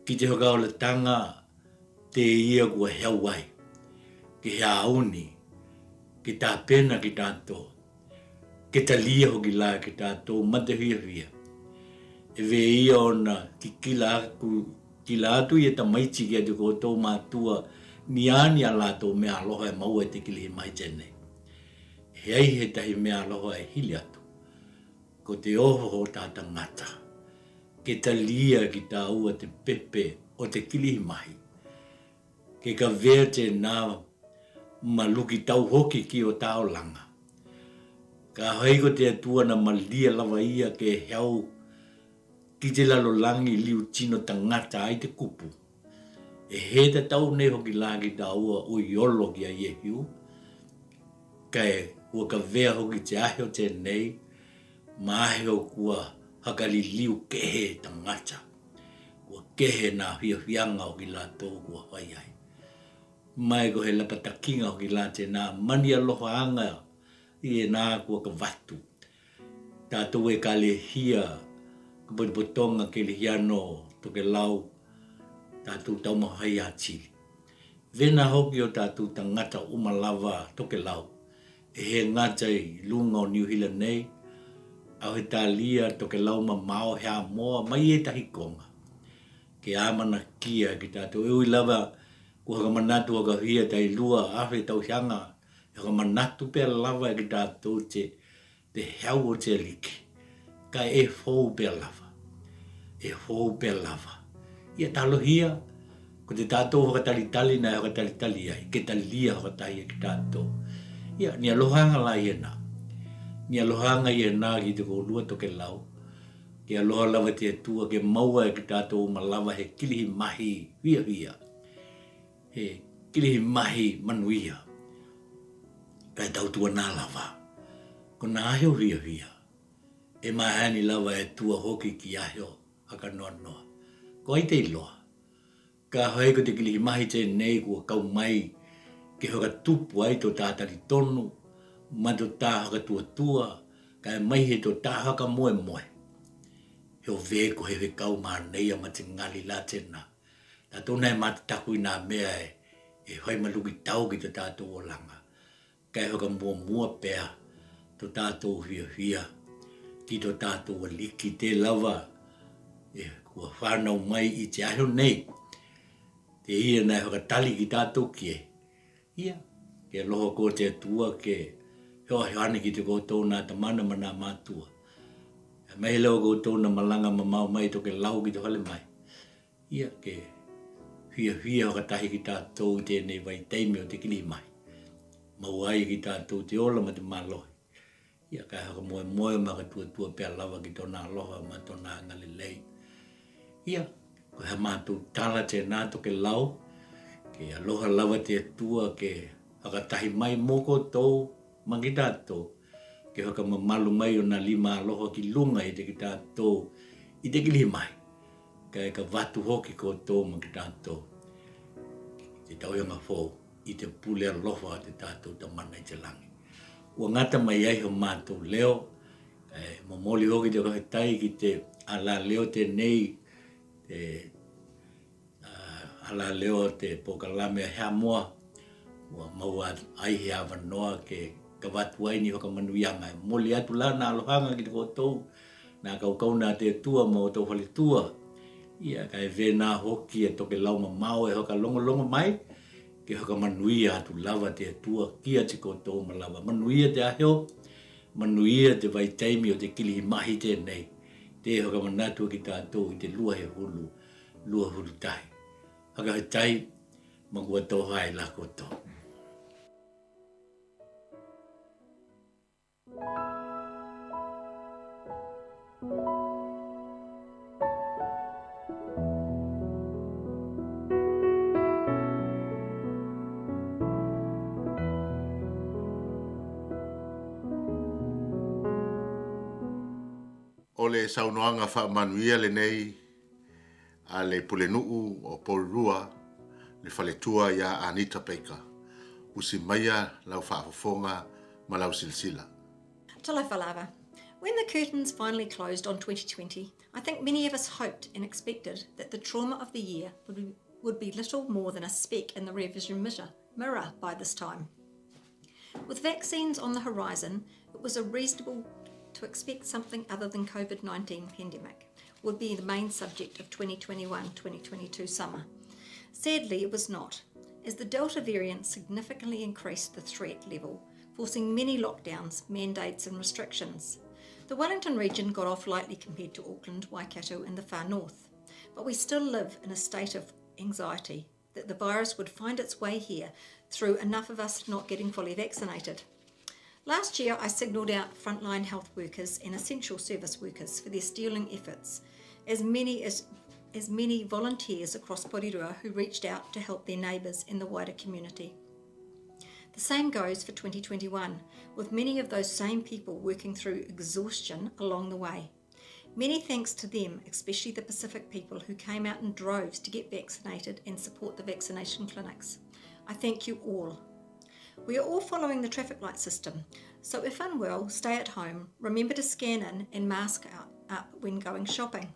ki te whakaolatanga te ia kua heau ai, ki he aoni, ki tāpena ki tātou, ke talia hoki la ki tātou ma te whiawhia. E ve ia ona ki kila aku, kila atu i e tamaiti ki a te koutou mātua ni a ni a lātou mea aloha e maua e te kilihi mai tēnei. He ai he tahi mea aloha e hili atu. Ko te oho o tā tangata, ke talia ki tāua te pepe o te kilihi mahi. Ke kawea tēnā ma luki tau hoki ki o tāolanga. Ka hei ko te Atua na malia lava ia ke heau ki te lalolangi liu tino tangata ai te kupu. E he te tau nei hoki la ki tāua o iolo ki a Iehu, kai kua kawea hoki te ahe o tēnei, ma ahe o kua hakaliliu kehe tangata, kua kehe nā whiawhianga hoki lātou kua whai ai. Mai ko he lapatakinga hoki la tēnā mani aloha anga i e nā kua ka watu. Tātou e kalehia ka potopotoga kelihiano Tokelau tatou taumafai atili. Vena hoki o tatou tagata uma lava Tokelau e he gata i luga o Niu Hila nei, a o he talia Tokelau mamao he Amoa mai ētahi konga. Ke āmanakia ki tātou e ui lava kua whakamanatu whakawhia tai 2000 tausianga e whakamanatu pea lava e ki tātou te te heau o te aliki. Ka e fou pea lava. E fou pea lava. Ia talohia, ko te tātou whakatalitali na e whakatalitali ai, ke talia whakatahi ki tātou. Ia, ni alohanga la ia nā. Ni alohanga ia nā ki te kōlua Tokelau. Ke aloha lava te Atua, ke maua e ki tātou uma lava he kilihi mahi whiawhia. He kilihi mahi manuia. Kai tautua nā lava. Ko nā aheo whiawhia. E mahani lava e tua hoki ki aheo haka noa noa. Ko ai te iloa. Ka hoi ko te kilihi mahi tēnei kua kau mai ke whakatupu ai tō tātari tonu ma tō tā whakatuatua ka e mai he tō tā whakamoemoe. He o veko he whekau mā neia ma te ngali la tēnā. Tātou nei mā te taku i nā mea e whai maluki tau ki tō tātou oranga. Kei whakamuamua pea to tātou whiawhia ki to tātou aliki tē lava e kua whānau mai i te aho nei, te ia nei whakatali ki tātou ki e. Ia, ke aloha ko te Atua ke heoheoane ki te koutou nā tamana ma nā mātua. E mai lewa koutou na malanga mamao mai to ke lau ki te whale mai. Ia, ke whiawhia whakatahi ki tātou i tēnei vaitaimi o te kirimahi. Mau ai ki tātou te ola ma te malohi. Ia, kai whakamoemoe ma ka tuatua pea lava ki tōna aloha ma tōna angalelei. Ia, ko hea mātou tala tēnā Tokelau, ke aloha lava te Atua ke whakatahi mai mō koutou ma ki tātou, ke whakamamalu mai o nā lima aloha ki lunga i te ki tātou i te kirimahi. Kei ka watu hoki koutou ma ki tatou ki te tauianga fou i te pule alofa a te tatou tamana i te langi. Ua ngata mai ai ho matou leo, e momoli hoki te whakawhetai ki te ala leo tenei, te ala leo te pokalame a Heamoa, ua maua ai he awanoa ke ka watu ai ni whakamanuianga. E momoli atu la na alohanga ki te koutou, Nā kaukau nā te Atua mō tō whaletua, ia kai wēnā hoki e Tokelau mamao e whakalongolongo mai, ke whakamanuia atu lava te Atua ki a te koutou ma lava. Manuia te aheo, manuia te vaitaimi o te kilihi mahi tēnei, tē whakamanatua ki tātou i te lua he hulu, lua hulu tahi. Whakawhetai, makua toha e la koutou. O le saunoaga faamanuia lenei a le Pulenuu o Porirua le faletua iā Anita Baker. Usi maia lau faafofoga ma lau silasila. Talofa lava. When the curtains finally closed on 2020, I think many of us hoped and expected that the trauma of the year would be, would be little more than a speck in the rear vision mirror, mirror by this time. With vaccines on the horizon, it was a reasonable to expect something other than COVID-19 pandemic would be the main subject of 2021-2022 summer. Sadly, it was not, as the Delta variant significantly increased the threat level, forcing many lockdowns, mandates and restrictions. The Wellington region got off lightly compared to Auckland, Waikato and the far north, but we still live in a state of anxiety that the virus would find its way here through enough of us not getting fully vaccinated. Last year, I signalled out frontline health workers and essential service workers for their stealing efforts, as many as as many volunteers across Porirua who reached out to help their neighbours and the wider community. The same goes for 2021, with many of those same people working through exhaustion along the way. Many thanks to them, especially the Pacific people who came out in droves to get vaccinated and support the vaccination clinics. I thank you all. We are all following the traffic light system, so if unwell, stay at home, remember to scan in and mask up when going shopping.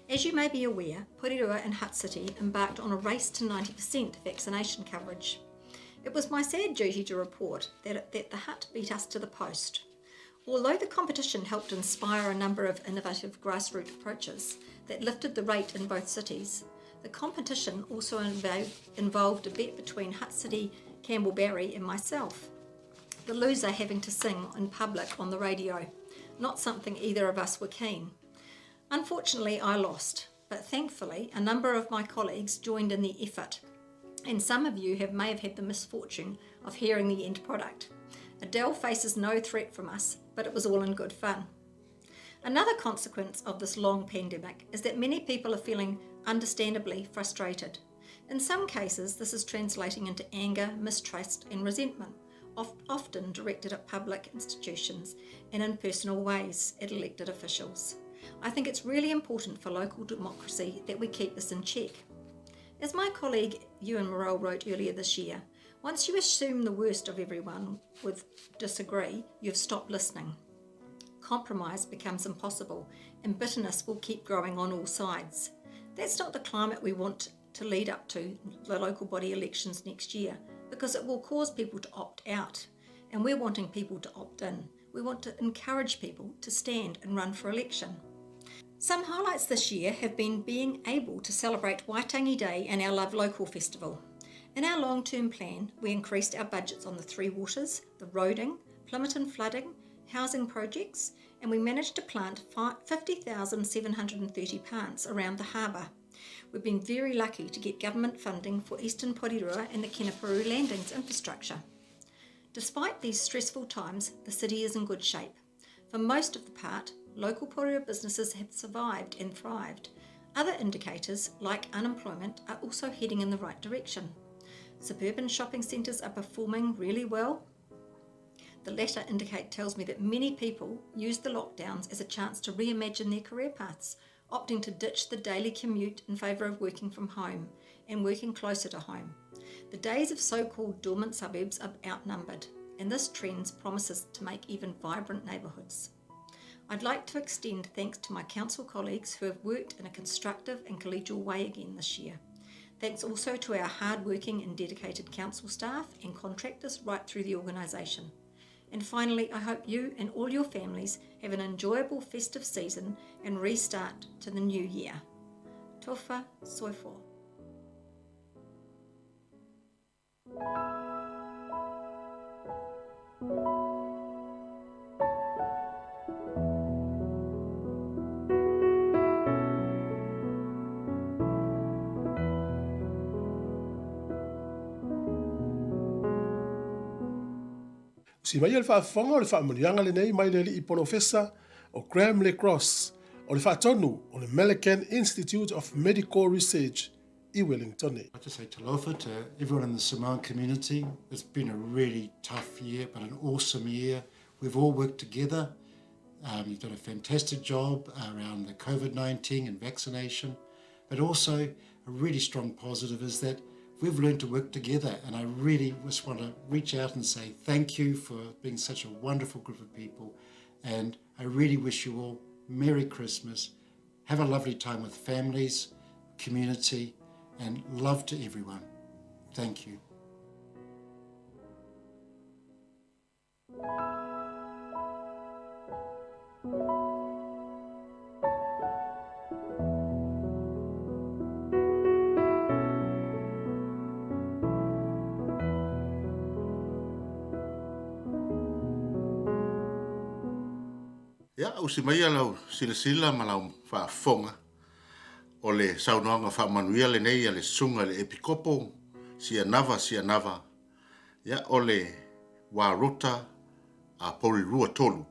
As you may be aware, Porirua and Hutt City embarked on a race to 90% vaccination coverage. It was my sad duty to report that, that the Hutt beat us to the post. Although the competition helped inspire a number of innovative grassroots approaches that lifted the rate in both cities, the competition also involved a bet between Hutt City, Campbell Barry, and myself, the loser having to sing in public on the radio, not something either of us were keen. Unfortunately, I lost, but thankfully, a number of my colleagues joined in the effort, and some of you have, may have had the misfortune of hearing the end product. Adele faces no threat from us, but it was all in good fun. Another consequence of this long pandemic is that many people are feeling understandably frustrated. In some cases, this is translating into anger, mistrust, and resentment, often directed at public institutions and in personal ways at elected officials. I think it's really important for local democracy that we keep this in check. As my colleague Ewan Morrell wrote earlier this year, once you assume the worst of everyone with disagree, you've stopped listening. Compromise becomes impossible and bitterness will keep growing on all sides. That's not the climate we want to lead up to the local body elections next year because it will cause people to opt out and we're wanting people to opt in. We want to encourage people to stand and run for election. Some highlights this year have been being able to celebrate Waitangi Day and our Love Local Festival. In our long term plan, we increased our budgets on the Three Waters, the roading, Plimmerton flooding, housing projects, and we managed to plant 50,730 plants around the harbour. We've been very lucky to get government funding for Eastern Porirua and the Kenepuru landings infrastructure. Despite these stressful times, the city is in good shape. For most of the part, local Porirua businesses have survived and thrived. Other indicators, like unemployment, are also heading in the right direction. Suburban shopping centres are performing really well. The latter indicate tells me that many people used the lockdowns as a chance to reimagine their career paths, opting to ditch the daily commute in favour of working from home and working closer to home. The days of so called dormant suburbs are outnumbered, and this trend promises to make even vibrant neighbourhoods. I'd like to extend thanks to my council colleagues who have worked in a constructive and collegial way again this year. Thanks also to our hard-working and dedicated council staff and contractors right through the organisation. And finally, I hope you and all your families have an enjoyable festive season and restart to the new year. Tofa soifo. Si mai le faafofoga o le faamanuiaga lenei mai le alii polofesa o Graham Le Cross o le faatonu o le Melican Institute of Medical Research i Wellington. I'd like to say talofa to everyone in the Samoan community. It's been a really tough year, but an awesome year. We've all worked together. Um, you've done a fantastic job around the COVID-19 and vaccination, but also a really strong positive is that we've learned to work together and I really just want to reach out and say thank you for being such a wonderful group of people and I really wish you all Merry Christmas. Have a lovely time with families, community and love to everyone. Thank you. Ia, usi maia lau silasila ma lau faafofoga o le saunoaga faamanuia lenei a le Susuga i le Epikopo Sianava Sianava, ia, o le Warota a Porirua 3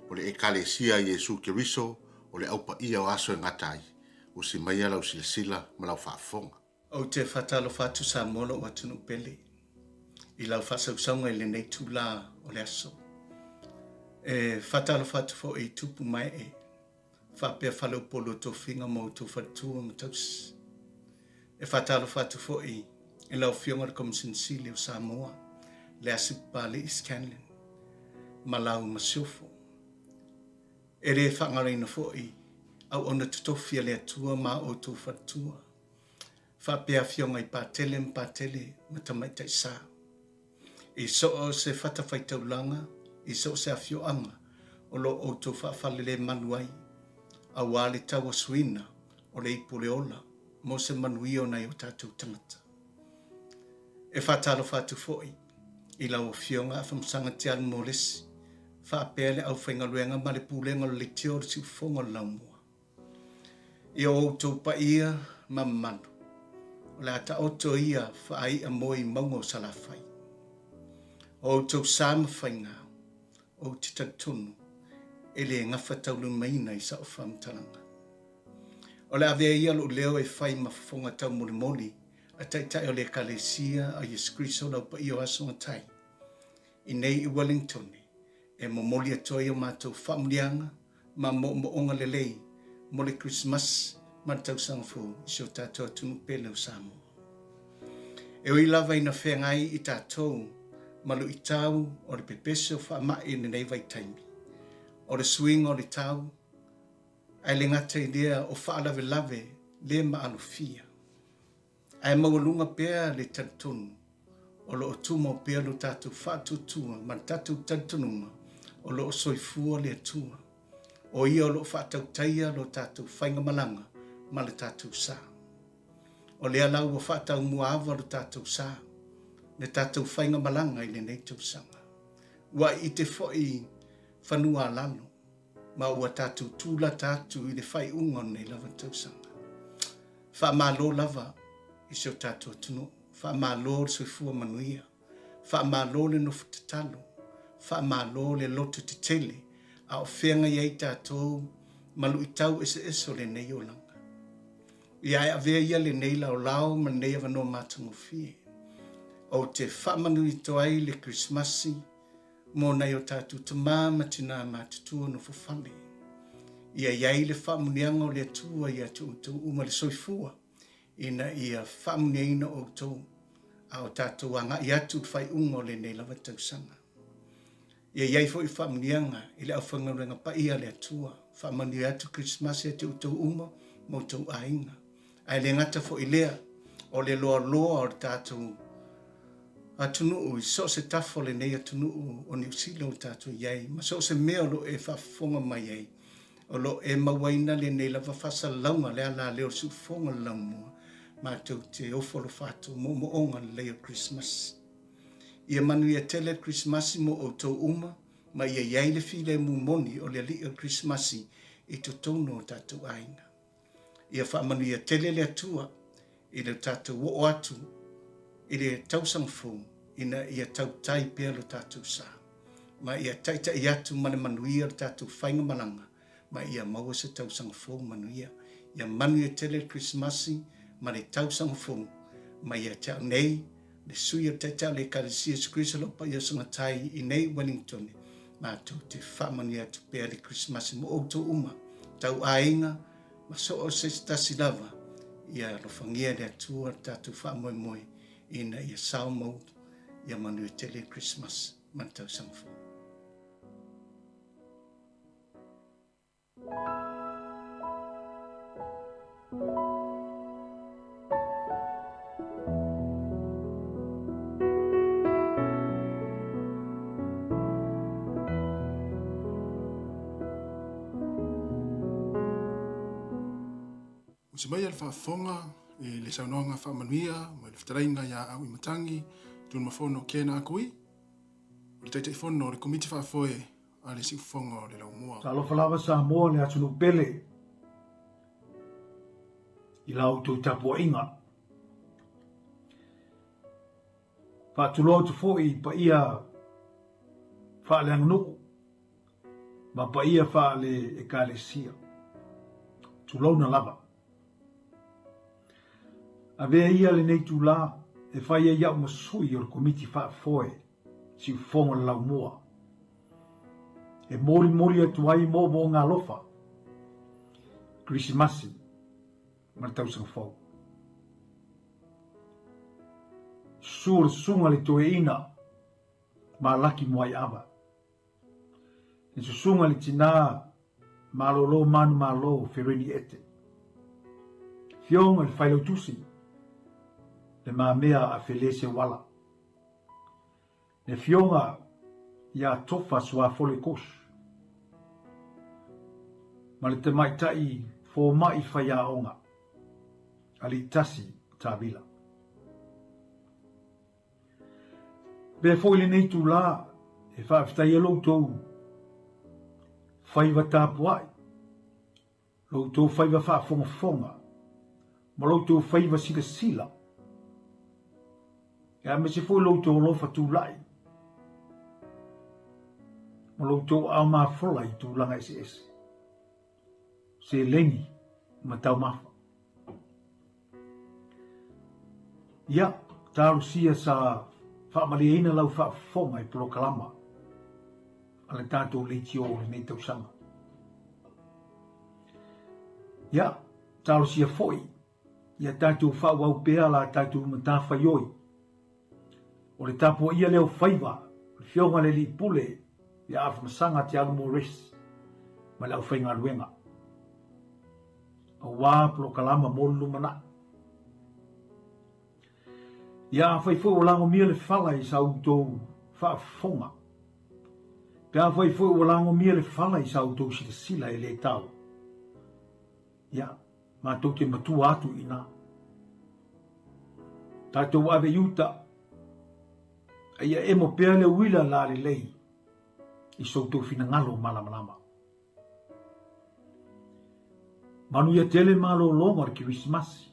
o le Ekalesia a Iesu Keriso o le Aupaia o Aso e Gata ai. Usi maia lau silasila ma lau faafofoga. Ou te faatalofa atu Samoa lou atunuu pele i lau faasausauga i lenei itulā o le aso. E faatalofa atu foi i tupu ma ee faapea faleupolu o tofiga ma outou faletua ma tausi. E faatalofa atu foi i lau Afioga i le Komisini Sili o Samoa, Leasi Papali'i Scanlan, ma lau masiofo. E lē faagaloina foi auauna totofi a le Atua ma a outou faletua, faapea afioga i Patele ma Patele ma Tamaitai Sa. I so o se fatafaitaulaga, i so o se afioaga o lo o outou faafalelemalu ai, auā le tauasuina o le ipu o le ola mo se manuia o nai o tatou tagata. E faatalofa atu foi i lau Afioga Afamasaga Tialu Molesi, faapea le aufaigaluega ma le Pulega o le Leitio o le Siufofoga o le Laumua. I o outou paia ma mamalu, o le a taoto ia faai'a moe i mauga o Salafai. O outou sa ma faiga, ou te talitonu e le gafataulimaina i sa'u faamatalaga. O le a avea ia lo'u leo e fai ma fofoga taumolimoli a Taitai o le Ekalesia a Iesu Keriso lau paia o aso matai i nei i Wellingtone e momoli atu ai o matou faamuliaga ma moomooga lelei mo le Kerisimasi ma le tausaga fou i si o tatou atunuu pele o Samoa. E ui lava ina feagai i tatou ma luitau o le pepese o faamai i lenei vaitaimi, o le suiga o le tau, ae le gata i lea o faalavelave le maalofia, ae maualuga pea le talitonu o lo o tumau pea lo tatou faatuatua ma le tatou talitonuga o lo o soifua le Atua, o Ia o lo o faatautaia lo tatou faigamalaga ma le tatou sa. O lea la ua faataumuaava lo tatou sa, le tatou faigamalaga i lenei tausaga. Ua ite foi fanua a lalo, ma ua tatou tulata atu i le faaiuga o lenei lava tausaga. Faamalo lava i si o tatou atunuu, faamalo le soifua manuia, faamalo le nofo tatalo, faamalo le loto tetele a o feagai ai tatou ma luitau eseese o lenei olaga. Ia ae avea ia lenei laolao ma lenei avanoa matagofie ou te faamanuito ai le Kerisimasi mo nai o tatou tamā ma tinā matutua nofo fale. Ia i ai le faamuniaga o le Atua ia te outou uma le soifua, ina ia faamuniaina outou a o tatou agai atu i le faaiuga o lenei lava tausaga. Ia i ai foi faamuniaga i le aufaigaluega paia a le Atua, faamanuia atu Kerisimasi ia te outou uma ma outou aiga. Ae le gata foi i lea, o le loaloa o le tatou atunuu i so o se tafa o lenei atunuu o Niu Sila ua tatou i ai, ma so o se mea o lo o e faafofoga mai ai, o lo o e mauaina lenei lava faasalalauga le ala lea o le siufofoga o le laumua, matou te ofo alofa atu moomooga lelei o le Kerisimasi. Ia manuia tele le Kerisimasi mo outou uma, ma ia i ai le filemu moni o le Alii o le Kerisimasi i totonu o tatou aiga. Ia faamanuia tele le Atua i le tatou oo atu i le tausaga fou ina ia tautai pea lo tatou sa, ma ia taitai atu ma le manuia le tatou faigamalaga, ma ia maua se tausaga fou manuia. Ia manuia tele le Kerisimasi ma le tausaga fou, ma ia te au nei le sui o le Taitai o le Ekalesia Iesu Keriso o lo o paia o Sagatai i nei Wellington, matou te faamanuia atu pea le Kerisimasi mo outou uma, tau aiga ma so o se tasi lava, ia alofagia e le Atua le tatou faamoemoe ina ia sao mau, ia manuia tele le Kerisimasi ma le tausaga fou. Usi mai a le faafofoga i le saunoaga faamanuia ma le fetalaiga iā Auimatagi Tunumafono Ken Akui, o le Taitaifono o le Komiti Faafoe a le siufofoga o le laumua. Talofa lava Samoa le atunuu pele i la outou tapuaiga. Faatulou atu foi i paia faaleaganuu ma paia faale-ekalesia. Tulouna lava. Avea ia lenei itulā e fai ai au ma sui o le Komiti Faafoe Siufofoga o le Laumua e molimoli atu ai moomooga alofa, Kerisimasi ma le tausaga fou. Susu le susuga le toeaina Malaki Muaiava, le susuga le tinā Malolo manumalo Fereni Ete. Fioga i le Failautusi, Le Mamea a Felese Wala. Le Afioga ia Tofa Suafole Kosh ma le Tamaitai Fomai Faiaoga, Aliitasi Tavila. Pea foi lenei itulā e faafetai ai lo outou faiva tapuai, lo outou faiva faafogafoga, ma lo outou faiva silasila, e aemaise foi lo outou alofa tulai, ma lo outou aao mafola i tulaga eseese, seleni ma taumafa. Ia, talosia sa faamalieina lau faafofoga i polokalama a le tatou leitio o lenei tausaga. Ia, talosia foi ia tatou faaauau pea la tatou matafaioi o le tapuaia lea o faiva o le Afioga i le Alii Pule ia Afamasaga Te Alu Morris ma le aufaigaluega aua polokalama mo le lumanai. Ia afai foi ua lagomia le fala i sa outou faafofoga, pe afai foi ua lagomia le fala i sa outou silasila e le tau, ia, matou te matua atu i ina. Tatou ave i uta, a ia emo pea le uila lalelei i so outou finagalo malamalama. Manuia tele malologa o le Kerisimasi.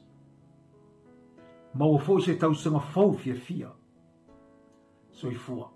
Maua foi se tausaga fou fiafia. Soifua.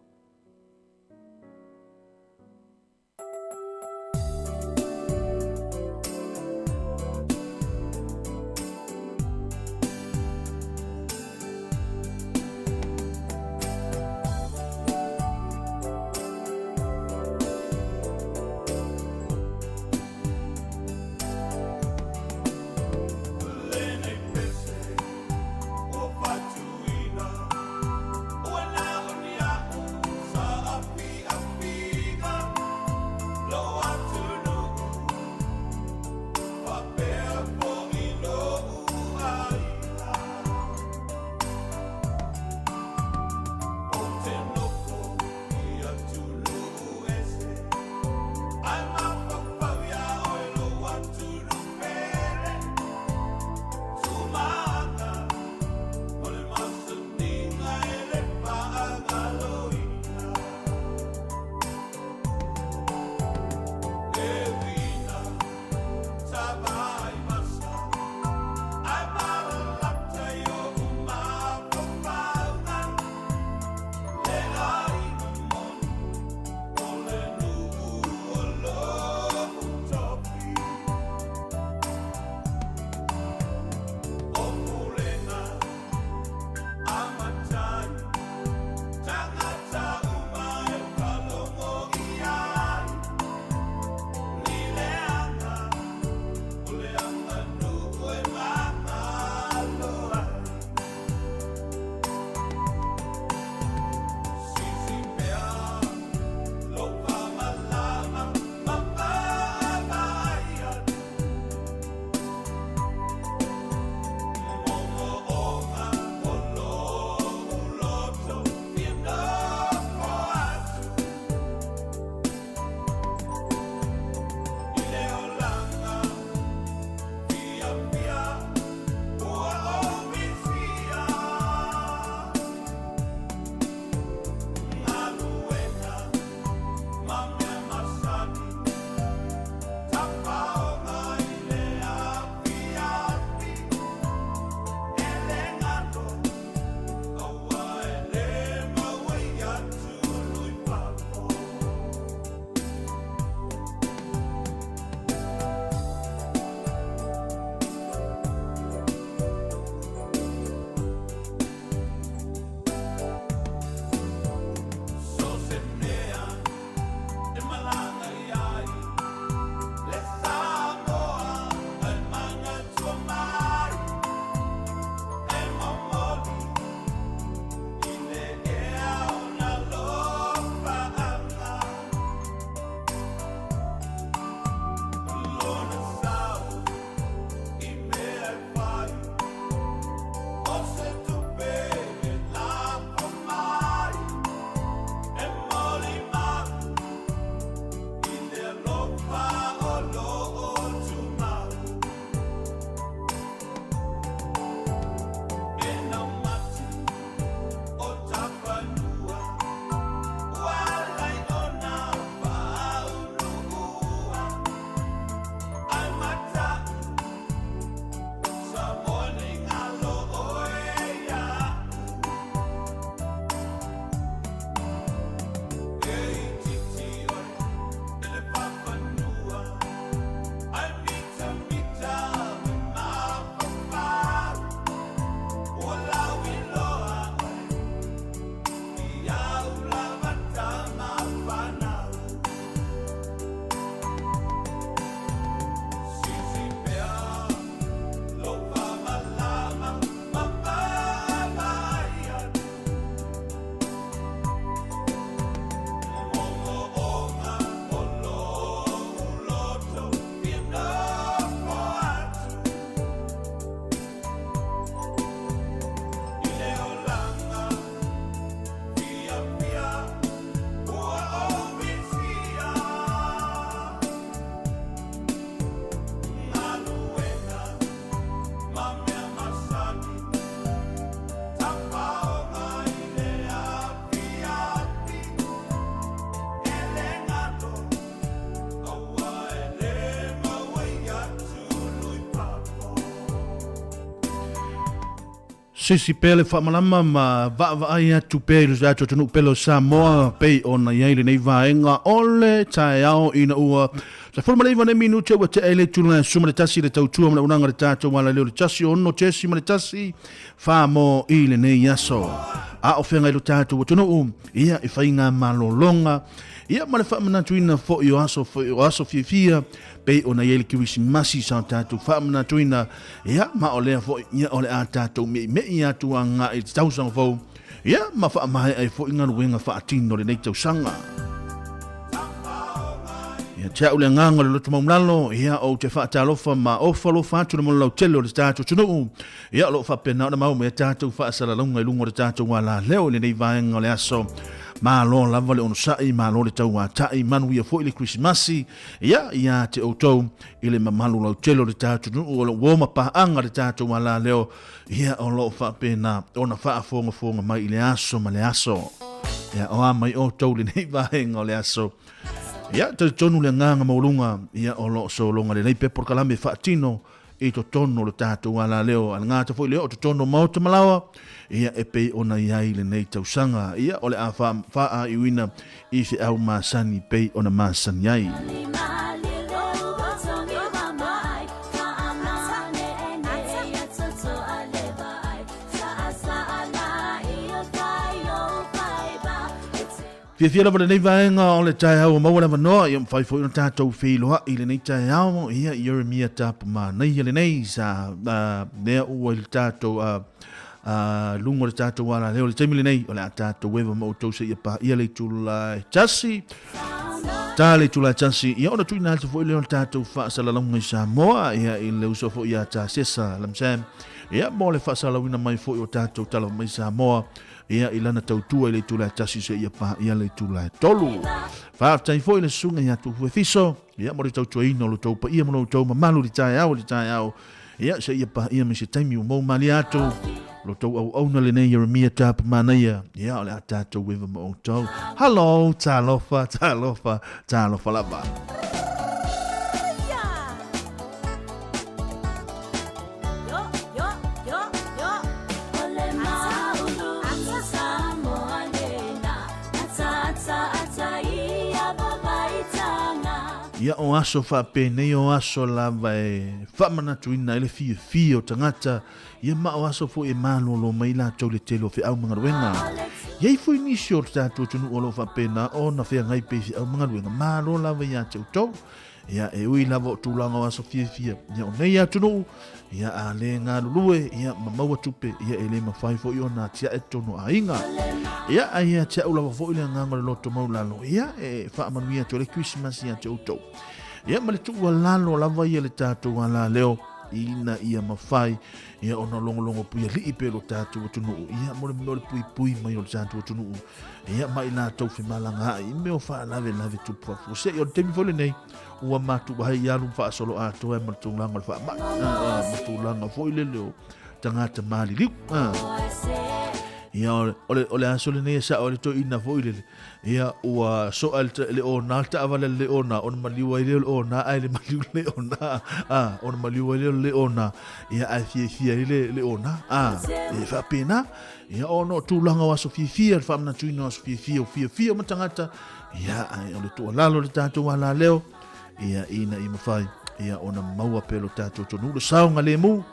Sisi pea le faamalama ma vaavaai atu pea i lo tatou atunuu pele o Samoa pei ona i ai lenei vaega o le taeao ina ua 19 nei minute ua tea ai le itula e 11 le tautua ma le auaunaga a le tatou alaleo le 16.1 fa mo i lenei aso. A o feagai lo tatou atunuu ia i faiga malologa ia ma le faamanatuina foi o aso foi o aso fiafia pei ona i ai le Kerisimasi sa tatou faamanatuina ia ma o lea foi ia o le a tatou meʻimeʻi atu agai i le tausaga fou ia ma faamaea ai foi galuega faatino o lenei tausaga. Ia te au le agaga o le loto maulalo, ia ou te faatalofa ma ofa alofa atu le molaulautele o le tatou atunuu. Ia o lo o faapena ona mau mai a tatou faasalalauga i luga o le tatou alaleo i lenei vaega o le aso. Malo lava le onosai, malo le tauatai, manuia foi le Kerisimasi. Ia, ia te outou i le mamalu lautele o le tatou nuu o lo o ma paaga le tatou alaleo, ia o lo o faapena ona faafogafoga mai i le aso ma le aso. Ia, o a mai outou lenei vaega o le aso. Ia, talitonu le agaga maualuga, ia o lo o sologa lelei pea polokalame faatino i totonu o le tatou alaleo a le gata foi lea o totonu o maota ma laoa, ia e pei ona i ai lenei tausaga, ia o le a faaaiuina i feau masani pei ona masani ai. Fiafia lava lenei vaega o le taeao ua maua le avanoa, ia mafai foi ona tatou feiloai i lenei taeao, ia Ieremia Tapumanaia lenei sa lea ua i le tatou luga o le tatou alaleo i le taimi lenei, o le a tatou eva ma outou seia paia le itula e tasi. Ta le itula e tasi, ia ona tuuina atu foi lea o le tatou faasalalauga i Samoa, ia i le uso foi ia Tasesa Lamsam, ia mo le faasalalauina mai foi o tatou tala mai Samoa, Ia i lana tautua i le itula e 1 seia paia le itula e 3. Faafetai foi le susuga ia Tufu Efiso, ia mo le tautuaina o lo outou paia ma lo outou mamalu i le taeao i le taeao, ia seia paia mai se taimi ua mou malie atu lo outou auauna lenei Ieremia Tapumanaia, ia o le a tatou eva ma outou. Hello, talofa, talofa, talofa lava. Ia o aso faapenei o aso lava e faamanatuina ai le fiafia o tagata, ia ma o aso foi e malolo mai latou le tele o feau ma galuega. E i ai foi nisi o le tatou atunuu o lo o faapena ona feagai pea i feau ma galuega, malo lava ia te outou. Ia, e ui lava o tulaga o aso fiafia, ia o nei atunuu, ia a le galulue, ia ma maua tupe, ia e le mafai foi ona atiae totonu o aiga. Ia, a ia te au lava foi le agaga o le loto maulalo, ia e faamanuia atu ai le Kerisimasi ia te outou. Ia ma le tuualalo lava ia le tatou alaleo, ina ia mafai ia ona logologo puialii pea lo tatou atunuu, ia mo le mea o le puipui mai o le tatou atunuu, ia ma i latou femalagaai i mea o faalavelave tupu faafuasei. O le taimi foi lenei, ua matua ai i alu faasolo atoa ma le tulaga o le faamai, ma tulaga foi lele o tagata maliliu. Ia, o le aso lenei e sao ai le toeaina foi lele, ia, ua soa le ona, le taavale a le ona, ona maliu ai lea o le ona, ae le maliu le ona, ona maliu ai lea o le ona, ia, ae fiafia ai le ona, e faapena. Ia ona o tulaga o aso fiafia, le faamanatuina o aso fiafia, o fiafia ma tagata, ia ae o le tuualalo le tatou alaleo, ia ina ia mafai, ia ona maua pea lo tatou atunuu le saogalemu,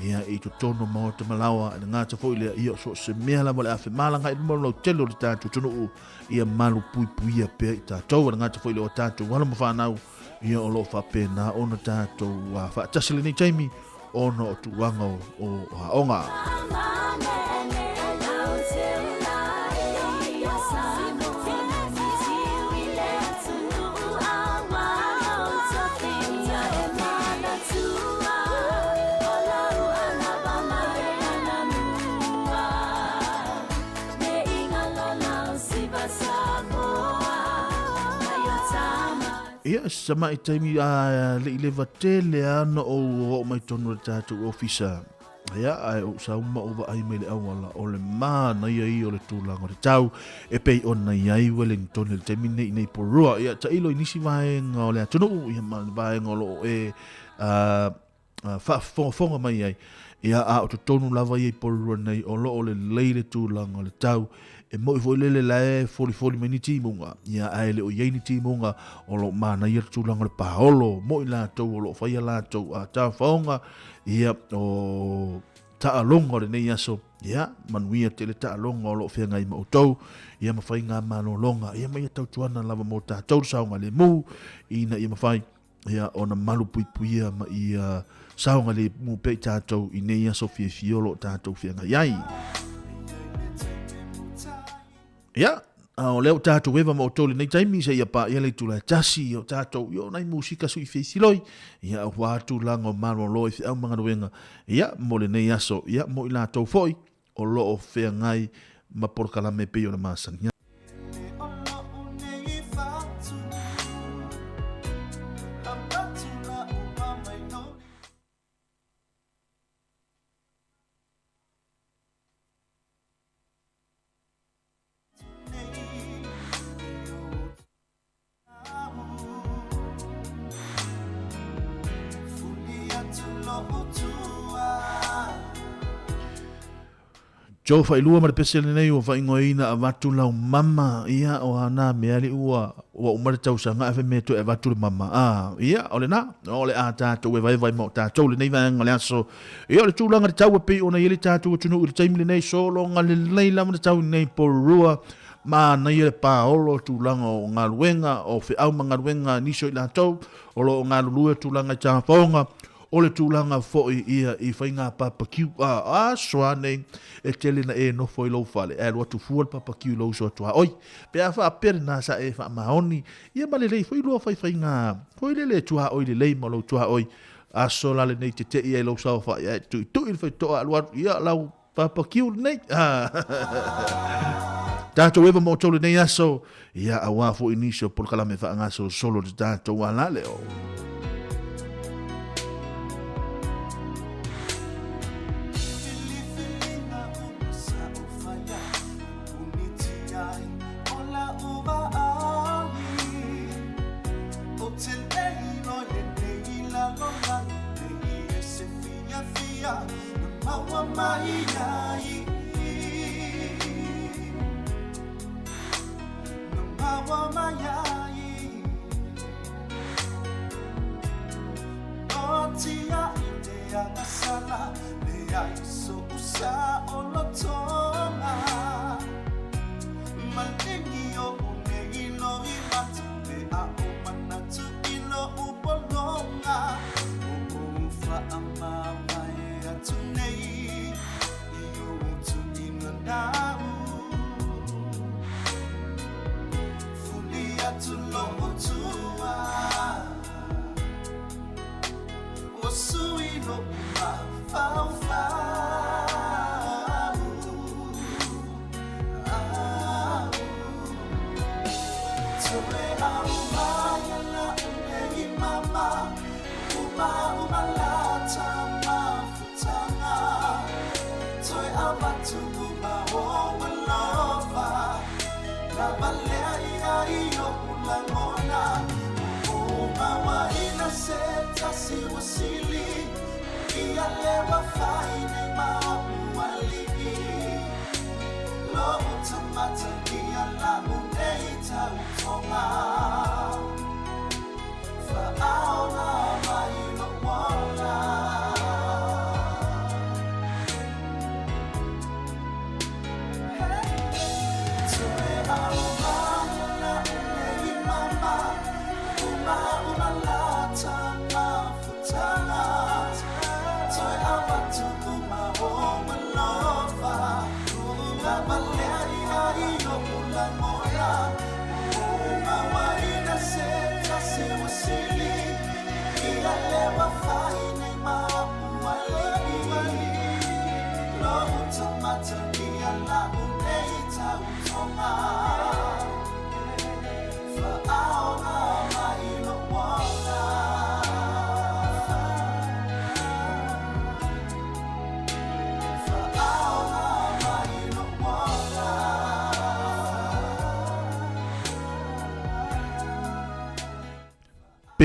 ia i totonu o maota ma laoa, e le gata foi lea, ia so o se mea lava o le a femalagaai i luma o le lautele o le tatou atunuu, ia malupuipuia pea i tatou, e le gata foi lea o tatou alo ma fanau, ia o lo o faapena ona tatou faatasi i lenei taimi, ona o tulaga o aoga. Ia, si tamai taimi a le i leva tele a na ou oo mai tonu le tatou ofisa. Ia, ae ou sau ma ou vaai mai le auala o le manaia ia o le tulaga o le tau e pei ona i ai Wellington i le taimi nei nei Porirua. Ia, tailo i nisi vaega o le atunuu, ia ma le vaega o lo o e faafofogafoga mai ai. Ia, a o totonu lava ia i Porirua nei, o lo o lelei le tulaga o le tau. E mo'i foi lele la e folifoli mai ni timuga, ia, ae le o i ai ni timuga, o lo o manaia le tulaga o le paolo, mo'i latou o lo o faia latou a tafaoga, ia, o taaloga o lenei aso, ia, manuia tele taaloga o lo o feagai ma outou, ia, ma faiga malologa, ia, ma ia tautuana lava mo tatou le saogalemu, ina ia mafai ia ona malu puipuia ma ia saogalemu pea i tatou i nei aso fiafia o lo o tatou feagai ai. Ia, a o lea ua tatou eva ma outou lenei taimi seia paia le itula e tasi o tatou i o nai musika sui fesiloi ia aua tulaga o malolo i feau ma galuega ia mo lenei aso ia mo i latou foi o lo o feagai ma polokalame e pei ona masani. Joe Failua ma le pese lenei ua faaigoaina avatu lau mama ia o ana mea ali ua ua uma le tausaga ae fai mea toe avatu le mama a ia o lena o le a tatou e vaevae ma o tatou lenei vaega o le aso ia o le tulaga le tau e pei ona i ai le tatou atunuu i le taimi lenei sologa lelei lava le tau i nei Porirua Manaia le paolo o tulaga o galuega, o feau ma galuega a nisi o i latou o lo o galulue tulaga i tafaoga, o le tulaga foi ia i faiga papakiu. A, aso a nei e tele na e nofo i lou fale ae alu atu fua le papakiu i lou uso tuaoi. Pe a faapea lena sa e faamaoni ia ma lelei foi lua faifaiga foi lele tuaoi lelei ma lou tuaoi. Aso la lenei tetei ai lou saofai ae tuitui le faitotoa alu atu ia lau Papakiu lenei. Tatou eva mo outou lenei aso, ia auā foi nisi o polokalame faagasolosolo le tatou alaleo.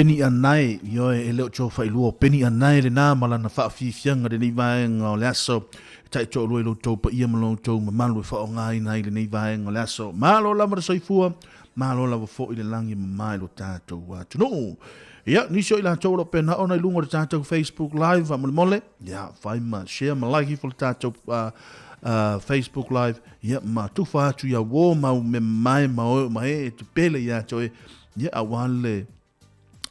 Peni Anae, ioe e le o Tofailua, o Peni Anae lenā ma lana faafiafiaga i lenei vaega o le aso. E taitoalua i lo outou paia ma lo outou mamalu e faaaogaina ai lenei vaega o le aso. Malo lava le soifua, malo lava foi le lagi e mama i lo tatou atunuu. Ia, nisi o i latou o lo o pena ona i luga o le tatou Facebook Live, faamolemole, ia, fai ma share ma like ifo le tatou uh, uh, Facebook Live, ia, ma tufa atu ia uō mau me mae ma oe ma e e te pele ia te oe, ia, aua le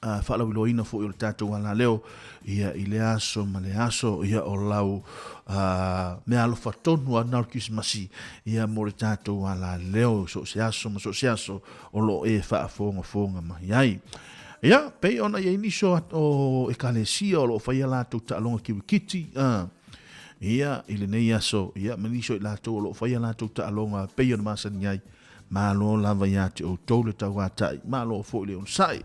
uh, faalauiloaina foi o le tatou alaleo ia i le aso ma le aso ia o lau uh, mea alofa tonu a na o le Kirisimasi ia mo le tatou alaleo so o se aso ma so o se aso o lo o e faafogafoga mai ai. Ia, pei ona i ai nisi o, o ekalesia o lo o faia latou taaloga kiwikiti, uh, ia, i lenei aso, ia, ma nisi o i latou o lo o faia latou taaloga pei ona masani ai, Malo lava ia te outou le tauatai, malo foi le onosai.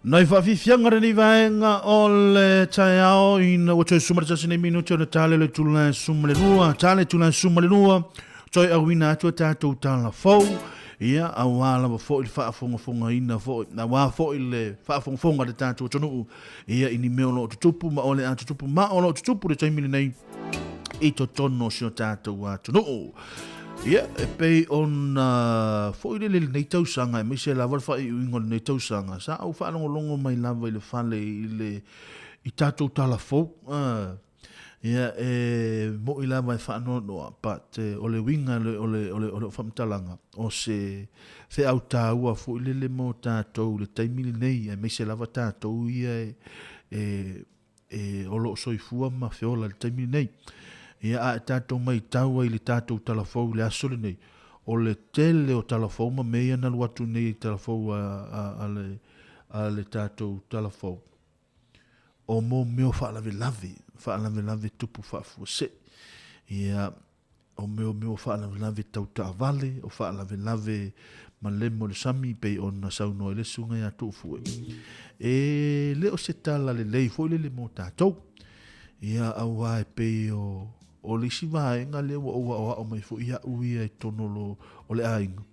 Nai faafiafiaga lenei vaega o le taeao ina ua toe suma le tasi nei minuti o le tale le tula e suma le lua, tale tula e suma le lua, toe auina atu e tatou tala fou, ia auā lava foi le faafogafogaina foi, auā foi le faafogafoga a le tatou atunuu, ia i ni mea o lo o tutupu ma o le a tutupu ma o lo o tutupu le taimi lenei i totonu o si o tatou atunuu. Ia, e pei ona foi lele lenei tausaga, aemaise lava le faaiuiuga o lenei tausaga, sa ou faalogologo mai lava i le fale i le i tatou tala fou. Ia, e moi lava e faanoanoa, but o le uiga o le o le o le faamatalaga, o se feau taua foi lele mo tatou i le taimi lenei, aemaise lava tatou ia e e o lo o soifua ma feola i le taimi lenei. Ia, a e tatou maitau ai i le tatou tala fou i le aso lenei, o le tele o tala fou ma mea ia na alu atu nei i tala fou a, a, a, le, a le tatou tala fou, o mo mea o faalavelave, faalavelave tupu faafuasei. Ia, O mea o mea o faalavelave tau taavale, o faalavelave malemo i le sami pei ona saunoa ai le susuga ia Tuufue. E le o se tala lelei foi lele mo tatou. Ia auā e pei o o le isi vaega lea ua ou aoao mai foi iaʻu ia i totonu o le aiga.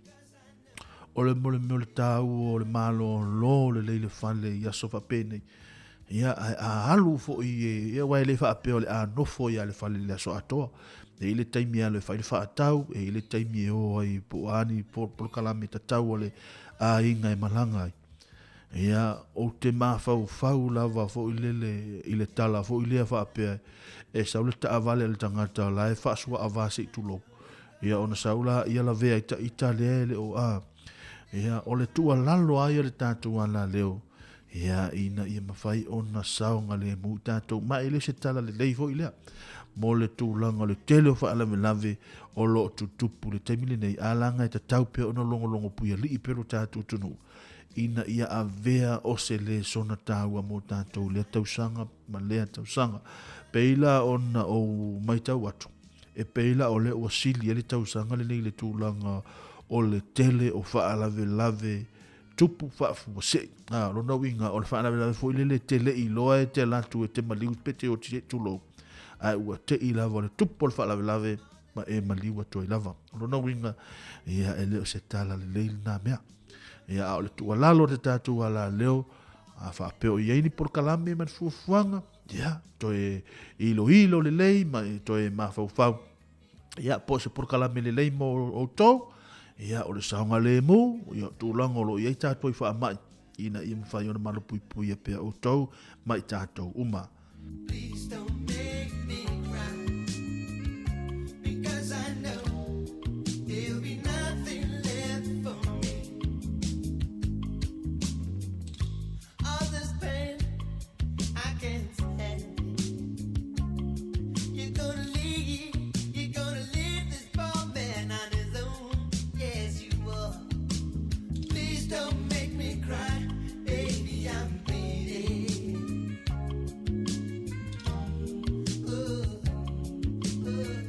O le mo le mea o le tāua o le malōlō lelei le fale i aso faapenei. Ia, ae a alu foi e, ia aua e le faapea o le a nofo ai lava i le fale i le aso atoa. E i ai le taimi e alu e fai le faatau, e i ai le taimi e o ai po o a ni polokalame tatau a le aiga e malaga ai. Ia, ou te mafaufau lava foi lele i le tala foi lea faapea e sau le taavale a le tagata o la e faasuaava se i tulou. Ia ona sau la ia lavea i ta ita lea e le o a. Ia o le tuualalo a ia le tatou alaleo ia ina ia mafai ona saogalemu tatou ma e le se tala lelei foi lea mo le tulaga o le tele o faalavelave o lo o tutupu i le taimi lenei a laga e tatau pea ona logologo puialii pea lo tatou atunuu ina ia avea o se lesona taua mo tatou lea tausaga ma lea tausaga. Pei la ona ou matau atu, e pei la o lea ua sili ai le tausaga lenei i le tulaga o le tele o faalavelave tupu faafuasei. A, o lona uiga, o le faalavelave foi lele e te le i iloa e te alu atu e te maliu pe te oti se i tulou, ae ua te i lava o le tupu o le faalavelave ma e maliu atu ai lava. O lona uiga, ia e le o se tala lelei lena mea. Ia, a o le tuualalo a te tatou alaleo, a faapea o i ai ni polokalame ma ni fuafuaga, ia, toe iloilo lelei ma toe mafaufau, ia, po o se polokalame lelei mo outou, ia, o le saogalemu, ia, o tulaga o lo o i ai tatou i faamai, ina ia mafai ona malupuipuia pea outou ma i tatou uma. Please don't make me cry, because I know there'll be nothing left for me. All this pain, I can't stand it. You're gonna leave, you're gonna leave this poor man on his own. Yes, you are. Please don't make me cry, baby, I'm bleeding. Ooh, ooh, ooh, ooh.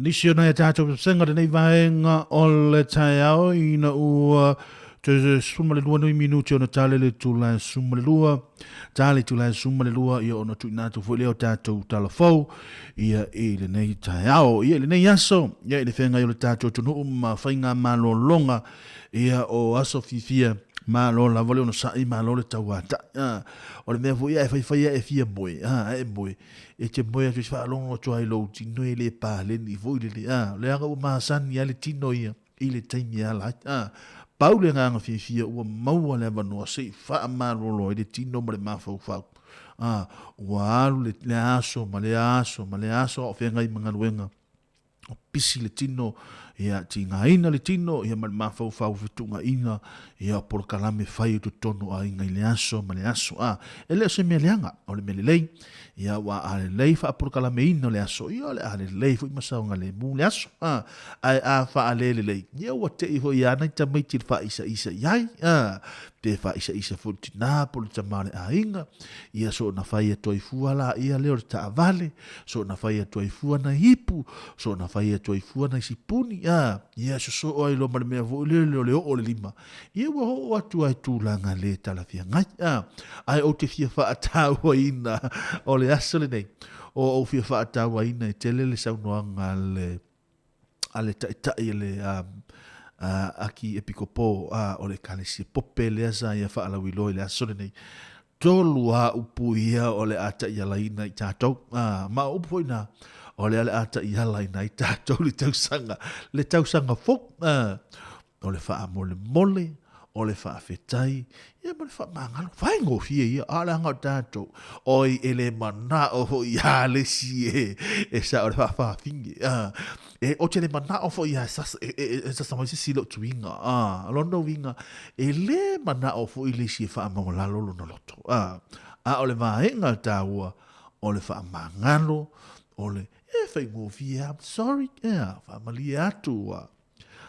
Nisi o nai a tātou pepesenga lenei vaega o le taeao ina ua te 12 nui minuti ona tale le tula 12 tale tula 12 ia ona tuuina atu foi lea o tātou talafou ia i lenei taeao ia i lenei aso ia i le feagai o le tātou atunuu ma faiga malologa ia o aso fiafia malo lava le onosai malo le tauata'i a o le mea foi ia e faifai a e fia moe a e moe e te moe atu e faalogo atu ai i lou tino e le paleni foi lele a leaga ua masani a le tino ia i le taimi e ala ai a pau le agaga fiafia ua maua le avanoa se i faamalolo ai le tino ma le mafaufau a ua alu le aso ma le aso ma le aso a o feagai ma galuega o pisi le tino, ia tigaina le tino, ia ma le mafaufau fetuunaiga, ia o polokalame fai o totonu o aiga i le aso ma le aso. A, e le o se mea leaga, o le mea lelei, ia ua a lelei faapolokalameina o le aso, ia o le a lelei foi ma saogalemu le aso. A, ae a faalelelei, ia ua tei foi ia nai tamaiti le faaisaisa i ai, a, pe faaisaisa foi le tina po o le tama o le aiga, ia soona fai atu ai fua la ia lea o le taavale, Soona fai atu ai fua nai ipu, soona fai atu ai fua nai sipuni, a, ia sosoo ai loa ma le mea foi lele o le oo o le lima. Ia ua oo atu ai tulaga le talafeagai, a, ae ou te fia faatauaina o le aso lenei, o ou fia faatauaina e tele le saunoaga a le, a le taitai a le a, a, Aki Epikopo a, o le Ekalesia Pope lea sa ia faalauiloa i le aso lenei. Tolu a upu ia o le a taialaina i tatou. A, ma o upu foi na, o lea le a taialaina i tatou le tausaga, le tausaga fou. A, o le faamolemole, o le faafetai, ia ma le faamagalo. Faigofie ia, a o le aga o tatou. Oi, e le manao foi ia le isi e, e sa o le faafafine. A, E, ou te le manao foi ia e sasa, e, e, e sasa mai se isi lou tuiga. A, lona uiga, e le manao foi le isi e faamaualalo lona loto. A, a o le vaega taua, o le faamagalo, o le, e faigofie lava, I'm sorry, ea, faamalie atu, ua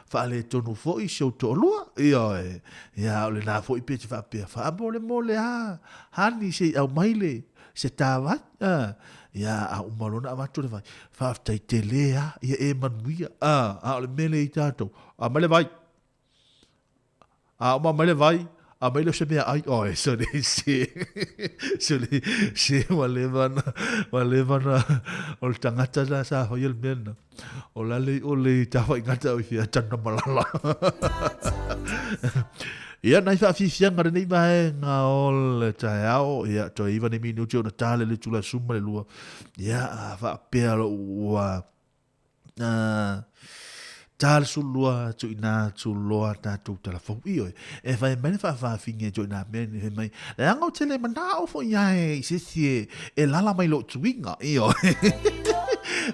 faaletonu foi si ou toalua, ioe, ia, o lena foi pe te faapea, faamolemole lava, honey, se i aumai le, se tā vai, a, ia, a uma loa ona avatu le vai, faafetai tele a, ia e manuia, a, a o le mea lea i tatou, aumai le vai, a uma mai le vai, aumai lea o se meaai, oi, sole, se, sole, se, ua leva na, ua leva na, o le tagata lena sa faia le mea lena. O la le o le tafaigata o i fea tana malala. Ia, nai whaafifianga lenei vaega o le taeao, ia, toe iwa nei minuti ona tale le tula suma le lua. Ia, a whaapea lo ua, Ta le 12 tuuina atu loa tatou talafou. Ioe, e fai mai le faafaafine i nā mea nei, fai mai, leaga ou te le manao foi ae i se isi e lala mai lou tuiga. Ioe.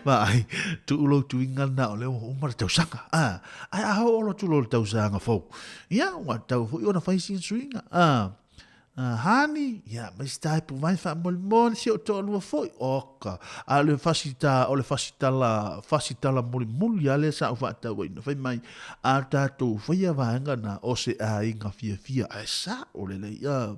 Vaai, tuu lou tuiga lena o lea ua uma le tausaga. A, ae a oo atu loa le tausaga fou, ia, ua tatau foi ona fai sina suiga. A, Hani, ia, mai se taepu mai faamolemole si ou toalua foi. Oka, a o le fasita, o le fasitala, fasitala mulimuli lava lea sa ou faatauaina. Fai mai, a tatou faia vaega na o se aiga fiafia, ae sao lelei, a.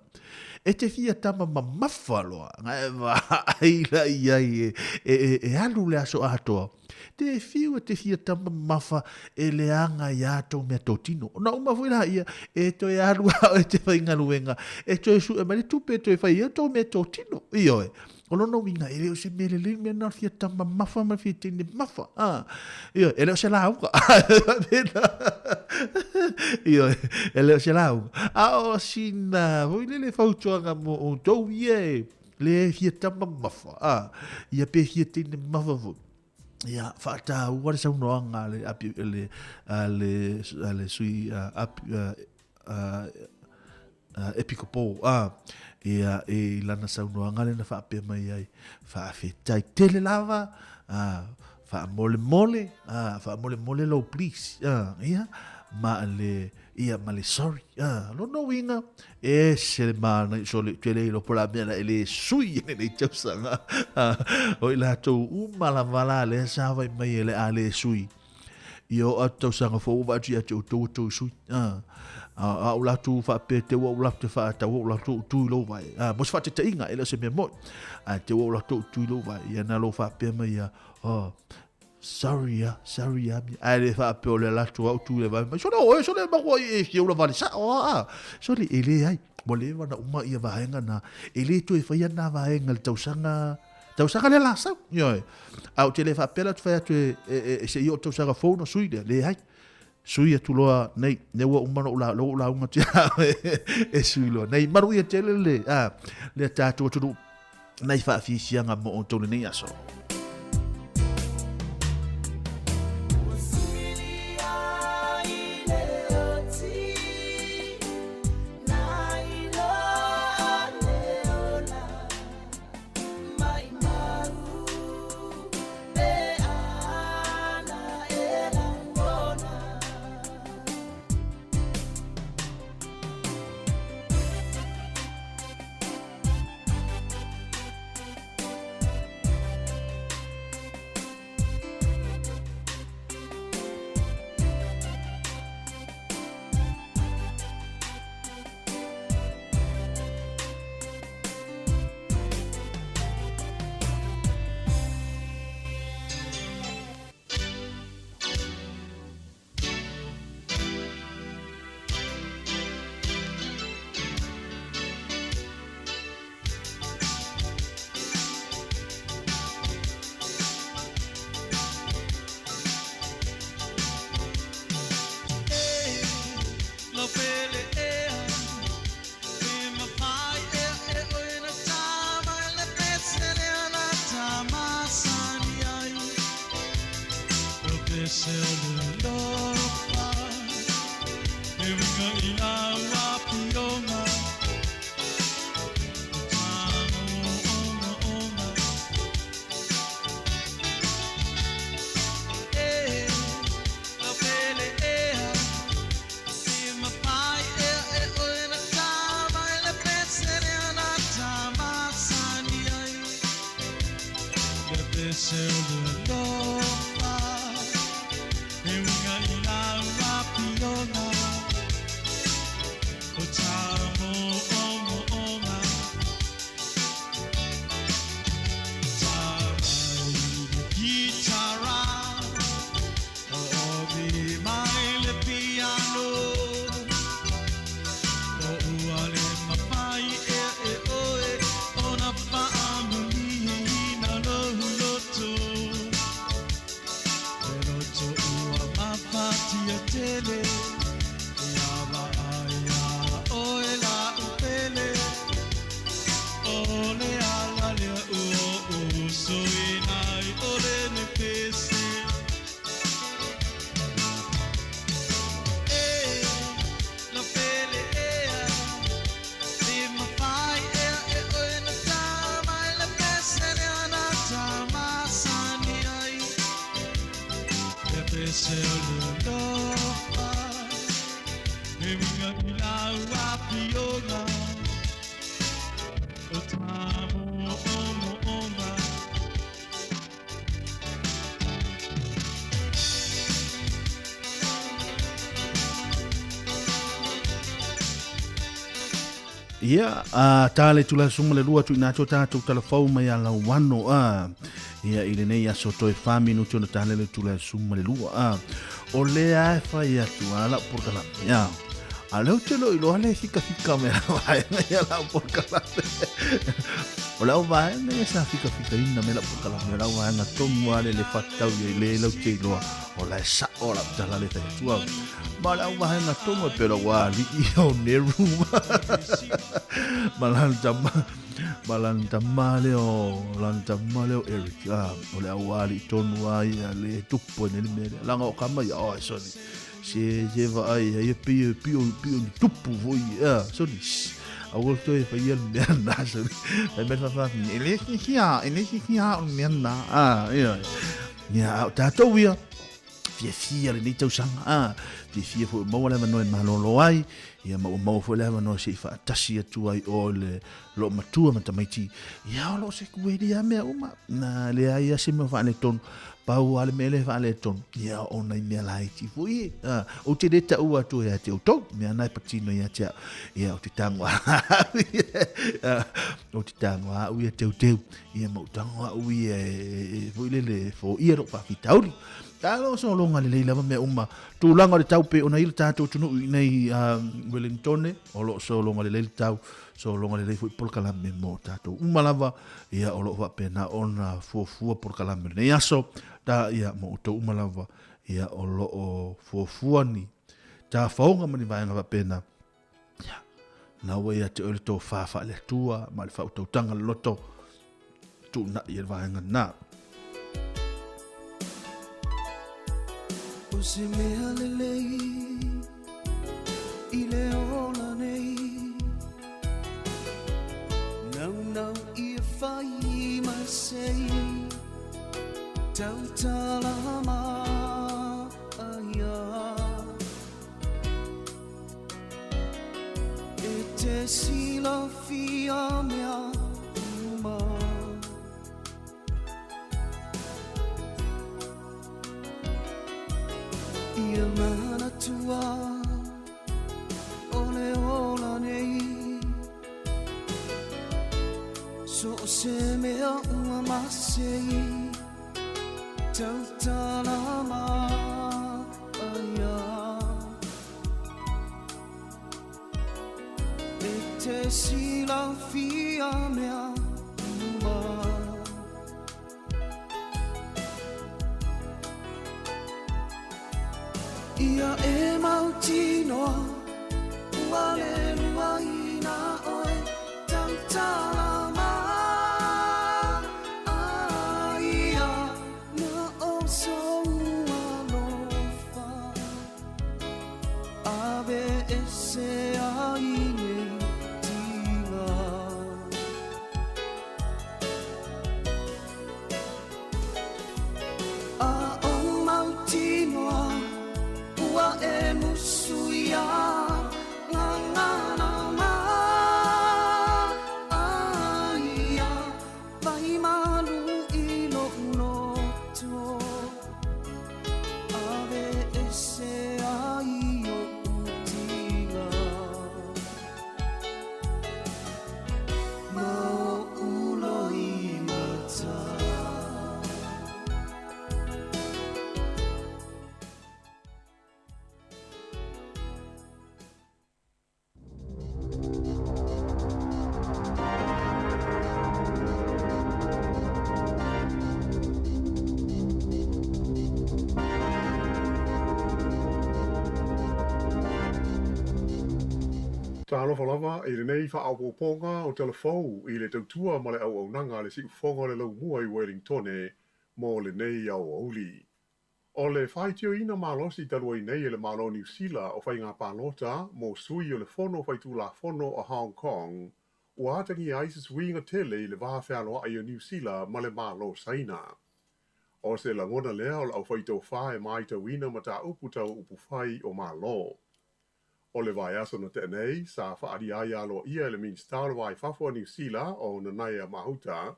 E te fia tama mamafa loa, na e vaai la i ai e, e, e, e alu le aso atoa. Tē fiu e te fia tama mamafa e leaga i ā tou mea tōtino. Ona uma foi laia, e toe alu a oe te faigaluega, e toe sue mai le tupe e toe fai ai tou mea tōtino. Ioe. O lona uiga, e le o se mea lelei le mea lena o le fia tama mamafa ma le fia teine mamafa. A. Ioe, e le o se lauga. Faapena. Ioe, e le o se lauga. A o sina foi lele fautuaga mo outou ia e Le fia tama mamafa, a, ia pe fia teine mamafa foi. Ia, faataua le saunoaga a le, api, le, a le, a le sui a, api, a, a, a, epikopo, a, ia, i lana saunoaga lea na faapea mai ai, faafetai tele lava, a, faamolemole, a, faamolemole lou please, a, ia, ma le, ia ma le sorry. Ah, lona uiga, e ese le mānai sole te le iloa po o le a mea la e le sui i lenei tausaga. Ah, o i latou uma lava la lea sa vai mai e le a le sui. I o atu tausaga fou ua vaai atu ia te outou ua toe sui. Ah, a o latou faapea te ua o latou te faatau o latou tu i lou vae. Ah, mo se faataitaiga e le o se mea moni. A te ua o latou tu i lou vae. Ia na lou faapea mai ia, oh, Sorry a, sorry a, ae le faapea o le ala atu au tu i le vae mai, sole oe, sole maku ai e fia ula vale sao a, a, sole e leai, ua leva ona uma ia vaega na, e le toe faia na vaega i le tausaga, tausaga lea la sau, ioe, a ou te le faapea la ou te fai atu e, e, e, e se i oo tausaga fou ona sui lea, leai, sui atu loa nei, lea ua uma ona ou lea ua ou lauga atu ia oe, e sui loa nei, manuia tele le, a, le tatou atunuu. Nai faafiafiaga mo outou lenei aso. Ia, a tā le tula sunga le lua tuina atu tātou talafau mai a lauano a. Ia, i lenei aso toe wha minuti ona tā le tula sunga le lua a. O lea e whai atu a lau porokalame. Ia. A leo te lo iloa le fika fika me la vaenga ia lau porokalame. O lau vaenga ia sa fika fika ina me lau porokalame. O lau vaenga tonu a le le whatau ia i le lau te iloa. O la e sa o lau tala le whai atu au. Ma lau vaenga tonu e pera wā li i o neru. Ma lan tama, ma lan tama le o, lan tama le o Eric. Ah, o le au ali tonu a ia le tupu e nele mele. Langa o kama ia, oh, sorry. Se se vaai ai e pio pio pio ni tupu foi a sorry. Aua toe faia le mea na sorry. Fai mai fa e le hia e le hia o le mea na a ia. Ia o tātou ia fiafia lenei tausaga a fiafia foi maua le avanoa e malolo ai ia ma ua maua foi le avanoa se i faatasi atu ai o le loo matua ma tamaiti ia o loo se kueli a mea uma na leai a se mea faaletonu pau a le mea le faaletonu ia o nai mea laiti foi e a ou te le taua atu ia te outou mea na e patino ia te au ia o te tango a o te tango a au ia teuteu ia ma ou tango au ia e foi lele fo ia lou faafitauli Talo sologa lelei lava mea uma. Tulaga o le tau pei ona i le tatou atunuu i nei Wellingtone, o lo o sologa lelei le tau, sologa lelei foi polokalame mo tatou uma lava, ia o lo o faapena ona fuafua polokalame o lenei aso, ta ia mo outou uma lava, ia o lo o fuafua ni tafaoga ma ni vaega faapena, ia na ua ia te oe le tofa faale-Atua ma le faautautaga loloto, tuunai e le vaega lena. O se mea lelei i le ola nei Naunau ia fai ma sei Tautala ma aia E te silafia mea uma Ia manatua o le ola nei So o se mea ua masei Tautala ma aia E te silafia mea uma Ia e mautinoa ua le luaina oe Tautala ma aia Na o sou alofa Ave ese ai nei tiga A o mautinoa ua e musu ia Ngangana ma aia Vai malu i lo'u loto Ave ese ai o'u tiga Ma o'u loimata. Talofa lava i lenei faaopoopoga o Tala Fou i le tautua ma le auaunaga a le Siufofoga o le Laumua i Wellingtone mo lenei aoauli. O le faitioina malosi talu ai nei e le Malo o Niu Sila o faiga palota mo sui o le Fono Faitulafono o Hong Kong, ua atagia ai se suiga tele i le va fealoai o Niu Sila ma le Malo o Saina. O se lagona lea o le aufaitofa e matauina mataupu tau upufai o Malo. O le vaiaso na tea nei, sa faaalia ai aloaia e le Minisita o le Va i Fafo a Niu Sila o Nanaia Mahuta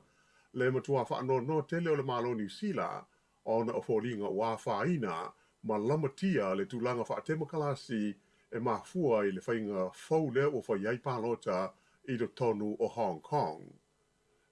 le matua faanoanoa tele o le Malo o Niu Sila ona o foliga ua afaina ma lamatia le tulaga faatemokalasi e mafua i le faiga fou lea ua fai ai palota i totonu o Hong Kong.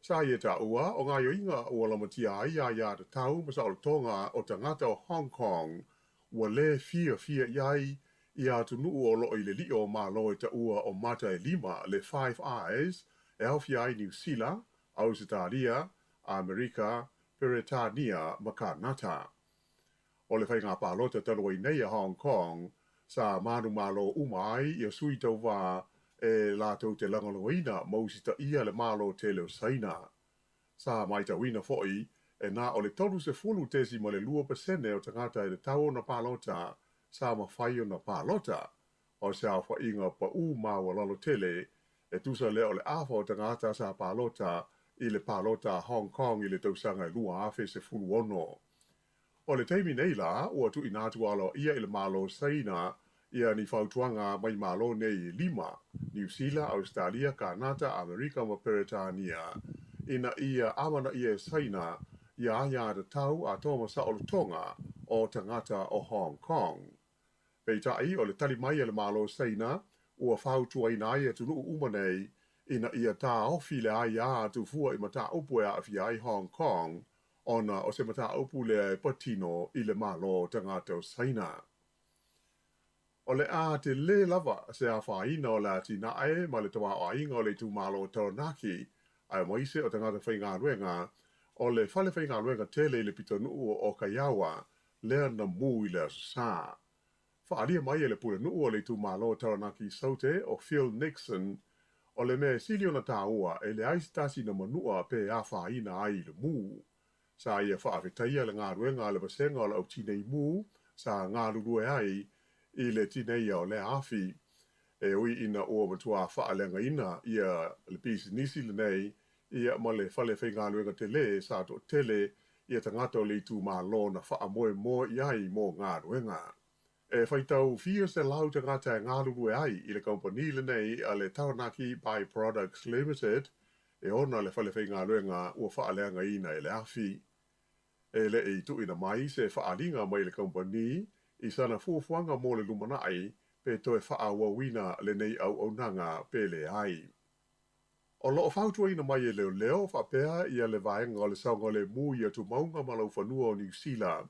Sa ia taua o gaoioiga ua lamatia ai aiātatau ma saolotoga o tagata o Hong Kong ua lē fiafia i ai ia atunuu o loo i le lio o Malo e taua o Mata e Lima, le Five Eyes, e aofia ai Niu Sila, Ausetalia, Amerika, Peretania ma Kanata. O le faiga palota talu ai nei a Hong Kong, sa manumalo uma ai ia sui tauvā e latou te lagolagoina ma usitaia le Malo tele o Saina. Sa matauina foi, e na o le 30.2% o tagata e tatau ona palota sa mafai ona palota, o se aofaiga paū maualalo tele, e tusa lea o le afa o tagata sa palota i le palota a Hong Kong i le tausaga e 2016. O le taimi nei la, ua tuuina atu aloaia i le Malo o Saina ia ni fautuaga mai Malo nei e lima, Niu Sila, Ausetalia, Kanata, Amerika ma Peretania, ina ia amanaia e Saina ia aiātatau atoa ma saolotoga o tagata o Hong Kong. Peitai, o le tali mai a le Malo o Saina, ua fautuaina ai atunuu uma nei ina ia taofi le aiā atu fua i mataupu e aafia ai Hong Kong, ona o se mataupu lea e patino i le Malo o tagata o Saina. O le a telē lava se afaina o le atinae ma le tamaoaiga o le itumalo o Taranaki, aemaise o tagata faigaluega o le fale faigaluega tele i le pitonuu o Okaiawa, lea na mū i le Aso Sa. Faaalia mai e le pulenuu o le itumalo o Taranaki Saute o Phil Nixon, o le mea e sili ona tāua e leai se tasi na manua pe afaina ai i le mū. Sa ia faafetaia le galuega a le vasega o le au tinei mu sa galulue ai i le tineia o lea afi. E ui ina ua matuā faaleagaina ia le pisinisi lenei ia ma le fale faigaluega telē sa toatele ia tagata o le itumalo na faamoemoe i ai mo galuega. E faitau fia selau tagata e galulue ai i le kamupani lenei a le Taranaki By Products Limited e ona le fale faigaluega ua faaleagaina e le afi. E le i tuuina mai se faaaliga mai le kamupani i sana fuafuaga mo le lumanai pe toe faaauauina lenei auaunaga pe leai. O lo o fautuaina mai e leoleo faapea ia le Vaega o le Saogalemu i Atumauga ma Laufanua o Niu Sila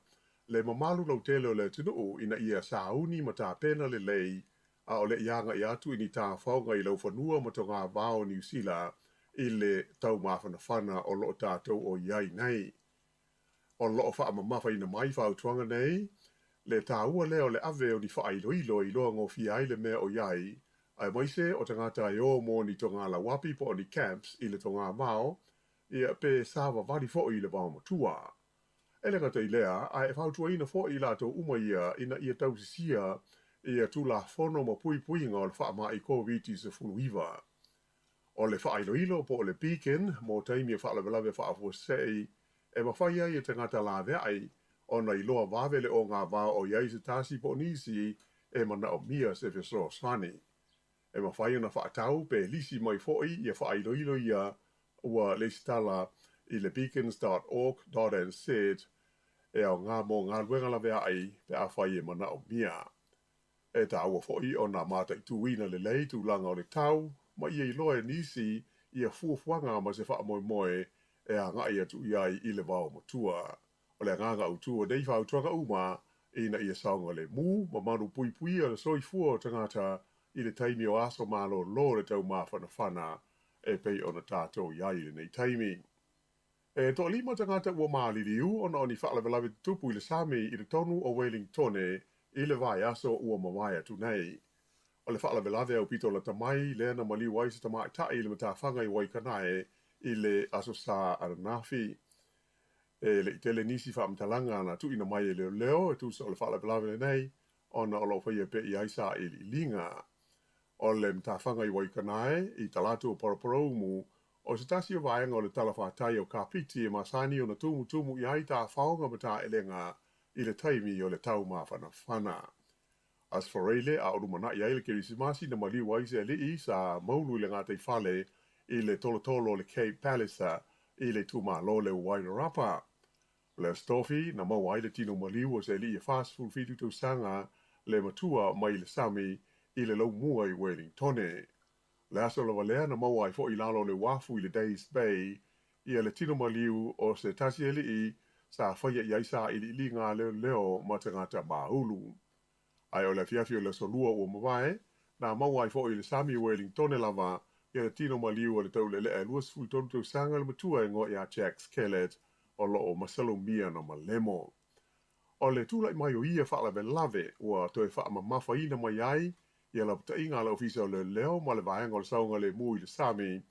le mamalu lautele o le atunuu ina ia sauni ma tapena lelei a o le i agai atu i ni tafaoga i laufanua ma togavao o Niu Sila i le taumafanafana o lo o tatou o i ai nei. O lo o faamamafaina mai fautuaga nei le tāua lea o le ave o ni faailoilo e iloa gofie ai le mea o i ai, aemaise o tagata e o mo ni togalauapi po o ni camps i le togavao, ia, pe savavali foi i le vaomatua. E le gata i lea, ae e fautuaina foi i latou uma ia ina ia tausisia ia Tulafono ma puipuiga o le faamai Koviti-19. O le faailoilo po o le beacon mo taimi o faalavelave faafuasei e mafai ai e tagata laveai ona iloa vave le ogavao o i ai se tasi po o nisi e manaomia se fesoasoani. E mafai ona faatau pe lisi mai foi ia faailoilo ia ua lesitala i le beacons dot org dot nz e aoga mo galuega laveai pe afai e manaomia. E tāua foi ona mataituina lelei tulaga o le tau ma ia iloa e nisi ia fuafuaga ma se faamoemoe e agai atu i ai i le vaomatua. O le agaga autū o nei fautuaga uma ina ia saogalemu ma malupuipuia le soifua o tagata i le taimi o aso malōlō le taumafanafana e pei ona tatou i ai i lenei taimi. E toalima tagata ua maliliu ona o ni faalavelave tutupu i le sami i totonu o Welingtone i le vaiaso ua mavae atu nei. O le faalavelave aupito lata mai lea na maliu ai se tamaitai i le matafaga i Waikanae i le Aso Sa ananafi. E le i tele nisi faamatalaga na tuuina mai e leoleo e tusa o le faalavelave lenei ona o lo o faia pea i ai sailiiliga. O le matafaga i Waikanae i talaatu o Paraparaumu o se tasi o vaega o le talafatai o Kapiti e masani ona tumutumu i ai tafaoga ma taelega i le taimi o le taumafanafana. Aso Faraile a o lumanai ai le Kerisimasi na maliu ai se alii sa maulu i le gataifale i le tolotolo o le Cape Palliser i le itumalo le Wairarapa. O le Aso Tofi na maua ai le tino maliu o se alii e 47 tausaga le matua mai le sami i le laumua i Wellingtone. Le aso lava lea na maua ai foi i lalo o le uafu i le Days Bay ia le tino maliu o se tasi alii sa faia i ai sailiiliga a leoleo ma tagata maulu. Ae o le afiafi o le Aso Lua ua mavae, na maua ai foi i le sami o Welingtone lava ia le tino maliu o le taulealea e 23 tausaga le matua e igoa ia Jack Skellett o lo o masalomia ona malemo. O le tulai mai o ia faalavelave ua toe faamamafaina mai ai ia lapataiga a le Ofisa o Leoleo ma le Vaega o le Saogalemu i le Sami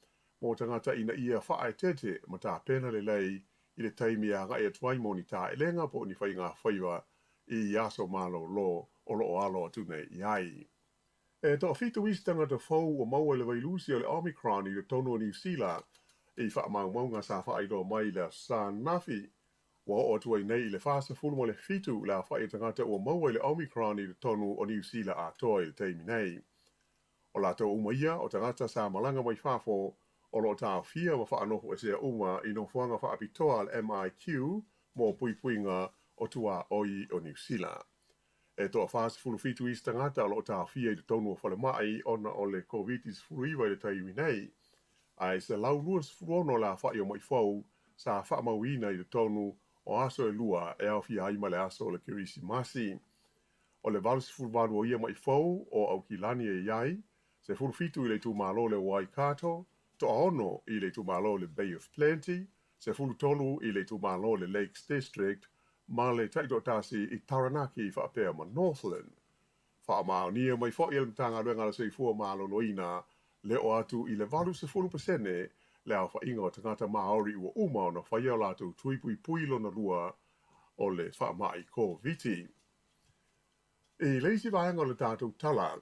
mo tagata ina ia faaeteete ma tapena lelei i le taimi e agai atu ai mo ni taelega po o ni faigafaiva i aso malolo o lo o alo atu nei i ai. E toafitu isi tagata fou ua maua i le vailusi o le Omicron i totonu o Niu Sila i faamaumauga sa faailoa mai i le Aso Sa ananafi. Ua oo atu ai nei i le 47 le aofai o tagata ua maua i le Omicron i totonu o Niu Sila atoa i le taimi nei. O latou uma ia o tagata sa malaga mai fafo o lo o taofia ma faanofoesea uma i nofoaga faapitoa a le MIQ mo puipuiga o tuaoi o Niu Sila. E toa-47 isi tagata o lo o taofia i totonu o falemai ona o le Koviti-19 i le taimi nei, ae 126 le aofai o ma'i fou sa faamauina i totonu o aso e lua e aofia ai ma le aso o le Kerisimasi. O le 88 o ia ma'i fou o Aukilani e i ai, 17 i le itumalo o le Waikato, toaono i le itumalo o le Bay of Plenty, 13 i le itumalo o le Lakes District ma le taitoatasi i Taranaki faapea ma Northland. Faamaonia mai foi e le Matagaluega a le Soifua Maloloina le oo atu i le 80% le aofaiga o tagata Māori ua uma ona faia o latou tui puipui lona lua o le faamai Koviti. I le isi vaega o le tatou tala,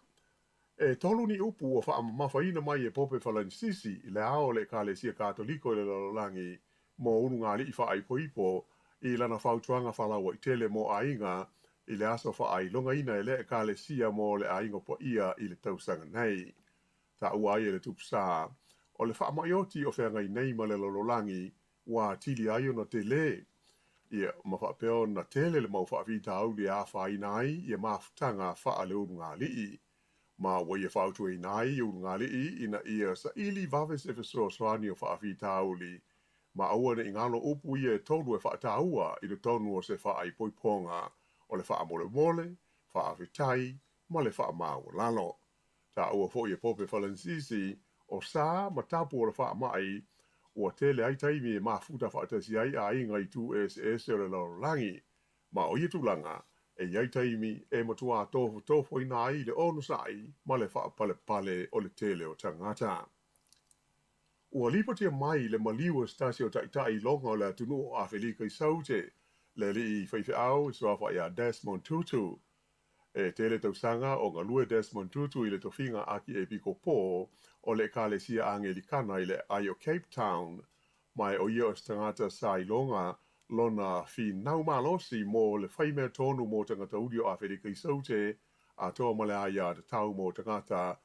e tolu ni upu ua faamamafaina mai e Pope Falanisisi i le ao o le Ekalesia Katoliko i le lalolagi mo ulugalii faaipoipo i lana fautuaga faalauaitele mo aiga i le aso faailogaina e lea Ekalesia mo le Aiga Paia i le tausaga nei. Taua ai e le Tupu Sa, o le faamai oti o feagai nei ma le lalolagi ua atili ai ona tele, ia, ma faapea ona tele le mau faafitauli e afaina ai ia mafutaga faaleulugalii. Ma ua ia fautuaina ai ulugalii ina ia saili vave se fesoasoani o faafitauli, ma aua ne i galo upu ia e tolu e faataua i totonu o se faaipoipoga, o le faamolemole, faafetai, ma le faamaualalo. Taua foi e Pope Falanisisi, o sa ma tapu o le faamai, ua tele ai taimi e mafuta faatasi ai aiga i itu eseese o le lalolagi. Ma o ia tulaga, e i ai taimi e matuā tofotofoina ai le onosai ma le faapalepale o le tele o tagata. Ua lipotia mai le maliu o se tasi o taitai iloga o le atunuu o Afelika i Saute, le alii faifeau e suafa ia Desmond Tutu. E tele tausaga o galue Desmond Tutu i le tofiga Akiepikopo o le Ekalesia Angelikana i le aai o Cape Town, ma o ia o se tagata sa iloga lona finau malosi mo le fai mea tonu mo tagata uli o Afelika i Saute atoa ma le aiatatau mo tagata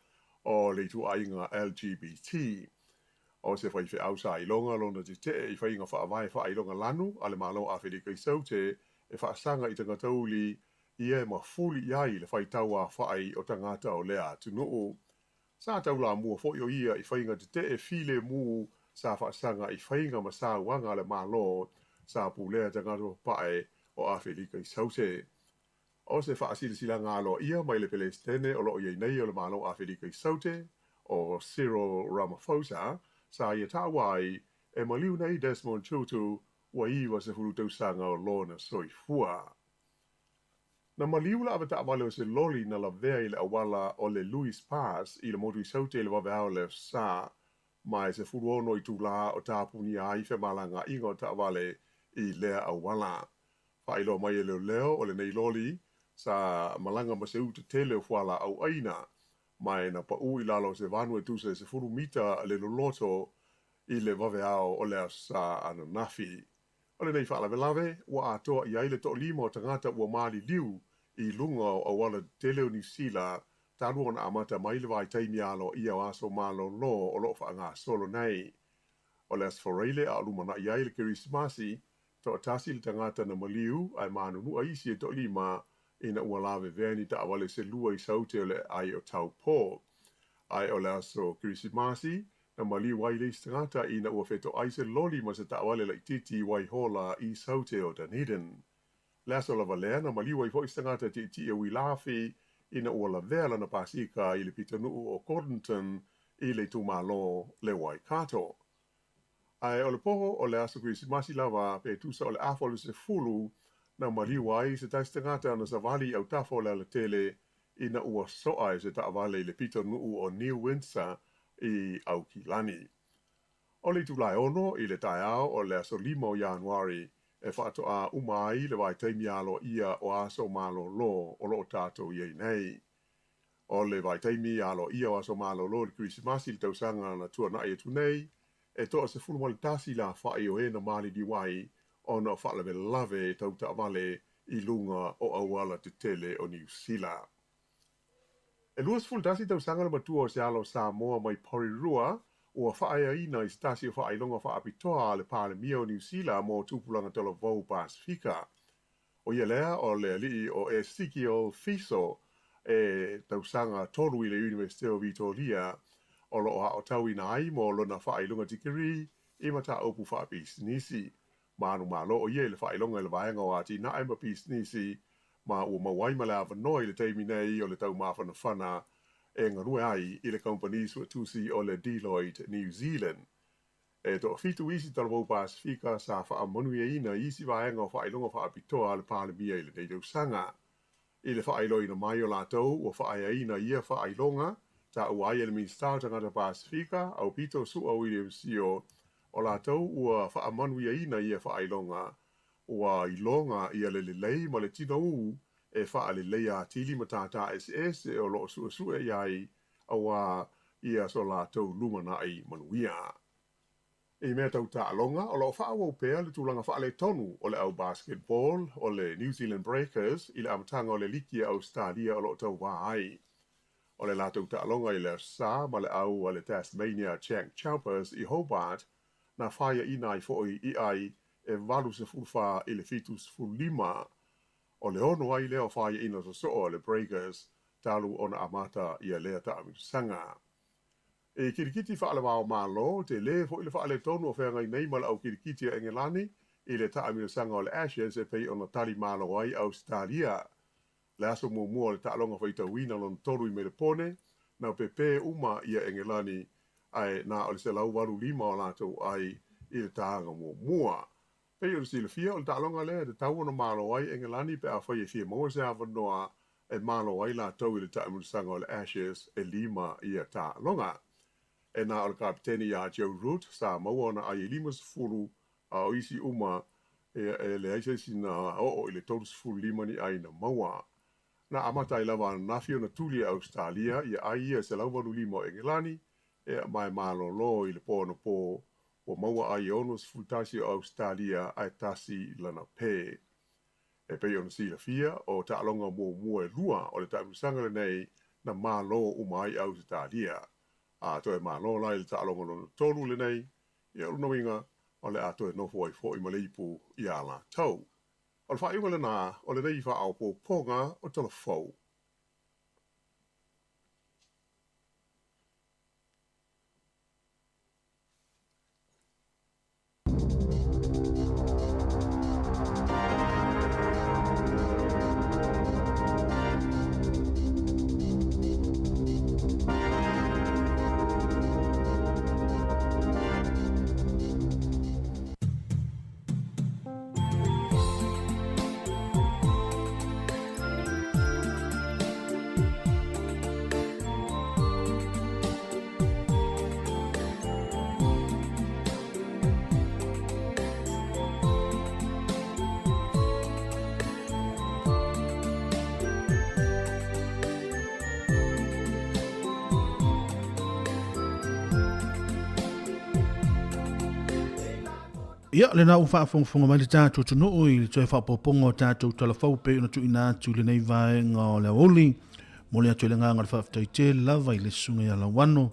o le ituaiga LGBT. O se faifeau sa iloga lona tetee i faiga faavae faailoga lanu a le Malo o Afelika i Saute e faasaga i tagata uli ia e mafuli i ai le faitau aofai o tagata o lea atunuu. Sa taulamua foi o ia i faiga tetee filemu sa faasaga i faiga ma sauaga a le Malo sa pulea tagata papae o Afelika i Saute. O se faasilasilaga aloaia mai le Pelesitene o lo o i ai nei o le Malo o Afelika i Saute, o Cyril Ramaphosa, sa ia taua ai e maliu nei Desmond Tutu ua 90 tausaga o lona soifua. Na maliu le avetaavale o se loli na lavea i le auala o le Lewis Pass i le motu i Saute i le vaveao o le Aso Sa, ma e 16 itulā o tapunia ai femalagaaiga o taavale i lea auala. Faailoa mai e leoleo o lenei loli sa malaga ma se uta tele o fualaau aina, ma e na paū i lalo o se vanu e tusa e 10 mita le loloto i le vaveao o le Aso Sa ananafi. O lenei faalavelave ua atoa i ai le toalima o tagata ua maliliu i luga o auala tetele o Niu Sila talu ona amata mai le vaitaimi aloaia o aso malolo o lo o faagasolo nei. O le Aso Faraile a o lumanai ai le Kerisimasi, toatasi le tagata na maliu ae manunua isi e toalima ina ua lavevea ni taavale se lua i Saute o le aai o Taupo. Ae o le aso Kerisimasi, na maliu ai le isi tagata ina ua fetoai se loli ma se taavale laitiiti i Waihola i Saute o Dunedin. Le aso lava lea na maliu ai foi se tagata tietie uilafi ina ua lavea lana pasika i le pitonuu o Gordonton i le itumalo le Waikato. Ae o le poho o le aso Kerisimasi lava pe tusa o le afa o le 10 na maliu ai se tasi tagata na savali i autafa o le alatele ina ua soa e se taavale i le pitonuu o New Windsor i Aukilani. O le itula e 6 i le taeao o le aso 5 o Ianuari e faatoa uma ai le vaitaimi aloaia o aso malolo o lo o tatou i ai nei. O le vaitaimi aloaia o aso malolo i le Kerisimasi i le tausaga na tuanai atu nei, e toa-11 le aofai o e na maliliu ai ona o faalavelave tau taavale i luga o auala tetele o Niu Sila. E 21 tausaga le matua o se alo Samoa mai Porirua ua faaeaina i se tasi o faailoga faapitoa a le Palemia o Niu Sila mo tupulaga talavou Pasefika. O ia lea o le alii o Esekiel Fiso e tausaga tolu i le Iunivesite o Vitoria o lo o aotauina ai mo lona faailoga tikeri i mataupu faapisinisi. Manumalo o ia i le faailoga i le vaega o atinae ma pisinisi ma ua maua ai ma le avanoa i le taimi nei o le tau mafanafana e galue ai i le kamupani suetusi o le Deloitte New Zealand. E toafitu isi talavou Pasefika sa faamanuiaina i isi vaega o faailoga faapitoa a le Palemia i lenei tausaga. I le faailoaina mai o latou ua faaeaina ia faailoga, taua ai e le Minisita o Tagata Pasefika, Aupito Su'a William Sio, o latou ua faamanuiaina ia faailoga, ua iloga ia le lelei ma le tinoū e faaleleia atili matata eseese o lo o suesue i ai auā ia so latou lumanai manuia. I mea tau taaloga, o lo o faaauau pea le tulaga faaletonu o le au basketball o le New Zealand Breakers i le amataga o le liki a Ausetalia o lo o tauvā ai. O le latou taaloga i le Aso Sa ma le au a le Tasmania Jack Choppers i Hobart, na faiaina ai foi i ai e 84 i le 75. O le ono ai lea o faiaina sosoo a le Breakers talu ona amata ia lea taamilosaga. I kirikiti faale-va-o-Malo, tele foi le faaletonu o feagai nei ma le au kirikiti a Engelani i le taamilosaga o le Ashes e pei ona tali malo ai Ausetalia. Le aso muamua o le taaloga faitauina lona tolu i Melepone, na pepē uma ia Engelani ae na o le 185 o latou ai i le taga muamua. Pei o le silafia, o le taaloga lea e tatau ona malo ai Engelani pe afai e fia maua se avanoa e malo ai latou i le taamilosaga o le Ashes e lima ia taaloga. E na o le kapiteni iā Joe Root sa maua ona ai e 50 a o isi uma e leai se isi na oo i le 35 ni ai na maua. Na amata ai lava ananafi ona tuli e Ausetalia ia ai ia 185 o Engelani e ma e malolo i le po anapo ua maua ai e 61 o Ausetalia ae tasi lana pē. E pei ona silafia, o taaloga muamua e lua o le taamilosaga lenei na malo uma ai Ausetalia. A toe malo la i le taaloga lona tolu lenei, ia o lona uiga, o le a toe nofo ai foi ma le ipu iā latou. O le faaiuga lenā o lenei faaopoopoga o Tala Fou. Ia, lena ua faafogafoga mai le tatou atunuu i le toe faaopoopoga o tatou tala fou pei ona tuuina atu i lenei vaega o le aoauli. Momoli atu ai le agaga o le faafetai tele lava i le Susuga ia Lauano.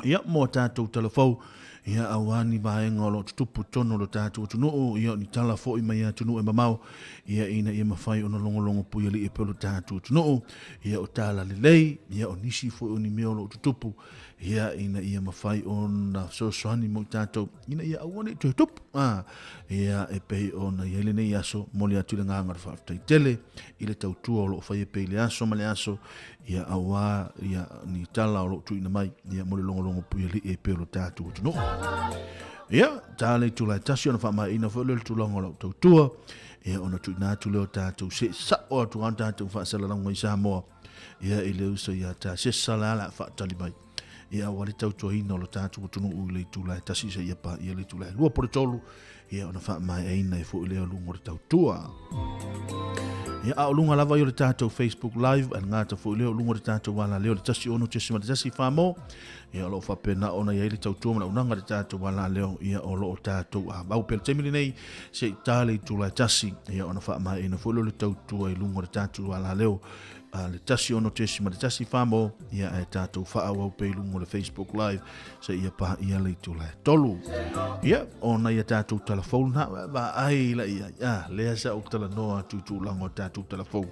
Ia, mo a tatou tala fou. Ia, auā ni vaega o lo o tutupu tonu o lo tatou atunuu, ia o ni tala foi mai atunuu e mamao, ia ina ia mafai ona logologo puialii e pei o lo tatou atunuu, ia o tala lelei, ia o nisi foi o ni mea o lo o tutupu, ia ina ia mafai ona fesoasoani mo i tatou, ina ia aua ne i toe tupu. A, ia e pei ona i ai lenei aso, momoli atu le agaga o le faafetai tele i le tautua o lo o faia pea i le aso ma le aso, ia auā ia ni tala o lo o tuuina mai ia mo le logologo puialii e pei o lo tatou atunuu. Ia, ta le itula e tasi ona faamaeaina foi lea o le tulaga o lau tautua, ia ona tuuina atu lea o tatou seʻe sao atu lava tatou faasalalauga i Samoa, ia i le uso ia Tasesa la la faatali mai. Ia aua le tautuaina o lo tatou atunuu i le itula e tasi seia paia le itula e lua po o le tolu, ia ona faamaeaina ai foi lea o luga o le tautua. Ia, a o luga lava ia o le tatou Facebook Live, ae gata foi lea o luga o le tatou alaleo le 16.1 Famo, ia o lo o faapena ona i ai le tautua ma le auaunaga a le tatou alaleo, ia o lo o tatou amau pea le taimi lenei, se i ta le itula e tasi, ia ona faamaeaina foi lea o le tautua i luga o le tatou alaleo a le 16.1 Famo, ia ae tatou faaauau pea i luga o le Facebook Live seia paia le itula e tolu. Ia, o nai a tatou tala fou lena, vaai la i ai, a, lea sa ou talanoa atu i tulaga o tatou tala fou.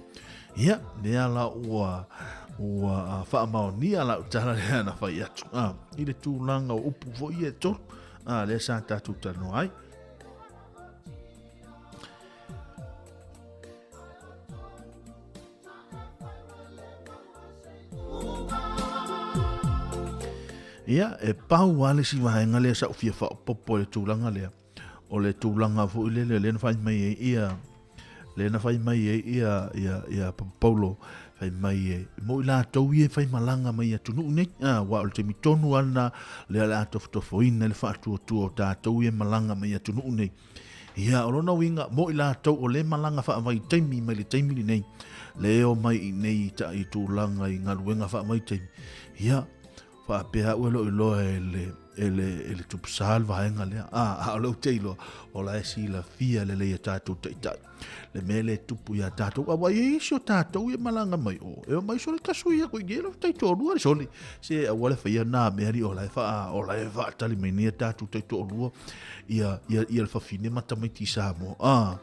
Ia, lea la ua, ua faamaonia lau tala lea na fai atu, a, i le tulaga o upu foi ia e tolu, a, lea sa tatou talanoa ai. Ia, e pau lava le isi vaega lea sa ou fia faaopoopo i le tulaga lea, o le tulaga foi lele lea na fai mai ai ia, lea na fai mai ai ia, ia, ia Papa Paulo, fai mai e, mo i latou ia e faimalaga mai i atunuu nei, a, aua o le taimi tonu lava lena lea o le a tofotofoina le faatuatua o tatou ia e malaga mai i atunuu nei. Ia, o lona uiga, mo i latou o lea e malaga faavaitaimi mai le taimi lenei, lea e omai i nei i, ta, i tulaga i galuega faavaitaimi, ia, faapea au e lou iloa e le, e le, e le tupusa le vaega lea. A, a o lea ou te iloa, o la e silafia lelei e tatou taitai le mea lea e tupu iā tatou. Aua e i ai isi o tatou ia e malaga mai o, e omai sole tasui aku i nei, e taitoalua le sole. Se aua le faia nā mea alii o la e wha, o la e whaatali mai nei a tātou taitoalua ia, ia, ia le fafine ma tamaiti i Samoa. Ah,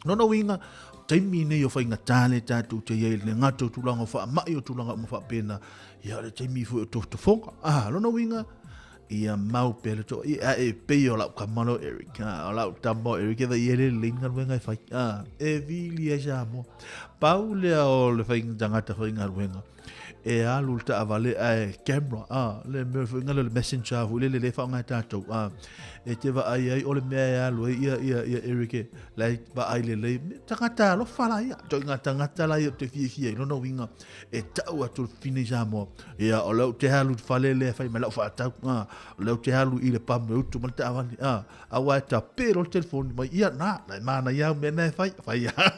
lona uiga, taimi nei o faigata le tatou te i ai le gata o tulaga o faamai o tulaga uma faapena, ia o le taimi foi o tofotofoga. Ah, lona uiga, ia mau pea le toa, ia, e pei o lau tama lea o Eric, ah, o lau tama o Eric e vai e le lelei ni galuega e fai, ah, e vili ai Samoa. Pau lea o le faiga tagata faigaluega, e alu le taavale ae camera a le mea foi ngale le messenger foi le le faaaoga e tatou a e te vaai ai o le mea e alu ai ia ia ia Eric e la e vaai lelei tagata alofa la ia ituaiga tagata la ia ou te fiafia ai lona uiga e tau atu le fafine i Samoa ia o lea ou te alu i le fale lea e fai mai lau faatau a o lea ou te alu i le pamu e utu mai le taavale a aua e tape loa le telefoni mai ia na na e manaia au mea na e fai fai a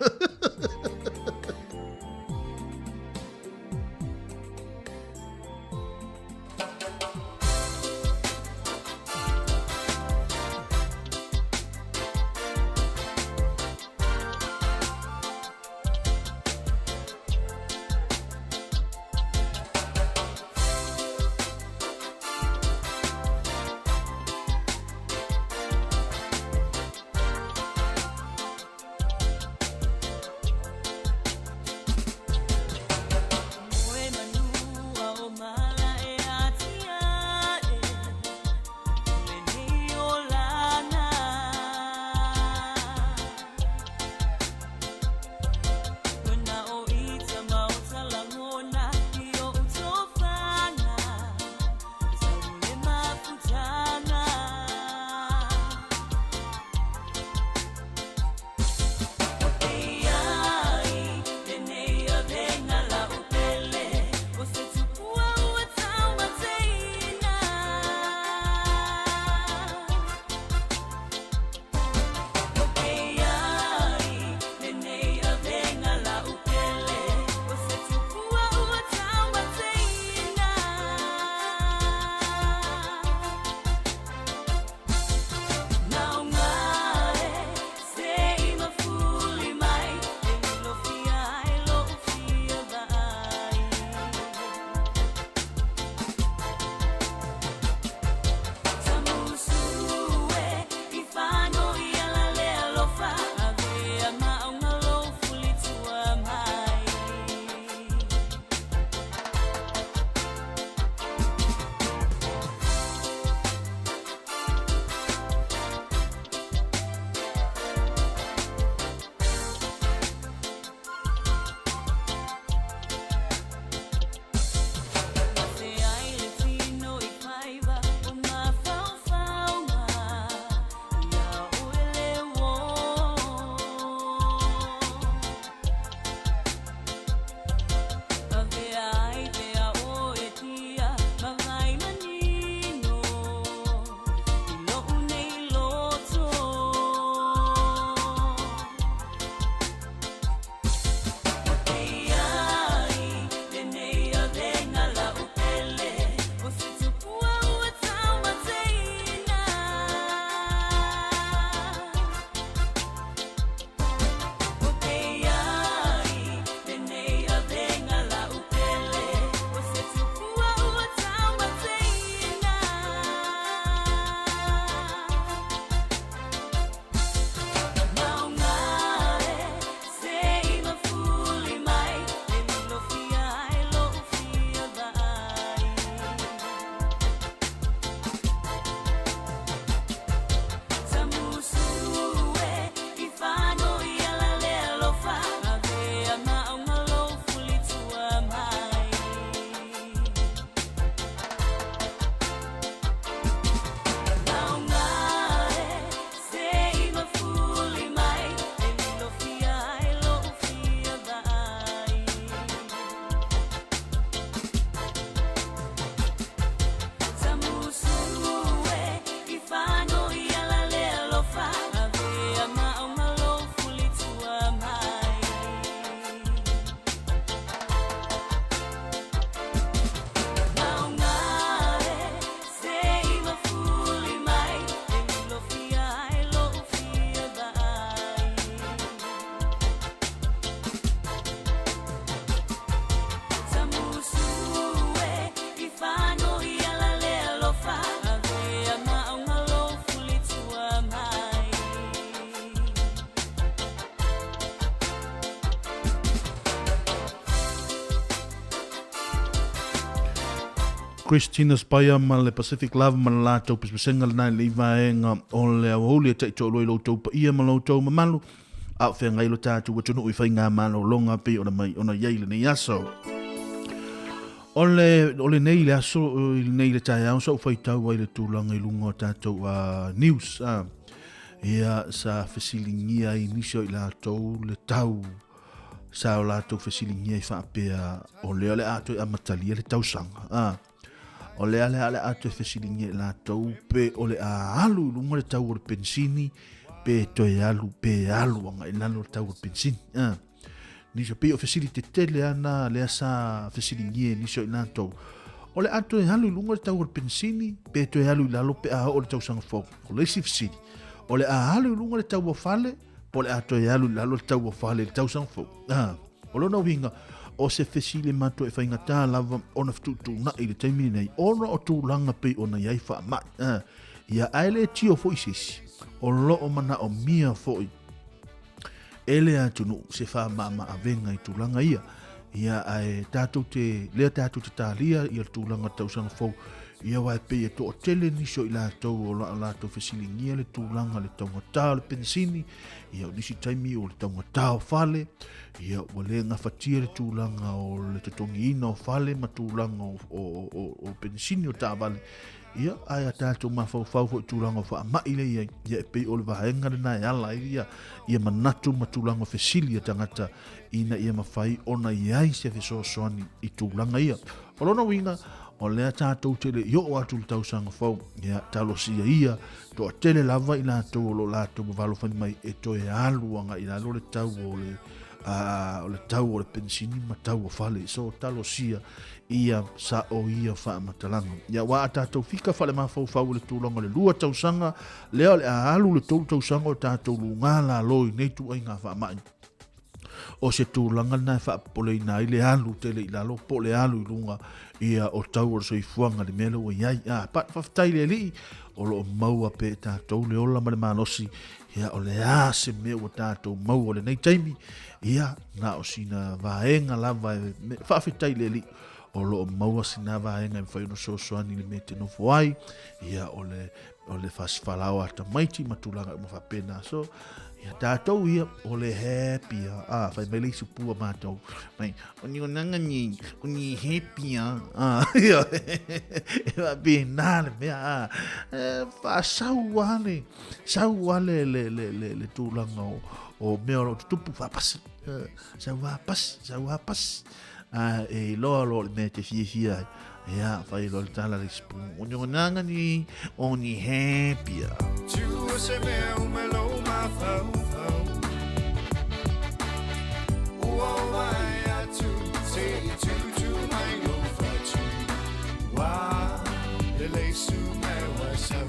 Christina Spire ma le Pacific Love ma le latou pesepesega lena i lenei vaega o le aoauli e taitoalua i lo outou paia ma lo outou mamalu, a o feagai lo tatou atunuu i faigamalologa pei ona mai ona i ai lenei aso. O le, o lenei le aso, i lenei le taeao sa ou faitau ai le tulaga i luga o tatou news. Ia, sa fesiligia ai nisi o i latou le tau sa o latou fesiligia i faapea o lea o le a toe amatalia le tausaga. O lea le a le a toe fesiligia i latou pe o le a alu i luga le tau o le penisini pe toe alu pe alu agai i lalo le tau o le penisini. Nisi o pei o fesili tetele ana lea sa fesiligia e nisi o i latou. O le a toe alu i luga le tau o le penisini pe toe alu i lalo pe a oo le tausaga fou. O le isi fesili, o le a alu i luga le tau o fale po o le a toe alu i lalo le tau o fale i le tausaga fou. O lona uiga, o se fesili matou e faigata lava ona fetuutuunai i le taimi lenei ona o tulaga pei ona i ai faamai. Ia, ae le tio foi se isi, o lo o manaomia foi e le atunuu se faamamaavega i tulaga ia. Ia, ae tatou te, lea tatou te talia ia le tulaga o le tausaga fou, ia aua e pei e toatele nisi o i latou o la latou fesiligia le tulaga le taugata o le penisini, ia o nisi taimi o le taugata o fale, ia ua le gafatia le tulaga o le totogiina o fale ma tulaga o penisini o taavale. Ia, ae a tatou mafaufau foi i tulaga o faamai lea e i ai, ia e pei o le vaega lena e ala ai ia, ia manatu ma tulaga o fesili a tagata ina ia mafai ona i ai se fesoasoani i tulaga ia. O lona uiga, o lea tatou te le i oo atu i le tausaga fou, ia talosia ia, toatele lava i latou o lo o latou vavalo fai mai e toe alu agai i lalo le tau o le, o le tau o le penisini ma tau o fale. So talosia ia sao ia faamatalaga. Ia aua a tatou fika faale-mafaufau i le tulaga o le 2 tausaga, lea o le a alu le 3 tausaga o tatou luga lalo i nei ituaiga faamai. O se tulaga lena e faapopoleina ai le alu tele i lalo po o le alu i luga ia o tau o le soifuaga i le mea lea ua i ai. A, faafetai i le Alii o lo o maua pea e tatou le ola ma le malosi. Ia, o le a se mea ua tatou maua i lenei taimi, ia, na o sina vaega lava e faafetai i le Alii o lo o maua sina vaega e mafai ona fesoasoani i le mea e te nofo ai, ia, o le, o le fasifalao a tamaiti ma tulaga uma faapena. So, ia tatou ia, o le happy a, a fai mai le isi pua matou, mai, o ni onanga ni, o ni happy a, a, ia, e faapena le mea, a, e, faasau a le, sau a le, le, le, le, le tulaga o, o mea o lo o tutupu faapasi, sau a pasi, sau a pasi. A e iloa loa le mea e te fiafia ai. Ia, fai loa le tala le isi pū. O ni onanga ni, o ni happy a. Tua se mea umelo mafaufau. Ua wai atu, se i tutu mai lo fatu. Wa, le le su me wa sa.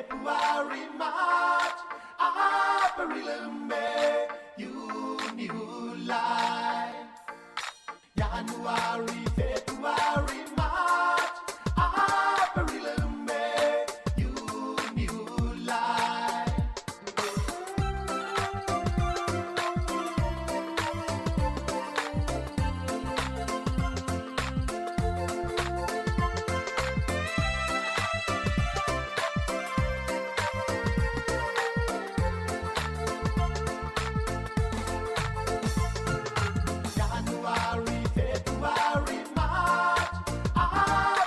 February, March, April, May, June, July. January, February, March, April, May, June, July. January, February, March,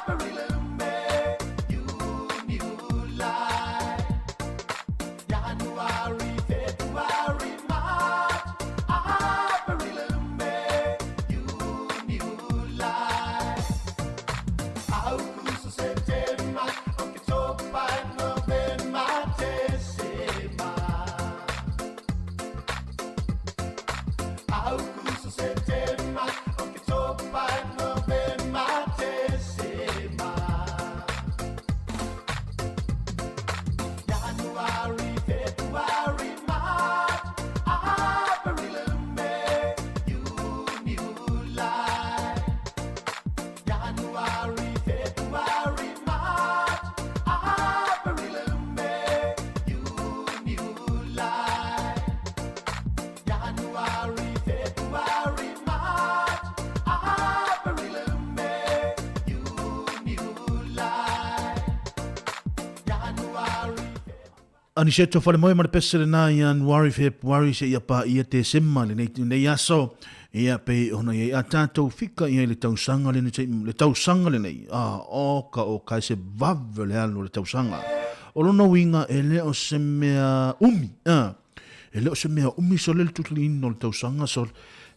April, May, June, July. January, February, March, April, May, June, July. August, September, October, November, December. August, September, October, November, December. January, February, March, April, May, June, July. January, February, March, April, May, June, July. January, February, March, April, May, June, July. January. Aniseto Falemoe ma le pese lena i Ianuari, Fepuari seia paia Tesema lenei lenei aso. Ia pei ona i ai a tatou fika i ai le tausaga lenei se le tausaga lenei. A oka o kai se vave o le alu o le tausaga. O lona uiga e le o se mea umi, a e le o se mea umi sole le tutuliina o le tausaga sole.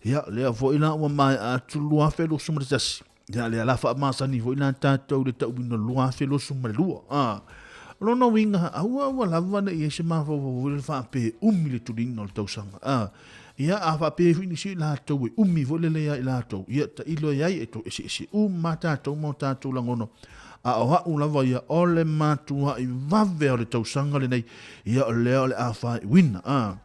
Ia lea foi la ua maea atu 2021. Ia lea la faamasani foi la tatou i le tauina 2022. A o lona uiga, aua aua lava ne i ai se mafaufau foi lele faapea e umi le tuliga o le tausaga. A ia a faapea ai foi nisi o i latou e umi foi lele ia i latou, ia tailo i ai e toe eseese uma lava tatou ma o tatou lagona. A o a'u lava ia, o le matua'i vave o le tausaga lenei, ia o lea o le a faaiuina. A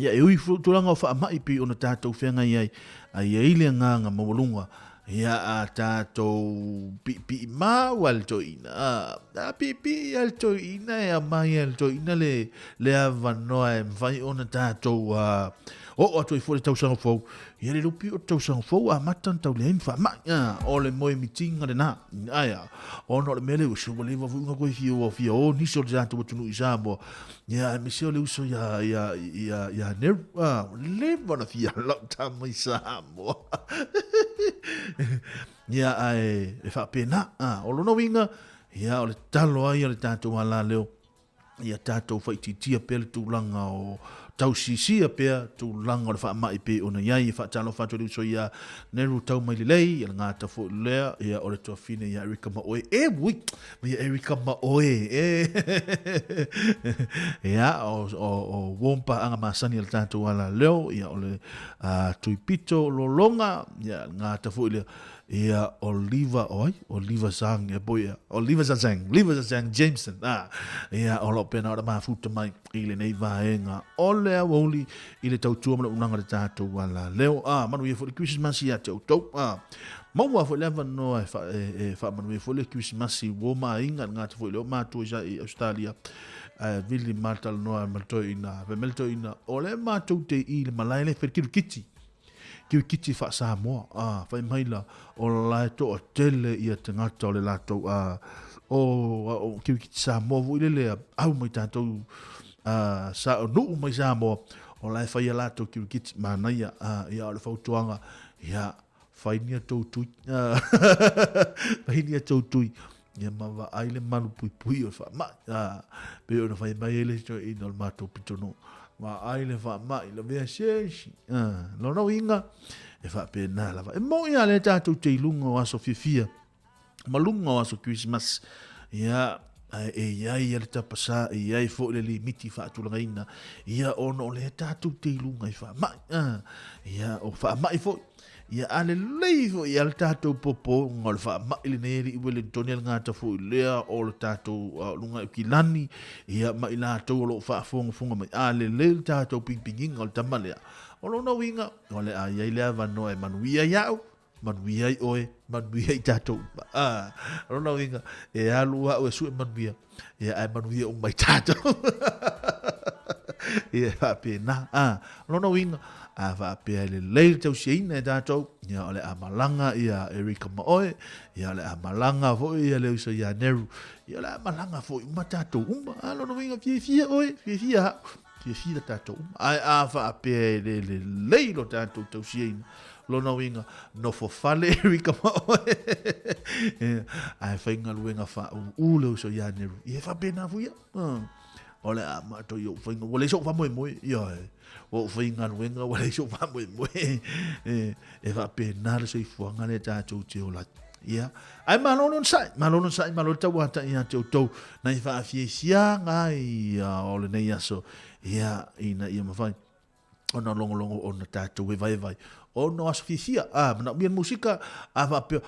Ia, e ui foi i tulaga o faamai pei ona tatou feagai ai, a i ai le agaga maualuga, ia a tatou piipii mau a le toeaina, a, a piipii a le toeaina e aumai a le toeaina le, le avanoa e mafai ona tatou a, oo atu ai foi le tausaga fou, ia le lupi o le tausaga fou amata ona tau leai ni faamai, a, o le moemitiga lena, ae a, ona o le mea lea ua se ua leva foi ona koe fia, ua fia o nisi o le tatou atunuu i Samoa, Ia, aemaise o le uso ia, ia, ia, ia Neru. Ah, ua leva ona fia lau tama i Samoa. Ia, ae e faapena. Ah, o lona uiga, ia, o le talo ai a le tatou alaleo, ia tatou faitiitia pea le tulaga o tausisia pea tulaga o le faamai pei ona i ai. E faatalofa atu i le uso ia Neru tau mai lelei, ia le gata foi lea, ia o le tuafine ia Erika ma oe. E ui, Ia Erika ma oe, e. Ia, o, o, o Wompa anga masani a le tātou ala leo, ia o le uh, Tuipito Lolonga, ia ngāta foi lea, ia Oliva, oi, Oliva Sang, e poi, Oliva Zazang, Oliva Zazang Jameson, ah, ia o lo pena o le mafuta mai i lenei vaega o le aoauli i le tautua ma le unanga le tātou ala leo, ah, manu ia foi le Christmas ia te outou, ah, Maua foi le avanoa e, fa, e, e faamanuia foi le Kirisimasi ua ma aiga le gata foi le o matua i sa i Australia. Ae vili ma talanoa ma le toeaina, fai mai le toeaina, o le matou te i le malae le fai kirikiti. Kirikiti faa-Samoa. Ah, fai mai la, o la e toatele ia tagata o le latou, ah, o, o kirikiti Samoa foi lele, au mai tatou, ah, sa, nuu mai Samoa, o la e fai a latou kirikiti, manaia, ah, ia o le fautuaga, ia, Fai nia tou tui. Fai nia tou tui. Ia ma vaai le malu puipui o le faamai. Pei ona fai mai ai le toeaina o le matou pitonuu. Vaai le faamai, lavea se isi. Lona uiga, e faapena lava. E moni lava lea tatou te i luga o aso fiafia ma luga o aso Kerisimasi. Ia, ae e i ai ia le tapasā, e i ai foi le limiti faatulagaina, ia ona o lea tatou te i luga i faamai. Ia, o faamai foi. Ia a lelei foi ia le tatou popooga o le faamai lenei e alii Wellington ia le gata foi lea o le tatou luga i Kilani ia ma i latou o lo o faafogafoga mai a lelei le tatou pigpigiga o le tama lea. O lona uiga o le a i ai le avanoa e manuia ai au, manuia ai oe, manuia ai tatou uma. A, o lona uiga e alu au e sue manuia, ia ae manuia uma ai tatou. Ia e faapena. A, o lona uiga, a faapea e lelei le tausiaina e tatou, ia o le a malaga ia Erika ma oe, ia o le a malaga foi ia le uso ia Neru, ia o le a malaga foi uma tatou uma. A, lona uiga, fiafia oe, fiafia au, fiafia tatou uma. Ae a faapea e le lelei lo tatou tausiaina, lona uiga, nofo fale Erika ma oe, ae faigaluega faauu le uso ia Neru. Ia e faapena foi ia. O le a matou i ou faiga, ua leai so'u faamoemoe, ioe, ua ou faigaluega ua leai so'u faamoemoe, e faapena le soifuaga lea tatou te ola ai. Ia, ae malo le onosai, malo le onosai, malo le tauatai ia te outou, nai faafiafiaga ai o lenei aso, ia, ina ia mafai ona logologo ona tatou e vaevae ona o aso fiafia a manaomia le musika a faapea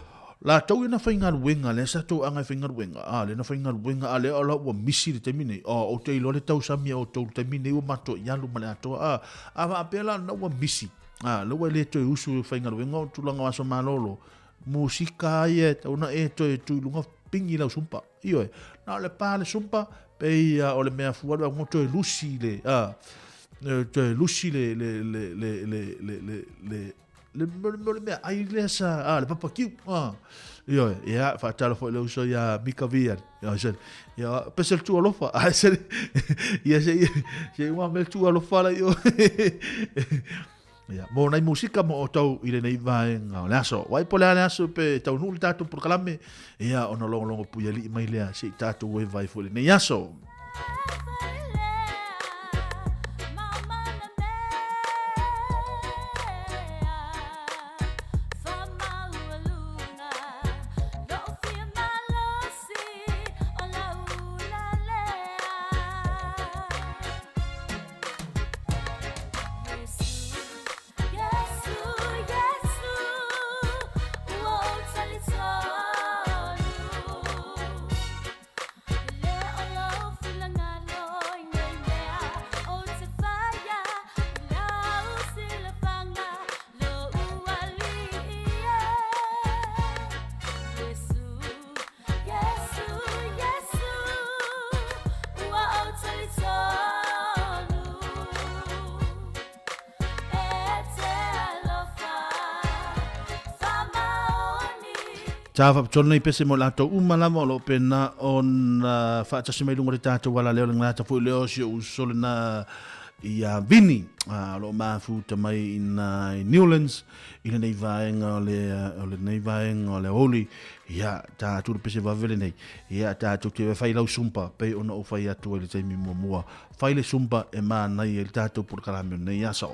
latou ia na faigaluega lea sa tou aga e faigaluega a lea na faigaluega a lea la ua misi le taimi nei a ou te iloa le tausami a outou le taimi nei ua matou i alu ma le atoa a a faapea la na ua misi a lea ua le toe usu e faigaluega o tulaga o aso malolo musika ia e tau na e toe tu i luga pingi lau sumpa ioe na o le pa le sumpa pei o le mea fua le au toe lusi le a toe lusi le le le le le le le le le le le mea ai lea sa a le papakiu a ioe ia faatalo foi le uso ia Mika Vian ia se ia pese le tu alofa a se ia se se ua me tu alofa la io ia mo nai musika mo o tau i lenei vaega o le aso wai po le ale aso pe tau nuu le tatou polokalame ia ona logologo puialii mai lea se i tatou e vai foi lenei aso. Sa faapitoa lenei pese mo i latou uma lava o lo o pena ona faatasi mai luga o le tatou ala lea o le gata foi lea o si ou uso lena ia Vini o lo o mafuta mai ina i Newlands i lenei vaega o le o lenei vaega o le aoauli ia tatou le pese vave lenei ia tatou te fai lau sumpa pei ona ou fai atu ai le taimi muamua fai le sumpa e manaia i le tatou polokalame o lenei aso.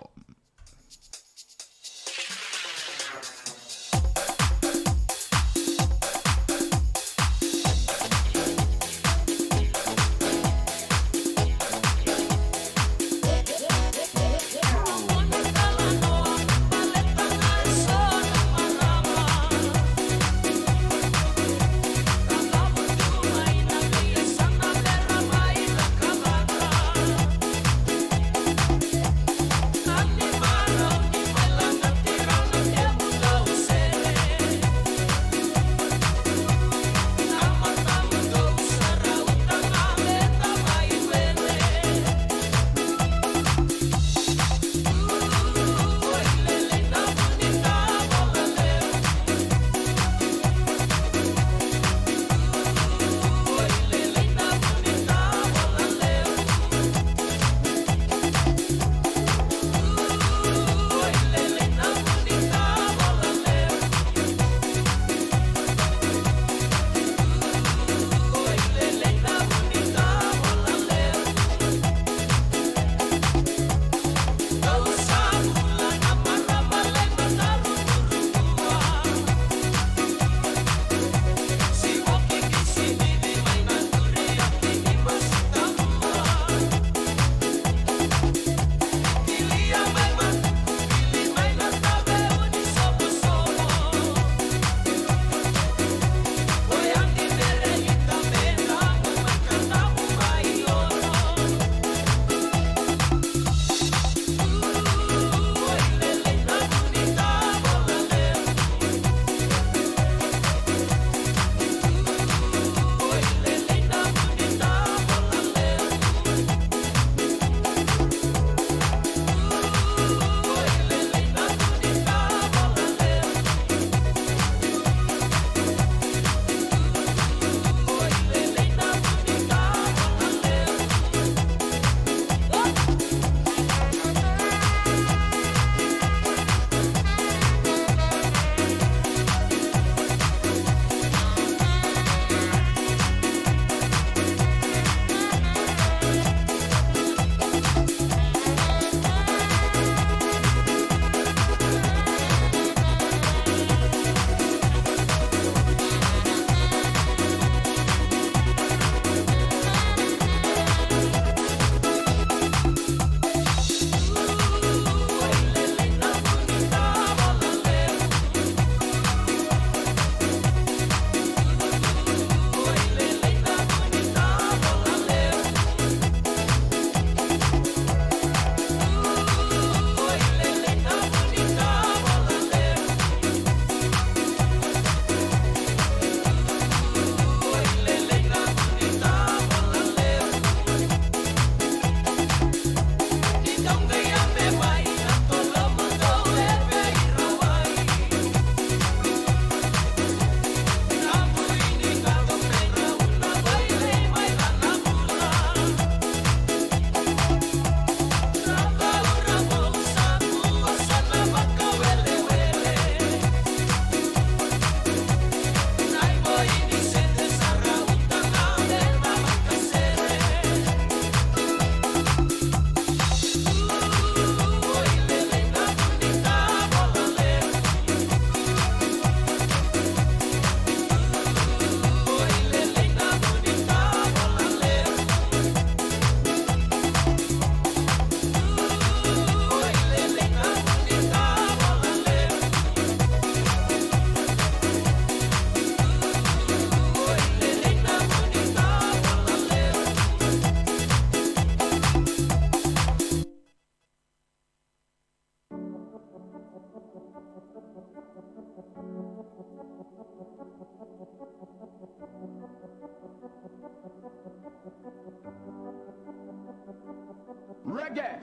Reggae.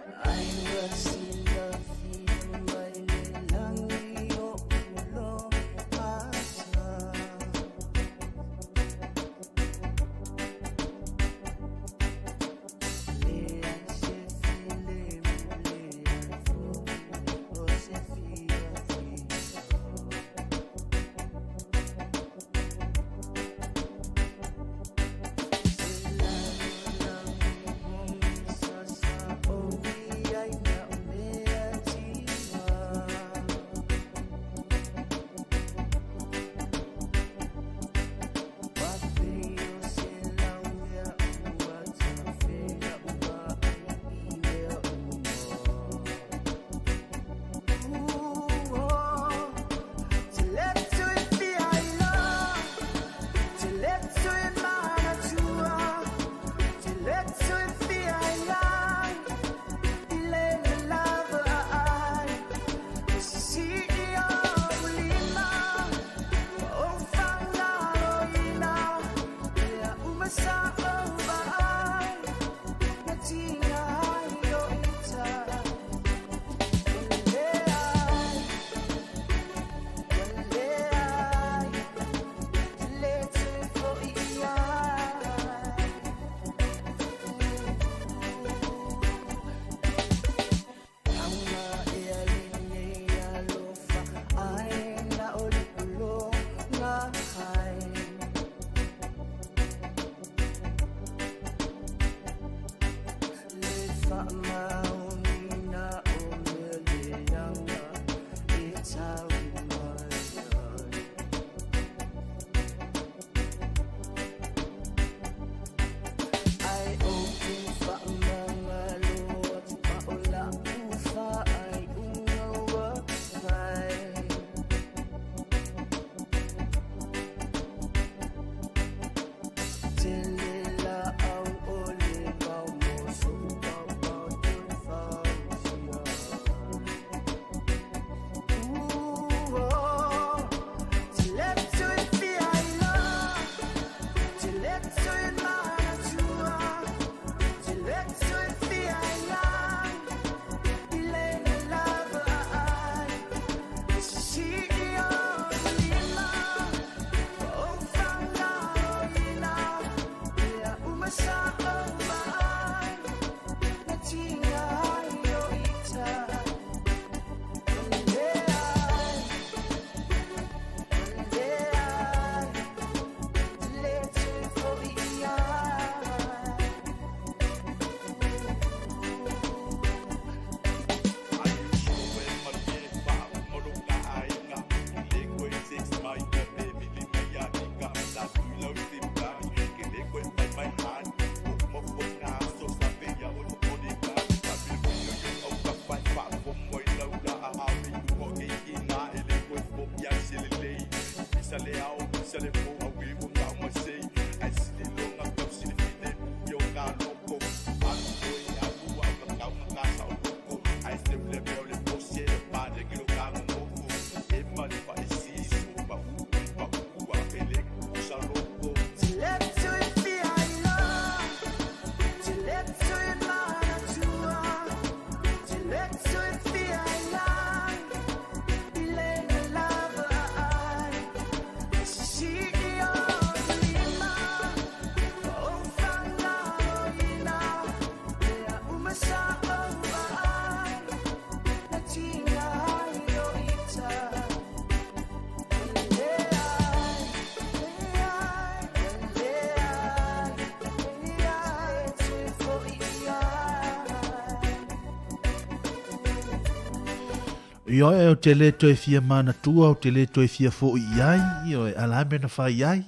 Ioe, ou te lē toe fia manatua, ou te lē toe fia foʻi i ai, ioe, a le a mea na fai ai?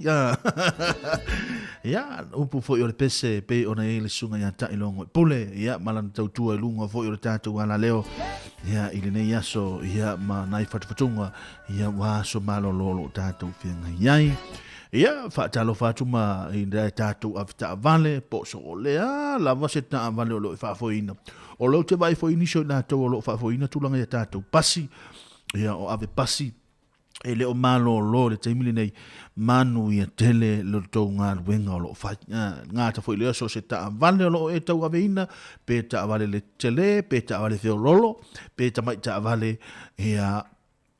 Ia, upu foi o le pese, e pei ona i ai le susuga ia Taʻilogoipule, ia, ma lana tautua i luga foi o le tatou alaleo, ia, i lenei aso, ia, ma nai fatufatuga, ia, ua aso malolo o lo o tatou feagai ai. Ia, faatalofa atu ma i le tatou avetaavale, po o so o le a lava se taavale o lo o e faafoeina. O lea ou te vaai foi i nisi o i latou o lo o faafoeina tulaga i a tatou pasi, ia, o ave pasi, E le o malōlō i le taimi lenei, manuia tele lo tou galuega o lo o fai. Gata foi lea so o se taavale o lo o e tauaveina, pe taavale le tele, pe taavale feololo, pe tamai taavale, ia,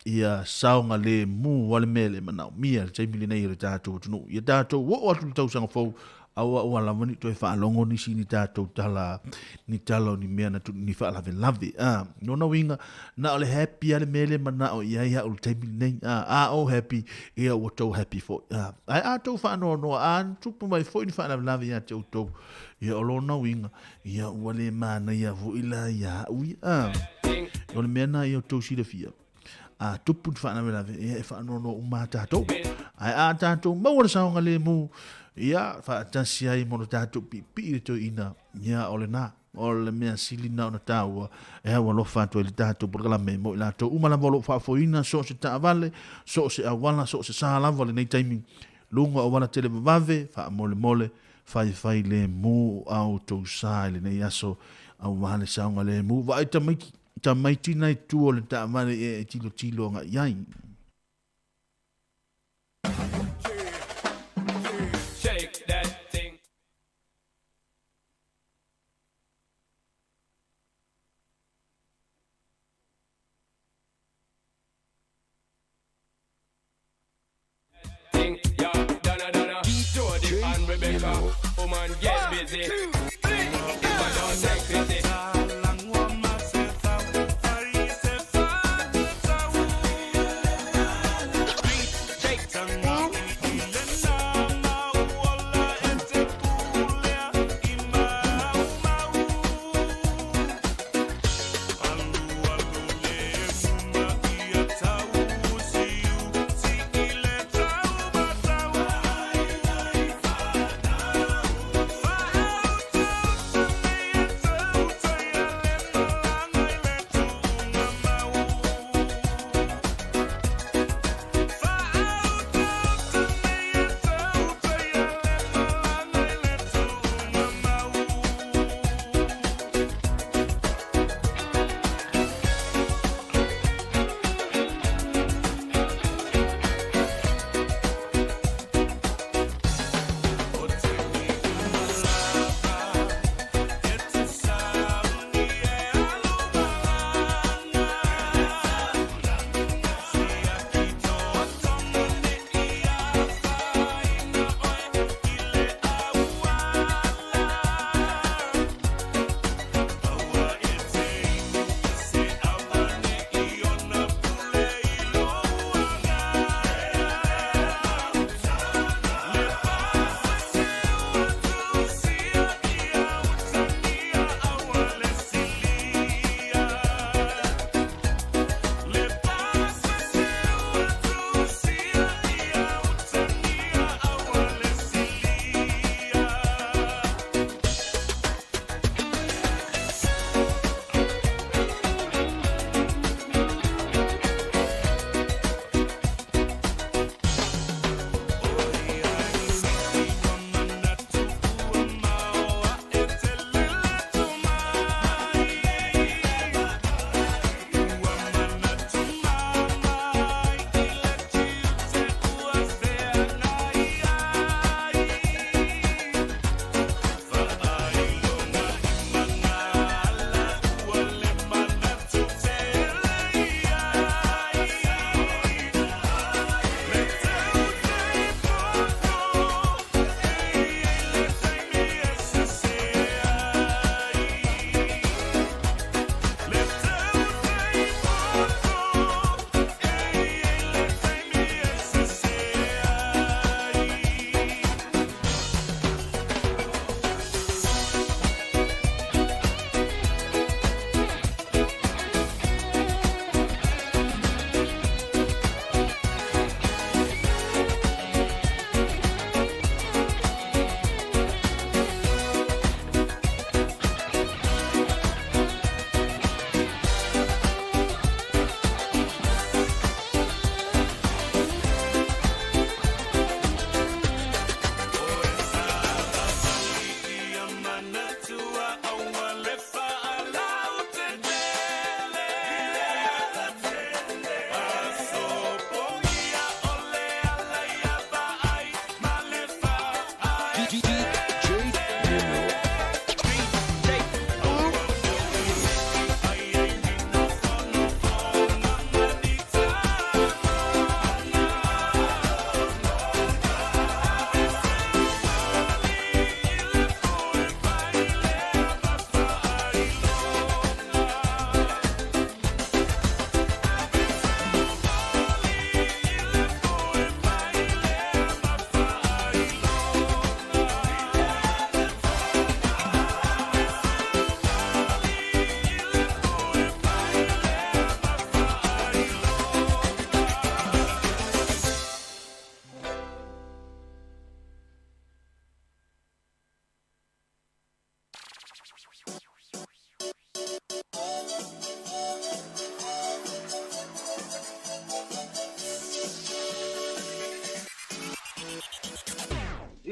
ia saogalemu a le mea le manaomia i le taimi lenei o le tatou atunuu. Ia tatou oo atu i le tausaga fou, Aua ua lava ni toe faalogo nisi ni tatou tala, ni tala o ni mea na ni faalavelave. A, lona uiga, na o le happy a le mea le manao i ai au le taimi lenei. A, a o happy, ia ua tou happy foi. A, ae a tou faanoanoa, a tupu mai foi ni faalavelave ia te outou, ia o lona uiga, ia ua le manaia foi la ia au ia. A, o le mea na ia outou silafia. A tupu ni faalavelave, ia e faanoanoa uma a tatou. Ae a tatou maua le saogalemu, ia faatasi ai mo le tatou piipii le toeaina, ia o lena. O le mea sili na ona taua, e au alofa atu ai le tatou polokalame mo i latou uma lava o lo o faafoeina so o se taavale, so o se auala, so o se sa lava o lenei taimi, luga o auala televavave, faamolemole, faifai lemu a outou sa i lenei aso, aua le saogalemu. Vaai tamaiti, Tamaiti nai tua o le taavale e tilotilo agai i ai.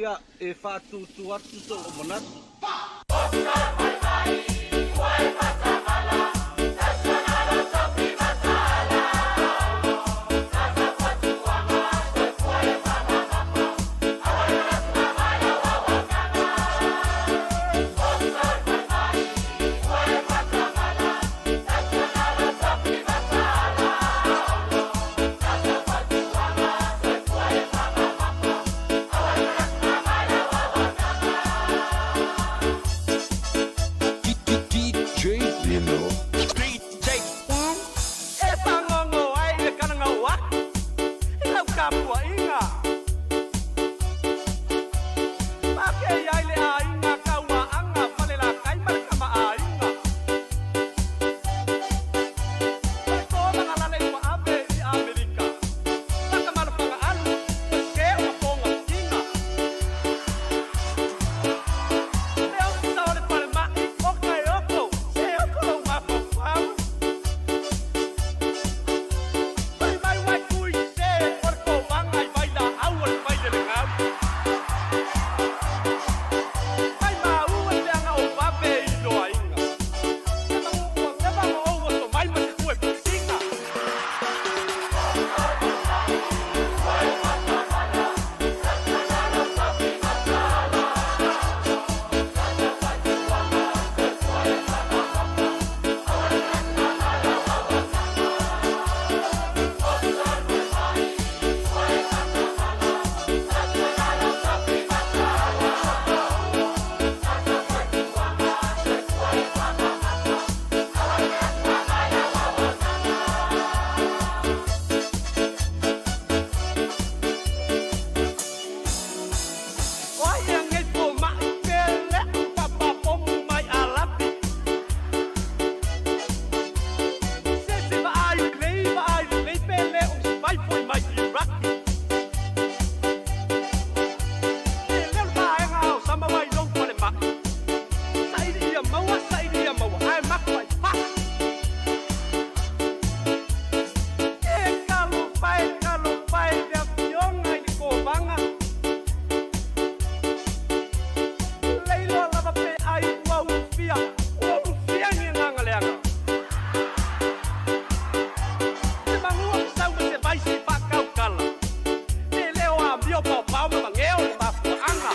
Ia, e faatūtū atu sou manatu. E fagogo ai i le kalagau aku i lau tapuaiga. Pakei ai le aiga Kauaaga Falelatai ma le Tamaaiga. O le kōmaga lale ua ave i Amerika, Makamalo Fagaalu, ua sē o mapoga tiga. Le ofisa o le falemai o Kaeoko, se oko lou mafaufau. Fai mai uai kui sē o le kovaga i vailaau o le failelegau. Mai maua i leaga o vave i loaiga. Se magu ua se maga ou oso mai ma se kue pusiga. O ai ea nei fomai pe leʻu papapomu mai Alapi. Se se vaai lelei vaai lelei pe le o se vai foi mai Iraki. E leo le vaega o sama mai lou falemai. Saili ia maua, saili ia maua, ae maku ai faa. E talofa e, talofa e le afioga i le kovaga. Leiloa lava pe ai ua ulufia, ua ulufia ni agaga leaga. Se magua fesau ma se vaisi faakaukala. Pe le o amio paopao ma mageo le mafuaaga.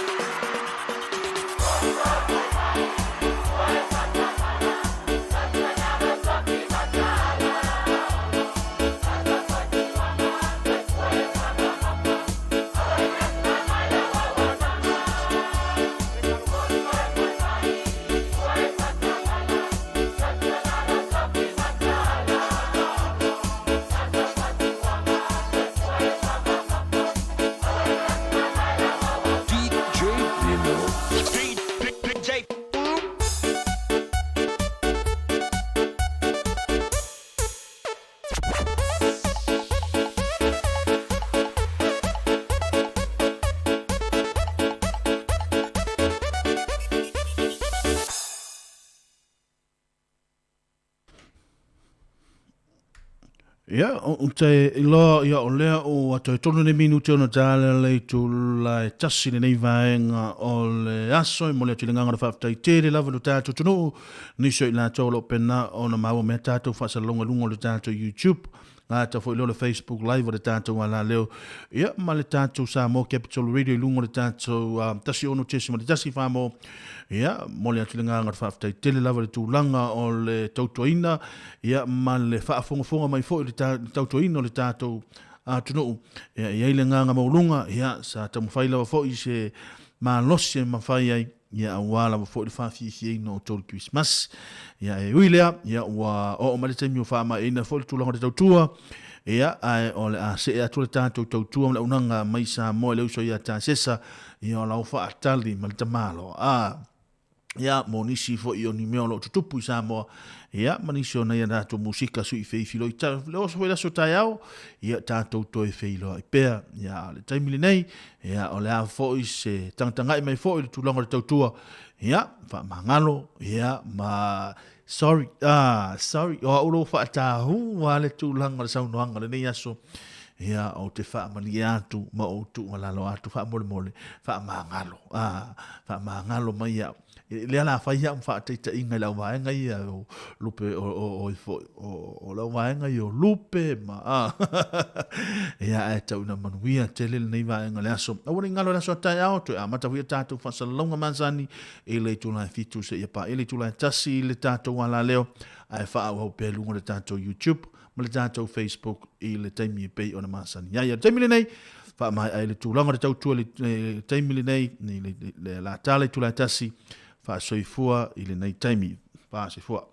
Ia, o te iloa ia o lea ua toe tolu nei minute ona tala le itula e tasi lenei vaega o le aso. E momoli atu i le agaga o le faafetai tele lava i lo tatou atunuu, nisi o i latou o lo o pena ona maua mea tatou faasalalauga i luga o le tatou YouTube, gata foi lea o le Facebook Live o le tatou alaleo, ia ma le tatou Samoa Capital Radio i luga o le tatou 16.1 Samoa. Ia, momoli atu le agaga o le faafetai tele lava i le tulaga o le tautuaina, ia ma le faafogafoga mai foi i le tautuaina o le tatou atunuu. Ia, e i ai le agaga maualuga, ia, sa taumafai lava foi se malosi e mafai ai, ia aua lava foi le faafiafiaina o outou i le Kerisimasi. Ia, e ui lea, ia ua oo mai le taimi ua faamaeaina foi le tulaga o le tautua, ia, ae o le a see atu le tatou tautua ma le auaunaga mai Samoa i le uso ia Tasesa, ia o lau faatali ma le tamaloa. A, ia, mo nisi foi o ni mea o lo o tutupu i Samoa, ia, ma nisi o nai a tatou musika sui feifiloi, ta, le oso foi le aso taeao, ia, tatou toe feiloai pea, ia, o le taimi lenei, ia, o le a foi se tagatagai mai foi i le tulaga o le tautua, ia, faamagalo, ia, ma, sorry, ah, sorry, o au lou faatahu a le tulaga o le saunoaga o lenei aso. Ia, ou te faamalie atu ma ou tuualalo atu faamolemole, faamagalo, a, faamagalo mai au. E, lea la fai au faataitaiga i lau vaega ia o lupe o o o ifo o o lau vaega ia o lupe ma a ia ae tau ina manuia tele lenei vaega o le aso. Aua ne i galo i le aso a taeao, toe amata foi a tatou faasalalauga masani i le itula e 7 seia paia le itula e 1 i le tatou alaleo, ae faaauau pea i luga o le tatou YouTube ma le tatou Facebook i le taimi e pei ona masani ai. O le taimi lenei, faamaea ai le tulaga o le tautua i le taimi lenei, i le la tala itula e 1, faasoifua i lenei taimi. Faasoifua.